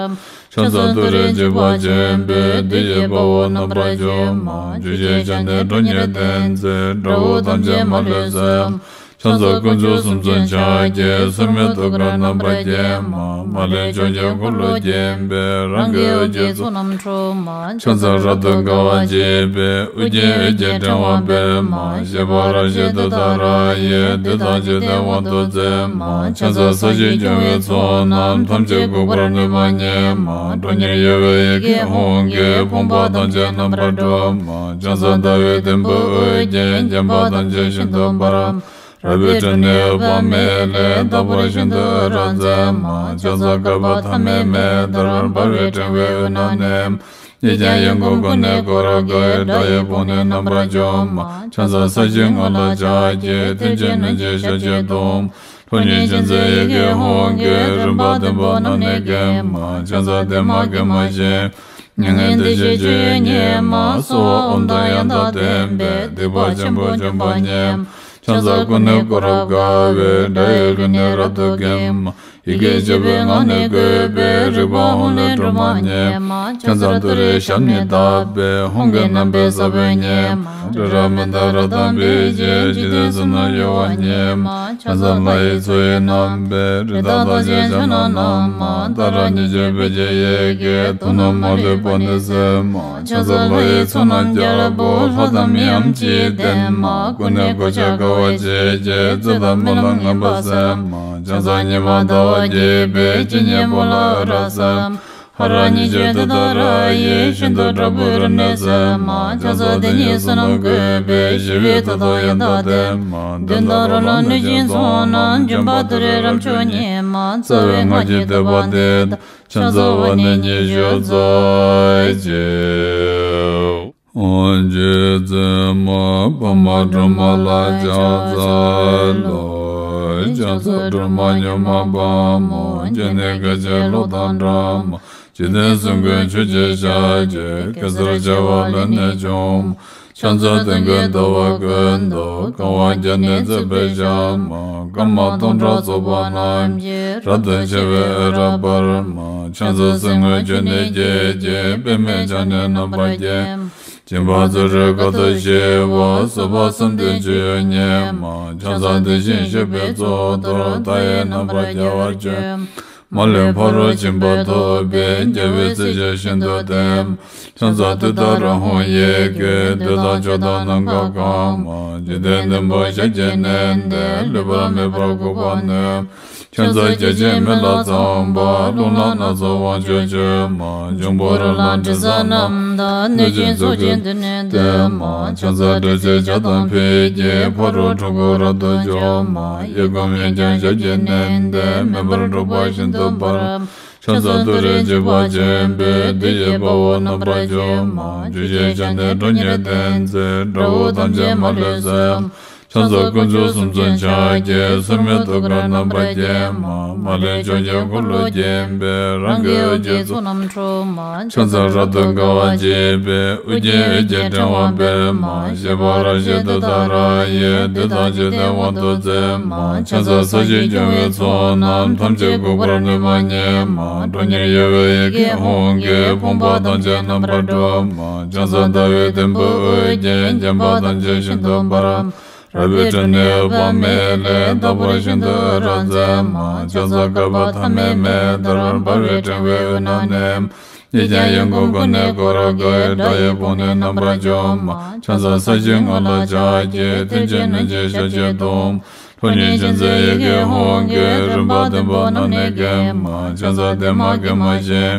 ཕྱག་འཚལ་ཏུ་རེ་འཇིགས་པ་ཆེན་པོས། བདུད་ཀྱི་དཔའ་བོ་རྣམ་པར་འཇོམས་མ། བཅུ་ཞེས་བྱ་ནི་ཁྲོ་གཉེར་ལྡན་མཛད། དགྲ་བོ་ཐམས་ཅད་མ་ལུས་གསོད། ཕྱག་འཚལ་དཀོན་མཆོག་གསུམ་མཚོན་ཕྱག་རྒྱའི། སོར་མོས་ཐུགས་ཀར་རྣམ་པར་བརྒྱན་མ། མ་ལུས་ཕྱོགས་ཀྱི་འཁོར་ལོས་བརྒྱན་པའི། རང་གི་འོད་ཀྱི་ཚོགས་རྣམས་འཁྲུག་མ། ཕྱག་འཚལ་རབ་ཏུ་དགའ་བ་བརྗིད་པའི། ཨོ་རྒྱན་འོད་ཀྱི་ཕྲེང་བ་སྤེལ་མ། བཞད་པ་རབ་བཞད་ཏུཏྟཱ་ར་ཡིས། བདུད་དང་འཇིག་རྟེན་དབང་དུ་མཛད་མ། ཕྱག་འཚལ་ས་གཞི་སྐྱོང་བའི་ཚོགས་རྣམས། ཐམས་ཅད་འགུགས་པར་ནུས་པ་ཉིད་མ། ཁྲོ་གཉེར་གཡོ་བའི་ཡི་གེ་ཧཱུྃ་གིས། ཕོངས་པ་ཐམས་ཅད་རྣམ་པར་སྒྲོལ་མ། ཕྱག་འཚལ་ཟླ་བའི་དུམ་བུས་དབུ་རྒྱན། བརྒྱན་པ་ཐམས་ཅད་ཤིན་ཏུ་འབར། རལ་པའི་ཕྲེང་ནི་འོད་དཔག་མེད་ལས། རྟག་པར་ཤིན་ཏུ་འོད་རབ་མཛད་མ། ཕྱག་འཚལ་བསྐལ་པ་ཐ་མའི་མེ་ལྟར། འབར་བའི་ཕྲེང་བའི་དབུས་ན་གནས། གཉིས་ཀྱང་ཡང་སྒོ་ཀུན་ནས་བསྐོར་དགའི། དགྲ་ཡི་དཔུང་ནི་རྣམ་པར་འཇོམས་མ། ཕྱག་འཚལ་ས་གཞིའི་ངོས་ལ་ཕྱག་གི། མཐིལ་གྱིས་བསྣུན་ཅིང་ཞབས་ཀྱིས་བརྡུང་། ཁྲོ་གཉེར་ཅན་མཛད་ཡི་གེ་ཧཱུྃ་གིས། རིམ་པ་བདུན་པོ་རྣམས་ནི་འགེམས་མ། ཕྱག་འཚལ་བདེ་མ་དགེ་མ་ཞི། མྱ་ངན་འདས་ཞི་སྤྱོད་ཡུལ་ཉིད་མ། གསོལ་བ་ཨོཾ་དང་ཡང་དག་ལྡན་པས། སྡིག་པ་ཆེན་པོ་འཇོམས་པ་ཉིད་མ། ཕྱག་འཚལ་ཀུན་ནས་བསྐོར་རབ་དགའ་བའི། དགྲ་ཡི་ལུས་ནི་རབ་ཏུ་འགེམས་མ། ཡི་གེ་བཅུ་པའི་ངག་ནི་བཀོད་པས། རིག་པ་ཧཱུྃ་ལས་གྲུབ་པ་ཉིད་མ། ཕྱག་འཚལ་ཏུ་རེའི་ཞབས་ནི་བརྡབས་པས། ཧཱུྃ་གི་རྣམ་པའི་ས་བོན་ཉིད་མ། རི་རབ་མནྡ་ར་དང་འབིགས་བྱེད། འཇིག་རྟེན་གསུམ་རྣམས་གཡོ་བ་ཉིད་མ། ཕྱག་འཚལ་ལྷ་ཡི་མཚོ་ཡི་རྣམ་པའི། རི་དྭགས་དང་བཅས་ཕྱག་ན་བསྣམས་མ། ཏཱ་ར་གཉིས་བརྗོད་བོད་ཀྱི་ཡི་གེས། དུག་རྣམས་མ་ལུས་པ་ནི་སེལ་མ། ཕྱག་འཚལ་ལྷ་ཡི་ཚོགས་རྣམས་རྒྱལ་པོ། ལྷ་དང་མིའམ་ཅི་ཡིས་བསྟེན་མ། ཀུན་ནས་གོ་ཆ་དགའ་བ་བརྗིད་ཀྱིས། རྩོད་དང་སྨོན་ལམ་ངན་པ་སེལ་མ། ཕྱག་འཚལ་ཉི་མ་ཟླ་བ་རྒྱས་པའི། སྤྱན་གཉིས་པོ་ལ་འོད་རབ་གསལ་མ། ཧ་ར་གཉིས་བརྗོད་ཏུཏྟཱ་ར་ཡིས། ཤིན་ཏུ་དྲག་པོའི་རིམས་ནད་སེལ་མ། ཕྱག་འཚལ་དེ་ཉིད་བསོད་ནམས་བཀོད་པས། ཞི་བའི་མཐུ་དང་ཡང་དག་ལྡན་མ། གདོན་དང་རོ་ལངས་གནོད་སྦྱིན་ཚོགས་རྣམས། འཇོམས་པ་ཏུ་རེ་རབ་མཆོག་ཉིད་མ། རྩ་བའི་སྔགས་ཀྱི་བསྟོད་པ་འདི་དང་། ཕྱག་འཚལ་བ་ནི་ཉི་ཤུ་རྩ་གཅིག། ཨོ་རྗེ་བཙུན་མོ་ཕག་མོ་སྒྲོལ་མ་ལ་ཕྱག་འཚལ་ལོ། ཕྱག་འཚལ་སྒྲོལ་མ་མྱུར་མ་དཔའ་མོ། སྤྱན་ནི་སྐད་ཅིག་གློག་དང་འདྲ་མ། འཇིག་རྟེན་གསུམ་མགོན་ཆུ་སྐྱེས་ཞལ་གྱི། གེ་སར་བྱེ་བ་ལས་ནི་བྱུང་མ། ཕྱག་འཚལ་སྟོན་ཀའི་ཟླ་བ་ཀུན་ཏུ། གང་བ་བརྒྱ་ནི་བརྩེགས་པའི་ཞལ་མ། སྐར་མ་སྟོང་ཕྲག་ཚོགས་པ་རྣམས་ཀྱིས། རབ་ཏུ་ཕྱེ་བའི་འོད་རབ་འབར་མ། ཕྱག་འཚལ་གསེར་དངུལ་ཆུ་ནས་སྐྱེས་ཀྱི། པདྨས་ཕྱག་ནི་རྣམ་པར་བརྒྱན། སྦྱིན་པ་བརྩོན་འགྲུས་དཀའ་ཐུབ་ཞི་བ། བཟོད་པ་བསམ་གཏན་སྤྱོད་ཡུལ་ཉིད་མ། ཕྱག་འཚལ་དེ་བཞིན་གཤེགས་པའི་གཙུག་ཏོར། མཐའ་ཡས་རྣམ་པར་རྒྱལ་བར་སྤྱོད། མ་ལུས་ཕ་རོལ་ཕྱིན་པ་ཐོབ་པའི། རྒྱལ་བའི་སྲས་ཆོས་ཤིན་ཏུ་བརྟན། ཕྱག་འཚལ་ཏུཏྟཱ་ར་ཧཱུྃ་ཡི་གེ། བདུད་དང་ཕྱོགས་དང་ནམ་མཁའ་གང་མ། འཇིག་རྟེན་བདུན་པོ་ཞལ་གྱིས་མནན་ཏེ། ལུས་པ་མེད་པར་འགུགས་པར་ནུས། ཕྱག་འཚལ་བརྒྱ་བྱིན་མེ་ལྷ་ཚངས་པ། རླུང་ལྷ་སྣ་ཚོགས་དབང་ཕྱུག་མཆོད་མ། འབྱུང་པོ་རོ་ལངས་དྲི་ཟ་རྣམས་དང་། གནོད་སྦྱིན་ཚོགས་ཀྱིས་མདུན་ནས་བསྟོད་མ། ཕྱག་འཚལ་ཏྲཊ་ཅེས་བྱ་དང་ཕཊ་ཀྱིས། ཕ་རོལ་འཁྲུལ་འཁོར་རབ་ཏུ་འཇོམས་མ། གཡས་བསྐུམ་གཡོན་བརྐྱང་ཞབས་ཀྱིས་མནན་ཏེ། མེ་འབར་འཁྲུག་པ་ཤིན་ཏུ་འབར། ཕྱག་འཚལ་ཏུ་རེ་འཇིགས་པ་ཆེན་པོས། བདུད་ཀྱི་དཔའ་བོ་རྣམ་པར་འཇོམས་མ། བཅུ་ཞེས་བྱ་ནི་ཁྲོ་གཉེར་ལྡན་མཛད། དགྲ་བོ་ཐམས་ཅད་མ་ལུས་གསོད། ཕྱག་འཚལ་དཀོན་མཆོག་གསུམ་མཚོན་ཕྱག་རྒྱའི། མཚན་མོའི་ཐུགས་ཀར་རྣམ་པར་བརྒྱན་མ། མ་ལུས་ཕྱོགས་བཅུའི་འཁོར་ལོས་བརྒྱན་པའི། རང་གི་འོད་ཀྱི་ཚོགས་རྣམས་འཁྲུགས་མ། ཕྱག་འཚལ་རབ་ཏུ་དགའ་བ་བརྗིད་པའི། དབུ་རྒྱན་འོད་ཀྱི་ཕྲེང་བ་སྤེལ་མ། བཞད་པ་རབ་བཞད་ཏུཏྟཱ་ར་ཡིས། བདུད་དང་འཇིག་རྟེན་དབང་དུ་མཛད་མ། ཕྱག་འཚལ་ས་གཞི་སྐྱོང་བའི་ཚོགས་རྣམས། ཐམས་ཅད་འགུགས་པར་ནུས་པ་ཉིད་མ། ཁྲོ་གཉེར་གཡོ་བའི་ཡི་གེ་ཧཱུྃ་གིས། ཕོངས་པ་ཐམས་ཅད་རྣམ་པར་སྒྲོལ་མ། ཕྱག་འཚལ་ཟླ་བའི་དུམ་བུས་དབུ་རྒྱན། བརྒྱན་པ་ཐམས་ཅད་ཤིན་ཏུ་འབར་མ། རལ་པའི་ཁྲོད་ནས་འོད་དཔག་མེད་ལས། རྟག་པར་ཤིན་ཏུ་འོད་རབ་མཛད་མ། ཕྱག་འཚལ་བསྐལ་པ་ཐ་མའི་མེ་ལྟར། འབར་བའི་ཕྲེང་བའི་དབུས་ན་གནས། ཡིད་ཀྱང་ཡིད་འགུགས་ཀུན་ནས་བསྐོར་དགའི། དགྲ་ཡི་དཔུང་ནི་རྣམ་པར་འཇོམས་མ། ཕྱག་འཚལ་ས་གཞིའི་ངོས་ལ་ཕྱག་གི། མཐིལ་གྱིས་བསྣུན་ཅིང་ཞབས་ཀྱིས་བརྡུང་། ཁྲོ་གཉེར་ཅན་མཛད་ཡི་གེ་ཧཱུྃ་གིས། རིམ་པ་བདུན་པོ་རྣམས་ནི་འགེམས་མ། ཕྱག་འཚལ་བདེ་མ་དགེ་མ་ཞིང་།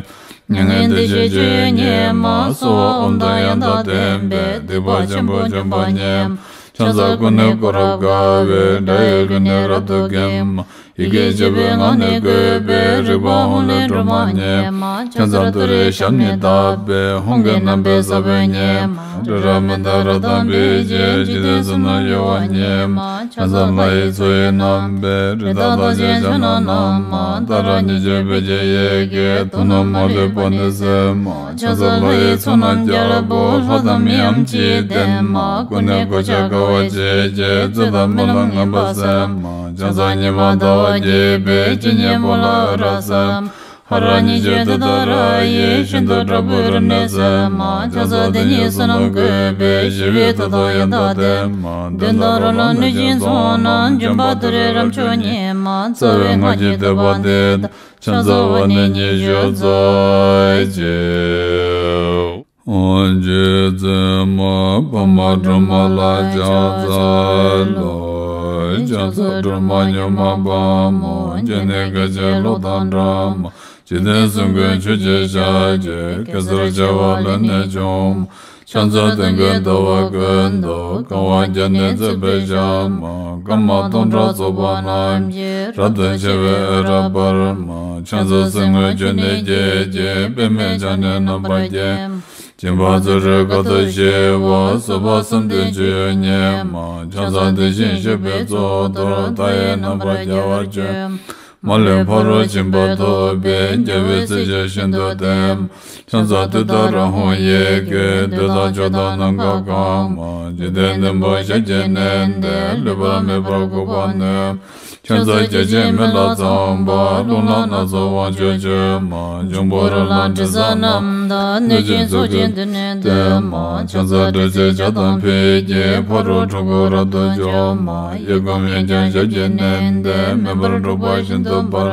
མྱ་ངན་འདས་ཞི་སྤྱོད་ཡུལ་ཉིད་མ། གསོལ་བ་ཨོཾ་དང་ཡང་དག་ལྡན་པས། སྡིག་པ་ཆེན་པོ་འཇོམས་པ་ཉིད་མ། ཕྱག་འཚལ་ཀུན་ནས་བསྐོར་རབ་དགའ་བའི། དགྲ་ཡི་རྒོལ་ནི་རབ་ཏུ་འགེམས་མ། ཡི་གེ་བཅུ་པའི་ངག་ནི་བཀོད་པའི། རིག་པ་ཧཱུྃ་ལས་སྒྲོལ་མ་ཉིད་མ། ཕྱག་འཚལ་ཏུ་རེའི་ཞབས་ནི་བརྡབས་པས། ཧཱུྃ་གི་རྣམ་པའི་ས་བོན་ཉིད་མ། རི་རབ་མནྡ་ར་དང་འབིགས་བྱེད། འཇིག་རྟེན་གསུམ་རྣམས་གཡོ་བ་ཉིད་མ། ཕྱག་འཚལ་ལྷ་ཡི་མཚོ་ཡི་རྣམ་པའི། རི་དྭགས་རྟགས་ཅན་ཕྱག་ན་བསྣམས་མ། ཏཱ་ར་གཉིས་བརྗོད་བོད་ཀྱི་ཡི་གེས། དུག་རྣམས་མ་ལུས་པ་ནི་སེལ་མ། ཕྱག་འཚལ་ལྷ་ཡི་ཚོགས་རྣམས་རྒྱལ་པོ། ལྷ་དང་མིའམ་ཅི་ཡིས་བསྟེན་མ། ཀུན་ནས་གོ་ཆ་དགའ་བ་བརྗིད་ཀྱིས། རྩོད་དང་རྨི་ལམ་ངན་པ་སེལ་མ། ཕྱག་འཚལ་ཉི་མ་ཟླ་བ་རྒྱས་པའི། ཇི་སྙེད་པོ་ལ་འོད་རབ་གསལ་མ། ཧ་ར་གཉིས་བརྗོད་ཏུཏྟཱ་ར་ཡིས། ཤིན་ཏུ་དྲག་པོའི་རིམས་ནད་སེལ་མ། ཕྱག་འཚལ་དེ་ཉིད་བསོད་ནམས་བཀོད་པའི། ཞི་བའི་མཐུ་སྟོབས་ཡང་དག་ལྡན་མ། གདོན་དང་རོ་ལངས་གནོད་སྦྱིན་ཚོགས་རྣམས། འཇོམས་པ་ཏུ་རེའི་རབ་མཆོག་ཉིད་མ། རྩ་བའི་སྔགས་ཀྱི་བསྟོད་པ་འདི་དང་། ཕྱག་འཚལ་བ་ནི་ཉི་ཤུ་རྩ་གཅིག་རྗེ་བཙུན་མ་འཕགས་མ་སྒྲོལ་མ་ལ་ཕྱག་འཚལ་ལོ། ཕྱག་འཚལ་སྒྲོལ་མ་མྱུར་མ་དཔའ་མོ། སྤྱན་ནི་སྐད་ཅིག་གློག་དང་འདྲ་མ། འཇིག་རྟེན་གསུམ་མགོན་ཆུ་སྐྱེས་ཞལ་གྱི། གེ་སར་བྱེ་བ་ལས་ནི་བྱུང་མ། ཕྱག་འཚལ་སྟོན་ཀའི་ཟླ་བ་ཀུན་ཏུ། གང་བ་བརྒྱ་ནི་བརྩེགས་པའི་ཞལ་མ། སྐར་མ་སྟོང་ཕྲག་ཚོགས་པ་རྣམས་ཀྱིས། རབ་ཏུ་ཕྱེ་བའི་འོད་རབ་འབར་མ། ཕྱག་འཚལ་སེམས་དངོས་བརྗོད་ནི་བརྒྱད་ཀྱིས། པདྨས་ཕྱག་ནི་རྣམ་པར་བརྒྱན། སྦྱིན་པ་ཚུ་རོལ་དཀའ་ཐུབ་ཞི་བ། བཟོད་པ་བསམ་གཏན་སྤྱོད་ཡུལ་ཉིད་མ། ཕྱག་འཚལ་དེ་བཞིན་གཤེགས་པའི་གཙུག་ཏོར། མཐའ་ཡས་རྣམ་པར་རྒྱལ་བར་སྤྱོད། མ་ལུས་ཕ་རོལ་ཕྱིན་པ་ཐོབ་པའི། རྒྱལ་བའི་སྲས་ཀྱིས་ཤིན་ཏུ་བསྟེན། ཕྱག་འཚལ་ཏུཏྟཱ་ར་ཧཱུྃ་ཡི་གེས། བདུད་དང་ཕྱོགས་དང་ནམ་མཁའ་གང་མ། འཇིག་རྟེན་བདུན་པོ་ཞབས་ཀྱིས་མནན་ཏེ། ལུས་པ་མེད་པར་འགུགས་པར་ནུས། ཕྱག་འཚལ་བརྒྱ་བྱིན་མེ་ལྷ་ཚངས་པ། རླུང་ལྷ་སྣ་ཚོགས་དབང་ཕྱུག་མཆོད་མ། འབྱུང་པོ་རོ་ལངས་དྲི་ཟ་རྣམས་དང་། གནོད་སྦྱིན་ཚོགས་ཀྱིས་མདུན་ནས་བསྟོད་མ། ཕྱག་འཚལ་དྲི་ཟའི་ཆར་དང་ཕུད་ཀྱིས། ཕ་རོལ་འཁྲུལ་འཁོར་རབ་ཏུ་འཇོམས་མ། གཡས་བསྐུམ་གཡོན་བརྐྱང་ཞབས་ཀྱིས་མནན་ཏེ། མེ་འབར་འཁྲུག་པ་ཤིན་ཏུ་འབར།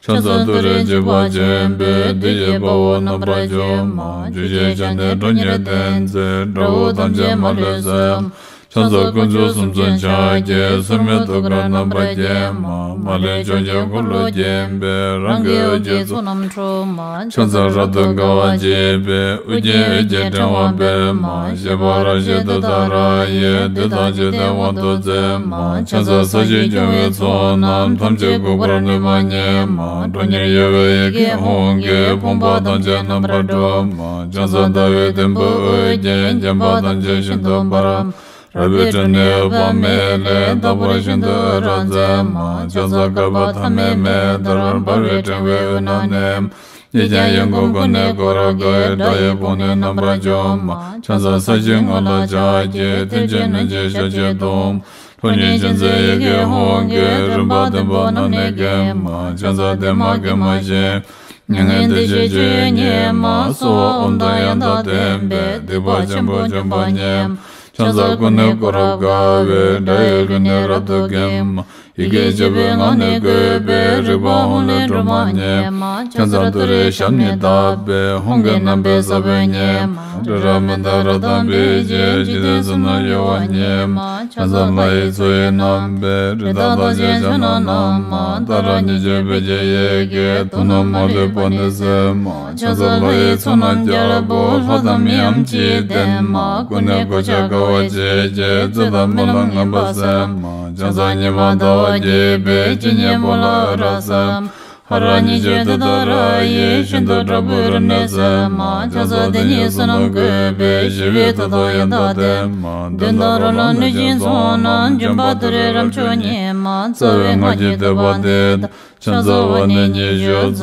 ཕྱག་འཚལ་ཏུ་རེའི་འཇིགས་པ་ཆེན་པོས། བདུད་ཀྱི་དཔའ་བོ་རྣམ་པར་འཇོམས་མ། བཅུ་གཅིག་ཕྱག་ནི་ཁྲོ་གཉེར་ལྡན་མཛད། དགྲ་བོ་ཐམས་ཅད་མ་ལུས་གསོད། ཕྱག་འཚལ་དཀོན་མཆོག་གསུམ་མཚོན་ཕྱག་རྒྱའི། མཚན་མོའི་ཐུགས་ཀར་རྣམ་པར་བརྒྱན་མ། མ་ལུས་ཕྱོགས་བཅུའི་འཁོར་ལོས་བརྒྱན་པའི། རང་གི་འོད་ཀྱི་ཚོགས་རྣམས་འཁྲུགས་མ། ཕྱག་འཚལ་རབ་ཏུ་དགའ་བ་བརྗིད་པའི། དབུ་རྒྱན་འོད་ཀྱི་ཕྲེང་བ་སྤེལ་མ། བཞད་པ་རབ་བཞད་ཏུཏྟཱ་ར་ཡིས། བདུད་དང་འཇིག་རྟེན་དབང་དུ་མཛད་མ། ཕྱག་འཚལ་ས་གཞི་སྐྱོང་བའི་ཚོགས་རྣམས། ཐམས་ཅད་འགུགས་པར་ནུས་པ་ཉིད་མ། ཁྲོ་གཉེར་གཡོ་བའི་ཡི་གེ་ཧཱུྃ་གིས། ཕོངས་པ་ཐམས་ཅད་རྣམ་པར་སྒྲོལ་མ། ཕྱག་འཚལ་ཟླ་བའི་དུམ་བུས་དབུ་རྒྱན། བརྒྱན་པ་ཐམས་ཅད་ཤིན་ཏུ་འབར་མ། རལ་པའི་ཁྲོད་ནས་འོད་དཔག་མེད་ལས། རྟག་པར་ཤིན་ཏུ་འོད་རབ་མཛད་མ། ཕྱག་འཚལ་བསྐལ་པ་ཐ་མའི་མེ་ལྟར། འབར་བའི་ཕྲེང་བའི་དབུས་ན་གནས། ཡིད་ཀྱང་ཡིད་འགུགས་ཀུན་ནས་བསྐོར་དགའི། དགྲ་ཡི་དཔུང་ནི་རྣམ་པར་འཇོམས་མ། ཕྱག་འཚལ་ས་གཞིའི་ངོས་ལ་ཕྱག་གི། མཐིལ་གྱིས་བསྣུན་ཅིང་ཞབས་ཀྱིས་བརྡུང་། ཁྲོ་གཉེར་ཅན་མཛད་ཡི་གེ་ཧཱུྃ་གིས། རིམ་པ་བདུན་པོ་རྣམས་ནི་འགེམས་མ། ཕྱག་འཚལ་བདེ་མ་དགེ་མ་ཞིང་། མྱ་ངན་འདས་ཞི་སྤྱོད་ཡུལ་ཉིད་མ། གསོལ་བ་ཨོཾ་དང་ཡང་དག་ལྡན་པས། སྡིག་པ་ཆེན་པོ་འཇོམས་པ་ཉིད་མ། ཕྱག་འཚལ་ཀུན་ནས་བསྐོར་རབ་དགའ་བའི། དགྲ་ཡི་རྒོལ་ནི་རབ་ཏུ་འགེམས་མ། ཡི་གེ་བཅུ་པའི་ངག་ནི་བཀོད་པའི། རིག་པ་ཧཱུྃ་ལས་སྒྲོལ་མ་ཉིད་མ། ཕྱག་འཚལ་ཏུ་རེའི་ཞབས་ནི་བརྡབས་པས། ཧཱུྃ་གི་རྣམ་པའི་ས་བོན་ཉིད་མ། རི་རབ་མནྡ་ར་དང་འབིགས་བྱེད། འཇིག་རྟེན་གསུམ་རྣམས་གཡོ་བ་ཉིད་མ། ཕྱག་འཚལ་ལྷ་ཡི་མཚོ་ཡི་རྣམ་པའི། རི་དྭགས་རྟགས་ཅན་ཕྱག་ན་བསྣམས་མ། ཏཱ་ར་གཉིས་བརྗོད་བོད་ཀྱི་ཡི་གེས། དུག་རྣམས་མ་ལུས་པ་ནི་སེལ་མ། ཕྱག་འཚལ་ལྷ་ཡི་ཚོགས་རྣམས་རྒྱལ་པོ། ལྷ་དང་མིའམ་ཅི་ཡིས་བསྟེན་མ། ཀུན་ནས་གོ་ཆ་དགའ་བ་བརྗིད་ཀྱིས། རྩོད་དང་རྨི་ལམ་ངན་པ་སེལ་མ། ཕྱག་འཚལ་ཉི་མ་ཟླ་བ་རྒྱས་པའི། ཇི་སྙེད་པོ་ལ་འོད་རབ་གསལ་མ། ཧ་ར་ཉི་ཤུ་དེ་ལྟར་ཡིད་བཞིན་དུ་དྲག་པོའི་རིམས་ནད་སེལ་མ། ཆང་ས་དེ་ཉིད་བསོད་ནམས་བཀོད་པས་ཞི་བའི་མཐུ་དང་ཡང་དག་ལྡན་མ། གདོན་དང་རོ་ལངས་གནོད་སྦྱིན་ཚོགས་རྣམས། འཇོམས་པ་ཏུ་རེ་རབ་མཆོག་ཉིད་མ། རྩ་བའི་སྔགས་ཀྱི་བསྟོད་པ་འདི་དང་། ཕྱག་འཚལ་བ་ནི་ཉི་ཤུ་རྩ་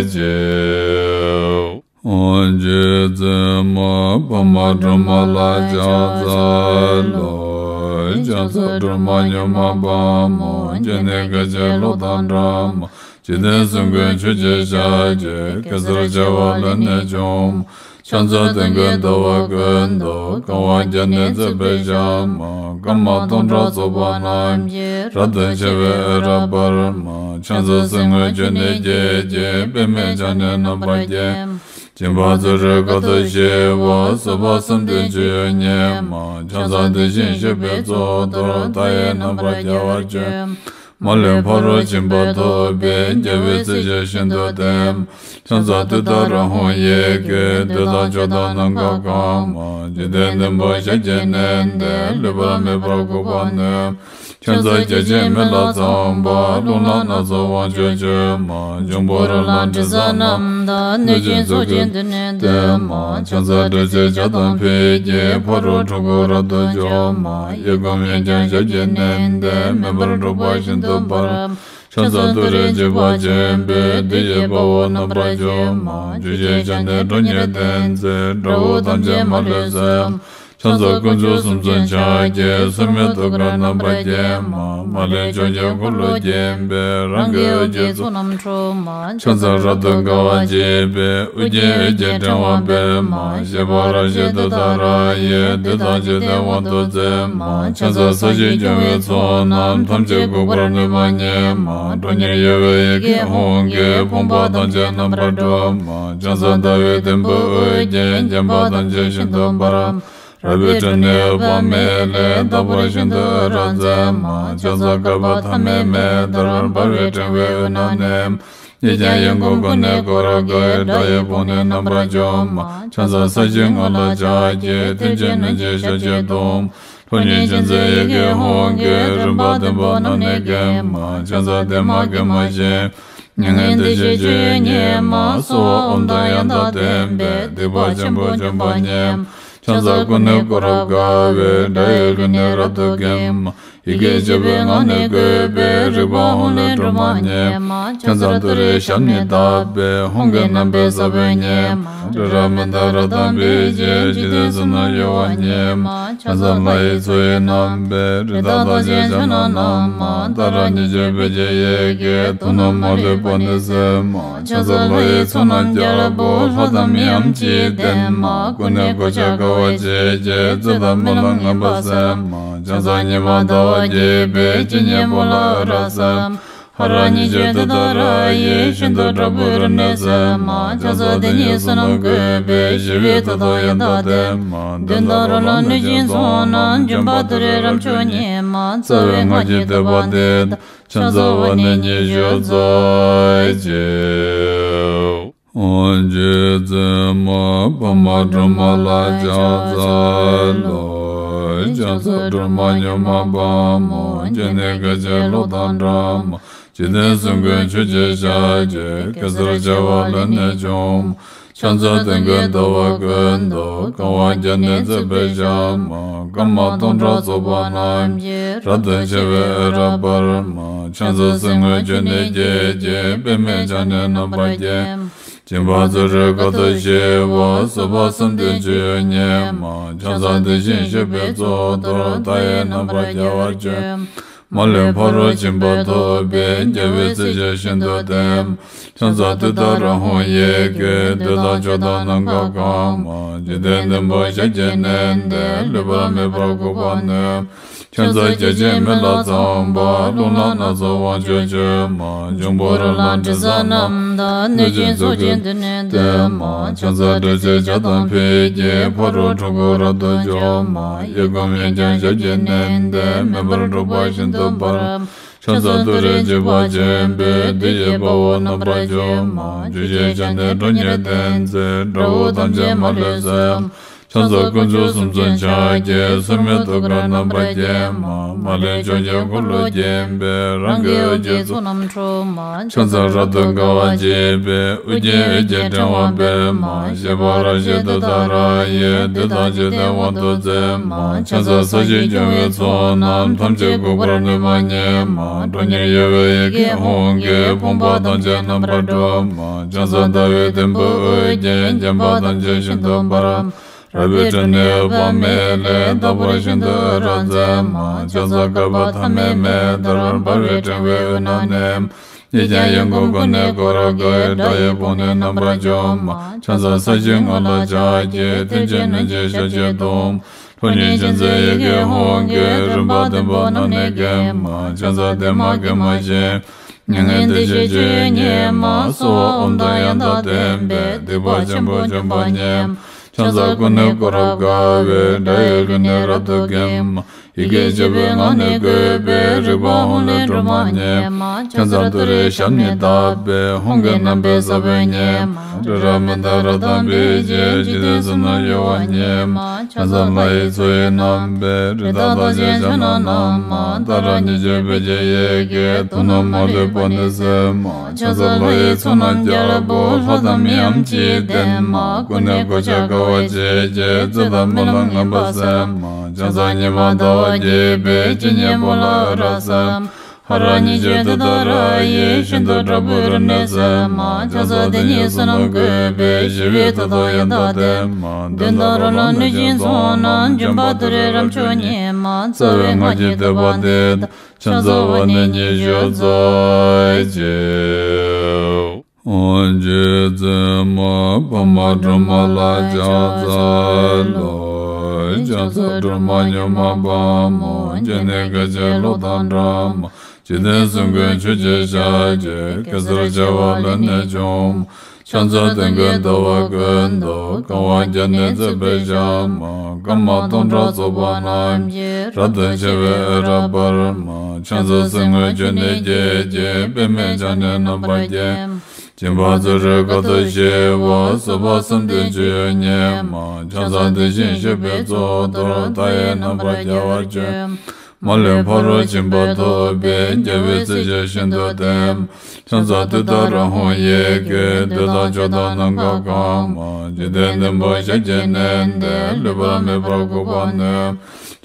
གཅིག་རྗེ་བཙུན་མ་འཕགས་མ་སྒྲོལ་མ་ལ་ཕྱག་འཚལ་ལོ། ཕྱག་འཚལ་སྒྲོལ་མ་མྱུར་མ་དཔའ་མོ། སྤྱན་ནི་སྐད་ཅིག་གློག་དང་འདྲ་མ། འཇིག་རྟེན་གསུམ་མགོན་ཆུ་སྐྱེས་ཞལ་གྱི། གེ་སར་བྱེ་བ་ལས་ནི་བྱུང་མ། ཕྱག་འཚལ་སྟོན་ཀའི་ཟླ་བ་ཀུན་ཏུ། གང་བ་བརྒྱ་ནི་བརྩེགས་པའི་ཞལ་མ། སྐར་མ་སྟོང་ཕྲག་ཚོགས་པ་རྣམས་ཀྱིས། རབ་ཏུ་ཕྱེ་བའི་འོད་རབ་འབར་མ། ཕྱག་འཚལ་གསེར་དངུལ་ཆུ་ནས་སྐྱེས་ཀྱི། པདྨས་ཕྱག་ནི་རྣམ་པར་བརྒྱན་མ། སྦྱིན་པ་བརྩོན་འགྲུས་དཀའ་ཐུབ་ཞི་བ། བཟོད་པ་བསམ་གཏན་སྤྱོད་ཡུལ་ཉིད་མ། ཕྱག་འཚལ་དེ་བཞིན་གཤེགས་པའི་གཙུག་ཏོར། མཐའ་ཡས་རྣམ་པར་རྒྱལ་བར་སྤྱོད་མ། མ་ལུས་ཕ་རོལ་ཕྱིན་པ་ཐོབ་པའི། རྒྱལ་བའི་སྲས་ཆོས་ཤིན་ཏུ་བསྟན་མ། ཕྱག་འཚལ་ཏུཏྟཱ་ར་ཧཱུྃ་ཡི་གེས། བདུད་དང་ཕྱོགས་དང་ནམ་མཁའ་གང་མ། འཇིག་རྟེན་བདུན་པོ་ཞལ་གྱིས་མནན་ཏེ། ལུས་པ་མེད་པར་འགུགས་པར་ནུས་མ། ཕྱག་འཚལ་བརྒྱ་བྱིན་མེ་ལྷ་ཚངས་པ། རླུང་ལྷ་སྣ་ཚོགས་དབང་ཕྱུག་མཆོད་མ། འབྱུང་པོ་རོ་ལངས་དྲི་ཟ་རྣམས་དང་། གནོད་སྦྱིན་ཚོགས་ཀྱིས་མདུན་ནས་བསྟོད་མ། ཕྱག་འཚལ་དྲི་ཟའི་ལྗགས་དང་ཕུད་ཀྱིས། ཕ་རོལ་འཁྲུལ་འཁོར་རབ་ཏུ་འཇོམས་མ། གཡས་བསྐུམ་གཡོན་བརྐྱང་ཞབས་ཀྱིས་མནན་ཏེ། མེ་འབར་འཁྲུག་པ་ཤིན་ཏུ་འབར་མ། ཕྱག་འཚལ་ཏུ་རེ་འཇིགས་པ་ཆེན་པོས། བདུད་ཀྱི་དཔའ་བོ་རྣམ་པར་འཇོམས་མ། བཅུ་ཞེས་བྱ་ནི་ཁྲོ་གཉེར་ལྡན་མཛད། དགྲ་བོ་ཐམས་ཅད་མ་ལུས་གསོད་མ། ཕྱག་འཚལ་དཀོན་མཆོག་གསུམ་མཚོན་ཕྱག་རྒྱའི། སོར་མོས་ཐུགས་ཀར་རྣམ་པར་བརྒྱན་མ། མ་ལུས་ཕྱོགས་ཀྱི་འཁོར་ལོས་བརྒྱན་པའི། རང་གི་འོད་ཀྱི་ཚོགས་རྣམས་འཁྲུག་མ། ཕྱག་འཚལ་རབ་ཏུ་དགའ་བ་བརྗིད་པའི། ཨོ་རྒྱན་འོད་ཀྱི་ཕྲེང་བ་སྤེལ་མ། བཞད་པ་རབ་བཞད་ཏུཏྟཱ་ར་ཡིས། བདུད་དང་འཇིག་རྟེན་དབང་དུ་མཛད་མ། ཕྱག་འཚལ་ས་གཞི་སྐྱོང་བའི་ཚོགས་རྣམས། ཐམས་ཅད་འགུགས་པར་ནུས་པ་ཉིད་མ། ཁྲོ་གཉེར་གཡོ་བའི་ཡི་གེ་ཧཱུྃ་གིས། ཕོངས་པ་ཐམས་ཅད་རྣམ་པར་སྒྲོལ་མ། ཕྱག་འཚལ་ཟླ་བའི་དུམ་བུས་དབུ་རྒྱན། བརྒྱན་པ་ཐམས་ཅད་ཤིན་ཏུ་འབར་མ། རལ་པའི་ཁྲོད་ནས་འོད་དཔག་མེད་ལས། རྟག་པར་ཤིན་ཏུ་འོད་རབ་མཛད་མ། ཕྱག་འཚལ་བསྐལ་པ་ཐ་མའི་མེ་ལྟར། འབར་བའི་ཕྲེང་བའི་དབུས་ན་གནས་མ། གཉིས་ཀྱང་ཡང་ཀུན་ཀུན་ནས་བསྐོར་དགའི། དགྲ་ཡི་དཔུང་ནི་རྣམ་པར་འཇོམས་མ། ཕྱག་འཚལ་ས་གཞིའི་ངོས་ལ་ཕྱག་གི། མཐིལ་གྱིས་བསྣུན་ཅིང་ཞབས་ཀྱིས་བརྡུང་མ། ཁྲོ་གཉེར་ཅན་མཛད་ཡི་གེ་ཧཱུྃ་གིས། རིམ་པ་བདུན་པོ་རྣམས་ནི་འགེམས་མ། ཕྱག་འཚལ་བདེ་མ་དགེ་མ་ཞི་མ། མྱ་ངན་འདས་ཞི་སྤྱོད་ཡུལ་ཉིད་མ། གསོལ་བ་ཨོཾ་དང་ཡང་དག་ལྡན་པས། སྡིག་པ་ཆེན་པོ་འཇོམས་པ་ཉིད་མ། ཕྱག་འཚལ་ཀུན་ནས་བསྐོར་རབ་དགའ་བའི། དགྲ་ཡི་ལུས་ནི་རབ་ཏུ་འགེམས་མ། ཡི་གེ་བཅུ་པའི་ངག་ནི་བཀོད་པས། རིག་པ་ཧཱུྃ་ལས་སྒྲོལ་མ་ཉིད་མ། ཕྱག་འཚལ་ཏུ་རེའི་ཞབས་ནི་བརྡབས་པས། ཧཱུྃ་གི་རྣམ་པའི་ས་བོན་ཉིད་མ། རི་རབ་མནྡ་ར་དང་འབིགས་བྱེད། འཇིག་རྟེན་གསུམ་རྣམས་གཡོ་བ་ཉིད་མ། ཕྱག་འཚལ་ལྷ་ཡི་མཚོ་ཡི་རྣམ་པའི། རི་དྭགས་རྟགས་ཅན་ཕྱག་ན་བསྣམས་མ། ཏཱ་ར་གཉིས་བརྗོད་བོད་ཀྱི་ཡི་གེས། དུག་རྣམས་མ་ལུས་པ་ནི་སེལ་མ། ཕྱག་འཚལ་ལྷ་ཡི་ཚོགས་རྣམས་རྒྱལ་པོ། ལྷ་དང་མིའམ་ཅི་ཡིས་བསྟེན་མ། ཀུན་ནས་གོ་ཆ་དགའ་བ་བརྗིད་ཀྱིས། རྩོད་དང་རྨི་ལམ་ངན་པ་སེལ་མ། ཕྱག་འཚལ་ཉི་མ་ཟླ་བ་རྒྱས་པའི། སྤྱན་གཉིས་པོ་ལ་འོད་རབ་གསལ་མ། ཧ་ར་གཉིས་བརྗོད་ཏུཏྟཱ་ར་ཡིས། ཤིན་ཏུ་དྲག་པོའི་རིམས་ནད་སེལ་མ། ཕྱག་འཚལ་དེ་ཉིད་བསོད་ནམས་བཀོད་པས། ཞི་བའི་མཐུ་དང་ཡང་དག་ལྡན་མ། གདོན་དང་རོ་ལངས་གནོད་སྦྱིན་ཚོགས་རྣམས། འཇོམས་པ་ཏུ་རེ་རབ་མཆོག་ཉིད་མ། རྩ་བའི་སྔགས་ཀྱི་བསྟོད་པ་འདི་དང་། ཕྱག་འཚལ་བ་ནི་ཉི་ཤུ་རྩ་གཅིག་རྗེ་བཙུན་མ་འཕགས་མ་སྒྲོལ་མ་ལ་ཕྱག་འཚལ་ལོ། ཕྱག་འཚལ་སྒྲོལ་མ་མྱུར་མ་དཔའ་མོ། སྤྱན་ནི་སྐད་ཅིག་གློག་དང་འདྲ་མ། འཇིག་རྟེན་གསུམ་མགོན་ཆུ་སྐྱེས་ཞལ་གྱི། གེ་སར་བྱེ་བ་ལས་ནི་བྱུང་མ། ཕྱག་འཚལ་སྟོན་ཀའི་ཟླ་བ་ཀུན་ཏུ། གང་བ་བརྒྱ་ནི་བརྩེགས་པའི་ཞལ་མ། སྐར་མ་སྟོང་ཕྲག་ཚོགས་པ་རྣམས་ཀྱིས། རབ་ཏུ་ཕྱེ་བའི་འོད་རབ་འབར་མ། ཕྱག་འཚལ་གསེར་དངུལ་ཆུ་ནས་སྐྱེས་ཀྱི། པདྨས་ཕྱག་ནི་རྣམ་པར་བརྒྱན་མ། སྦྱིན་པ་བརྩོན་འགྲུས་དཀའ་ཐུབ་ཞི་བ། བཟོད་པ་བསམ་གཏན་སྤྱོད་ཡུལ་ཉིད་མ། ཕྱག་འཚལ་དེ་བཞིན་གཤེགས་པའི་གཙུག་ཏོར། མཐའ་ཡས་རྣམ་པར་རྒྱལ་བར་སྤྱོད་མ། མ་ལུས་ཕ་རོལ་ཕྱིན་པ་ཐོབ་པའི། རྒྱལ་བའི་སྲས་ཆོས་ཤིན་ཏུ་བསྟན་མ། ཕྱག་འཚལ་ཏུཏྟཱ་ར་ཧཱུྃ་ཡི་གེས། བདུད་དང་ཕྱོགས་དང་ནམ་མཁའ་གང་མ། འཇིག་རྟེན་བདུན་པོ་ཞལ་གྱིས་མནན་ཏེ། ལུས་པ་མེད་པར་འགུགས་པར་ནུས་མ། ཕྱག་འཚལ་བརྒྱ་བྱིན་མེ་ལྷ་ཚངས་པ། རླུང་ལྷ་སྣ་ཚོགས་དབང་ཕྱུག་མཆོད་མ། འབྱུང་པོ་རོ་ལངས་དྲི་ཟ་རྣམས་དང་། གནོད་སྦྱིན་ཚོགས་ཀྱིས་མདུན་ནས་བསྟོད་མ། ཕྱག་འཚལ་དྲི་ཟའི་ལྗགས་དང་ཕུད་ཀྱིས། ཕ་རོལ་འཁྲུལ་འཁོར་རབ་ཏུ་འཇོམས་མ། གཡས་བསྐུམ་གཡོན་བརྐྱང་ཞབས་ཀྱིས་མནན་ཏེ། མེ་འབར་འཁྲུག་པ་ཤིན་ཏུ་འབར་མ། ཕྱག་འཚལ་ཏུ་རེ་འཇིགས་པ་ཆེན་པོས། བདུད་ཀྱི་དཔའ་བོ་རྣམ་པར་འཇོམས་མ། བཅུ་ཞེས་བྱ་ནི་ཁྲོ་གཉེར་ལྡན་མཛད། དགྲ་བོ་ཐམས་ཅད་མ་ལུས་གསོད་མ། ཕྱག་འཚལ་དཀོན་མཆོག་གསུམ་མཚོན་ཕྱག་རྒྱའི། སྲུང་མའི་ཐུགས་ཀར་རྣམ་པར་བརྒྱན་མ། མ་ལུས་ཕྱོགས་བཅུའི་འཁོར་ལོ་བརྒྱན་པའི། རང་གི་འོད་ཀྱི་ཚོགས་རྣམས་འཁྲུགས་མ། ཕྱག་འཚལ་རབ་ཏུ་དགའ་བ་བརྗིད་པའི། ཨོ་རྒྱན་འོད་ཀྱི་ཕྲེང་བ་སྤེལ་མ། བཞད་པ་རབ་བཞད་ཏུཏྟཱ་ར་ཡིས། བདུད་དང་འཇིག་རྟེན་དབང་དུ་མཛད་མ། ཕྱག་འཚལ་ས་གཞིའི་སྐྱོང་བའི་ཚོགས་རྣམས། ཐམས་ཅད་འགུགས་པར་ནུས་པ་ཉིད་མ། ཁྲོ་གཉེར་གཡོ་བའི་ཡི་གེ་ཧཱུྃ་གིས། ཕོངས་པ་ཐམས་ཅད་རྣམ་པར་སྒྲོལ་མ། ཕྱག་འཚལ་ཟླ་བའི་དུམ་བུས་དབུ་རྒྱན། བརྒྱན་པ་ཐམས་ཅད་ཤིན་ཏུ་འབར་མ། རལ་པའི་ཁྲོད་ནས་འོད་དཔག་མེད་ལས། རྟག་པར་ཤིན་ཏུ་འོད་རབ་མཛད་མ། ཕྱག་འཚལ་བསྐལ་པ་ཐ་མའི་མེ་ལྟར། འབར་བའི་ཕྲེང་བའི་དབུས་ན་གནས། གཡས་བརྐྱང་གཡོན་བསྐུམ་ཀུན་ནས་བསྐོར་དགའི། དགྲ་ཡི་དཔུང་ནི་རྣམ་པར་འཇོམས་མ། ཕྱག་འཚལ་ས་གཞིའི་ངོས་ལ་ཕྱག་གི། མཐིལ་གྱིས་བསྣུན་ཅིང་ཞབས་ཀྱིས་བརྡུང་། ཁྲོ་གཉེར་ཅན་མཛད་ཡི་གེ་ཧཱུྃ་གིས། རིམ་པ་བདུན་པོ་རྣམས་ནི་འགེམས་མ། ཕྱག་འཚལ་བདེ་མ་དགེ་མ་ཞི། མྱ་ངན་འདས་ཞི་སྤྱོད་ཡུལ་ཉིད་མ། གསོལ་བ་ཨོཾ་དང་ཡང་དག་ལྡན་པས། སྡིག་པ་ཆེན་པོ་འཇོམས་པ་ཉིད་མ། ཕྱག་འཚལ་ཀུན་ནས་བསྐོར་རབ་དགའ་བའི། དགྲ་ཡི་རྒོལ་ནི་རབ་ཏུ་འགེམས་མ། ཡི་གེ་བཅུ་པའི་ངག་ནི་བཀོད་པའི། རིག་པ་ཧཱུྃ་ལས་སྒྲོལ་མ་ཉིད་མ། ཕྱག་འཚལ་ཏུ་རེའི་ཞབས་ནི་བརྡབས་པས། ཧཱུྃ་གི་རྣམ་པའི་ས་བོན་ཉིད་མ། རི་རབ་མནྡ་ར་དང་འབིགས་བྱེད། འཇིག་རྟེན་གསུམ་རྣམས་གཡོ་བ་ཉིད་མ། ཕྱག་འཚལ་ལྷ་ཡི་མཚོ་ཡི་རྣམ་པའི། རི་དྭགས་རྟགས་ཅན་ཕྱག་ན་བསྣམས་མ། ཏཱ་ར་གཉིས་བརྗོད་བོད་ཀྱི་ཡི་གེས། དུག་རྣམས་མ་ལུས་པ་ནི་སེལ་མ། ཕྱག་འཚལ་ལྷ་ཡི་ཚོགས་རྣམས་རྒྱལ་པོ། ལྷ་དང་མིའམ་ཅི་ཡིས་བསྟེན་མ། ཀུན་ནས་གོ་ཆ་དགའ་བ་བརྗིད་ཀྱིས། རྩོད་དང་རྨི་ལམ་ངན་པ་སེལ་མ། ཕྱག་འཚལ་ཉི་མ་ཟླ་བ་རྒྱས་པའི། སྤྱན་གཉིས་པོ་ལ་འོད་རབ་གསལ་མ། ཧ་ར་གཉིས་བརྗོད་ཏུཏྟཱ་ར་ཡིས། ཤིན་ཏུ་དྲག་པོའི་རིམས་ནད་སེལ་མ། ཕྱག་འཚལ་དེ་ཉིད་བསོད་ནམས་བཀོད་པའི། ཞི་བའི་མཐུ་སྟོབས་ཡང་དག་ལྡན་མ། གདོན་དང་རོ་ལངས་གནོད་སྦྱིན་ཚོགས་རྣམས། འཇོམས་པ་ཏུ་རེའི་རབ་མཆོག་ཉིད་མ། རྩ་བའི་སྔགས་ཀྱི་བསྟོད་པ་འདི་དང་། ཕྱག་འཚལ་བ་ནི་ཉི་ཤུ་རྩ་གཅིག་རྗེ་བཙུན་མ་འཕགས་མ་སྒྲོལ་མ་ལ་ཕྱག་འཚལ་ལོ། ཕྱག་འཚལ་སྒྲོལ་མ་མྱུར་མ་དཔའ་མོ། སྤྱན་ནི་སྐད་ཅིག་གློག་དང་འདྲ་མ། འཇིག་རྟེན་གསུམ་མགོན་ཆུ་སྐྱེས་ཞལ་གྱི། གེ་སར་བྱེ་བ་ལས་ནི་བྱུང་མ། ཕྱག་འཚལ་སྟོན་ཀའི་ཟླ་བ་ཀུན་ཏུ། གང་བ་བརྒྱ་ནི་བརྩེགས་པའི་ཞལ་མ། སྐར་མ་སྟོང་ཕྲག་ཚོགས་པ་རྣམས་ཀྱིས། རབ་ཏུ་ཕྱེ་བའི་འོད་རབ་འབར་མ། ཕྱག་འཚལ་སེམས་དངོས་བཅུ་ནི་བརྒྱད་ཀྱིས། པདྨས་ཕྱག་ནི་རྣམ་པར་བརྒྱན། སྦྱིན་པ་བརྩོན་འགྲུས་དཀའ་ཐུབ་ཞི་བ། བཟོད་པ་བསམ་གཏན་སྤྱོད་ཡུལ་ཉིད་མ། ཕྱག་འཚལ་དེ་བཞིན་གཤེགས་པའི་གཙུག་ཏོར། མཐའ་ཡས་རྣམ་པར་རྒྱལ་བར་སྤྱོད། མ་ལུས་ཕ་རོལ་ཕྱིན་པ་ཐོབ་པའི། རྒྱལ་བའི་སྲས་ཀྱིས་ཤིན་ཏུ་བསྟེན། ཕྱག་འཚལ་ཏུཏྟཱ་ར་ཧཱུྃ་ཡི་གེས། བདུད་དང་ཕྱོགས་དང་ནམ་མཁའ་གང་མ། འཇིག་རྟེན་བདུན་པོ་ཞབས་ཀྱིས་མནན་ཏེ། ལུས་པ་མེད་པར་འགུགས་པར་ནུས།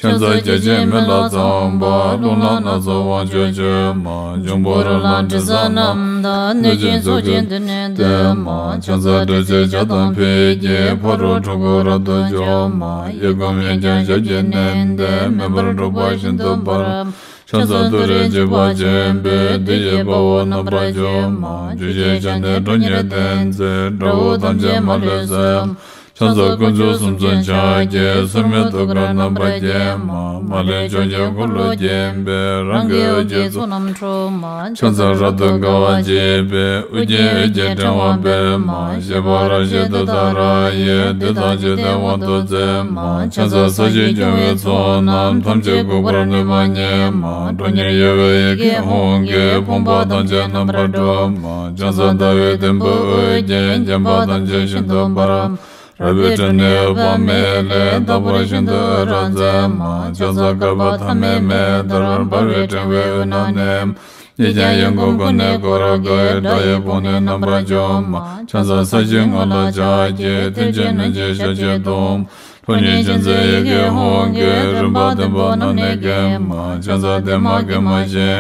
ཕྱག་འཚལ་བརྒྱ་བྱིན་མེ་ལྷ་ཚངས་པ། རླུང་ལྷ་སྣ་ཚོགས་དབང་ཕྱུག་མཆོད་མ། འབྱུང་པོ་རོ་ལངས་དྲི་ཟ་རྣམས་དང་། གནོད་སྦྱིན་ཚོགས་ཀྱིས་མདུན་ནས་བསྟོད་མ། ཕྱག་འཚལ་དྲི་ཟའི་ཆར་དང་ཕུད་ཀྱིས། ཕ་རོལ་འཁྲུལ་འཁོར་རབ་ཏུ་འཇོམས་མ། གཡས་བསྐུམ་གཡོན་བརྐྱང་ཞབས་ཀྱིས་མནན་ཏེ། མེ་འབར་འཁྲུག་པ་ཤིན་ཏུ་འབར་མ། ཕྱག་འཚལ་ཏུ་རེའི་བརྗིད་པ་ཆེན་པོས། བདུད་ཀྱི་དཔའ་བོ་རྣམ་པར་འཇོམས་མ། བཅུ་བཞིའི་ཞལ་ནི་ཁྲོ་གཉེར་ལྡན་མཛད། དགྲ་བོ་ཐམས་ཅད་མ་ལུས་གསོད་མ། ཕྱག་འཚལ་དཀོན་མཆོག་གསུམ་མཚོན་ཕྱག་རྒྱའི། སྲུང་མའི་ཐུགས་ཀར་རྣམ་པར་བརྒྱན་མ། མ་ལུས་ཕྱོགས་བཅུའི་འཁོར་ལོས་བརྒྱན་པའི། རང་གི་འོད་ཀྱི་ཚོགས་རྣམས་འཁྲུགས་མ། ཕྱག་འཚལ་རབ་ཏུ་དགའ་བ་བརྗིད་པའི། ཨོ་རྒྱན་འོད་ཀྱི་ཕྲེང་བ་སྤེལ་མ། བཞད་པ་རབ་བཞད་ཏུཏྟཱ་ར་ཡིས། བདུད་དང་འཇིག་རྟེན་དབང་དུ་མཛད་མ། ཕྱག་འཚལ་ས་གཞིའི་སྐྱོང་བའི་ཚོགས་རྣམས། ཐམས་ཅད་འགུགས་པར་ནུས་པ་ཉིད་མ། ཁྲོ་གཉེར་གཡོ་བའི་ཡི་གེ་ཧཱུྃ་གིས། ཕོངས་པ་ཐམས་ཅད་རྣམ་པར་སྒྲོལ་མ། ཕྱག་འཚལ་ཟླ་བའི་དུམ་བུས་དབུ་རྒྱན། བརྒྱན་པ་ཐམས་ཅད་ཤིན་ཏུ་འབར་མ། རལ་པའི་ཁྲོད་ནས་འོད་དཔག་མེད་ལས། རྟག་པར་ཤིན་ཏུ་འོད་རབ་མཛད་མ། ཕྱག་འཚལ་བསྐལ་པ་ཐ་མའི་མེ་ལྟར། འབར་བའི་ཕྲེང་བའི་དབུས་ན་གནས། གཡས་བརྐྱང་གཡོན་བསྐུམ་ཀུན་ནས་བསྐོར་དགའི། དགྲ་ཡི་དཔུང་ནི་རྣམ་པར་འཇོམས་མ། ཕྱག་འཚལ་ས་གཞིའི་ངོས་ལ་ཕྱག་གི། མཐིལ་གྱིས་བསྣུན་ཅིང་ཞབས་ཀྱིས་བརྡུང་། ཁྲོ་གཉེར་ཅན་མཛད་ཡི་གེ་ཧཱུྃ་གིས། རིམ་པ་བདུན་པོ་རྣམས་ནི་འགེམས་མ། ཕྱག་འཚལ་བདེ་མ་དགེ་མ་ཞི།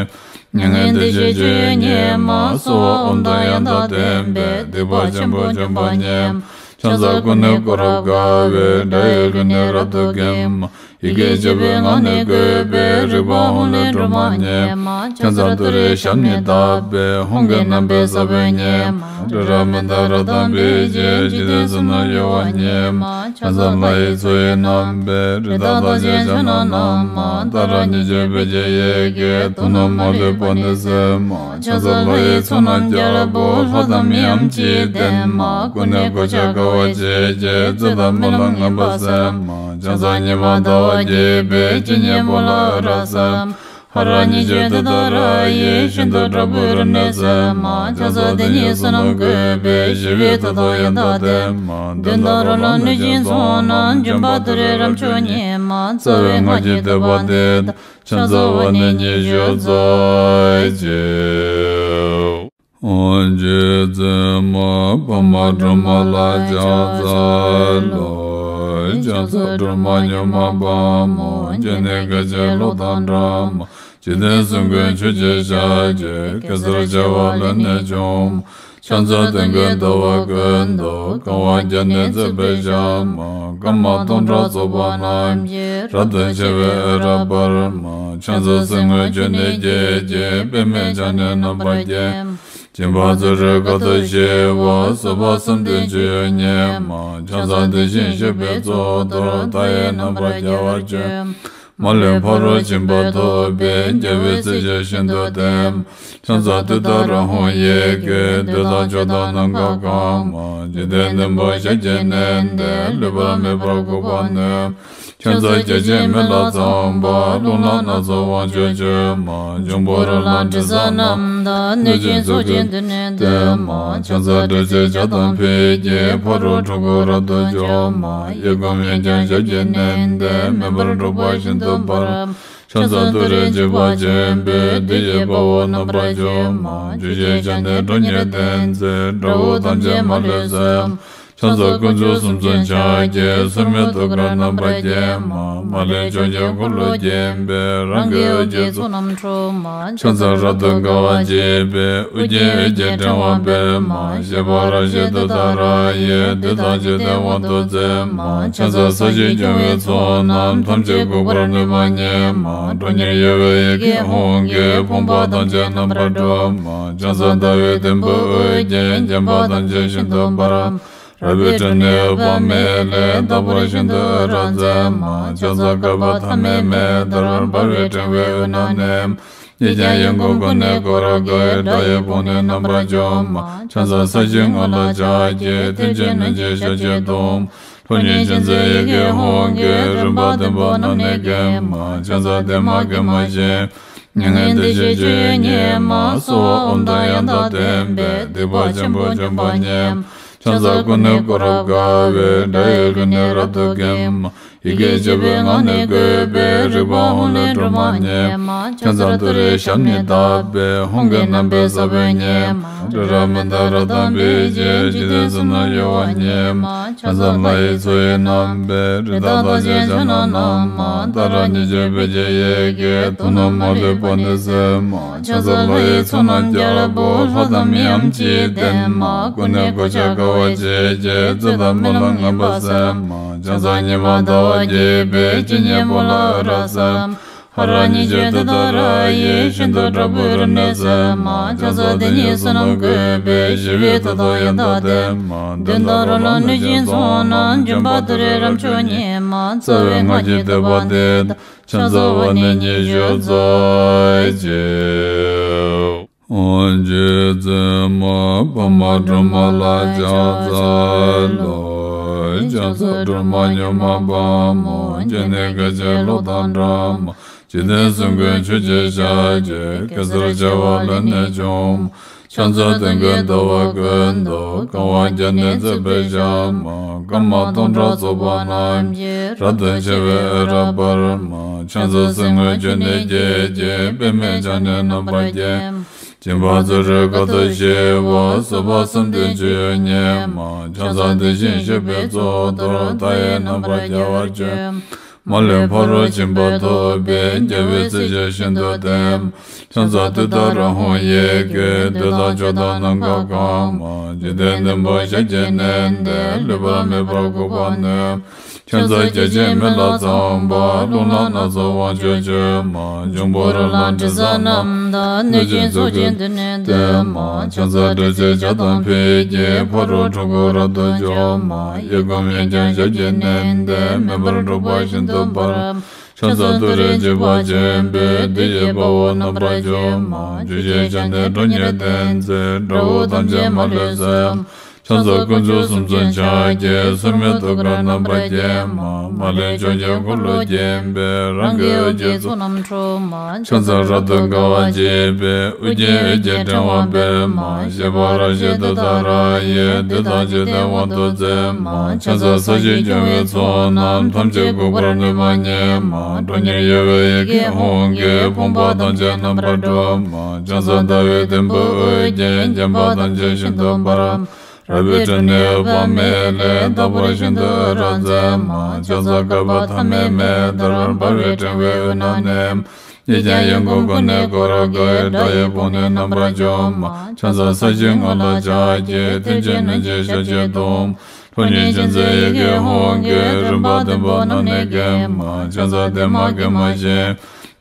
མྱ་ངན་འདས་ཞི་སྤྱོད་ཡུལ་ཉིད་མ། གསོལ་བ་ཨོཾ་དང་ཡང་དག་ལྡན་པས། སྡིག་པ་ཆེན་པོ་འཇོམས་པ་ཉིད་མ། ཕྱག་འཚལ་ཀུན་ནས་བསྐོར་རབ་དགའ་བའི། དགྲ་ཡི་རྒོལ་ནི་རབ་ཏུ་འགེམས་མ། ཡི་གེ་བཅུ་པའི་ངག་ནི་བཀོད་པའི། རིག་པ་ཧཱུྃ་ལས་སྒྲོལ་མ་ཉིད་མ། ཕྱག་འཚལ་ཏུ་རེའི་ཞབས་ནི་བརྡབས་པས། ཧཱུྃ་གི་རྣམ་པའི་ས་བོན་ཉིད་མ། རི་རབ་མནྡ་ར་དང་འབིགས་བྱེད། འཇིག་རྟེན་གསུམ་རྣམས་གཡོ་བ་ཉིད་མ། ཕྱག་འཚལ་ལྷ་ཡི་མཚོ་ཡི་རྣམ་པའི། རི་དྭགས་རྟགས་ཅན་ཕྱག་ན་བསྣམས་མ། ཏཱ་ར་གཉིས་བརྗོད་བོད་ཀྱི་ཡི་གེས། དུག་རྣམས་མ་ལུས་པ་ནི་སེལ་མ། ཕྱག་འཚལ་ལྷ་ཡི་ཚོགས་རྣམས་རྒྱལ་པོ། ལྷ་དང་མིའམ་ཅི་ཡིས་བསྟེན་མ། ཀུན་ནས་གོ་ཆ་དགའ་བ་བརྗིད་ཀྱིས། རྩོད་དང་རྨི་ལམ་ངན་པ་སེལ་མ། ཕྱག་འཚལ་ཉི་མ་ཟླ་བ་རྒྱས་པའི། སྤྱན་གཉིས་པོ་ལ་འོད་རབ་གསལ་མ། ཧ་ར་ཉི་ཤུ་དེ་ལྟར་ཡིད་བཞིན་དུ་དྲག་པོའི་རིམས་ནད་སེལ་མ། ཆང་ས་དེ་ཉིད་བསོད་ནམས་བཀོད་པས་ཞི་བའི་མཐུ་དང་ཡང་དག་ལྡན་མ། གདོན་དང་རོ་ལངས་གནོད་སྦྱིན་ཚོགས་རྣམས་འཇོམས་པ་ཏུ་རེ་རབ་མཆོག་ཉིད་མ། རྩ་བའི་སྔགས་ཀྱི་བསྟོད་པ་འདི་དང་ཆང་ས་བ་ནི་ཉི་ཤུ་རྩ་གཅིག་རྗེ་བཙུན་མ་འཕགས་མ་སྒྲོལ་མ་ལ་ཕྱག་འཚལ་ལོ། ཕྱག་འཚལ་སྒྲོལ་མ་མྱུར་མ་དཔའ་མོ། སྤྱན་ནི་སྐད་ཅིག་གློག་དང་འདྲ་མ། འཇིག་རྟེན་གསུམ་མགོན་ཆུ་སྐྱེས་ཞལ་གྱི། གེ་སར་བྱེ་བ་ལས་ནི་བྱུང་མ། ཕྱག་འཚལ་སྟོན་ཀའི་ཟླ་བ་ཀུན་ཏུ། གང་བ་བརྒྱ་ནི་བརྩེགས་པའི་ཞལ་མ། སྐར་མ་སྟོང་ཕྲག་ཚོགས་པ་རྣམས་ཀྱིས། རབ་ཏུ་ཕྱེ་བའི་འོད་རབ་འབར་མ། ཕྱག་འཚལ་གསེར་དངུལ་ཆུ་ནས་སྐྱེས་ཀྱི། པདྨས་ཕྱག་ནི་རྣམ་པར་བརྒྱན་མ། སྦྱིན་པ་བརྩོན་འགྲུས་དཀའ་ཐུབ་ཞི་བ། བཟོད་པ་བསམ་གཏན་སྤྱོད་ཡུལ་ཉིད་མ། ཕྱག་འཚལ་དེ་བཞིན་གཤེགས་པའི་གཙུག་ཏོར། མཐའ་ཡས་རྣམ་པར་རྒྱལ་བར་སྤྱོད་མ། མ་ལུས་ཕ་རོལ་ཕྱིན་པ་ཐོབ་པའི། རྒྱལ་བའི་སྲས་ཆོས་ཤིན་ཏུ་བསྟན་མ། ཕྱག་འཚལ་ཏུཏྟཱ་ར་ཧཱུྃ་ཡི་གེས། བདུད་དང་ཕྱོགས་དང་ནམ་མཁའ་གང་མ། འཇིག་རྟེན་བདུན་པོ་ཞབས་ཀྱིས་མནན་ཏེ། ལུས་པ་མེད་པར་འགུགས་པར་ནུས་མ། ཕྱག་འཚལ་བརྒྱ་བྱིན་མེ་ལྷ་ཚངས་པ། རླུང་ལྷ་སྣ་ཚོགས་དབང་ཕྱུག་མཆོད་མ། འབྱུང་པོ་རོ་ལངས་དྲི་ཟ་རྣམས་དང་། གནོད་སྦྱིན་ཚོགས་ཀྱིས་མདུན་ནས་བསྟོད་མ། ཕྱག་འཚལ་དྲི་ཟའི་ལྕགས་དང་ཕུད་ཀྱིས། ཕ་རོལ་འཁྲུལ་འཁོར་རབ་ཏུ་འཇོམས་མ། གཡས་བསྐུམ་གཡོན་བརྐྱང་ཞབས་ཀྱིས་མནན་ཏེ། མེ་འབར་འཁྲུག་པ་ཤིན་ཏུ་འབར་མ། ཕྱག་འཚལ་ཏུ་རེ་འཇིགས་པ་ཆེན་པོས། བདུད་ཀྱི་དཔའ་བོ་རྣམ་པར་འཇོམས་མ། ཆུ་སྐྱེས་ཞལ་ནི་ཁྲོ་གཉེར་ལྡན་མཛད། དགྲ་བོ་ཐམས་ཅད་མ་ལུས་གསོད་མ། ཕྱག་འཚལ་དཀོན་མཆོག་གསུམ་མཚོན་ཕྱག་རྒྱའི། སོར་མོས་ཐུགས་ཀར་རྣམ་པར་བརྒྱན་མ། མ་ལུས་ཕྱོགས་བཅུའི་འཁོར་ལོས་བརྒྱན་པའི། རང་གི་འོད་ཀྱི་ཚོགས་རྣམས་འཁྲུག་མ། ཕྱག་འཚལ་རབ་ཏུ་དགའ་བ་བརྗིད་པའི། ཨོ་རྒྱན་འོད་ཀྱི་ཕྲེང་བ་སྤེལ་མ། བཞད་པ་རབ་བཞད་ཏུཏྟཱ་ར་ཡིས། བདུད་དང་འཇིག་རྟེན་དབང་དུ་མཛད་མ། ཕྱག་འཚལ་ས་གཞིར་སྐྱོང་བའི་ཚོགས་རྣམས། ཐམས་ཅད་འགུགས་པར་ནུས་པ་ཉིད་མ། ཁྲོ་གཉེར་གཡོ་བའི་ཡི་གེ་ཧཱུྃ་གིས། ཕོངས་པ་ཐམས་ཅད་རྣམ་པར་སྒྲོལ་མ། ཕྱག་འཚལ་ཟླ་བའི་དུམ་བུས་འོད་ཀྱིས། བརྒྱན་པ་ཐམས་ཅད་ཤིན་ཏུ་འབར་མ། རལ་པའི་ཁྲོད་ནས་འོད་དཔག་མེད་ལས། རྟག་པར་ཤིན་ཏུ་འོད་རབ་མཛད་མ། ཕྱག་འཚལ་བསྐལ་པ་ཐ་མའི་མེ་ལྟར། འབར་བའི་ཕྲེང་བའི་འོད་རྣམས་མནན་མ། གཡས་བརྐྱང་གཡོན་བསྐུམ་ཀུན་ནས་བསྐོར་དགའི། དགྲ་ཡི་དཔུང་ནི་རྣམ་པར་འཇོམས་མ། ཕྱག་འཚལ་ས་གཞིའི་ངོས་ལ་ཕྱག་གི། མཐིལ་གྱིས་བསྣུན་ཅིང་ཞབས་ཀྱིས་བརྡུང་མ། ཁྲོ་གཉེར་ཅན་མཛད་ཡི་གེ་ཧཱུྃ་གིས། རིམ་པ་བདུན་པོ་རྣམས་ནི་འགེམས་མ། ཕྱག་འཚལ་བདེ་མ་དགེ་མ་ཞི་མ། མྱ་ངན་འདས་ཞི་སྤྱོད་ཡུལ་ཉིད་མ། གསོལ་བ་ཨོཾ་དང་ཡང་དག་ལྡན་པས། སྡིག་པ་ཆེན་པོ་འཇོམས་པ་ཉིད་མ། ཕྱག་འཚལ་ཀུན་ནས་བསྐོར་རབ་དགའ་བའི། དགྲ་ཡི་ལུས་ནི་རབ་ཏུ་འགེམས་མ། ཡི་གེ་བཅུ་པའི་ངག་ནི་བཀོད་པའི། རིག་པ་ཧཱུྃ་ལས་སྒྲོལ་མ་ཉིད་མ། ཕྱག་འཚལ་ཏུ་རེའི་ཞབས་ནི་བརྡབས་པས། ཧཱུྃ་གི་རྣམ་པའི་ས་བོན་ཉིད་མ། རི་རབ་མནྡ་ར་དང་འབིགས་བྱེད། འཇིག་རྟེན་གསུམ་རྣམས་གཡོ་བ་ཉིད་མ། ཕྱག་འཚལ་ལྷ་ཡི་མཚོ་ཡི་རྣམ་པའི། རི་དྭགས་རྟགས་ཅན་ཕྱག་ན་བསྣམས་མ། ཏཱ་ར་གཉིས་བརྗོད་བོད་ཀྱི་ཡི་གེས། དོན་རྣམས་མ་ལུས་པ་ནི་སེལ་མ། ཕྱག་འཚལ་ལྷ་ཡི་ཚོགས་རྣམས་རྒྱལ་པོ། ལྷ་དང་མིའམ་ཅི་ཡིས་བསྟེན་མ། ཀུན་ནས་གོ་ཆ་དགའ་བ་བརྗིད་ཀྱིས། རྩོད་དང་རྨི་ལམ་ངན་པ་སེལ་མ། ཕྱག་འཚལ་ཉི་མ་ཟླ་བ་རྒྱས་པའི། སྤྱན་གཉིས་པོ་ལ་འོད་རབ་གསལ་མ། ཧ་ར་གཉིས་བརྗོད་ཏུཏྟཱ་ར་ཡིས། ཤིན་ཏུ་དྲག་པོའི་རིམས་ནད་སེལ་མ། ཕྱག་འཚལ་དེ་ཉིད་བསོད་ནམས་བཀོད་པས། ཞི་བའི་མཐུ་དང་ཡང་དག་ལྡན་མ། གདོན་དང་རོ་ལངས་གནོད་སྦྱིན་ཚོགས་རྣམས། འཇོམས་པ་ཏུ་རེ་རབ་མཆོག་ཉིད་མ། རྩ་བའི་སྔགས་ཀྱི་བསྟོད་པ་འདི་དང་། ཕྱག་འཚལ་བ་ནི་ཉི་ཤུ་རྩ་གཅིག་རྗེ་བཙུན་མ་འཕགས་མ་སྒྲོལ་མ་ལ་ཕྱག་འཚལ་ལོ། ཕྱག་འཚལ་སྒྲོལ་མ་མྱུར་མ་དཔའ་མོ། སྤྱན་ནི་སྐད་ཅིག་གློག་དང་འདྲ་མ། འཇིག་རྟེན་གསུམ་མགོན་ཆུ་སྐྱེས་ཞལ་གྱི། གེ་སར་བྱེ་བ་ལས་ནི་བྱུང་མ། ཕྱག་འཚལ་སྟོན་ཀའི་ཟླ་བ་ཀུན་ཏུ། གང་བ་བརྒྱ་ནི་བརྩེགས་པའི་ཞལ་མ། སྐར་མ་སྟོང་ཕྲག་ཚོགས་པ་རྣམས་ཀྱིས། རབ་ཏུ་ཕྱེ་བའི་འོད་རབ་འབར་མ། ཕྱག་འཚལ་གསེར་དངུལ་ཆུ་ནས་སྐྱེས་ཀྱི། པདྨས་ཕྱག་ནི་རྣམ་པར་བརྒྱན་མ། སྦྱིན་པ་བརྩོན་འགྲུས་དཀའ་ཐུབ་ཞི་བ། བཟོད་པ་བསམ་གཏན་སྤྱོད་ཡུལ་ཉིད་མ། ཕྱག་འཚལ་དེ་བཞིན་གཤེགས་པའི་གཙུག་ཏོར། མཐའ་ཡས་རྣམ་པར་རྒྱལ་བར་སྤྱོད་མ། མ་ལུས་ཕ་རོལ་ཕྱིན་པ་ཐོབ་པའི། རྒྱལ་བའི་སྲས་ཆོས་ཤིན་ཏུ་བསྟན་མ། ཕྱག་འཚལ་ཏུཏྟཱ་ར་ཧཱུྃ་ཡི་གེས། བདུད་དང་ཕྱོགས་དང་ནམ་མཁའ་གང་མ། འཇིག་རྟེན་བདུན་པོ་ཞབས་ཀྱིས་མནན་ཏེ། ལུས་པ་མེད་པར་འགུགས་པར་ནུས་མ། ཕྱག་འཚལ་བརྒྱ་བྱིན་མེ་ལྷ་ཚངས་པ། རླུང་ལྷ་སྣ་ཚོགས་དབང་ཕྱུག་མཆོད་མ། འབྱུང་པོ་རོ་ལངས་དྲི་ཟ་རྣམས་དང་། གནོད་སྦྱིན་ཚོགས་ཀྱིས་མདུན་ནས་བསྟོད་མ། ཕྱག་འཚལ་དྲི་ཟའི་ལྕགས་དང་ཕུད་ཀྱིས། ཕ་རོལ་འཁྲུལ་འཁོར་རབ་ཏུ་འཇོམས་མ། གཡས་བསྐུམ་གཡོན་བརྐྱང་ཞབས་ཀྱིས་མནན་ཏེ། མེ་འབར་འཁྲུག་པ་ཤིན་ཏུ་འབར་མ། ཕྱག་འཚལ་ཏུ་རེ་འཇིགས་པ་ཆེན་པོས། བདུད་ཀྱི་དཔའ་བོ་རྣམ་པར་འཇོམས་མ། ཆུ་སྐྱེས་ཞལ་ནི་ཁྲོ་གཉེར་ལྡན་མཛད། དགྲ་བོ་ཐམས་ཅད་མ་ལུས་གསོད་མ། ཕྱག་འཚལ་དཀོན་མཆོག་གསུམ་མཚོན་ཕྱག་རྒྱའི། སྲུང་མའི་ཐུགས་ཀར་རྣམ་པར་བརྒྱན་མ། མ་ལུས་ཕྱོགས་བཅུའི་འཁོར་ལོ་བརྒྱན་པའི། རང་གི་འོད་ཀྱི་ཚོགས་རྣམས་འཁྲུགས་མ། ཕྱག་འཚལ་རབ་ཏུ་དགའ་བ་བརྗིད་པའི། ཨོ་རྒྱན་འོད་ཀྱི་ཕྲེང་བ་སྤེལ་མ། བཞད་པ་རབ་བཞད་ཏུཏྟཱ་ར་ཡིས། བདུད་དང་འཇིག་རྟེན་དབང་དུ་མཛད་མ། ཕྱག་འཚལ་ས་གཞི་སྐྱོང་བའི་ཚོགས་རྣམས། ཐམས་ཅད་འགུགས་པར་ནུས་པ་ཉིད་མ། ཁྲོ་གཉེར་གཡོ་བའི་ཡི་གེ་ཧཱུྃ་གིས། ཕོངས་པ་ཐམས་ཅད་རྣམ་པར་སྒྲོལ་མ། ཕྱག་འཚལ་ཟླ་བའི་དུམ་བུས་ཨོ་རྒྱན། བརྒྱན་པ་ཐམས་ཅད་ཤིན་ཏུ་འབར་མ། རལ་པའི་ཁྲོད་ནས་འོད་དཔག་མེད་ལས། རྟག་པར་ཤིན་ཏུ་འོད་རབ་མཛད་མ། ཕྱག་འཚལ་བསྐལ་པ་ཐ་མའི་མེ་ལྟར། འབར་བའི་ཕྲེང་བའི་དབུས་ན་གནས། གཡས་བརྐྱང་གཡོན་བསྐུམ་ཀུན་ནས་བསྐོར་དགའ་བའི། དགྲ་ཡི་དཔུང་ནི་རྣམ་པར་འཇོམས་མ། ཕྱག་འཚལ་ས་གཞིའི་ངོས་ལ་ཕྱག་བགྱི། མཐིལ་གྱིས་བསྣུན་ཅིང་ཞབས་ཀྱིས་བརྡུང་། ཁྲོ་གཉེར་ཅན་མཛད་ཡི་གེ་ཧཱུྃ་གིས། རིམ་པ་བདུན་པོ་རྣམས་ནི་འགེམས་མ། ཕྱག་འཚལ་བདེ་མ་དགེ་མ་ཞི།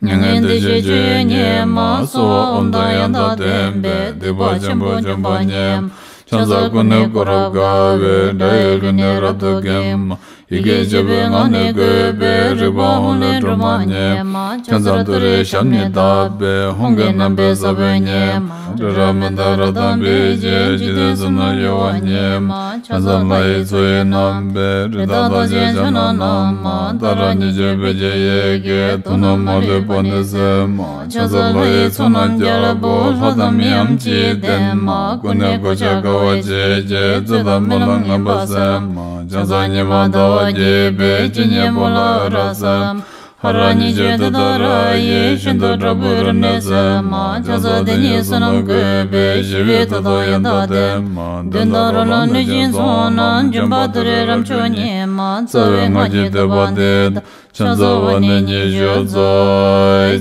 མྱ་ངན་འདས་ཞི་སྤྱོད་ཡུལ་ཉིད་མ། གསོལ་བ་ཨོཾ་དང་ཡང་དག་ལྡན་པས། སྡིག་པ་ཆེན་པོ་འཇོམས་པ་ཉིད་མ། ཕྱག་འཚལ་ཀུན་ནས་བསྐོར་རབ་དགའ་བའི། དགྲ་ཡི་རྒོལ་ནི་རབ་ཏུ་འགེམས་མ། ཡི་གེ་བཅུ་པའི་ངག་ནི་བཀོད་པའི། རིག་པ་ཧཱུྃ་ལས་སྒྲོལ་མ་ཉིད་མ། ཕྱག་འཚལ་ཏུ་རེའི་ཞབས་ནི་བརྡབས་པས། ཧཱུྃ་གི་རྣམ་པའི་ས་བོན་ཉིད་མ། རི་རབ་མནྡ་ར་དང་འབིགས་བྱེད། འཇིག་རྟེན་གསུམ་རྣམས་གཡོ་བ་ཉིད་མ། ཕྱག་འཚལ་ལྷ་ཡི་མཚོ་ཡི་རྣམ་པའི། རི་དྭགས་རྟགས་ཅན་ཕྱག་ན་བསྣམས་མ། ཏཱ་ར་གཉིས་བརྗོད་བོད་ཀྱི་ཡི་གེས། དུག་རྣམས་མ་ལུས་པ་ནི་སེལ་མ། ཕྱག་འཚལ་ལྷ་ཡི་ཚོགས་རྣམས་རྒྱལ་པོ། ལྷ་དང་མིའམ་ཅི་ཡིས་བསྟེན་མ། ཀུན་ནས་གོ་ཆ་དགའ་བ་བརྗིད་ཀྱིས། རྩོད་དང་རྨི་ལམ་ངན་པ་སེལ་མ། ཕྱག་འཚལ་ཉི་མ་ཟླ་བ་རྒྱས་པའི། སྤྱན་གཉིས་པོ་ལ་འོད་རབ་གསལ་མ། ཧ་ར་གཉིས་བརྗོད་ཏུཏྟཱ་ར་ཡིས། ཤིན་ཏུ་དྲག་པོའི་རིམས་ནད་སེལ་མ། ཕྱག་འཚལ་དེ་ཉིད་བསོད་ནམས་བཀོད་པའི། ཞི་བའི་མཐུ་དང་ཡང་དག་ལྡན་མ། གདོན་དང་རོ་ལངས་གནོད་སྦྱིན་ཚོགས་རྣམས། འཇོམས་པ་ཏུ་རེའི་རབ་མཆོག་ཉིད་མ། རྩ་བའི་སྔགས་ཀྱི་བསྟོད་པ་འདི་དང་། ཕྱག་འཚལ་བ་ནི་ཉི་ཤུ་རྩ་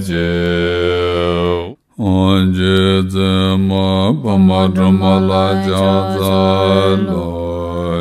གཅིག་རྗེ་བཙུན་མ་འཕགས་མ་སྒྲོལ་མ་ལ་ཕྱག་འཚལ་ལོ།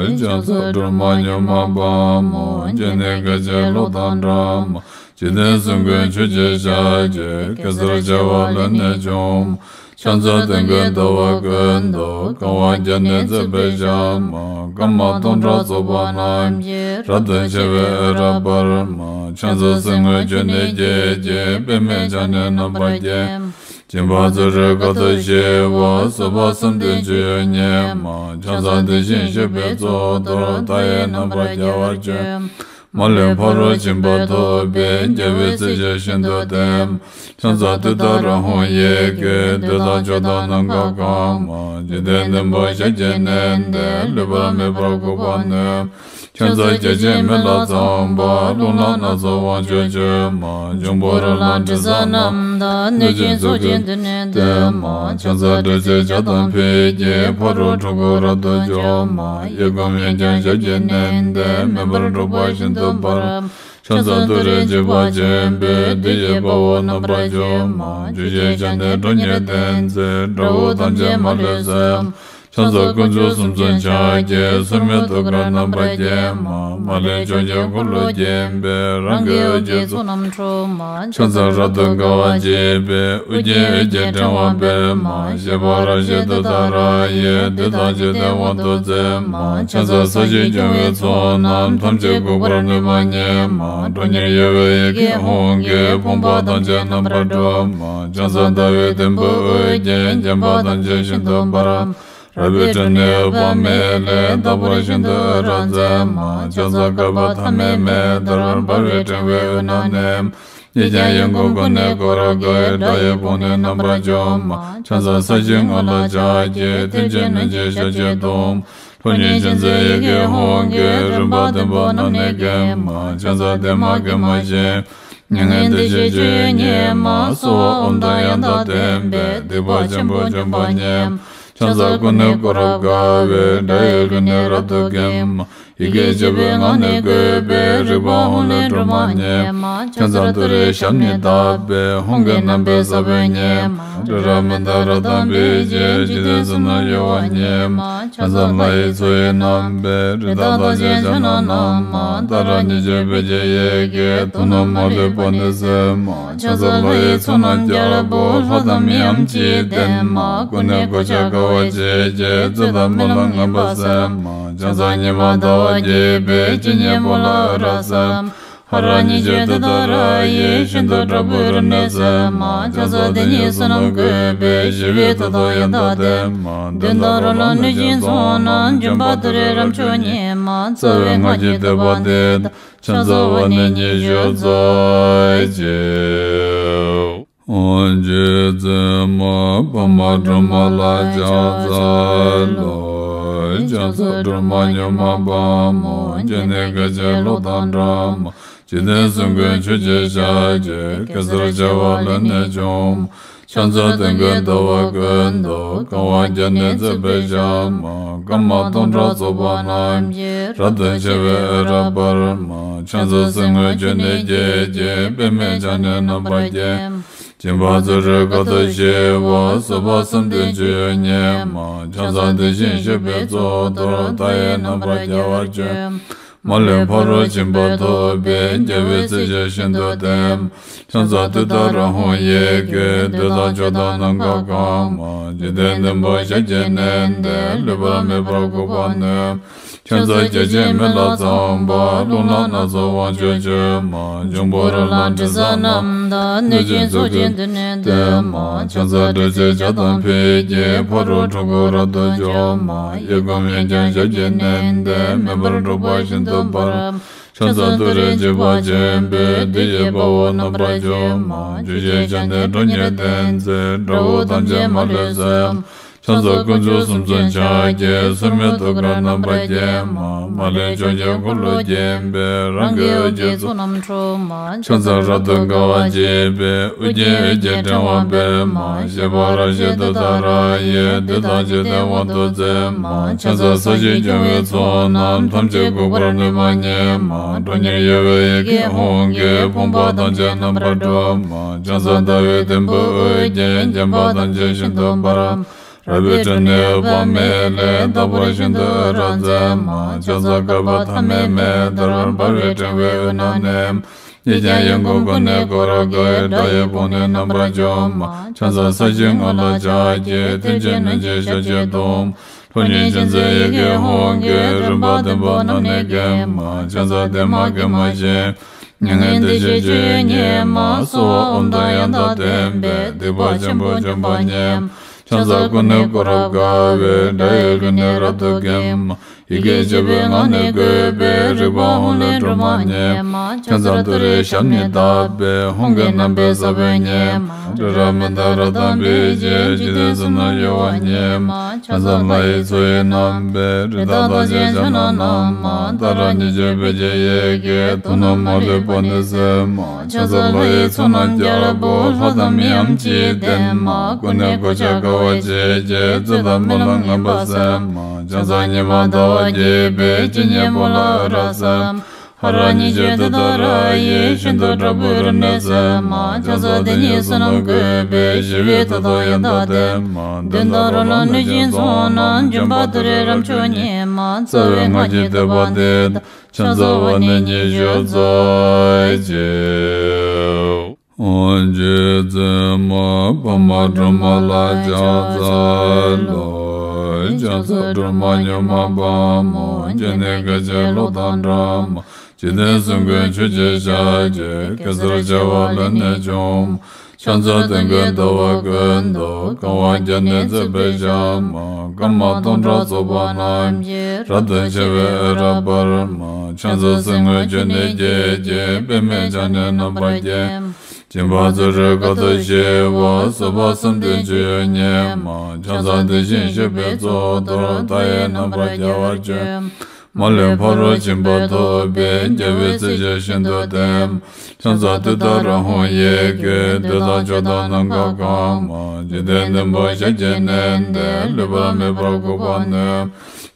ཕྱག་འཚལ་སྒྲོལ་མ་མྱུར་མ་དཔའ་མོ། སྤྱན་ནི་སྐད་ཅིག་གློག་དང་འདྲ་མ། འཇིག་རྟེན་གསུམ་མགོན་ཆུ་སྐྱེས་ཞལ་གྱི། གེ་སར་བྱེ་བ་ལས་ནི་བྱུང་མ། ཕྱག་འཚལ་སྟོན་ཀའི་ཟླ་བ་ཀུན་ཏུ། གང་བ་བརྒྱ་ནི་བརྩེགས་པའི་ཞལ་མ། སྐར་མ་སྟོང་ཕྲག་ཚོགས་པ་རྣམས་ཀྱིས། རབ་ཏུ་ཕྱེ་བའི་འོད་རབ་འབར་མ། ཕྱག་འཚལ་གསེར་དངུལ་ཆུ་ནས་སྐྱེས་ཀྱི། པདྨས་ཕྱག་ནི་རྣམ་པར་བརྒྱན། སྦྱིན་པ་བརྩོན་འགྲུས་དཀའ་ཐུབ་ཞི་བ། བཟོད་པ་བསམ་གཏན་སྤྱོད་ཡུལ་ཉིད་མ། ཕྱག་འཚལ་དེ་བཞིན་གཤེགས་པའི་གཙུག་ཏོར། མཐའ་ཡས་རྣམ་པར་རྒྱལ་བར་སྤྱོད། མ་ལུས་ཕ་རོལ་ཕྱིན་པ་ཐོབ་པའི། རྒྱལ་བའི་སྲས་ཀྱིས་ཤིན་ཏུ་བསྟེན། ཕྱག་འཚལ་ཏུཏྟཱ་ར་ཧཱུྃ་ཡི་གེས། བདུད་དང་ཕྱོགས་དང་ནམ་མཁའ་གང་མ། འཇིག་རྟེན་བདུན་པོ་ཞབས་ཀྱིས་མནན་ཏེ། ལུས་པ་མེད་པར་འགུགས་པར་ནུས། ཕྱག་འཚལ་བརྒྱ་བྱིན་མེ་ལྷ་ཚངས་པ། རླུང་ལྷ་སྣ་ཚོགས་དབང་ཕྱུག་མཆོད་མ། འབྱུང་པོ་རོ་ལངས་དྲི་ཟ་རྣམས་དང་། གནོད་སྦྱིན་ཚོགས་ཀྱིས་མདུན་ནས་བསྟོད་མ། ཕྱག་འཚལ་དྲི་ཟའི་ཆར་དང་ཕུད་ཀྱིས། ཕ་རོལ་འཁྲུལ་འཁོར་རབ་ཏུ་འཇོམས་མ། གཡས་བསྐུམ་གཡོན་བརྐྱང་ཞབས་ཀྱིས་མནན་ཏེ། མེ་འབར་འཁྲུག་པ་ཤིན་ཏུ་འབར། ཕྱག་འཚལ་ཏུ་རེའི་འཇིགས་པ་ཆེན་པོས། བདུད་ཀྱི་དཔའ་བོ་རྣམ་པར་འཇོམས་མ། བཅུ་གཅིག་ཞལ་ནི་ཁྲོ་གཉེར་ལྡན་མཛད། དགྲ་བོ་ཐམས་ཅད་མ་ལུས་གསོད། ཕྱག་འཚལ་དཀོན་མཆོག་གསུམ་མཚོན་ཕྱག་རྒྱའི། སྲུང་མའི་ཐུགས་ཀར་རྣམ་པར་བརྒྱན་མ། མ་ལུས་ཕྱོགས་བཅུའི་འཁོར་ལོས་བརྒྱན་པའི། རང་གི་འོད་ཀྱི་ཚོགས་རྣམས་འཁྲུགས་མ། ཕྱག་འཚལ་རབ་ཏུ་དགའ་བ་བརྗིད་པའི། ཨོ་རྒྱན་འོད་ཀྱི་ཕྲེང་བ་སྤེལ་མ། བཞད་པ་རབ་བཞད་ཏུཏྟཱ་ར་ཡིས། བདུད་དང་འཇིག་རྟེན་དབང་དུ་མཛད་མ། ཕྱག་འཚལ་ས་གཞིའི་སྐྱོང་བའི་ཚོགས་རྣམས། ཐམས་ཅད་འགུགས་པར་ནུས་པ་ཉིད་མ། ཁྲོ་གཉེར་གཡོ་བའི་ཡི་གེ་ཧཱུྃ་གིས། ཕོངས་པ་ཐམས་ཅད་རྣམ་པར་སྒྲོལ་མ། ཕྱག་འཚལ་ཟླ་བའི་དུམ་བུས་ཨོ་རྒྱན། བརྒྱན་པ་ཐམས་ཅད་ཤིན་ཏུ་འབར་མ། རལ་པའི་ཁྲོད་ནས་འོད་དཔག་མེད་ལས། རྟག་པར་ཤིན་ཏུ་འོད་རབ་མཛད་མ། ཕྱག་འཚལ་བསྐལ་པ་ཐ་མའི་མེ་ལྟར། འབར་བའི་ཕྲེང་བའི་དབུས་ན་གནས། གཡས་བརྐྱང་གཡོན་བསྐུམ་ཀུན་ནས་བསྐོར་དགའི། དགྲ་ཡི་དཔུང་ནི་རྣམ་པར་འཇོམས་མ། ཕྱག་འཚལ་ས་གཞིའི་ངོས་ལ་ཕྱག་གི། མཐིལ་གྱིས་བསྣུན་ཅིང་ཞབས་ཀྱིས་བརྡུང་། ཁྲོ་གཉེར་ཅན་མཛད་ཡི་གེ་ཧཱུྃ་གིས། རིམ་པ་བདུན་པོ་རྣམས་ནི་འགེམས་མ། ཕྱག་འཚལ་བདེ་མ་དགེ་མ་ཞི། མྱ་ངན་འདས་ཞི་སྤྱོད་ཡུལ་ཉིད་མ། གསོལ་བ་ཨོཾ་དང་ཡང་དག་ལྡན་པས། སྡིག་པ་ཆེན་པོ་འཇོམས་པ་ཉིད་མ། ཕྱག་འཚལ་ཀུན་ནས་བསྐོར་རབ་དགའ་བའི། དགྲ་ཡི་རྒོལ་ནི་རབ་ཏུ་འགེམས་མ། ཡི་གེ་བཅུ་པའི་ངག་ནི་བཀོད་པའི། རིག་པ་ཧཱུྃ་ལས་སྒྲོལ་མ་ཉིད་མ། ཕྱག་འཚལ་ཏུ་རེའི་ཞབས་ནི་བརྡབས་པས། ཧཱུྃ་གི་རྣམ་པའི་ས་བོན་ཉིད་མ། རི་རབ་མནྡ་ར་དང་འབིགས་བྱེད། འཇིག་རྟེན་གསུམ་རྣམས་གཡོ་བ་ཉིད་མ། ཕྱག་འཚལ་ལྷ་ཡི་མཚོ་ཡི་རྣམ་པའི། རི་དྭགས་རྟགས་ཅན་ཕྱག་ན་བསྣམས་མ། ཏཱ་ར་གཉིས་བརྗོད་བོད་ཀྱི་ཡི་གེས། དུག་རྣམས་མ་ལུས་པ་ནི་སེལ་མ། ཕྱག་འཚལ་ལྷ་ཡི་ཚོགས་རྣམས་རྒྱལ་པོ། ལྷ་དང་མིའམ་ཅི་ཡིས་བསྟེན་མ། ཀུན་ནས་གོ་ཆ་དགའ་བ་བརྗིད་ཀྱིས། རྩོད་དང་རྨི་ལམ་ངན་པ་སེལ་མ། ཕྱག་འཚལ་ཉི་མ་ཟླ་བ་རྒྱས་པའི། སྤྱན་གཉིས་པོ་ལ་འོད་རབ་གསལ་མ། ཧ་ར་ཉི་ཤུ་དེ་ལྟར་ཡིད་བཞིན་དུ་དྲག་པོའི་རིམས་ནད་སེལ་མ། ཆང་ས་དེ་ཉིད་བསོད་ནམས་བཀོད་པས་ཞི་བའི་མཐུ་དང་ཡང་དག་ལྡན་མ། གདོན་དང་རོ་ལངས་གནོད་སྦྱིན་ཚོགས་རྣམས། འབྱུང་པོ་དུད་འགྲོའི་རབ་མཆོག་ཉིད་མ། རྩ་བའི་སྔགས་ཀྱི་བསྟོད་པ་འདི་དང་། ཕྱག་འཚལ་བ་ནི་ཉི་ཤུ་རྩ་གཅིག་རྗེ་བཙུན་མ་འཕགས་མ་སྒྲོལ་མ་ལ་ཕྱག་འཚལ་ལོ། ཕྱག་འཚལ་སྒྲོལ་མ་མྱུར་མ་དཔའ་མོ། སྤྱན་ནི་སྐད་ཅིག་གློག་དང་འདྲ་མ། འཇིག་རྟེན་གསུམ་མགོན་ཆུ་སྐྱེས་ཞལ་གྱི། གེ་སར་བྱེ་བ་ལས་ནི་བྱུང་མ། ཕྱག་འཚལ་སྟོན་ཀའི་ཟླ་བ་ཀུན་ཏུ། གང་བ་བརྒྱ་ནི་བརྩེགས་པའི་ཞལ་མ། སྐར་མ་སྟོང་ཕྲག་ཚོགས་པ་རྣམས་ཀྱིས། རབ་ཏུ་ཕྱེ་བའི་འོད་རབ་འབར་མ། ཕྱག་འཚལ་གསེར་དངུལ་ཆུ་ནས་སྐྱེས་ཀྱི། པདྨས་ཕྱག་ནི་རྣམ་པར་བརྒྱན་མ། སྦྱིན་པ་བརྩོན་འགྲུས་དཀའ་ཐུབ་ཞི་བ། བཟོད་པ་བསམ་གཏན་སྤྱོད་ཡུལ་ཉིད་མ། ཕྱག་འཚལ་དེ་བཞིན་གཤེགས་པའི་གཙུག་ཏོར། མཐའ་ཡས་རྣམ་པར་རྒྱལ་བར་སྤྱོད་མ། མ་ལུས་ཕ་རོལ་ཕྱིན་པ་ཐོབ་པའི། རྒྱལ་བའི་སྲས་ཆོས་ཤིན་ཏུ་བརྟན་མ། ཕྱག་འཚལ་ཏུཏྟཱ་ར་ཧཱུྃ་ཡི་གེ། བདུད་དང་ཕྱོགས་དང་ནམ་མཁའ་གང་མ། འཇིག་རྟེན་བདུན་པོ་ཞབས་ཀྱིས་མནན་ཏེ། ལུས་པ་མེད་པར་འགུགས་པར་ནུས་མ། ཕྱག་འཚལ་བརྒྱ་བྱིན་མེ་ལྷ་ཚངས་པ། རླུང་ལྷ་སྣ་ཚོགས་དབང་ཕྱུག་མཆོད་མ། འབྱུང་པོ་རོ་ལངས་དྲི་ཟ་རྣམས་དང་། གནོད་སྦྱིན་ཚོགས་ཀྱིས་མདུན་ནས་བསྟོད་མ། ཕྱག་འཚལ་དྲི་ཟའི་ལྗགས་དང་ཕུད་ཀྱིས། ཕ་རོལ་འཁྲུལ་འཁོར་རབ་ཏུ་འཇོམས་མ། གཡས་བསྐུམ་གཡོན་བརྐྱང་ཞབས་ཀྱིས་མནན་ཏེ། མེ་འབར་འཁྲུག་པ་ཤིན་ཏུ་འབར་མ། ཕྱག་འཚལ་ཏུ་རེ་འཇིགས་པ་ཆེན་པོས། བདུད་ཀྱི་དཔའ་བོ་རྣམ་པར་འཇོམས་མ། བཅུ་ཞེས་བྱ་ནི་ཁྲོ་གཉེར་ལྡན་མཛད། དགྲ་བོ་ཐམས་ཅད་མ་ལུས་གསོད་མ། ཕྱག་འཚལ་དཀོན་མཆོག་གསུམ་མཚོན་ཕྱག་རྒྱའི། སོར་མོས་ཐུགས་ཀར་རྣམ་པར་བརྒྱན་མ། མ་ལུས་ཕྱོགས་ཀྱི་འཁོར་ལོས་བརྒྱན་པའི། རང་གི་འོད་ཀྱི་ཚོགས་རྣམས་འཁྲུག་མ། ཕྱག་འཚལ་རབ་ཏུ་དགའ་བ་བརྗིད་པའི། ཨོ་རྒྱན་འོད་ཀྱི་ཕྲེང་བ་སྤེལ་མ། བཞད་པ་རབ་བཞད་ཏུཏྟཱ་ར་ཡིས། བདུད་དང་འཇིག་རྟེན་དབང་དུ་མཛད་མ། ཕྱག་འཚལ་ས་གཞིར་སྐྱོང་བའི་ཚོགས་རྣམས། ཐམས་ཅད་འགུགས་པར་ནུས་པ་ཉིད་མ། ཁྲོ་གཉེར་གཡོ་བའི་ཡི་གེ་ཧཱུྃ་གིས། ཕོངས་པ་ཐམས་ཅད་རྣམ་པར་སྒྲོལ་མ། ཕྱག་འཚལ་ཟླ་བའི་དུམ་བུས་དབུ་རྒྱན། བརྒྱན་པ་ཐམས་ཅད་ཤིན་ཏུ་འབར་མ། རལ་པའི་ཁྲོད་ནས་འོད་དཔག་མེད་ལས། རྟག་པར་ཤིན་ཏུ་འོད་རབ་མཛད་མ། ཕྱག་འཚལ་བསྐལ་པ་ཐ་མའི་མེ་ལྟར། འབར་བའི་ཕྲེང་བའི་དབུས་ན་གནས་མ། གཡས་བརྐྱང་གཡོན་བསྐུམ་ཀུན་ནས་བསྐོར་དགའི། དགྲ་ཡི་དཔུང་ནི་རྣམ་པར་འཇོམས་མ། ཕྱག་འཚལ་ས་གཞིའི་ངོས་ལ་ཕྱག་གི། མཐིལ་གྱིས་བསྣུན་ཅིང་ཞབས་ཀྱིས་བརྡུང་མ། ཁྲོ་གཉེར་ཅན་མཛད་ཡི་གེ་ཧཱུྃ་གིས། རིམ་པ་བདུན་པོ་རྣམས་ནི་འགེམས་མ། ཕྱག་འཚལ་བདེ་མ་དགེ་མ་ཞི་མ། མྱ་ངན་འདས་ཞི་སྤྱོད་ཡུལ་ཉིད་མ། གསོལ་བ་ཨོཾ་དང་ཡང་དག་ལྡན་པས། སྡིག་པ་ཆེན་པོ་འཇོམས་པ་ཉིད་མ། ཕྱག་འཚལ་ཀུན་ནས་བསྐོར་རབ་དགའ་བའི། དགྲ་ཡི་ལུས་ནི་རབ་ཏུ་འགེམས་མ། ཡི་གེ་བཅུ་པའི་ངག་ནི་བཀོད་པའི། རིག་པ་ཧཱུྃ་ལས་སྒྲོལ་མ་ཉིད་མ། ཕྱག་འཚལ་ཏུ་རེའི་ཞབས་ནི་བརྡབས་པས། ཧཱུྃ་གི་རྣམ་པའི་ས་བོན་ཉིད་མ། སྤྲིན་རབ་མི་འདའ་རབ་དང་འབིགས་བྱེད། འཇིག་རྟེན་གསུམ་རྣམས་གཡོ་བ་ཉིད་མ། ཕྱག་འཚལ་ལྷ་ཡི་མཚོ་ཡི་རྣམ་པའི། རི་དྭགས་རྟགས་ཅན་ཕྱག་ན་བསྣམས་མ། ཏཱ་ར་གཉིས་བརྗོད་བོད་ཀྱི་ཡི་གེས། དུག་རྣམས་མ་ལུས་པ་ནི་སེལ་མ། ཕྱག་འཚལ་ལྷ་ཡི་ཚོགས་རྣམས་རྒྱལ་པོ། ལྷ་དང་མིའམ་ཅི་ཡིས་ལྡན་མ། ཀུན་ནས་གོ་ཆ་དགའ་བ་བརྗིད་ཀྱིས། རྩོད་དང་རྨི་ལམ་ངན་པ་སེལ་མ། ཕྱག་འཚལ་ཉི་མ་ཟླ་བ་རྒྱས་པའི། སྤྱན་གཉིས་པོ་ལ་འོད་རབ་གསལ་མ། ཧ་ར་གཉིས་བརྗོད་ཏུཏྟཱ་ར་ཡིས། ཤིན་ཏུ་དྲག་པོའི་རིམས་ནད་སེལ་མ། ཕྱག་འཚལ་དེ་ཉིད་བསོད་ནམས་བཀོད་པས། ཞི་བའི་མཐུ་དང་ཡང་དག་ལྡན་མ། གདོན་དང་རོ་ལངས་གནོད་སྦྱིན་ཚོགས་རྣམས། འབྱུང་པོ་དུད་འགྲོའི་རབ་མཆོག་ཉིད་མ། རྩ་བའི་སྔགས་ཀྱི་བསྟོད་པ་འདི་དང་། ཕྱག་འཚལ་བ་ནི་ཉི་ཤུ་རྩ་གཅིག་རྗེ་བཙུན་མ་འཕགས་མ་སྒྲོལ་མ་ལ་ཕྱག་འཚལ་ལོ། ཕྱག་འཚལ་སྒྲོལ་མ་མྱུར་མ་དཔའ་མོ། སྤྱན་ནི་སྐད་ཅིག་གློག་དང་འདྲ་མ། འཇིག་རྟེན་གསུམ་མགོན་ཆུ་སྐྱེས་ཞལ་གྱི། གེ་སར་བྱེ་བ་ལས་ནི་བྱུང་མ། ཕྱག་འཚལ་སྟོན་ཀའི་ཟླ་བ་ཀུན་ཏུ། གང་བ་བརྒྱ་ནི་བརྩེགས་པའི་ཞལ་མ། སྐར་མ་སྟོང་ཕྲག་ཚོགས་པ་རྣམས་ཀྱིས། རབ་ཏུ་ཕྱེ་བའི་འོད་རབ་འབར་མ། ཕྱག་འཚལ་གསེར་དངུལ་ཆུ་ནས་སྐྱེས་ཀྱི། པདྨས་ཕྱག་ནི་རྣམ་པར་བརྒྱན་མ། སྦྱིན་པ་བརྩོན་འགྲུས་དཀའ་ཐུབ་ཞི་བ། བཟོད་པ་བསམ་གཏན་སྤྱོད་ཡུལ་ཉིད་མ། ཕྱག་འཚལ་དེ་བཞིན་གཤེགས་པའི་གཙུག་ཏོར། མཐའ་ཡས་རྣམ་པར་རྒྱལ་བར་སྤྱོད་མ། མ་ལུས་ཕ་རོལ་ཕྱིན་པ་ཐོབ་པའི། རྒྱལ་བའི་སྲས་ཆོས་ཤིན་ཏུ་བརྟན་མ། ཕྱག་འཚལ་ཏུཏྟཱ་ར་ཧཱུྃ་ཡི་གེས། བདུད་དང་ཕྱོགས་དང་ནམ་མཁའ་གང་མ། འཇིག་རྟེན་བདུན་པོ་ཞབས་ཀྱིས་མནན་ཏེ། ལུས་པ་མེད་པར་འགུགས་པར་ནུས་མ།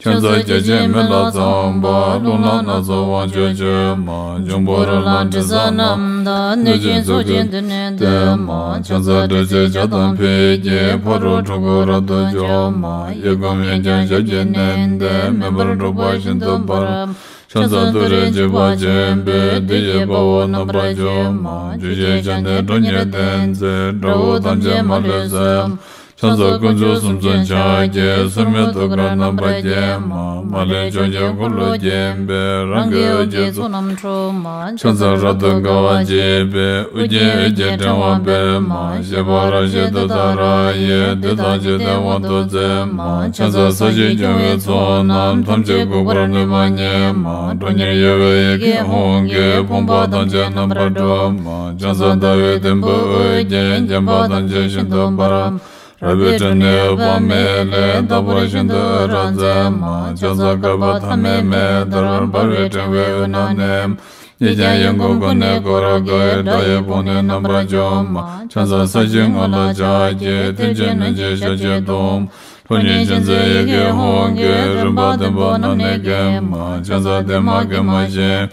ཕྱག་འཚལ་བརྒྱ་བྱིན་མེ་ལྷ་ཚངས་པ། རླུང་ལྷ་སྣ་ཚོགས་དབང་ཕྱུག་མཆོད་མ། འབྱུང་པོ་རོ་ལངས་དྲི་ཟ་རྣམས་དང་། གནོད་སྦྱིན་ཚོགས་ཀྱིས་མདུན་ནས་བསྟོད་མ། ཕྱག་འཚལ་དྲི་ཟའི་ལྗགས་དང་ཕུད་ཀྱིས། ཕ་རོལ་འཁྲུལ་འཁོར་རབ་ཏུ་འཇོམས་མ། གཡས་བསྐུམ་གཡོན་བརྐྱང་ཞབས་ཀྱིས་མནན་ཏེ། མེ་འབར་འཁྲུག་པ་ཤིན་ཏུ་འབར་མ། ཕྱག་འཚལ་ཏུ་རེ་འཇིགས་པ་ཆེན་པོས། བདུད་ཀྱི་དཔའ་བོ་རྣམ་པར་འཇོམས་མ། བཅུ་ཞེས་བྱ་ནི་ཁྲོ་གཉེར་ལྡན་མཛད། དགྲ་བོ་ཐམས་ཅད་མ་ལུས་གསོད་མ། ཕྱག་འཚལ་དཀོན་མཆོག་གསུམ་མཚོན་ཕྱག་རྒྱའི། སྲུང་མའི་ཐུགས་ཀར་རྣམ་པར་བརྒྱན་མ། མ་ལུས་ཕྱོགས་བཅུའི་འཁོར་ལོ་བརྒྱན་པའི། རང་གི་འོད་ཀྱི་ཚོགས་རྣམས་འཁྲུགས་མ། ཕྱག་འཚལ་རབ་ཏུ་དགའ་བ་བརྗིད་པའི། དབུ་རྒྱན་འོད་ཀྱི་ཕྲེང་བ་སྤེལ་མ། བཞད་པ་རབ་བཞད་ཏུཏྟཱ་ར་ཡིས། བདུད་དང་འཇིག་རྟེན་དབང་དུ་མཛད་མ། ཕྱག་འཚལ་ས་གཞི་སྐྱོང་བའི་ཚོགས་རྣམས། ཐམས་ཅད་འགུགས་པར་ནུས་པ་ཉིད་མ། ཁྲོ་གཉེར་གཡོ་བའི་ཡི་གེ་ཧཱུྃ་གིས། ཕོངས་པ་ཐམས་ཅད་རྣམ་པར་སྒྲོལ་མ། ཕྱག་འཚལ་ཟླ་བའི་དུམ་བུས་དབུ་རྒྱན། བརྒྱན་པ་ཐམས་ཅད་ཤིན་ཏུ་འབར་མ། རལ་པའི་ཁྲོད་ནས་འོད་དཔག་མེད་ལས། རྟག་པར་ཤིན་ཏུ་འོད་རབ་མཛད་མ། ཕྱག་འཚལ་བསྐལ་པ་ཐ་མའི་མེ་ལྟར། འབར་བའི་ཕྲེང་བའི་དབུས་ན་གནས། གཉིས་ཀྱང་ཡི་དམ་ཀུན་ནས་བསྐོར་དགའ་བའི། དགྲ་ཡི་དཔུང་ནི་རྣམ་པར་འཇོམས་མ། ཕྱག་འཚལ་ས་གཞིའི་ངོས་ལ་ཕྱག་བགྱི། མཐུ་ཆེན་གནོད་སྦྱིན་ཞལ་གྱིས་བརྡུང་། ཁྲོ་གཉེར་ཅན་མཛད་ཡི་གེ་ཧཱུྃ་གིས། རིམ་པ་བདུན་པོ་རྣམས་ནི་འགེམས་མ། ཕྱག་འཚལ་བདེ་མ་དགེ་མ་ཞིང་།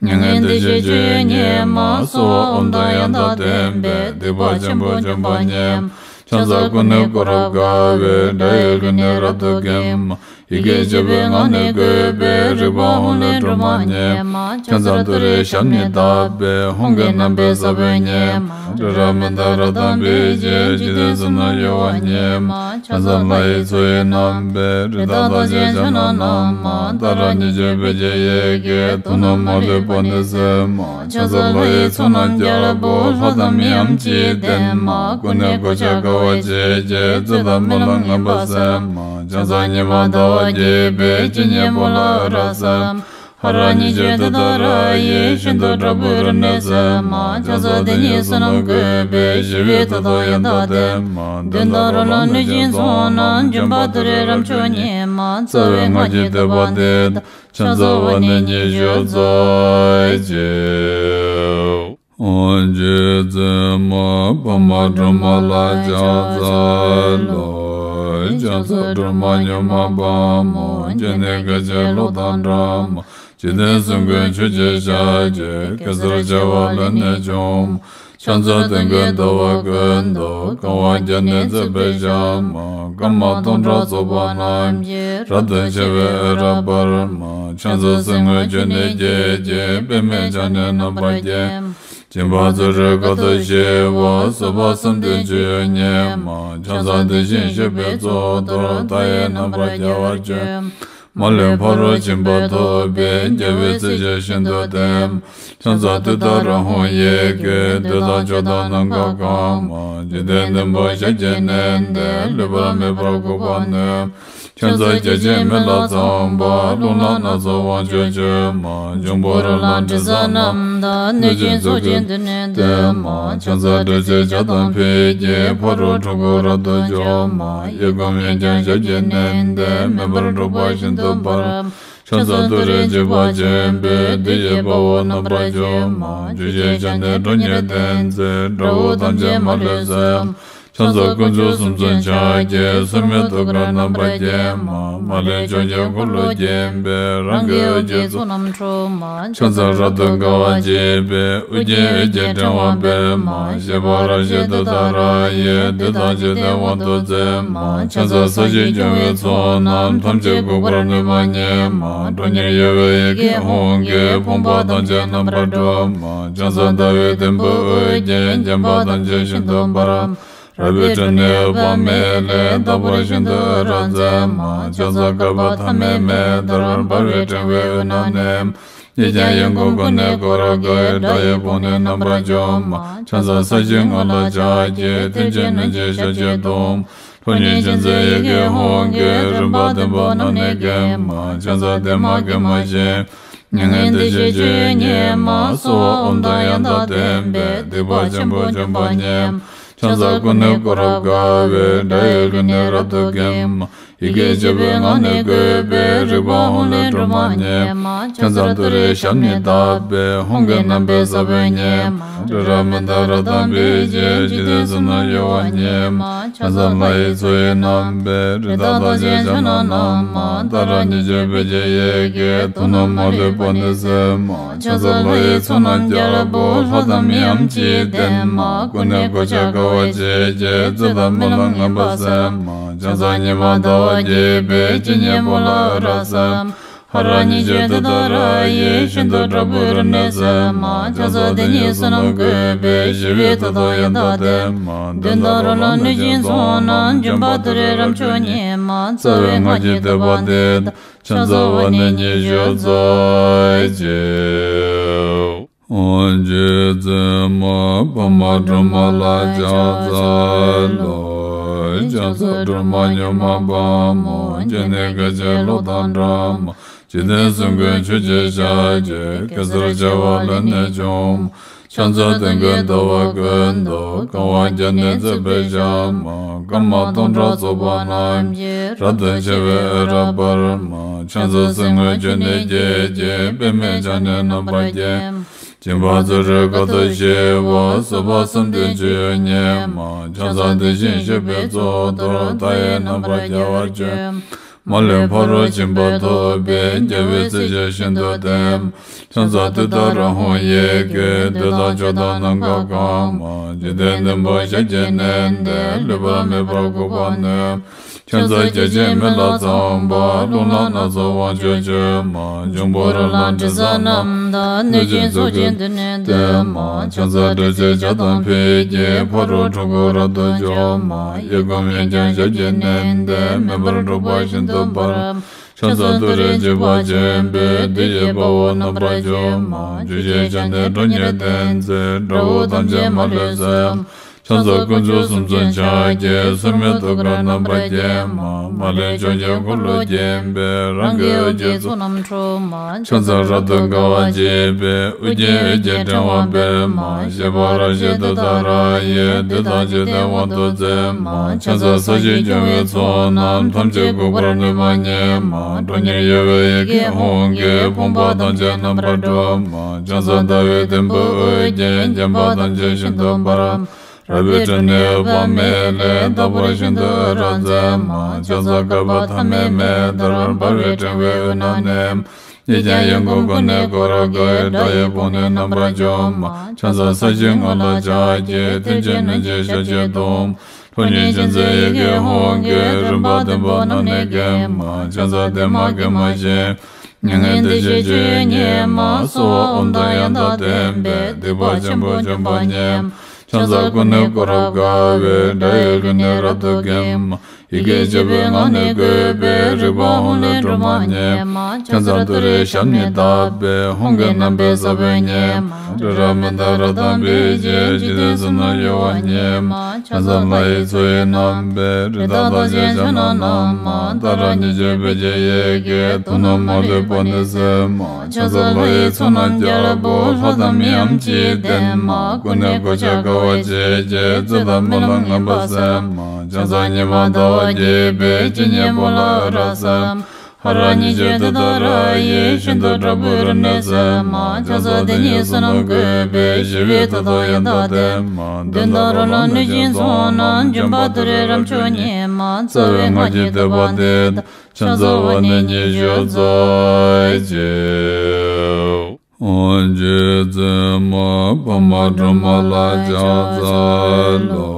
མྱ་ངན་འདས་ཞི་སྤྱོད་ཡུལ་ཉིད་མ། གསོལ་བ་ཨོཾ་དང་ཡང་དག་ལྡན་པས། སྡིག་པ་ཆེན་པོ་འཇོམས་པ་ཉིད་མ། ཕྱག་འཚལ་ཀུན་ནས་བསྐོར་རབ་དགའ་བའི། དགྲ་ཡི་ལུས་ནི་རབ་ཏུ་འགེམས་མ། ཡི་གེ་བཅུ་པའི་ངག་ནི་བཀོད་པའི། རིག་པ་ཧཱུྃ་ལས་སྒྲོལ་མ་ཉིད་མ། ཕྱག་འཚལ་ཏུ་རེའི་ཞབས་ནི་བརྡབས་པས། ཧཱུྃ་གི་རྣམ་པའི་ས་བོན་ཉིད་མ། རི་རབ་མནྡ་ར་དང་འབིགས་བྱེད། འཇིག་རྟེན་གསུམ་རྣམས་གཡོ་བ་ཉིད་མ། ཕྱག་འཚལ་ལྷ་ཡི་མཚོ་ཡི་རྣམ་པའི། རི་དྭགས་རྟགས་ཅན་ཕྱག་ན་བསྣམས་མ། ཏཱ་ར་གཉིས་བརྗོད་བོད་ཀྱི་ཡི་གེས། དུག་རྣམས་མ་ལུས་པ་ནི་སེལ་མ། ཕྱག་འཚལ་ལྷ་ཡི་ཚོགས་རྣམས་རྒྱལ་པོ། ལྷ་དང་མིའམ་ཅི་ཡིས་བསྟེན་མ། ཀུན་ནས་གོ་ཆ་དགའ་བ་བརྗིད་ཀྱིས། རྩོད་དང་རྨི་ལམ་ངན་པ་སེལ་མ། ཕྱག་འཚལ་ཉི་མ་ཟླ་བ་རྒྱས་པའི། སྤྱན་གཉིས་པོ་ལ་འོད་རབ་གསལ་མ། ཧ་ར་གཉིས་བརྗོད་ཏུཏྟཱ་ར་ཡིས། ཤིན་ཏུ་དྲག་པོའི་རིམས་ནད་སེལ་མ། ཕྱག་འཚལ་དེ་ཉིད་བསོད་ནམས་བཀོད་པའི། ཞི་བའི་མཐུ་དང་ཡང་དག་ལྡན་མ། གདོན་དང་རོ་ལངས་གནོད་སྦྱིན་ཚོགས་རྣམས། འཇོམས་པ་ཏུ་རེའི་རབ་མཆོག་ཉིད་མ། རྩ་བའི་སྔགས་ཀྱི་བསྟོད་པ་འདི་དང་། ཕྱག་འཚལ་བ་ནི་ཉི་ཤུ་རྩ་གཅིག་རྗེ་བཙུན་མ་པདྨ་སྒྲོལ་མ་ལ་ཕྱག་འཚལ་ལོ། ཕྱག་འཚལ་སྒྲོལ་མ་མྱུར་མ་དཔའ་མོ། སྤྱན་ནི་སྐད་ཅིག་གློག་དང་འདྲ་མ། འཇིག་རྟེན་གསུམ་མགོན་ཆུ་སྐྱེས་ཞལ་གྱི། གེ་སར་བྱེ་བ་ལས་ནི་བྱུང་མ། ཕྱག་འཚལ་སྟོན་ཀའི་ཟླ་བ་ཀུན་ཏུ། གང་བ་བརྒྱ་ནི་བརྩེགས་པའི་ཞལ་མ། སྐར་མ་སྟོང་ཕྲག་ཚོགས་པ་རྣམས་ཀྱིས། རབ་ཏུ་ཕྱེ་བའི་འོད་རབ་འབར་མ། ཕྱག་འཚལ་གསེར་དངུལ་ཆུ་ནས་སྐྱེས་ཀྱི། པདྨས་ཕྱག་ནི་རྣམ་པར་བརྒྱན། སྦྱིན་པ་བརྩོན་འགྲུས་དཀའ་ཐུབ་ཞི་བ། བཟོད་པ་བསམ་གཏན་སྤྱོད་ཡུལ་ཉིད་མ། ཕྱག་འཚལ་དེ་བཞིན་གཤེགས་པའི་གཙུག་ཏོར། མཐའ་ཡས་རྣམ་པར་རྒྱལ་བར་སྤྱོད། མ་ལུས་ཕ་རོལ་ཕྱིན་པ་ཐོབ་པའི། རྒྱལ་བའི་སྲས་ཀྱིས་ཤིན་ཏུ་བསྟེན། ཕྱག་འཚལ་ཏུཏྟཱ་ར་ཧཱུྃ་ཡི་གེས། བདུད་དང་ཕྱོགས་དང་ནམ་མཁའ་གང་མ། འཇིག་རྟེན་བདུན་པོ་ཞབས་ཀྱིས་མནན་ཏེ། ལུས་པ་མེད་པར་འགུགས་པར་ནུས། ཕྱག་འཚལ་བརྒྱ་བྱིན་མེ་ལྷ་ཚངས་པ། རླུང་ལྷ་སྣ་ཚོགས་དབང་ཕྱུག་མཆོད་མ། འབྱུང་པོ་རོ་ལངས་དྲི་ཟ་རྣམས་དང་། གནོད་སྦྱིན་ཚོགས་ཀྱིས་མདུན་ནས་བསྟོད་མ། ཕྱག་འཚལ་དྲི་ཟའི་ཆར་དང་ཕུད་ཀྱིས། ཕ་རོལ་འཁྲུལ་འཁོར་རབ་ཏུ་འཇོམས་མ། གཡས་བསྐུམ་གཡོན་བརྐྱང་ཞབས་ཀྱིས་མནན་ཏེ། མེ་འབར་འཁྲུག་པ་ཤིན་ཏུ་འབར། ཕྱག་འཚལ་ཏུ་རེའི་འཇིགས་པ་ཆེན་པོས། བདུད་ཀྱི་དཔའ་བོ་རྣམ་པར་འཇོམས་མ། བཅུ་སྐྱེས་ཞལ་ནི་ཁྲོ་གཉེར་ལྡན་མཛད། དགྲ་བོ་ཐམས་ཅད་མ་ལུས་གསོད། ཕྱག་འཚལ་དཀོན་མཆོག་གསུམ་མཚོན་ཕྱག་རྒྱའི། སྲུང་མའི་ཐུགས་ཀར་རྣམ་པར་བརྒྱན་མ། མ་ལུས་ཕྱོགས་བཅུའི་འཁོར་ལོས་བརྒྱན་པའི། རང་གི་འོད་ཀྱི་ཚོགས་རྣམས་འཁྲུགས་མ། ཕྱག་འཚལ་རབ་ཏུ་དགའ་བ་བརྗིད་པའི། དབུ་རྒྱན་འོད་ཀྱི་ཕྲེང་བ་སྤེལ་མ། བཞད་པ་རབ་བཞད་ཏུཏྟཱ་ར་ཡིས། བདུད་དང་འཇིག་རྟེན་དབང་དུ་མཛད་མ། ཕྱག་འཚལ་ས་གཞི་སྐྱོང་བའི་ཚོགས་རྣམས། ཐམས་ཅད་འགུགས་པར་ནུས་པ་ཉིད་མ། ཁྲོ་གཉེར་གཡོ་བའི་ཡི་གེ་ཧཱུྃ་གིས། ཕོངས་པ་ཐམས་ཅད་རྣམ་པར་སྒྲོལ་མ། ཕྱག་འཚལ་ཟླ་བའི་དུམ་བུས་དབུ་རྒྱན། བརྒྱན་པ་ཐམས་ཅད་ཤིན་ཏུ་འབར་མ། རལ་པའི་ཁྲོད་ནས་འོད་དཔག་མེད་ལས། རྟག་པར་ཤིན་ཏུ་འོད་རབ་མཛད་མ། ཕྱག་འཚལ་བསྐལ་པ་ཐ་མའི་མེ་ལྟར། འབར་བའི་ཕྲེང་བའི་དབུས་ན་གནས། གཉིས་ཀྱང་ཡི་དམ་ཀུན་ནས་བསྐོར་དགའ་བའི། དགྲ་ཡི་དཔུང་ནི་རྣམ་པར་འཇོམས་མ། ཕྱག་འཚལ་ས་གཞིའི་ངོས་ལ་ཕྱག་བགྱི། མཐུ་ཆེན་གནོད་སྦྱིན་ཞལ་གྱིས་བརྡུང་། ཁྲོ་གཉེར་ཅན་མཛད་ཡི་གེ་ཧཱུྃ་གིས། རིམ་པ་བདུན་པོ་རྣམས་ནི་འགེམས་མ། ཕྱག་འཚལ་བདེ་མ་དགེ་མ་ཞིང་། མྱ་ངན་འདས་ཞི་སྤྱོད་ཡུལ་ཉིད་མ། གསོལ་བ་ཨོཾ་དང་ཡང་དག་ལྡན་པས། སྡིག་པ་ཆེན་པོ་འཇོམས་པ་ཉིད་མ། ཕྱག་འཚལ་ཀུན་ནས་བསྐོར་རབ་དགའ་བའི། དགྲ་ཡི་ལུས་ནི་རབ་ཏུ་འགེམས་མ། ཡི་གེ་བཅུ་པའི་ངག་ནི་བཀོད་པའི། རིག་པ་ཧཱུྃ་ལས་སྒྲོལ་མ་ཉིད་མ། ཕྱག་འཚལ་ཏུ་རེའི་ཞབས་ནི་བརྡབས་པས། ཧཱུྃ་གི་རྣམ་པའི་ས་བོན་ཉིད་མ། རི་རབ་མནྡ་ར་དང་འབིགས་བྱེད། འཇིག་རྟེན་གསུམ་རྣམས་གཡོ་བ་ཉིད་མ། ཕྱག་འཚལ་ལྷ་ཡི་མཚོ་ཡི་རྣམ་པའི། རི་དྭགས་རྟགས་ཅན་ཕྱག་ན་བསྣམས་མ། ཏཱ་ར་གཉིས་བརྗོད་བོད་ཀྱི་ཡི་གེས། དུག་རྣམས་མ་ལུས་པ་ནི་སེལ་མ། ཕྱག་འཚལ་ལྷ་ཡི་ཚོགས་རྣམས་རྒྱལ་པོ། ལྷ་དང་མིའམ་ཅི་ཡིས་བསྟེན་མ། ཀུན་ནས་གོ་ཆ་དགའ་བ་བརྗིད་ཀྱིས། རྩོད་དང་རྨི་ལམ་ངན་པ་སེལ་མ། ཕྱག་འཚལ་ཉི་མ་ཟླ་བ་རྒྱས་པའི། སྤྱན་གཉིས་པོ་ལ་འོད་རབ་གསལ་མ། ཧ་ར་ཉི་ཤུ་དེ་ལྟར་ཡིད་བཞིན་དུ་དྲག་པོའི་རབ་གནས་སེམས། ཕྱག་འཚལ་དེ་ཉིད་བསོད་ནམས་བཀོད་པས་ཞི་བའི་མཐུ་དང་ཡང་དག་ལྡན། གདོན་དང་རོ་ལངས་གནོད་སྦྱིན་ཚོགས་རྣམས། འཇོམས་པ་ཏུ་རེ་རབ་མཆོག་ཉིད་མ། རྩ་བའི་སྔགས་ཀྱི་བསྟོད་པ་འདི་དང་། ཕྱག་འཚལ་བ་ནི་ཉི་ཤུ་རྩ་གཅིག། ཨོ་རྗེ་བཙུན་མ་འཕགས་མ་སྒྲོལ་མ་ལ་ཕྱག་འཚལ་ལོ། ཕྱག་འཚལ་སྒྲོལ་མ་མྱུར་མ་དཔའ་མོ། སྤྱན་ནི་སྐད་ཅིག་གློག་དང་འདྲ་མ། འཇིག་རྟེན་གསུམ་མགོན་ཆུ་སྐྱེས་ཞལ་གྱི། གེ་སར་བྱེ་བ་ལས་ནི་བྱུང་མ། ཕྱག་འཚལ་དོན་ཀུན་ཟླ་བ་ཀུན་ཏུ། གང་བ་བརྒྱ་ནི་བརྩེགས་པའི་ཞལ་མ། སྐར་མ་སྟོང་ཕྲག་ཚོགས་པ་རྣམས་ཀྱིས། རབ་ཏུ་ཕྱེ་བའི་འོད་རབ་འབར་མ། ཕྱག་འཚལ་གསེར་དངུལ་ཆུ་ནས་སྐྱེས་ཀྱི། པདྨས་ཕྱག་ནི་རྣམ་པར་བརྒྱན་མ། སྦྱིན་པ་བརྩོན་འགྲུས་དཀའ་ཐུབ་ཞི་བ། བཟོད་པ་བསམ་གཏན་སྤྱོད་ཡུལ་ཉིད་མ། ཕྱག་འཚལ་དེ་བཞིན་གཤེགས་པའི་གཙུག་ཏོར། མཐའ་ཡས་རྣམ་པར་རྒྱལ་བར་སྤྱོད་མ། མ་ལུས་ཕ་རོལ་ཕྱིན་པ་ཐོབ་པའི། རྒྱལ་བའི་སྲས་ཆོས་ཤིན་ཏུ་བརྟན་མ། ཕྱག་འཚལ་ཏུཏྟཱ་ར་ཧཱུྃ་ཡི་གེ། བདུད་དང་ཕྱོགས་དང་ནམ་མཁའ་གང་མ། འཇིག་རྟེན་བདུན་པོ་ཞབས་ཀྱིས་མནན་ཏེ། ལུས་པ་མེད་པར་འགུགས་པར་ནུས་མ། ཕྱག་འཚལ་བརྒྱ་བྱིན་མེ་ལྷ་ཚངས་པ། རླུང་ལྷ་སྣ་ཚོགས་དབང་ཕྱུག་མཆོད་མ། འབྱུང་པོ་རོ་ལངས་དྲི་ཟ་རྣམས་དང་། གནོད་སྦྱིན་ཚོགས་ཀྱིས་མདུན་ནས་བསྟོད་མ། ཕྱག་འཚལ་དྲི་ཟའི་ལྕགས་དང་ཕུད་ཀྱིས། ཕ་རོལ་འཁྲུལ་འཁོར་རབ་ཏུ་འཇོམས་མ། གཡས་བསྐུམ་གཡོན་བརྐྱང་ཞབས་ཀྱིས་མནན་ཏེ། མེ་འབར་འཁྲུག་པ་ཤིན་ཏུ་འབར་མ། ཕྱག་འཚལ་ཏུ་རེ་འཇིགས་པ་ཆེན་པོས། བདུད་ཀྱི་དཔའ་བོ་རྣམ་པར་འཇོམས་མ། བཅུ་ཞེས་བྱ་ནི་ཁྲོ་གཉེར་ལྡན་མཛད། དགྲ་བོ་ཐམས་ཅད་མ་ལུས་གསོད་མ། ཕྱག་འཚལ་དཀོན་མཆོག་གསུམ་མཚོན་ཕྱག་རྒྱའི། སོར་མོས་ཐུགས་ཀར་རྣམ་པར་བརྒྱན་མ། མ་ལུས་ཕྱོགས་ཀྱི་འཁོར་ལོས་བརྒྱན་པའི། རང་གི་འོད་ཀྱི་ཚོགས་རྣམས་འཁྲུག་མ། ཕྱག་འཚལ་རབ་ཏུ་དགའ་བ་བརྗིད་པའི། ཨོ་རྒྱན་འོད་ཀྱི་ཕྲེང་བ་སྤེལ་མ། བཞད་པ་རབ་བཞད་ཏུཏྟཱ་ར་ཡིས། བདུད་དང་འཇིག་རྟེན་དབང་དུ་མཛད་མ། ཕྱག་འཚལ་ས་གཞི་སྐྱོང་བའི་ཚོགས་རྣམས། ཐམས་ཅད་འགུགས་པར་ནུས་པ་ཉིད་མ། ཁྲོ་གཉེར་གཡོ་བའི་ཡི་གེ་ཧཱུྃ་གིས། ཕོངས་པ་ཐམས་ཅད་རྣམ་པར་སྒྲོལ་མ། ཕྱག་འཚལ་ཟླ་བའི་དུམ་བུས་དབུ་རྒྱན། བརྒྱན་པ་ཐམས་ཅད་ཤིན་ཏུ་འབར་མ། རལ་པའི་ཁྲོད་ནས་འོད་དཔག་མེད་ལས། རྟག་པར་ཤིན་ཏུ་འོད་རབ་མཛད་མ། ཕྱག་འཚལ་བསྐལ་པ་ཐ་མའི་མེ་ལྟར། འབར་བའི་ཕྲེང་བའི་དབུས་ན་གནས་མ། གཉིས་ཀྱང་གཡས་བསྐུམ་ཀུན་ནས་བསྐོར་དགའི། དགྲ་ཡི་དཔུང་ནི་རྣམ་པར་འཇོམས་མ། ཕྱག་འཚལ་ས་གཞིའི་ངོས་ལ་ཕྱག་གི། མཐིལ་གྱིས་བསྣུན་ཅིང་ཞབས་ཀྱིས་བརྡུང་མ། ཁྲོ་གཉེར་ཅན་མཛད་ཡི་གེ་ཧཱུྃ་གིས། རིམ་པ་བདུན་པོ་རྣམས་ནི་འགེམས་མ། ཕྱག་འཚལ་བདེ་མ་དགེ་མ་ཞི་མ། མྱ་ངན་འདས་ཞི་སྤྱོད་ཡུལ་ཉིད་མ། གསོལ་བ་ཨོཾ་དང་ཡང་དག་ལྡན་པས། སྡིག་པ་ཆེན་པོ་འཇོམས་པ་ཉིད་མ། ཕྱག་འཚལ་ཀུན་ནས་བསྐོར་རབ་དགའ་བའི། དགྲ་ཡི་རྒྱུད་ནི་རབ་ཏུ་འགེམས་མ། ཡི་གེ་བཅུ་པའི་ངག་ནི་བཀོད་པའི། རིག་པ་ཧཱུྃ་ལས་སྒྲོལ་མ་ཉིད་མ། ཕྱག་འཚལ་ཏུ་རེའི་ཞབས་ནི་བརྡབས་པས། ཧཱུྃ་གི་རྣམ་པའི་ས་བོན་ཉིད་མ། སྤྲིན་རབ་མི་འདའ་རབ་དང་འཕེལ་ཞིང་། འཇིག་རྟེན་གསུམ་རྣམས་གཡོ་བ་ཉིད་མ། ཕྱག་འཚལ་ལྷ་ཡི་མཚོ་ཡི་རྣམ་པའི། རི་དྭགས་རྟགས་ཅན་ཕྱག་ན་བསྣམས་མ། ཏཱ་ར་གཉིས་བརྗོད་བོད་ཀྱི་ཡི་གེས། དོན་རྣམས་མ་ལུས་པ་ནི་སེལ་མ། ཕྱག་འཚལ་ལྷ་ཡི་ཚོགས་རྣམས་རྒྱལ་པོ། ལྷ་དང་མིའམ་ཅི་ཡིས་བསྟེན་མ། ཀུན་ནས་གོ་ཆ་དགའ་བ་བརྗིད་ཀྱིས། རྩོད་དང་རྨི་ལམ་ངན་པ་སེལ་མ། ཕྱག་འཚལ་ཉི་མ་ཟླ་བ་རྒྱས་པའི། སྤྱན་གཉིས་པོ་ལ་འོད་རབ་གསལ་མ། ཧ་ར་གཉིས་བརྗོད་ཏུཏྟཱ་ར་ཡིས། ཤིན་ཏུ་དྲག་པོའི་རབ་གནས་སེམས་མ། ཕྱག་འཚལ་དེ་ཉིད་བསོད་ནམས་བཀོད་པས། ཞི་བའི་མཐུ་དང་ཡང་དག་ལྡན་མ། གདོན་དང་རོ་ལངས་གནོད་སྦྱིན་ཚོགས་རྣམས། འཇོམས་པ་ཏུ་རེ་རབ་མཆོག་ཉིད་མ། རྩ་བའི་སྔགས་ཀྱི་བསྟོད་པ་འདི་དང་། ཕྱག་འཚལ་བ་ནི་ཉི་ཤུ་རྩ་གཅིག། ཨོ་རྗེ་བཙུན་མ་འཕགས་མ་སྒྲོལ་མ་ལ་ཕྱག་འཚལ་ལོ།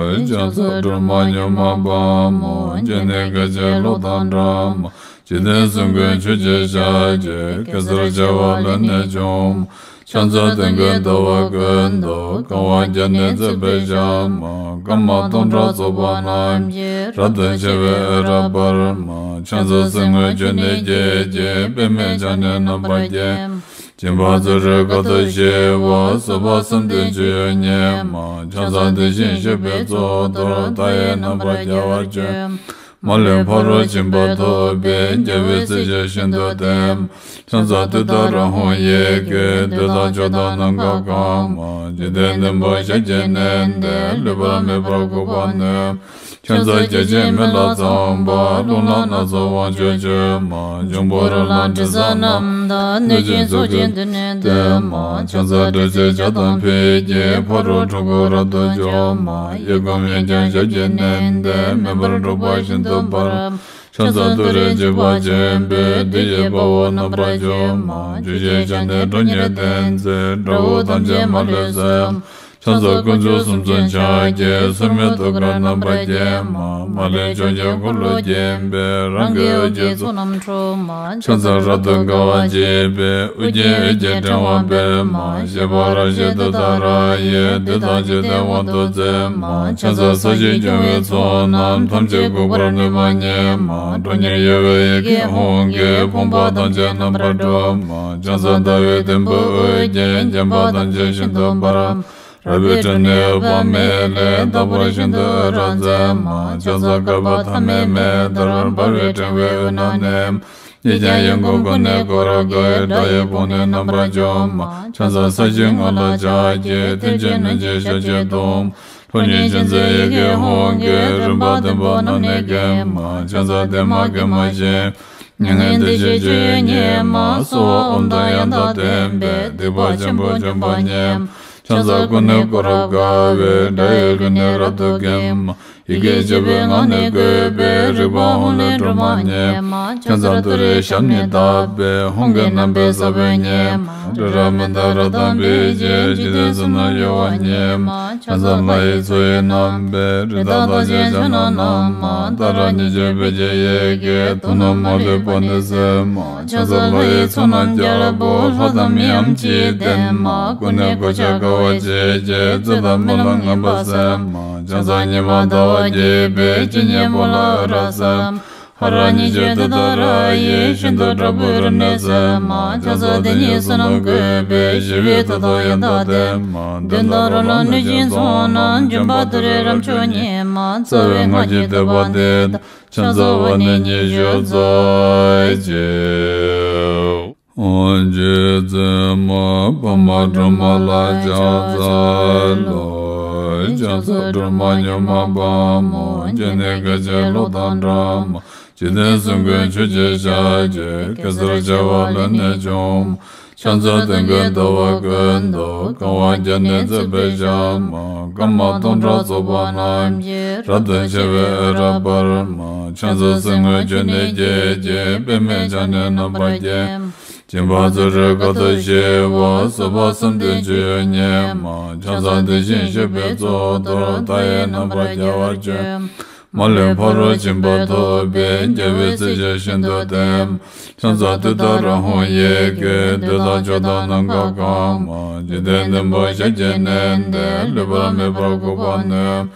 ཕྱག་འཚལ་སྒྲོལ་མ་མྱུར་མ་དཔའ་མོ། སྤྱན་ནི་སྐད་ཅིག་གློག་དང་འདྲ་མ། འཇིག་རྟེན་གསུམ་མགོན་ཆུ་སྐྱེས་ཞལ་གྱི། གེ་སར་བྱེ་བ་ལས་ནི་བྱུང་མ། ཕྱག་འཚལ་དོན་ཀུན་ཟླ་བ་ཀུན་ཏུ། གང་བ་བརྒྱ་ནི་བརྩེགས་པའི་ཞལ་མ། སྐར་མ་སྟོང་ཕྲག་ཚོགས་པ་རྣམས་ཀྱིས། རབ་ཏུ་ཕྱེ་བའི་འོད་རབ་འབར་མ། ཕྱག་འཚལ་གསེར་དངུལ་ཆུ་ནས་སྐྱེས་ཀྱི། པདྨས་ཕྱག་ནི་རྣམ་པར་བརྒྱན་མ། སྦྱིན་པ་བརྩོན་འགྲུས་དཀའ་ཐུབ་ཞི་བ། བཟོད་པ་བསམ་གཏན་སྤྱོད་ཡུལ་ཉིད་མ། ཕྱག་འཚལ་དེ་བཞིན་གཤེགས་པའི་གཙུག་ཏོར། མཐའ་ཡས་རྣམ་པར་རྒྱལ་བར་སྤྱོད་མ། མ་ལུས་ཕ་རོལ་ཕྱིན་པ་ཐོབ་པའི། རྒྱལ་བའི་སྲས་ཆོས་ཤིན་ཏུ་བརྟན་མ། ཕྱག་འཚལ་ཏུཏྟཱ་ར་ཧཱུྃ་ཡི་གེས། བདུད་དང་ཕྱོགས་དང་ནམ་མཁའ་གང་མ། འཇིག་རྟེན་བདུན་པོ་ཞབས་ཀྱིས་མནན་ཏེ། ལུས་པ་མེད་པར་འགུགས་པར་ནུས་མ། ཕྱག་འཚལ་བརྒྱ་བྱིན་མེ་ལྷ་ཚངས་པ། རླུང་ལྷ་སྣ་ཚོགས་དབང་ཕྱུག་མཆོད་མ། འབྱུང་པོ་རོ་ལངས་དྲི་ཟ་རྣམས་དང་། གནོད་སྦྱིན་ཚོགས་ཀྱིས་མདུན་ནས་བསྟོད་མ། ཕྱག་འཚལ་དྲི་ཟའི་ལྕགས་དང་ཕུད་ཀྱིས། ཕ་རོལ་འཁྲུལ་འཁོར་རབ་ཏུ་འཇོམས་མ། གཡས་བསྐུམ་གཡོན་བརྐྱང་ཞབས་ཀྱིས་མནན་ཏེ། མེ་འབར་འཁྲུག་པ་ཤིན་ཏུ་འབར་མ། ཕྱག་འཚལ་ཏུ་རེ་འཇིགས་པ་ཆེན་པོས། བདུད་ཀྱི་དཔའ་བོ་རྣམ་པར་འཇོམས་མ། བཅུ་ཞེས་བྱ་ནི་ཁྲོ་གཉེར་ལྡན་མཛད། དགྲ་བོ་ཐམས་ཅད་མ་ལུས་གསོད་མ། ཕྱག་འཚལ་དཀོན་མཆོག་གསུམ་མཚོན་ཕྱག་རྒྱའི། སྲུང་མའི་ཐུགས་ཀར་རྣམ་པར་བརྒྱན་མ། མ་ལུས་ཕྱོགས་བཅུའི་འཁོར་ལོ་བརྒྱན་པའི། རང་གི་འོད་ཀྱི་ཚོགས་རྣམས་འཁྲུགས་མ། ཕྱག་འཚལ་རབ་ཏུ་དགའ་བ་བརྗིད་པའི། དབུ་རྒྱན་འོད་ཀྱི་ཕྲེང་བ་སྤེལ་མ། བཞད་པ་རབ་བཞད་ཏུཏྟཱ་ར་ཡིས། བདུད་དང་འཇིག་རྟེན་དབང་དུ་མཛད་མ། ཕྱག་འཚལ་ས་གཞི་སྐྱོང་བའི་ཚོགས་རྣམས། ཐམས་ཅད་འགུགས་པར་ནུས་པ་ཉིད་མ། ཁྲོ་གཉེར་གཡོ་བའི་ཡི་གེ་ཧཱུྃ་གིས། ཕོངས་པ་ཐམས་ཅད་རྣམ་པར་སྒྲོལ་མ། ཕྱག་འཚལ་ཟླ་བའི་དུམ་བུས་དབུ་རྒྱན། བརྒྱན་པ་ཐམས་ཅད་ཤིན་ཏུ་འབར་མ། རལ་པའི་ཁྲོད་ནས་འོད་དཔག་མེད་ལས། རྟག་པར་ཤིན་ཏུ་འོད་རབ་མཛད་མ། ཕྱག་འཚལ་བསྐལ་པ་ཐ་མའི་མེ་ལྟར། འབར་བའི་ཕྲེང་བའི་དབུས་ན་གནས་མ། གཡས་བརྐྱང་གཡོན་བསྐུམ་ཀུན་ནས་བསྐོར་དགའི། དགྲ་ཡི་དཔུང་ནི་རྣམ་པར་འཇོམས་མ། ཕྱག་འཚལ་ས་གཞིའི་ངོས་ལ་ཕྱག་གི། མཐིལ་གྱིས་བསྣུན་ཅིང་ཞབས་ཀྱིས་བརྡུང་མ། ཁྲོ་གཉེར་ཅན་མཛད་ཡི་གེ་ཧཱུྃ་གིས། རིམ་པ་བདུན་པོ་རྣམས་ནི་འགེམས་མ། ཕྱག་འཚལ་བདེ་མ་དགེ་མ་ཞི་མ། མྱ་ངན་འདས་ཞི་སྤྱོད་ཡུལ་ཉིད་མ། གསོལ་བ་ཨོཾ་དང་ཡང་དག་ལྡན་པས། སྡིག་པ་ཆེན་པོ་འཇོམས་པ་ཉིད་མ། ཕྱག་འཚལ་ཀུན་ནས་བསྐོར་རབ་དགའ་བའི། དགྲ་ཡི་རྒོལ་ནི་རབ་ཏུ་འགེམས་མ། ཡི་གེ་བཅུ་པའི་ངག་ནི་བཀོད་པའི། རིག་པ་ཧཱུྃ་ལས་སྒྲོལ་མ་ཉིད་མ། ཕྱག་འཚལ་ཏུ་རེའི་ཞབས་ནི་བརྡབས་པས། ཧཱུྃ་གི་རྣམ་པའི་ས་བོན་ཉིད་མ། ཏྲི་ར་མི་ཏ་རཀྟ་བི་ཛ། འཇིག་རྟེན་གསུམ་རྣམས་གཡོ་བ་ཉིད་མ། ཕྱག་འཚལ་ལྷ་ཡི་མཚོ་ཡི་རྣམ་པའི། རི་དྭགས་རྟགས་ཅན་ཕྱག་ན་བསྣམས་མ། ཏཱ་ར་གཉིས་བརྗོད་བོད་ཀྱི་ཡི་གེས། དུག་རྣམས་མ་ལུས་པ་ནི་སེལ་མ། ཕྱག་འཚལ་ལྷ་ཡི་ཚོགས་རྣམས་རྒྱལ་པོ། ལྷ་དང་མིའམ་ཅི་ཡིས་བསྟེན་མ། ཀུན་ནས་གོ་ཆ་དགའ་བ་བརྗིད་ཀྱིས། རྩོད་དང་རྨི་ལམ་ངན་པ་སེལ་མ། ཕྱག་འཚལ་ཉི་མ་ཟླ་བ་རྒྱས་པའི། སྤྱན་གཉིས་པོ་ལ་འོད་རབ་གསལ་མ། ཧ་ར་གཉིས་བརྗོད་ཏུཏྟཱ་ར་ཡིས། ཤིན་ཏུ་དྲག་པོའི་རབ་གནས་སེལ་མ། ཕྱག་འཚལ་དེ་ཉིད་བསོད་ནམས་བཀོད་པའི། ཞི་བའི་མཐུ་དང་ཡང་དག་ལྡན་མ། གདོན་དང་རོ་ལངས་གནོད་སྦྱིན་ཚོགས་རྣམས། འཇོམས་པ་ཏུ་རེའི་རབ་མཆོག་ཉིད་མ། རྩ་བའི་སྔགས་ཀྱི་བསྟོད་པ་འདི་དང་། ཕྱག་འཚལ་བ་ནི་ཉི་ཤུ་རྩ་གཅིག་རྗེ་བཙུན་མ་པདྨ་སྒྲོལ་མ་ལ་ཕྱག་འཚལ་ལོ། ཕྱག་འཚལ་སྒྲོལ་མ་མྱུར་མ་དཔའ་མོ། སྤྱན་ནི་སྐད་ཅིག་གློག་དང་འདྲ་མ། འཇིག་རྟེན་གསུམ་མགོན་ཆུ་སྐྱེས་ཞལ་གྱི། གེ་སར་བྱེ་བ་ལས་ནི་བྱུང་མ། ཕྱག་འཚལ་སྟོན་ཀའི་ཟླ་བ་ཀུན་ཏུ། གང་བ་བརྒྱ་ནི་བརྩེགས་པའི་ཞལ་མ། སྐར་མ་སྟོང་ཕྲག་ཚོགས་པ་རྣམས་ཀྱིས། རབ་ཏུ་ཕྱེ་བའི་འོད་རབ་འབར་མ། ཕྱག་འཚལ་གསེར་དངུལ་ཆུ་ནས་སྐྱེས་ཀྱི། པདྨས་ཕྱག་ནི་རྣམ་པར་བརྒྱན་མ། སྦྱིན་པ་བརྩོན་འགྲུས་དཀའ་ཐུབ་ཞི་བ། བཟོད་པ་གསུམ་ལྡན་སྤྱོད་ཡུལ་ཉིད་མ། ཕྱག་འཚལ་དེ་བཞིན་གཤེགས་པའི་གཙུག་ཏོར། མཐའ་ཡས་རྣམ་པར་རྒྱལ་བར་སྤྱོད་མ། མ་ལུས་ཕ་རོལ་ཕྱིན་པ་ཐོབ་པའི། རྒྱལ་བའི་བརྩེ་ཞེན་ཤིན་ཏུ་བརྟན་མ། ཕྱག་འཚལ་ཏུཏྟཱ་ར་ཧཱུྃ་ཡི་གེས། བདུད་དང་ཕྱོགས་དང་ནམ་མཁའ་གང་མ། འཇིག་རྟེན་བདུན་པོ་ཞབས་ཀྱིས་མནན་ཏེ། ལུས་པ་མེད་པར་འགུགས་པར་ནུས།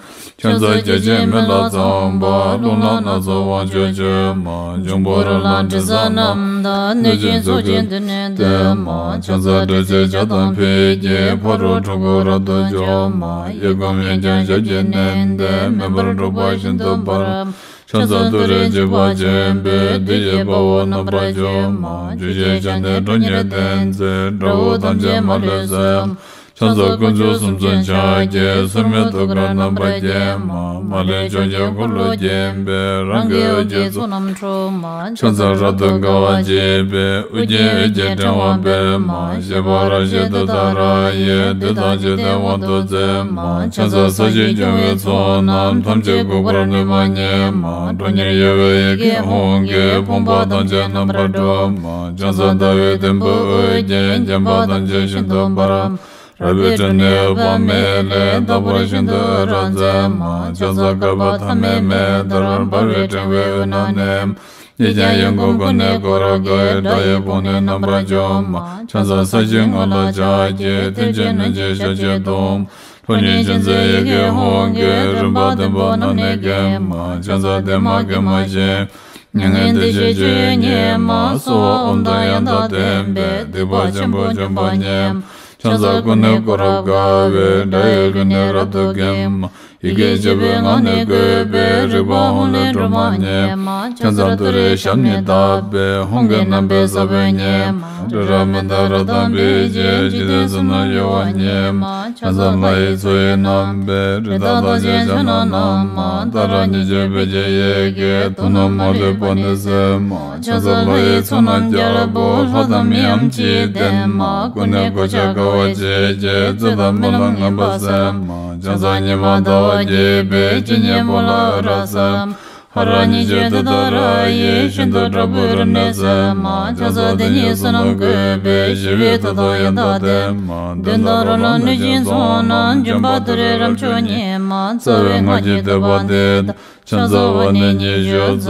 ཕྱག་འཚལ་བརྒྱ་བྱིན་མེ་ལྷ་ཚངས་པ། རླུང་ལྷ་སྣ་ཚོགས་དབང་ཕྱུག་མཆོད་མ། འབྱུང་པོ་རོ་ལངས་དྲི་ཟ་རྣམས་དང་། གནོད་སྦྱིན་ཚོགས་ཀྱིས་མདུན་ནས་བསྟོད་མ། ཕྱག་འཚལ་དྲི་ཟའི་ཇ་དང་ཕུད་ཀྱིས། ཕ་རོལ་འཁྲུལ་འཁོར་རབ་ཏུ་འཇོམས་མ། གཡས་བསྐུམ་གཡོན་བརྐྱང་ཞབས་ཀྱིས་མནན་ཏེ། མེ་འབར་འཁྲུག་པ་ཤིན་ཏུ་འབར་མ། ཕྱག་འཚལ་ཏུ་རེ་འཇིགས་པ་ཆེན་པོས། བདུད་ཀྱི་དཔའ་བོ་རྣམ་པར་འཇོམས་མ། བཅུ་སྐྱེས་ཞལ་ནི་ཁྲོ་གཉེར་ལྡན་མཛད། དགྲ་བོ་ཐམས་ཅད་མ་ལུས་གསོད་མ། ཕྱག་འཚལ་དཀོན་མཆོག་གསུམ་མཚོན་ཕྱག་རྒྱའི། སྲུང་མའི་ཐུགས་ཀར་རྣམ་པར་བརྒྱན་མ། མ་ལུས་ཕྱོགས་བཅུའི་འཁོར་ལོས་བརྒྱན་པའི། རང་གི་འོད་ཀྱི་ཚོགས་རྣམས་འཁྲུགས་མ། ཕྱག་འཚལ་རབ་ཏུ་དགའ་བ་བརྗིད་པའི། དབུ་རྒྱན་འོད་ཀྱི་ཕྲེང་བ་སྤེལ་མ། བཞད་པ་རབ་བཞད་ཏུཏྟཱ་ར་ཡིས། བདུད་དང་འཇིག་རྟེན་དབང་དུ་མཛད་མ། ཕྱག་འཚལ་ས་གཞི་སྐྱོང་བའི་ཚོགས་རྣམས། ཐམས་ཅད་འགུགས་པར་ནུས་པ་ཉིད་མ། ཁྲོ་གཉེར་གཡོ་བའི་ཡི་གེ་ཧཱུྃ་གིས། ཕོངས་པ་ཐམས་ཅད་རྣམ་པར་སྒྲོལ་མ། ཕྱག་འཚལ་ཟླ་བའི་དུམ་བུས་དབུ་རྒྱན། བརྒྱན་པ་ཐམས་ཅད་ཤིན་ཏུ་འབར་མ། རལ་པའི་ཁྲོད་ནས་འོད་དཔག་མེད་ལས། རྟག་པར་ཤིན་ཏུ་འོད་རབ་མཛད་མ། ཕྱག་འཚལ་བསྐལ་པ་ཐ་མའི་མེ་ལྟར། འབར་བའི་ཕྲེང་བའི་དབུས་ན་གནས་མ། གཡས་བརྐྱང་གཡོན་བསྐུམ་ཀུན་ནས་བསྐོར་དགའི། དགྲ་ཡི་དཔུང་ནི་རྣམ་པར་འཇོམས་མ། ཕྱག་འཚལ་ས་གཞིའི་ངོས་ལ་ཕྱག་གི། མཐིལ་གྱིས་བསྣུན་ཅིང་ཞབས་ཀྱིས་བརྡུང་མ། ཁྲོ་གཉེར་ཅན་མཛད་ཡི་གེ་ཧཱུྃ་གིས། རིམ་པ་བདུན་པོ་རྣམས་ནི་འགེམས་མ། ཕྱག་འཚལ་བདེ་མ་དགེ་མ་ཞི་མ། མྱ་ངན་འདས་ཞི་སྤྱོད་ཡུལ་ཉིད་མ། གསོལ་བ་ཨོཾ་དང་ཡང་དག་ལྡན་པས། སྡིག་པ་ཆེན་པོ་འཇོམས་པ་ཉིད་མ། ཕྱག་འཚལ་ཀུན་ནས་བསྐོར་རབ་དགའ་བའི། དགྲ་ཡི་རྒོལ་ནི་རབ་ཏུ་འགེམས་མ། ཡི་གེ་བཅུ་པའི་ངག་ནི་བཀོད་པའི། རིག་པ་ཧཱུྃ་ལས་སྒྲོལ་མ་ཉིད་མ། ཕྱག་འཚལ་ཏུ་རེའི་ཞབས་ནི་བརྡབས་པས། ཧཱུྃ་གི་རྣམ་པའི་ས་བོན་ཉིད་མ། ཏྲི་ར་མི་ཏ་རཀྟ་བི་ཛ། འཇིག་རྟེན་གསུམ་རྣམས་གཡོ་བ་ཉིད་མ། ཕྱག་འཚལ་ལྷ་ཡི་མཚོ་ཡི་རྣམ་པའི། རི་དྭགས་རྟགས་ཅན་ཕྱག་ན་བསྣམས་མ། ཏཱ་ར་གཉིས་བརྗོད་བོད་ཀྱི་ཡི་གེས། དུག་རྣམས་མ་ལུས་པ་ནི་སེལ་མ། ཕྱག་འཚལ་ལྷ་ཡི་ཚོགས་རྣམས་རྒྱལ་པོ། ལྷ་དང་མིའམ་ཅི་ཡིས་བསྟེན་མ། ཀུན་ནས་གོ་ཆ་དགའ་བ་བརྗིད་ཀྱིས། རྩོད་དང་རྨི་ལམ་ངན་པ་སེལ་མ། ཕྱག་འཚལ་ཉི་མ་ཟླ་བ་རྒྱས་པའི། སྤྱན་གཉིས་པོ་ལ་འོད་རབ་གསལ་མ། ཧ་ར་ཉིད་ཀྱི་དེ་ལྟར་ཡིད་བཞིན་དུ་དྲག་པོའི་རིམས་ནད་སེལ་མ། ཁྱད་མཚར་དེ་ཉིད་བསོད་ནམས་བཀོད་པས་ཞི་བའི་མཐུ་དང་ཡང་དག་ལྡན་མ། གདོན་དང་རོ་ལངས་གནོད་སྦྱིན་ཚོགས་རྣམས། འཇོམས་པ་ཏུ་རེ་རབ་མཆོག་ཉིད་མ། རྩ་བའི་སྔགས་ཀྱི་བསྟོད་པ་འདི་དང་། ཕྱག་འཚལ་བ་ནི་ཉི་ཤུ་རྩ་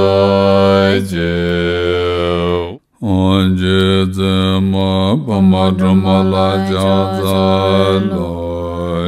གཅིག་རྗེ་བཙུན་མ་འཕགས་མ་སྒྲོལ་མ་ལ་ཕྱག་འཚལ་ལོ།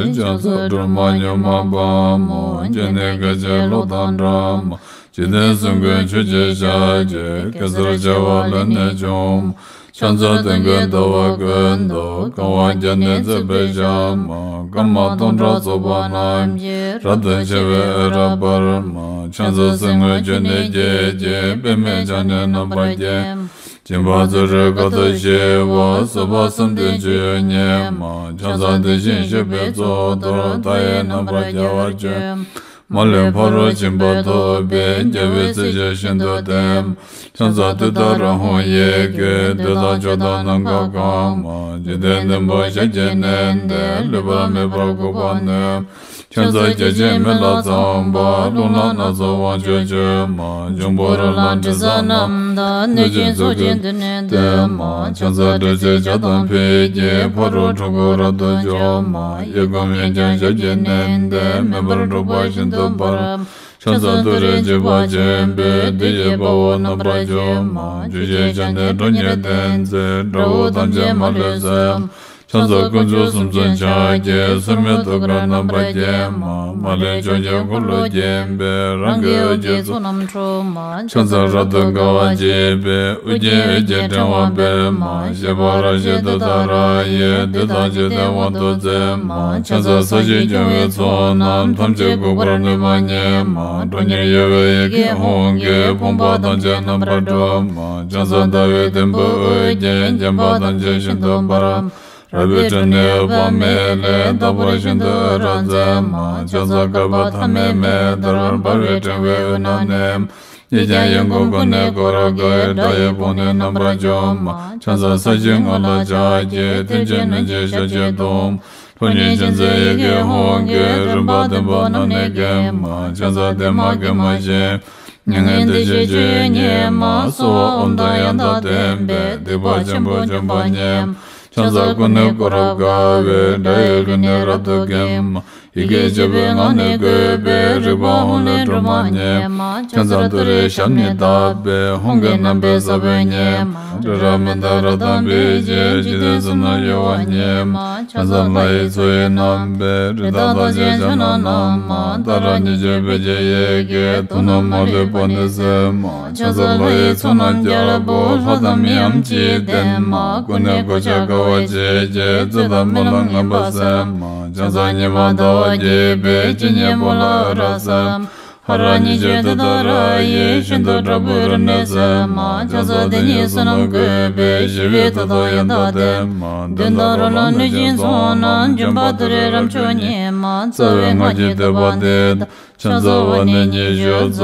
ཕྱག་འཚལ་སྒྲོལ་མ་མྱུར་མ་དཔའ་མོ། སྤྱན་ནི་སྐད་ཅིག་གློག་དང་འདྲ་མ། འཇིག་རྟེན་གསུམ་མགོན་ཆུ་སྐྱེས་ཞལ་གྱི། གེ་སར་བྱེ་བ་ལས་ནི་བྱུང་མ། ཕྱག་འཚལ་སྟོན་ཀའི་ཟླ་བ་ཀུན་ཏུ། གང་བ་བརྒྱ་ནི་བརྩེགས་པའི་ཞལ་མ། སྐར་མ་སྟོང་ཕྲག་ཚོགས་པ་རྣམས་ཀྱིས། རབ་ཏུ་ཕྱེ་བའི་འོད་རབ་འབར་མ། ཕྱག་འཚལ་གསེར་དངུལ་ཆུ་ནས་སྐྱེས་ཀྱི། པདྨས་ཕྱག་ནི་རྣམ་པར་བརྒྱན་མ། སྦྱིན་པ་བརྩོན་འགྲུས་དཀའ་ཐུབ་ཞི་བ། བཟོད་པ་བསམ་གཏན་སྤྱོད་ཡུལ་ཉིད་མ། ཕྱག་འཚལ་དེ་བཞིན་གཤེགས་པའི་གཙུག་ཏོར། མཐའ་ཡས་རྣམ་པར་རྒྱལ་བར་སྤྱོད་མ། མ་ལུས་ཕ་རོལ་ཕྱིན་པ་ཐོབ་པའི། རྒྱལ་བའི་སྲས་ཆོས་བཞིན་དུ་བསྟན་མ། ཕྱག་འཚལ་ཏུཏྟཱ་ར་ཧཱུྃ་ཡི་གེས། འདོད་དང་ཕྱོགས་དང་ནམ་མཁའ་གང་མ། འཇིག་རྟེན་བདུན་པོ་ཞབས་ཀྱིས་མནན་ཏེ། ལུས་པ་མེད་པར་འགུགས་པར་ནུས་མ། ཕྱག་འཚལ་བརྒྱ་བྱིན་མེ་ལྷ་ཚངས་པ། རླུང་ལྷ་སྣ་ཚོགས་དབང་ཕྱུག་མཆོད་མ། འབྱུང་པོ་རོ་ལངས་དྲི་ཟ་རྣམས་དང་། གནོད་སྦྱིན་ཚོགས་ཀྱིས་མདུན་ནས་བསྟོད་མ། ཕྱག་འཚལ་སྒྲོལ་བྱེད་ཇ་དང་ཕུད་ཀྱིས། ཕ་རོལ་འཁྲུལ་འཁོར་རབ་ཏུ་འཇོམས་མ། གཡས་བསྐུམ་གཡོན་བརྐྱང་ཞབས་ཀྱིས་མནན་ཏེ། མེ་འབར་འཁྲུག་པ་ཤིན་ཏུ་འབར་མ། ཕྱག་འཚལ་ཏུ་རེ་འཇིགས་པ་ཆེན་པོས། བདུད་ཀྱི་དཔའ་བོ་རྣམ་པར་འཇོམས་མ། བཅུ་ཞེས་བྱ་ནི་ཁྲོ་གཉེར་ལྡན་མཛད། དགྲ་བོ་ཐམས་ཅད་མ་ལུས་གསོད་མ། ཕྱག་འཚལ་དཀོན་མཆོག་གསུམ་མཚོན་ཕྱག་རྒྱའི། སོར་མོས་ཐུགས་ཀར་རྣམ་པར་བརྒྱན་མ། མ་ལུས་ཕྱོགས་ཀྱི་འཁོར་ལོས་བརྒྱན་པའི། རང་གི་འོད་ཀྱི་ཚོགས་རྣམས་འཁྲུག་མ། ཕྱག་འཚལ་རབ་ཏུ་དགའ་བ་བརྗིད་པའི། ཨོ་རྒྱན་འོད་ཀྱི་ཕྲེང་བ་སྤེལ་མ། བཞད་པ་རབ་བཞད་ཏུཏྟཱ་ར་ཡིས། བདུད་དང་འཇིག་རྟེན་དབང་དུ་མཛད་མ། ཕྱག་འཚལ་ས་གཞི་སྐྱོང་བའི་ཚོགས་རྣམས། ཐམས་ཅད་འགུགས་པར་ནུས་པ་ཉིད་མ། ཁྲོ་གཉེར་གཡོ་བའི་ཡི་གེ་ཧཱུྃ་གིས། ཕོངས་པ་ཐམས་ཅད་རྣམ་པར་སྒྲོལ་མ། ཕྱག་འཚལ་ཟླ་བའི་དུམ་བུས་དབུ་བརྒྱན། བརྒྱན་པ་ཐམས་ཅད་ཤིན་ཏུ་འབར་མ། རལ་པའི་ཁྲོད་ནས་འོད་དཔག་མེད་ལས། རྟག་པར་ཤིན་ཏུ་འོད་རབ་མཛད་མ། ཕྱག་འཚལ་བསྐལ་པ་ཐ་མའི་མེ་ལྟར། འབར་བའི་ཕྲེང་བའི་དབུས་ན་གནས་མ། གཉིས་ཀྱང་ཡིད་འགུགས་ཀུན་ནས་བསྐོར་དགའི། དགྲ་ཡི་དཔུང་ནི་རྣམ་པར་འཇོམས་མ། ཕྱག་འཚལ་ས་གཞིའི་ངོས་ལ་ཕྱག་གི། ཐོད་ཅན་གནོད་སྦྱིན་ཞལ་གྱི་གདོང་མ། ཁྲོ་གཉེར་ཅན་མཛད་ཡི་གེ་ཧཱུྃ་གིས། རིམ་པ་བདུན་པོ་རྣམས་ནི་འགེམས་མ། ཕྱག་འཚལ་བདེ་མ་དགེ་མ་ཞི་མ། མྱ་ངན་འདའ་ཞིང་སྤྱོད་ཡུལ་ཉིད་མ། གསོལ་བ་འོ་དང་ཡང་དག་ལྡན་པས། སྡིག་པ་ཆེན་པོ་འཇོམས་པ་ཉིད་མ། ཕྱག་འཚལ་ཀུན་ནས་བསྐོར་རབ་དགའ་བའི། དགྲ་ཡི་ལུས་ནི་རབ་ཏུ་འགེམས་མ། ཡི་གེ་བཅུ་པའི་ངག་ནི་བཀོད་པའི། རིག་པ་ཧཱུྃ་ལས་སྒྲོལ་མ་ཉིད་མ། ཕྱག་འཚལ་ཏུ་རེའི་ཞབས་ནི་བརྡབས་པས། ཧཱུྃ་གི་རྣམ་པའི་ས་བོན་ཉིད་མ། རི་རབ་མནྡ་ར་དང་འབིགས་བྱེད། འཇིག་རྟེན་གསུམ་རྣམས་གཡོ་བ་ཉིད་མ། ཕྱག་འཚལ་ལྷ་ཡི་མཚོ་ཡི་རྣམ་པའི། རི་དྭགས་རྟགས་ཅན་ཕྱག་ན་བསྣམས་མ། ཏཱ་ར་གཉིས་བརྗོད་བོད་ཀྱི་ཡི་གེས། དུག་རྣམས་མ་ལུས་པ་ནི་སེལ་མ། ཕྱག་འཚལ་ལྷ་ཡི་ཚོགས་རྣམས་རྒྱལ་པོ། ལྷ་དང་མིའམ་ཅི་ཡིས་བསྟེན་མ། ཀུན་ནས་གོ་ཆ་དགའ་བ་བརྗིད་ཀྱིས། རྩོད་དང་རྨི་ལམ་ངན་པ་སེལ་མ། ཕྱག་འཚལ་ཉི་མ་ཟླ་བ་རྒྱས་པའི། སྤྱན་གཉིས་པོ་ལ་འོད་རབ་གསལ་མ། ཧ་ར་གཉིས་བརྗོད་ཏུཏྟཱ་ར་ཡིས། ཤིན་ཏུ་དྲག་པོའི་རིམས་ནད་སེལ་མ། ཕྱག་འཚལ་དེ་ཉིད་བསོད་ནམས་བཀོད་པས། ཞི་བའི་མཐུ་དང་ཡང་དག་ལྡན་མ། གདོན་དང་རོ་ལངས་གནོད་སྦྱིན་ཚོགས་རྣམས། འཇོམས་པ་ཏུ་རེ་རབ་མཆོག་ཉིད་མ། རྩ་བའི་སྔགས་ཀྱི་བསྟོད་པ་འདི་དང་། ཕྱག་འཚལ་བ་ནི་ཉི་ཤུ་རྩ་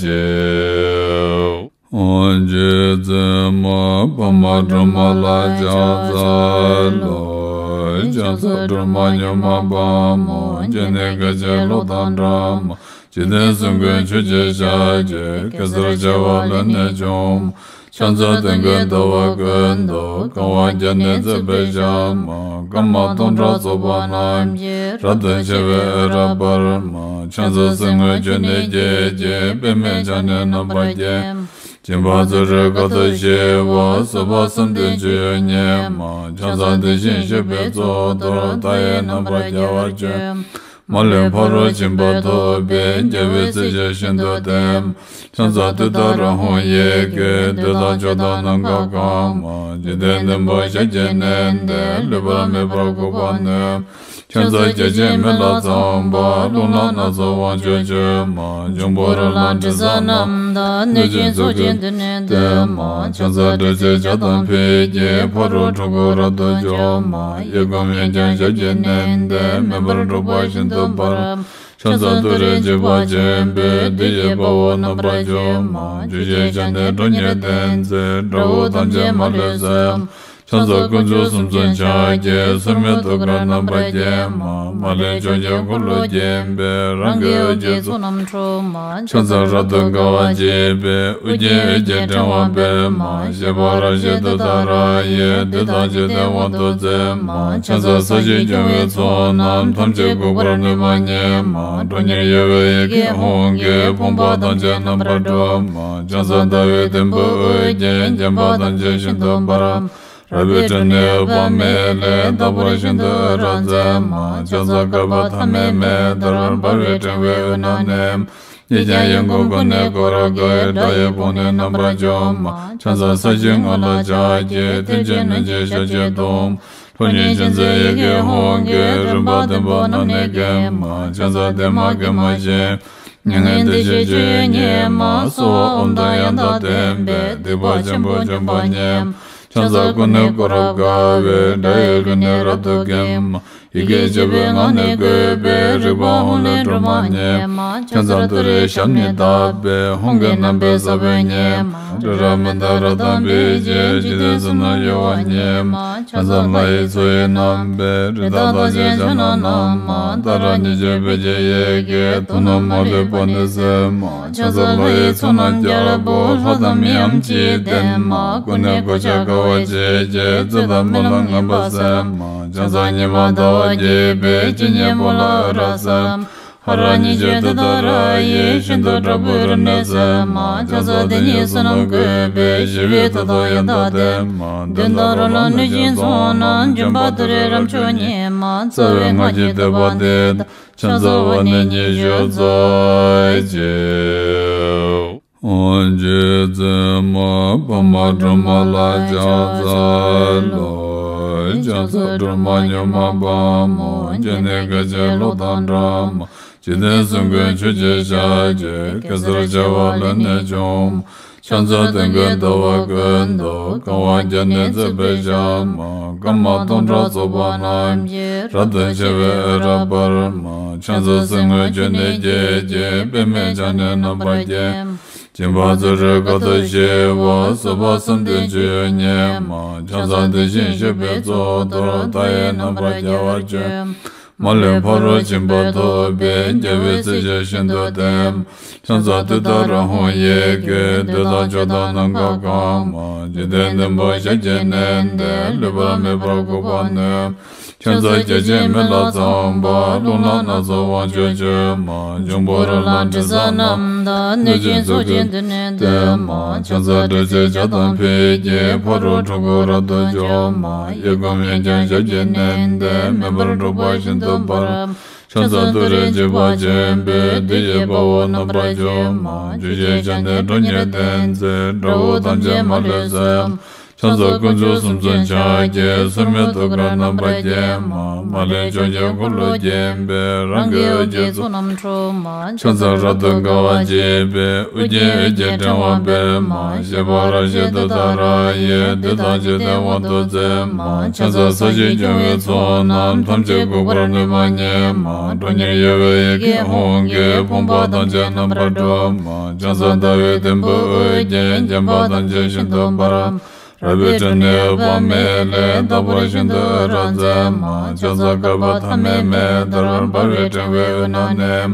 གཅིག་རྗེ་བཙུན་མ་འཕགས་མ་སྒྲོལ་མ་ལ་ཕྱག་འཚལ་ལོ། ཕྱག་འཚལ་སྒྲོལ་མ་མྱུར་མ་དཔའ་མོ། སྤྱན་ནི་སྐད་ཅིག་གློག་དང་འདྲ་མ། འཇིག་རྟེན་གསུམ་མགོན་ཆུ་སྐྱེས་ཞལ་གྱི། གེ་སར་བྱེ་བ་ལས་ནི་བྱུང་མ། ཕྱག་འཚལ་སྟོན་ཀའི་ཟླ་བ་ཀུན་ཏུ། གང་བ་བརྒྱ་ནི་བརྩེགས་པའི་ཞལ་མ། སྐར་མ་སྟོང་ཕྲག་ཚོགས་པ་རྣམས་ཀྱིས། རབ་ཏུ་ཕྱེ་བའི་འོད་རབ་འབར་མ། ཕྱག་འཚལ་གསེར་དངུལ་ཆུ་ནས་སྐྱེས་ཀྱི། པདྨས་ཕྱག་ནི་རྣམ་པར་བརྒྱན་མ། སྦྱིན་པ་བརྩོན་འགྲུས་དཀའ་ཐུབ་ཞི་བ། བཟོད་པ་བསམ་གཏན་སྤྱོད་ཡུལ་ཉིད་མ། ཕྱག་འཚལ་དེ་བཞིན་གཤེགས་པའི་གཙུག་ཏོར། མཐའ་ཡས་རྣམ་པར་རྒྱལ་བར་སྤྱོད་མ། མ་ལུས་ཕ་རོལ་ཕྱིན་པ་ཐོབ་པའི། རྒྱལ་བའི་སྲས་ཆོས་བཞིན་དུ་བསྟན་མ། ཕྱག་འཚལ་ཏུཏྟཱ་ར་ཧཱུྃ་ཡི་གེས། འདོད་དང་ཕྱོགས་དང་ནམ་མཁའ་གང་མ། འཇིག་རྟེན་བདུན་པོ་ཞབས་ཀྱིས་མནན་ཏེ། ལུས་པ་མེད་པར་འགུགས་པར་ནུས་མ། ཕྱག་འཚལ་བརྒྱ་བྱིན་མེ་ལྷ་ཚངས་པ། རླུང་ལྷ་སྣ་ཚོགས་དབང་ཕྱུག་མཆོད་མ། འབྱུང་པོ་རོ་ལངས་དྲི་ཟ་རྣམས་དང་། གནོད་སྦྱིན་ཚོགས་ཀྱིས་མདུན་ནས་བསྟོད་མ། ཕྱག་འཚལ་སྒྲོལ་བྱེད་ཇ་དང་ཕུད་ཀྱིས། ཕ་རོལ་འཁྲུལ་འཁོར་རབ་ཏུ་འཇོམས་མ། གཡས་བསྐུམ་གཡོན་བརྐྱང་ཞབས་ཀྱིས་མནན་ཏེ། མེ་འབར་འཁྲུག་པ་ཤིན་ཏུ་འབར་མ། ཕྱག་འཚལ་ཏུ་རེ་འཇིགས་པ་ཆེན་པོས། བདུད་ཀྱི་དཔའ་བོ་རྣམ་པར་འཇོམས་མ། བཅུ་ཞེས་བྱ་ནི་ཁྲོ་གཉེར་ལྡན་མཛད། དགྲ་བོ་ཐམས་ཅད་མ་ལུས་གསོད་མ། ཕྱག་འཚལ་དཀོན་མཆོག་གསུམ་མཚོན་ཕྱག་རྒྱའི། མཚན་མོའི་ཐུགས་ཀར་རྣམ་པར་བརྒྱན་མ། མ་ལུས་ཕྱོགས་བཅུའི་འཁོར་ལོས་བརྒྱན་པའི། རང་གི་འོད་ཀྱི་ཚོགས་རྣམས་འཁྲུགས་མ། ཕྱག་འཚལ་རབ་ཏུ་དགའ་བ་བརྗིད་པའི། དབུ་རྒྱན་འོད་ཀྱི་ཕྲེང་བ་སྤེལ་མ། བཞད་པ་རབ་བཞད་ཏུཏྟཱ་ར་ཡིས། བདུད་དང་འཇིག་རྟེན་དབང་དུ་མཛད་མ། ཕྱག་འཚལ་ས་གཞི་སྐྱོང་བའི་ཚོགས་རྣམས། ཐམས་ཅད་འགུགས་པར་ནུས་པ་ཉིད་མ། ཁྲོ་གཉེར་གཡོ་བའི་ཡི་གེ་ཧཱུྃ་གིས། ཕོངས་པ་ཐམས་ཅད་རྣམ་པར་སྒྲོལ་མ། ཕྱག་འཚལ་ཟླ་བའི་དུམ་བུས་དབུ་བརྒྱན། བརྒྱན་པ་ཐམས་ཅད་ཤིན་ཏུ་འབར་མ། རལ་པའི་ཁྲོད་ནས་འོད་དཔག་མེད་ལས། རྟག་པར་ཤིན་ཏུ་འོད་རབ་མཛད་མ། ཕྱག་འཚལ་བསྐལ་པ་ཐ་མའི་མེ་ལྟར། འབར་བའི་ཕྲེང་བའི་དབུས་ན་གནས། གཡས་བརྐྱང་གཡོན་བསྐུམ་ཀུན་ནས་བསྐོར་དགའི། དགྲ་ཡི་དཔུང་ནི་རྣམ་པར་འཇོམས་མ། ཕྱག་འཚལ་ས་གཞིའི་ངོས་ལ་ཕྱག་བགྱི། མཐིལ་གྱིས་བསྣུན་ཅིང་ཞབས་ཀྱིས་བརྡུང་། ཁྲོ་གཉེར་ཅན་མཛད་ཡི་གེ་ཧཱུྃ་གིས། རིམ་པ་བདུན་པོ་རྣམས་ནི་འགེམས་མ། ཕྱག་འཚལ་བདེ་མ་དགེ་མ་ཞི། མྱ་ངན་འདས་ཞི་སྤྱོད་ཡུལ་ཉིད་མ། གསོལ་བ་ཨོཾ་དང་ཡང་དག་ལྡན་པས། སྡིག་པ་ཆེན་པོ་འཇོམས་པ་ཉིད་མ། ཕྱག་འཚལ་ཀུན་ནས་བསྐོར་རབ་དགའ་བའི། དགྲ་ཡི་ལུས་ནི་རབ་ཏུ་འགེམས་མ། ཡི་གེ་བཅུ་པའི་ངག་ནི་བཀོད་པའི། རིག་པ་ཧཱུྃ་ལས་སྒྲོལ་མ་ཉིད་མ། ཕྱག་འཚལ་ཏུ་རེའི་ཞབས་ནི་བརྡབས་པས། ཧཱུྃ་གི་རྣམ་པའི་ས་བོན་ཉིད་མ། རི་རབ་མནྡ་ར་དང་འབིགས་བྱེད། འཇིག་རྟེན་གསུམ་རྣམས་གཡོ་བ་ཉིད་མ། ཕྱག་འཚལ་ལྷ་ཡི་མཚོ་ཡི་རྣམ་པའི། རི་དྭགས་རྟགས་ཅན་ཕྱག་ན་བསྣམས་མ། ཏཱ་ར་གཉིས་བརྗོད་བོད་ཀྱི་ཡི་གེས། དུག་རྣམས་མ་ལུས་པ་ནི་སེལ་མ། ཕྱག་འཚལ་ལྷ་ཡི་ཚོགས་རྣམས་རྒྱལ་པོ། ལྷ་དང་མིའམ་ཅི་ཡིས་བསྟེན་མ། ཀུན་ནས་གོ་ཆ་དགའ་བ་བརྗིད་ཀྱིས། རྩོད་དང་རྨི་ལམ་ངན་པ་སེལ་མ། ཕྱག་འཚལ་ཉི་མ་ཟླ་བ་རྒྱས་པའི། སྤྱན་གཉིས་པོ་ལ་འོད་རབ་གསལ་མ། ཧ་ར་གཉིས་བརྗོད་ཏུཏྟཱ་ར་ཡིས། ཤིན་ཏུ་དྲག་པོའི་རིམས་ནད་སེལ་མ། ཕྱག་འཚལ་དེ་ཉིད་བསོད་ནམས་བཀོད་པའི། ཞི་བའི་མཐུ་དང་ཡང་དག་ལྡན་མ། གདོན་དང་རོ་ལངས་གནོད་སྦྱིན་ཚོགས་རྣམས། འཇོམས་པ་ཏུ་རེའི་རབ་མཆོག་ཉིད་མ། རྩ་བའི་སྔགས་ཀྱི་བསྟོད་པ་འདི་དང་། ཕྱག་འཚལ་བ་ནི་ཉི་ཤུ་རྩ་གཅིག་རྗེ་བཙུན་མ་འཕགས་མ་སྒྲོལ་མ་ལ་ཕྱག་འཚལ་ལོ། ཕྱག་འཚལ་སྒྲོལ་མ་མྱུར་མ་དཔའ་མོ། སྤྱན་ནི་སྐད་ཅིག་གློག་དང་འདྲ་མ། འཇིག་རྟེན་གསུམ་མགོན་ཆུ་སྐྱེས་ཞལ་གྱི། གེ་སར་བྱེ་བ་ལས་ནི་བྱུང་མ། ཕྱག་འཚལ་དོན་ཀུན་ཟླ་བ་ཀུན་ཏུ། གང་བ་བརྒྱ་ནི་བརྩེགས་པའི་ཞལ་མ། སྐར་མ་སྟོང་ཕྲག་ཚོགས་པ་རྣམས་ཀྱིས། རབ་ཏུ་ཕྱེ་བའི་འོད་རབ་འབར་མ། ཕྱག་འཚལ་གསེར་དངུལ་ཆུ་ནས་སྐྱེས་ཀྱི། པདྨས་ཕྱག་ནི་རྣམ་པར་བརྒྱན་མ། སྦྱིན་པ་བརྩོན་འགྲུས་དཀའ་ཐུབ་ཞི་བ། བཟོད་པ་གསུམ་ལྡན་སྤྱོད་ཡུལ་ཉིད་མ། ཕྱག་འཚལ་དེ་བཞིན་གཤེགས་པའི་གཙུག་ཏོར། མཐའ་ཡས་རྣམ་པར་རྒྱལ་བར་སྤྱོད་མ། མ་ལུས་ཕ་རོལ་ཕྱིན་པ་ཐོབ་པའི། རྒྱལ་བའི་སྲས་ཀྱིས་ཤིན་ཏུ་བསྟེན་མ། ཕྱག་འཚལ་ཏུཏྟཱ་ར་ཧཱུྃ་ཡི་གེས། བདུད་དང་ཕྱོགས་དང་ནམ་མཁའ་གང་མ། འཇིག་རྟེན་བདུན་པོ་ཞབས་ཀྱིས་མནན་ཏེ། ལུས་པ་མེད་པར་འགུགས་པར་ནུས། ཕྱག་འཚལ་བརྒྱ་བྱིན་མེ་ལྷ་ཚངས་པ། རླུང་ལྷ་སྣ་ཚོགས་དབང་ཕྱུག་མཆོད་མ། འབྱུང་པོ་རོ་ལངས་དྲི་ཟ་རྣམས་དང་། གནོད་སྦྱིན་ཚོགས་ཀྱིས་མདུན་ནས་བསྟོད་མ། ཕྱག་འཚལ་དྲི་ཟའི་ཇ་དང་ཕུད་ཀྱིས། ཕ་རོལ་འཁྲུལ་འཁོར་རབ་ཏུ་འཇོམས་མ། གཡས་བསྐུམ་གཡོན་བརྐྱང་ཞབས་ཀྱིས་མནན་ཏེ། མེ་འབར་འཁྲུག་པ་ཤིན་ཏུ་འབར། ཕྱག་འཚལ་ཏུ་རེའི་འཇིགས་པ་ཆེན་པོས། བདུད་ཀྱི་དཔའ་བོ་རྣམ་པར་འཇོམས་མ། བཅུ་ཞབས་ཀྱིས་ནི་ཁྲོ་གཉེར་ལྡན་མཛད། དགྲ་བོ་ཐམས་ཅད་མ་ལུས་གསོད། ཕྱག་འཚལ་དཀོན་མཆོག་གསུམ་མཚོན་ཕྱག་རྒྱའི། མཚན་མོའི་ཐུགས་ཀར་རྣམ་པར་བརྒྱན་མ། མ་ལུས་ཕྱོགས་བཅུའི་འཁོར་ལོས་བརྒྱན་པའི། རང་གི་འོད་ཀྱི་ཚོགས་རྣམས་འཁྲུགས་མ། ཕྱག་འཚལ་རབ་ཏུ་དགའ་བ་བརྗིད་པའི། དབུ་རྒྱན་འོད་ཀྱི་ཕྲེང་བ་སྤེལ་མ། བཞད་པ་རབ་བཞད་ཏུཏྟཱ་ར་ཡིས། བདུད་དང་འཇིག་རྟེན་དབང་དུ་མཛད་མ། ཕྱག་འཚལ་ས་གཞིའི་སྐྱོང་བའི་ཚོགས་རྣམས། ཐམས་ཅད་འགུགས་པར་ནུས་པ་ཉིད་མ། ཁྲོ་གཉེར་གཡོ་བའི་ཡི་གེ་ཧཱུྃ་གིས། ཕོངས་པ་ཐམས་ཅད་རྣམ་པར་སྒྲོལ་མ། ཕྱག་འཚལ་ཟླ་བའི་དུམ་བུས་དབུ་རྒྱན། བརྒྱན་པ་ཐམས་ཅད་ཤིན་ཏུ་འབར་མ། རལ་པའི་ཁྲོད་ནས་འོད་དཔག་མེད་ལས། རྟག་པར་ཤིན་ཏུ་འོད་རབ་མཛད་མ། ཕྱག་འཚལ་བསྐལ་པ་ཐ་མའི་མེ་ལྟར། འབར་བའི་ཕྲེང་བའི་དབུས་ན་གནས།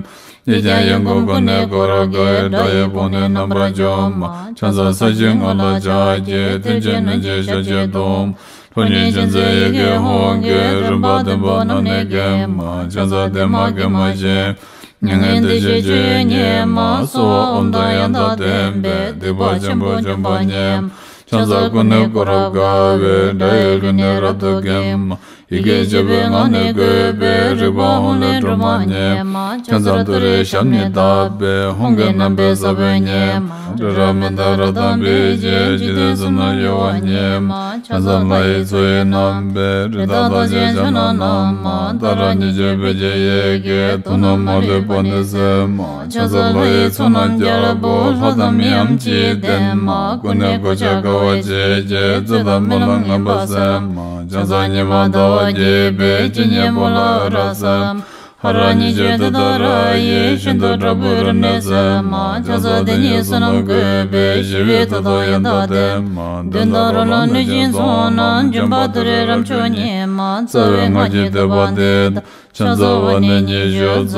གཡས་བརྐྱང་གཡོན་བསྐུམ་ཀུན་ནས་བསྐོར་དགའི། དགྲ་ཡི་དཔུང་ནི་རྣམ་པར་འཇོམས་མ། ཕྱག་འཚལ་ས་གཞིའི་ངོས་ལ་ཕྱག་བགྱི། མཐིལ་གྱིས་བསྣུན་ཅིང་ཞབས་ཀྱིས་བརྡུང་། ཁྲོ་གཉེར་ཅན་མཛད་ཡི་གེ་ཧཱུྃ་གིས། རིམ་པ་བདུན་པོ་རྣམས་ནི་འགེམས་མ། ཕྱག་འཚལ་བདེ་མ་དགེ་མ་ཞི། མྱ་ངན་འདས་ཞི་སྤྱོད་ཡུལ་ཉིད་མ། གསོལ་བ་ཨོཾ་དང་ཡང་དག་ལྡན་པས། སྡིག་པ་ཆེན་པོ་འཇོམས་པ་ཉིད་མ། ཕྱག་འཚལ་ཀུན་ནས་བསྐོར་རབ་དགའ་བའི། དགྲ་ཡི་ལུས་ནི་རབ་ཏུ་འགེམས་མ། ཡི་གེ་བཅུ་པའི་ངག་ནི་བཀོད་པའི། རིག་པ་ཧཱུྃ་ལས་སྒྲོལ་མ་ཉིད་མ། ཕྱག་འཚལ་ཏུ་རེའི་ཞབས་ནི་བརྡབས་པས། ཧཱུྃ་གི་རྣམ་པའི་ས་བོན་ཉིད་མ། རི་རབ་མནྡ་ར་དང་འབིགས་བྱེད། འཇིག་རྟེན་གསུམ་རྣམས་གཡོ་བ་ཉིད་མ། ཕྱག་འཚལ་ལྷ་ཡི་མཚོ་ཡི་རྣམ་པའི། རི་དྭགས་རྟགས་ཅན་ཕྱག་ན་བསྣམས་མ། ཏཱ་ར་གཉིས་བརྗོད་བོད་ཀྱི་ཡི་གེས། དུག་རྣམས་མ་ལུས་པ་ནི་སེལ་མ། ཕྱག་འཚལ་ལྷ་ཡི་ཚོགས་རྣམས་རྒྱལ་པོ། ལྷ་དང་མིའམ་ཅི་ཡིས་བསྟེན་མ། ཀུན་ནས་གོ་ཆ་དགའ་བ་བརྗིད་ཀྱིས། རྩོད་དང་རྨི་ལམ་ངན་པ་སེལ་མ། ཕྱག་འཚལ་ཉི་མ་ཟླ་བ་རྒྱས་པའི། སྤྱན་གཉིས་པོ་ལ་འོད་རབ་གསལ་མ། ཧ་ར་ཉི་ཤུ་དེ་དག་ར་ཡེ་ཤིན་ཏུ་དྲག་པོའི་རབ་གནས་སེ་མ། ཁྱབ་བདག་དེ་ཉིད་བསོད་ནམས་བཀོད་པས་ཞི་བའི་མཐུ་དང་ཡང་དག་ལྡན་མ། གདོན་དང་རོ་ལངས་གནོད་སྦྱིན་ཚོགས་རྣམས་འཇོམས་པ་ཏུ་རེ་རབ་མཆོག་ཉིད་མ། རྩ་བའི་སྔགས་ཀྱི་བསྟོད་པ་འདི་དག་ཕྱག་འཚལ་བ་ནས་ཉི་ཤུ་རྩ་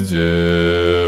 གཅིག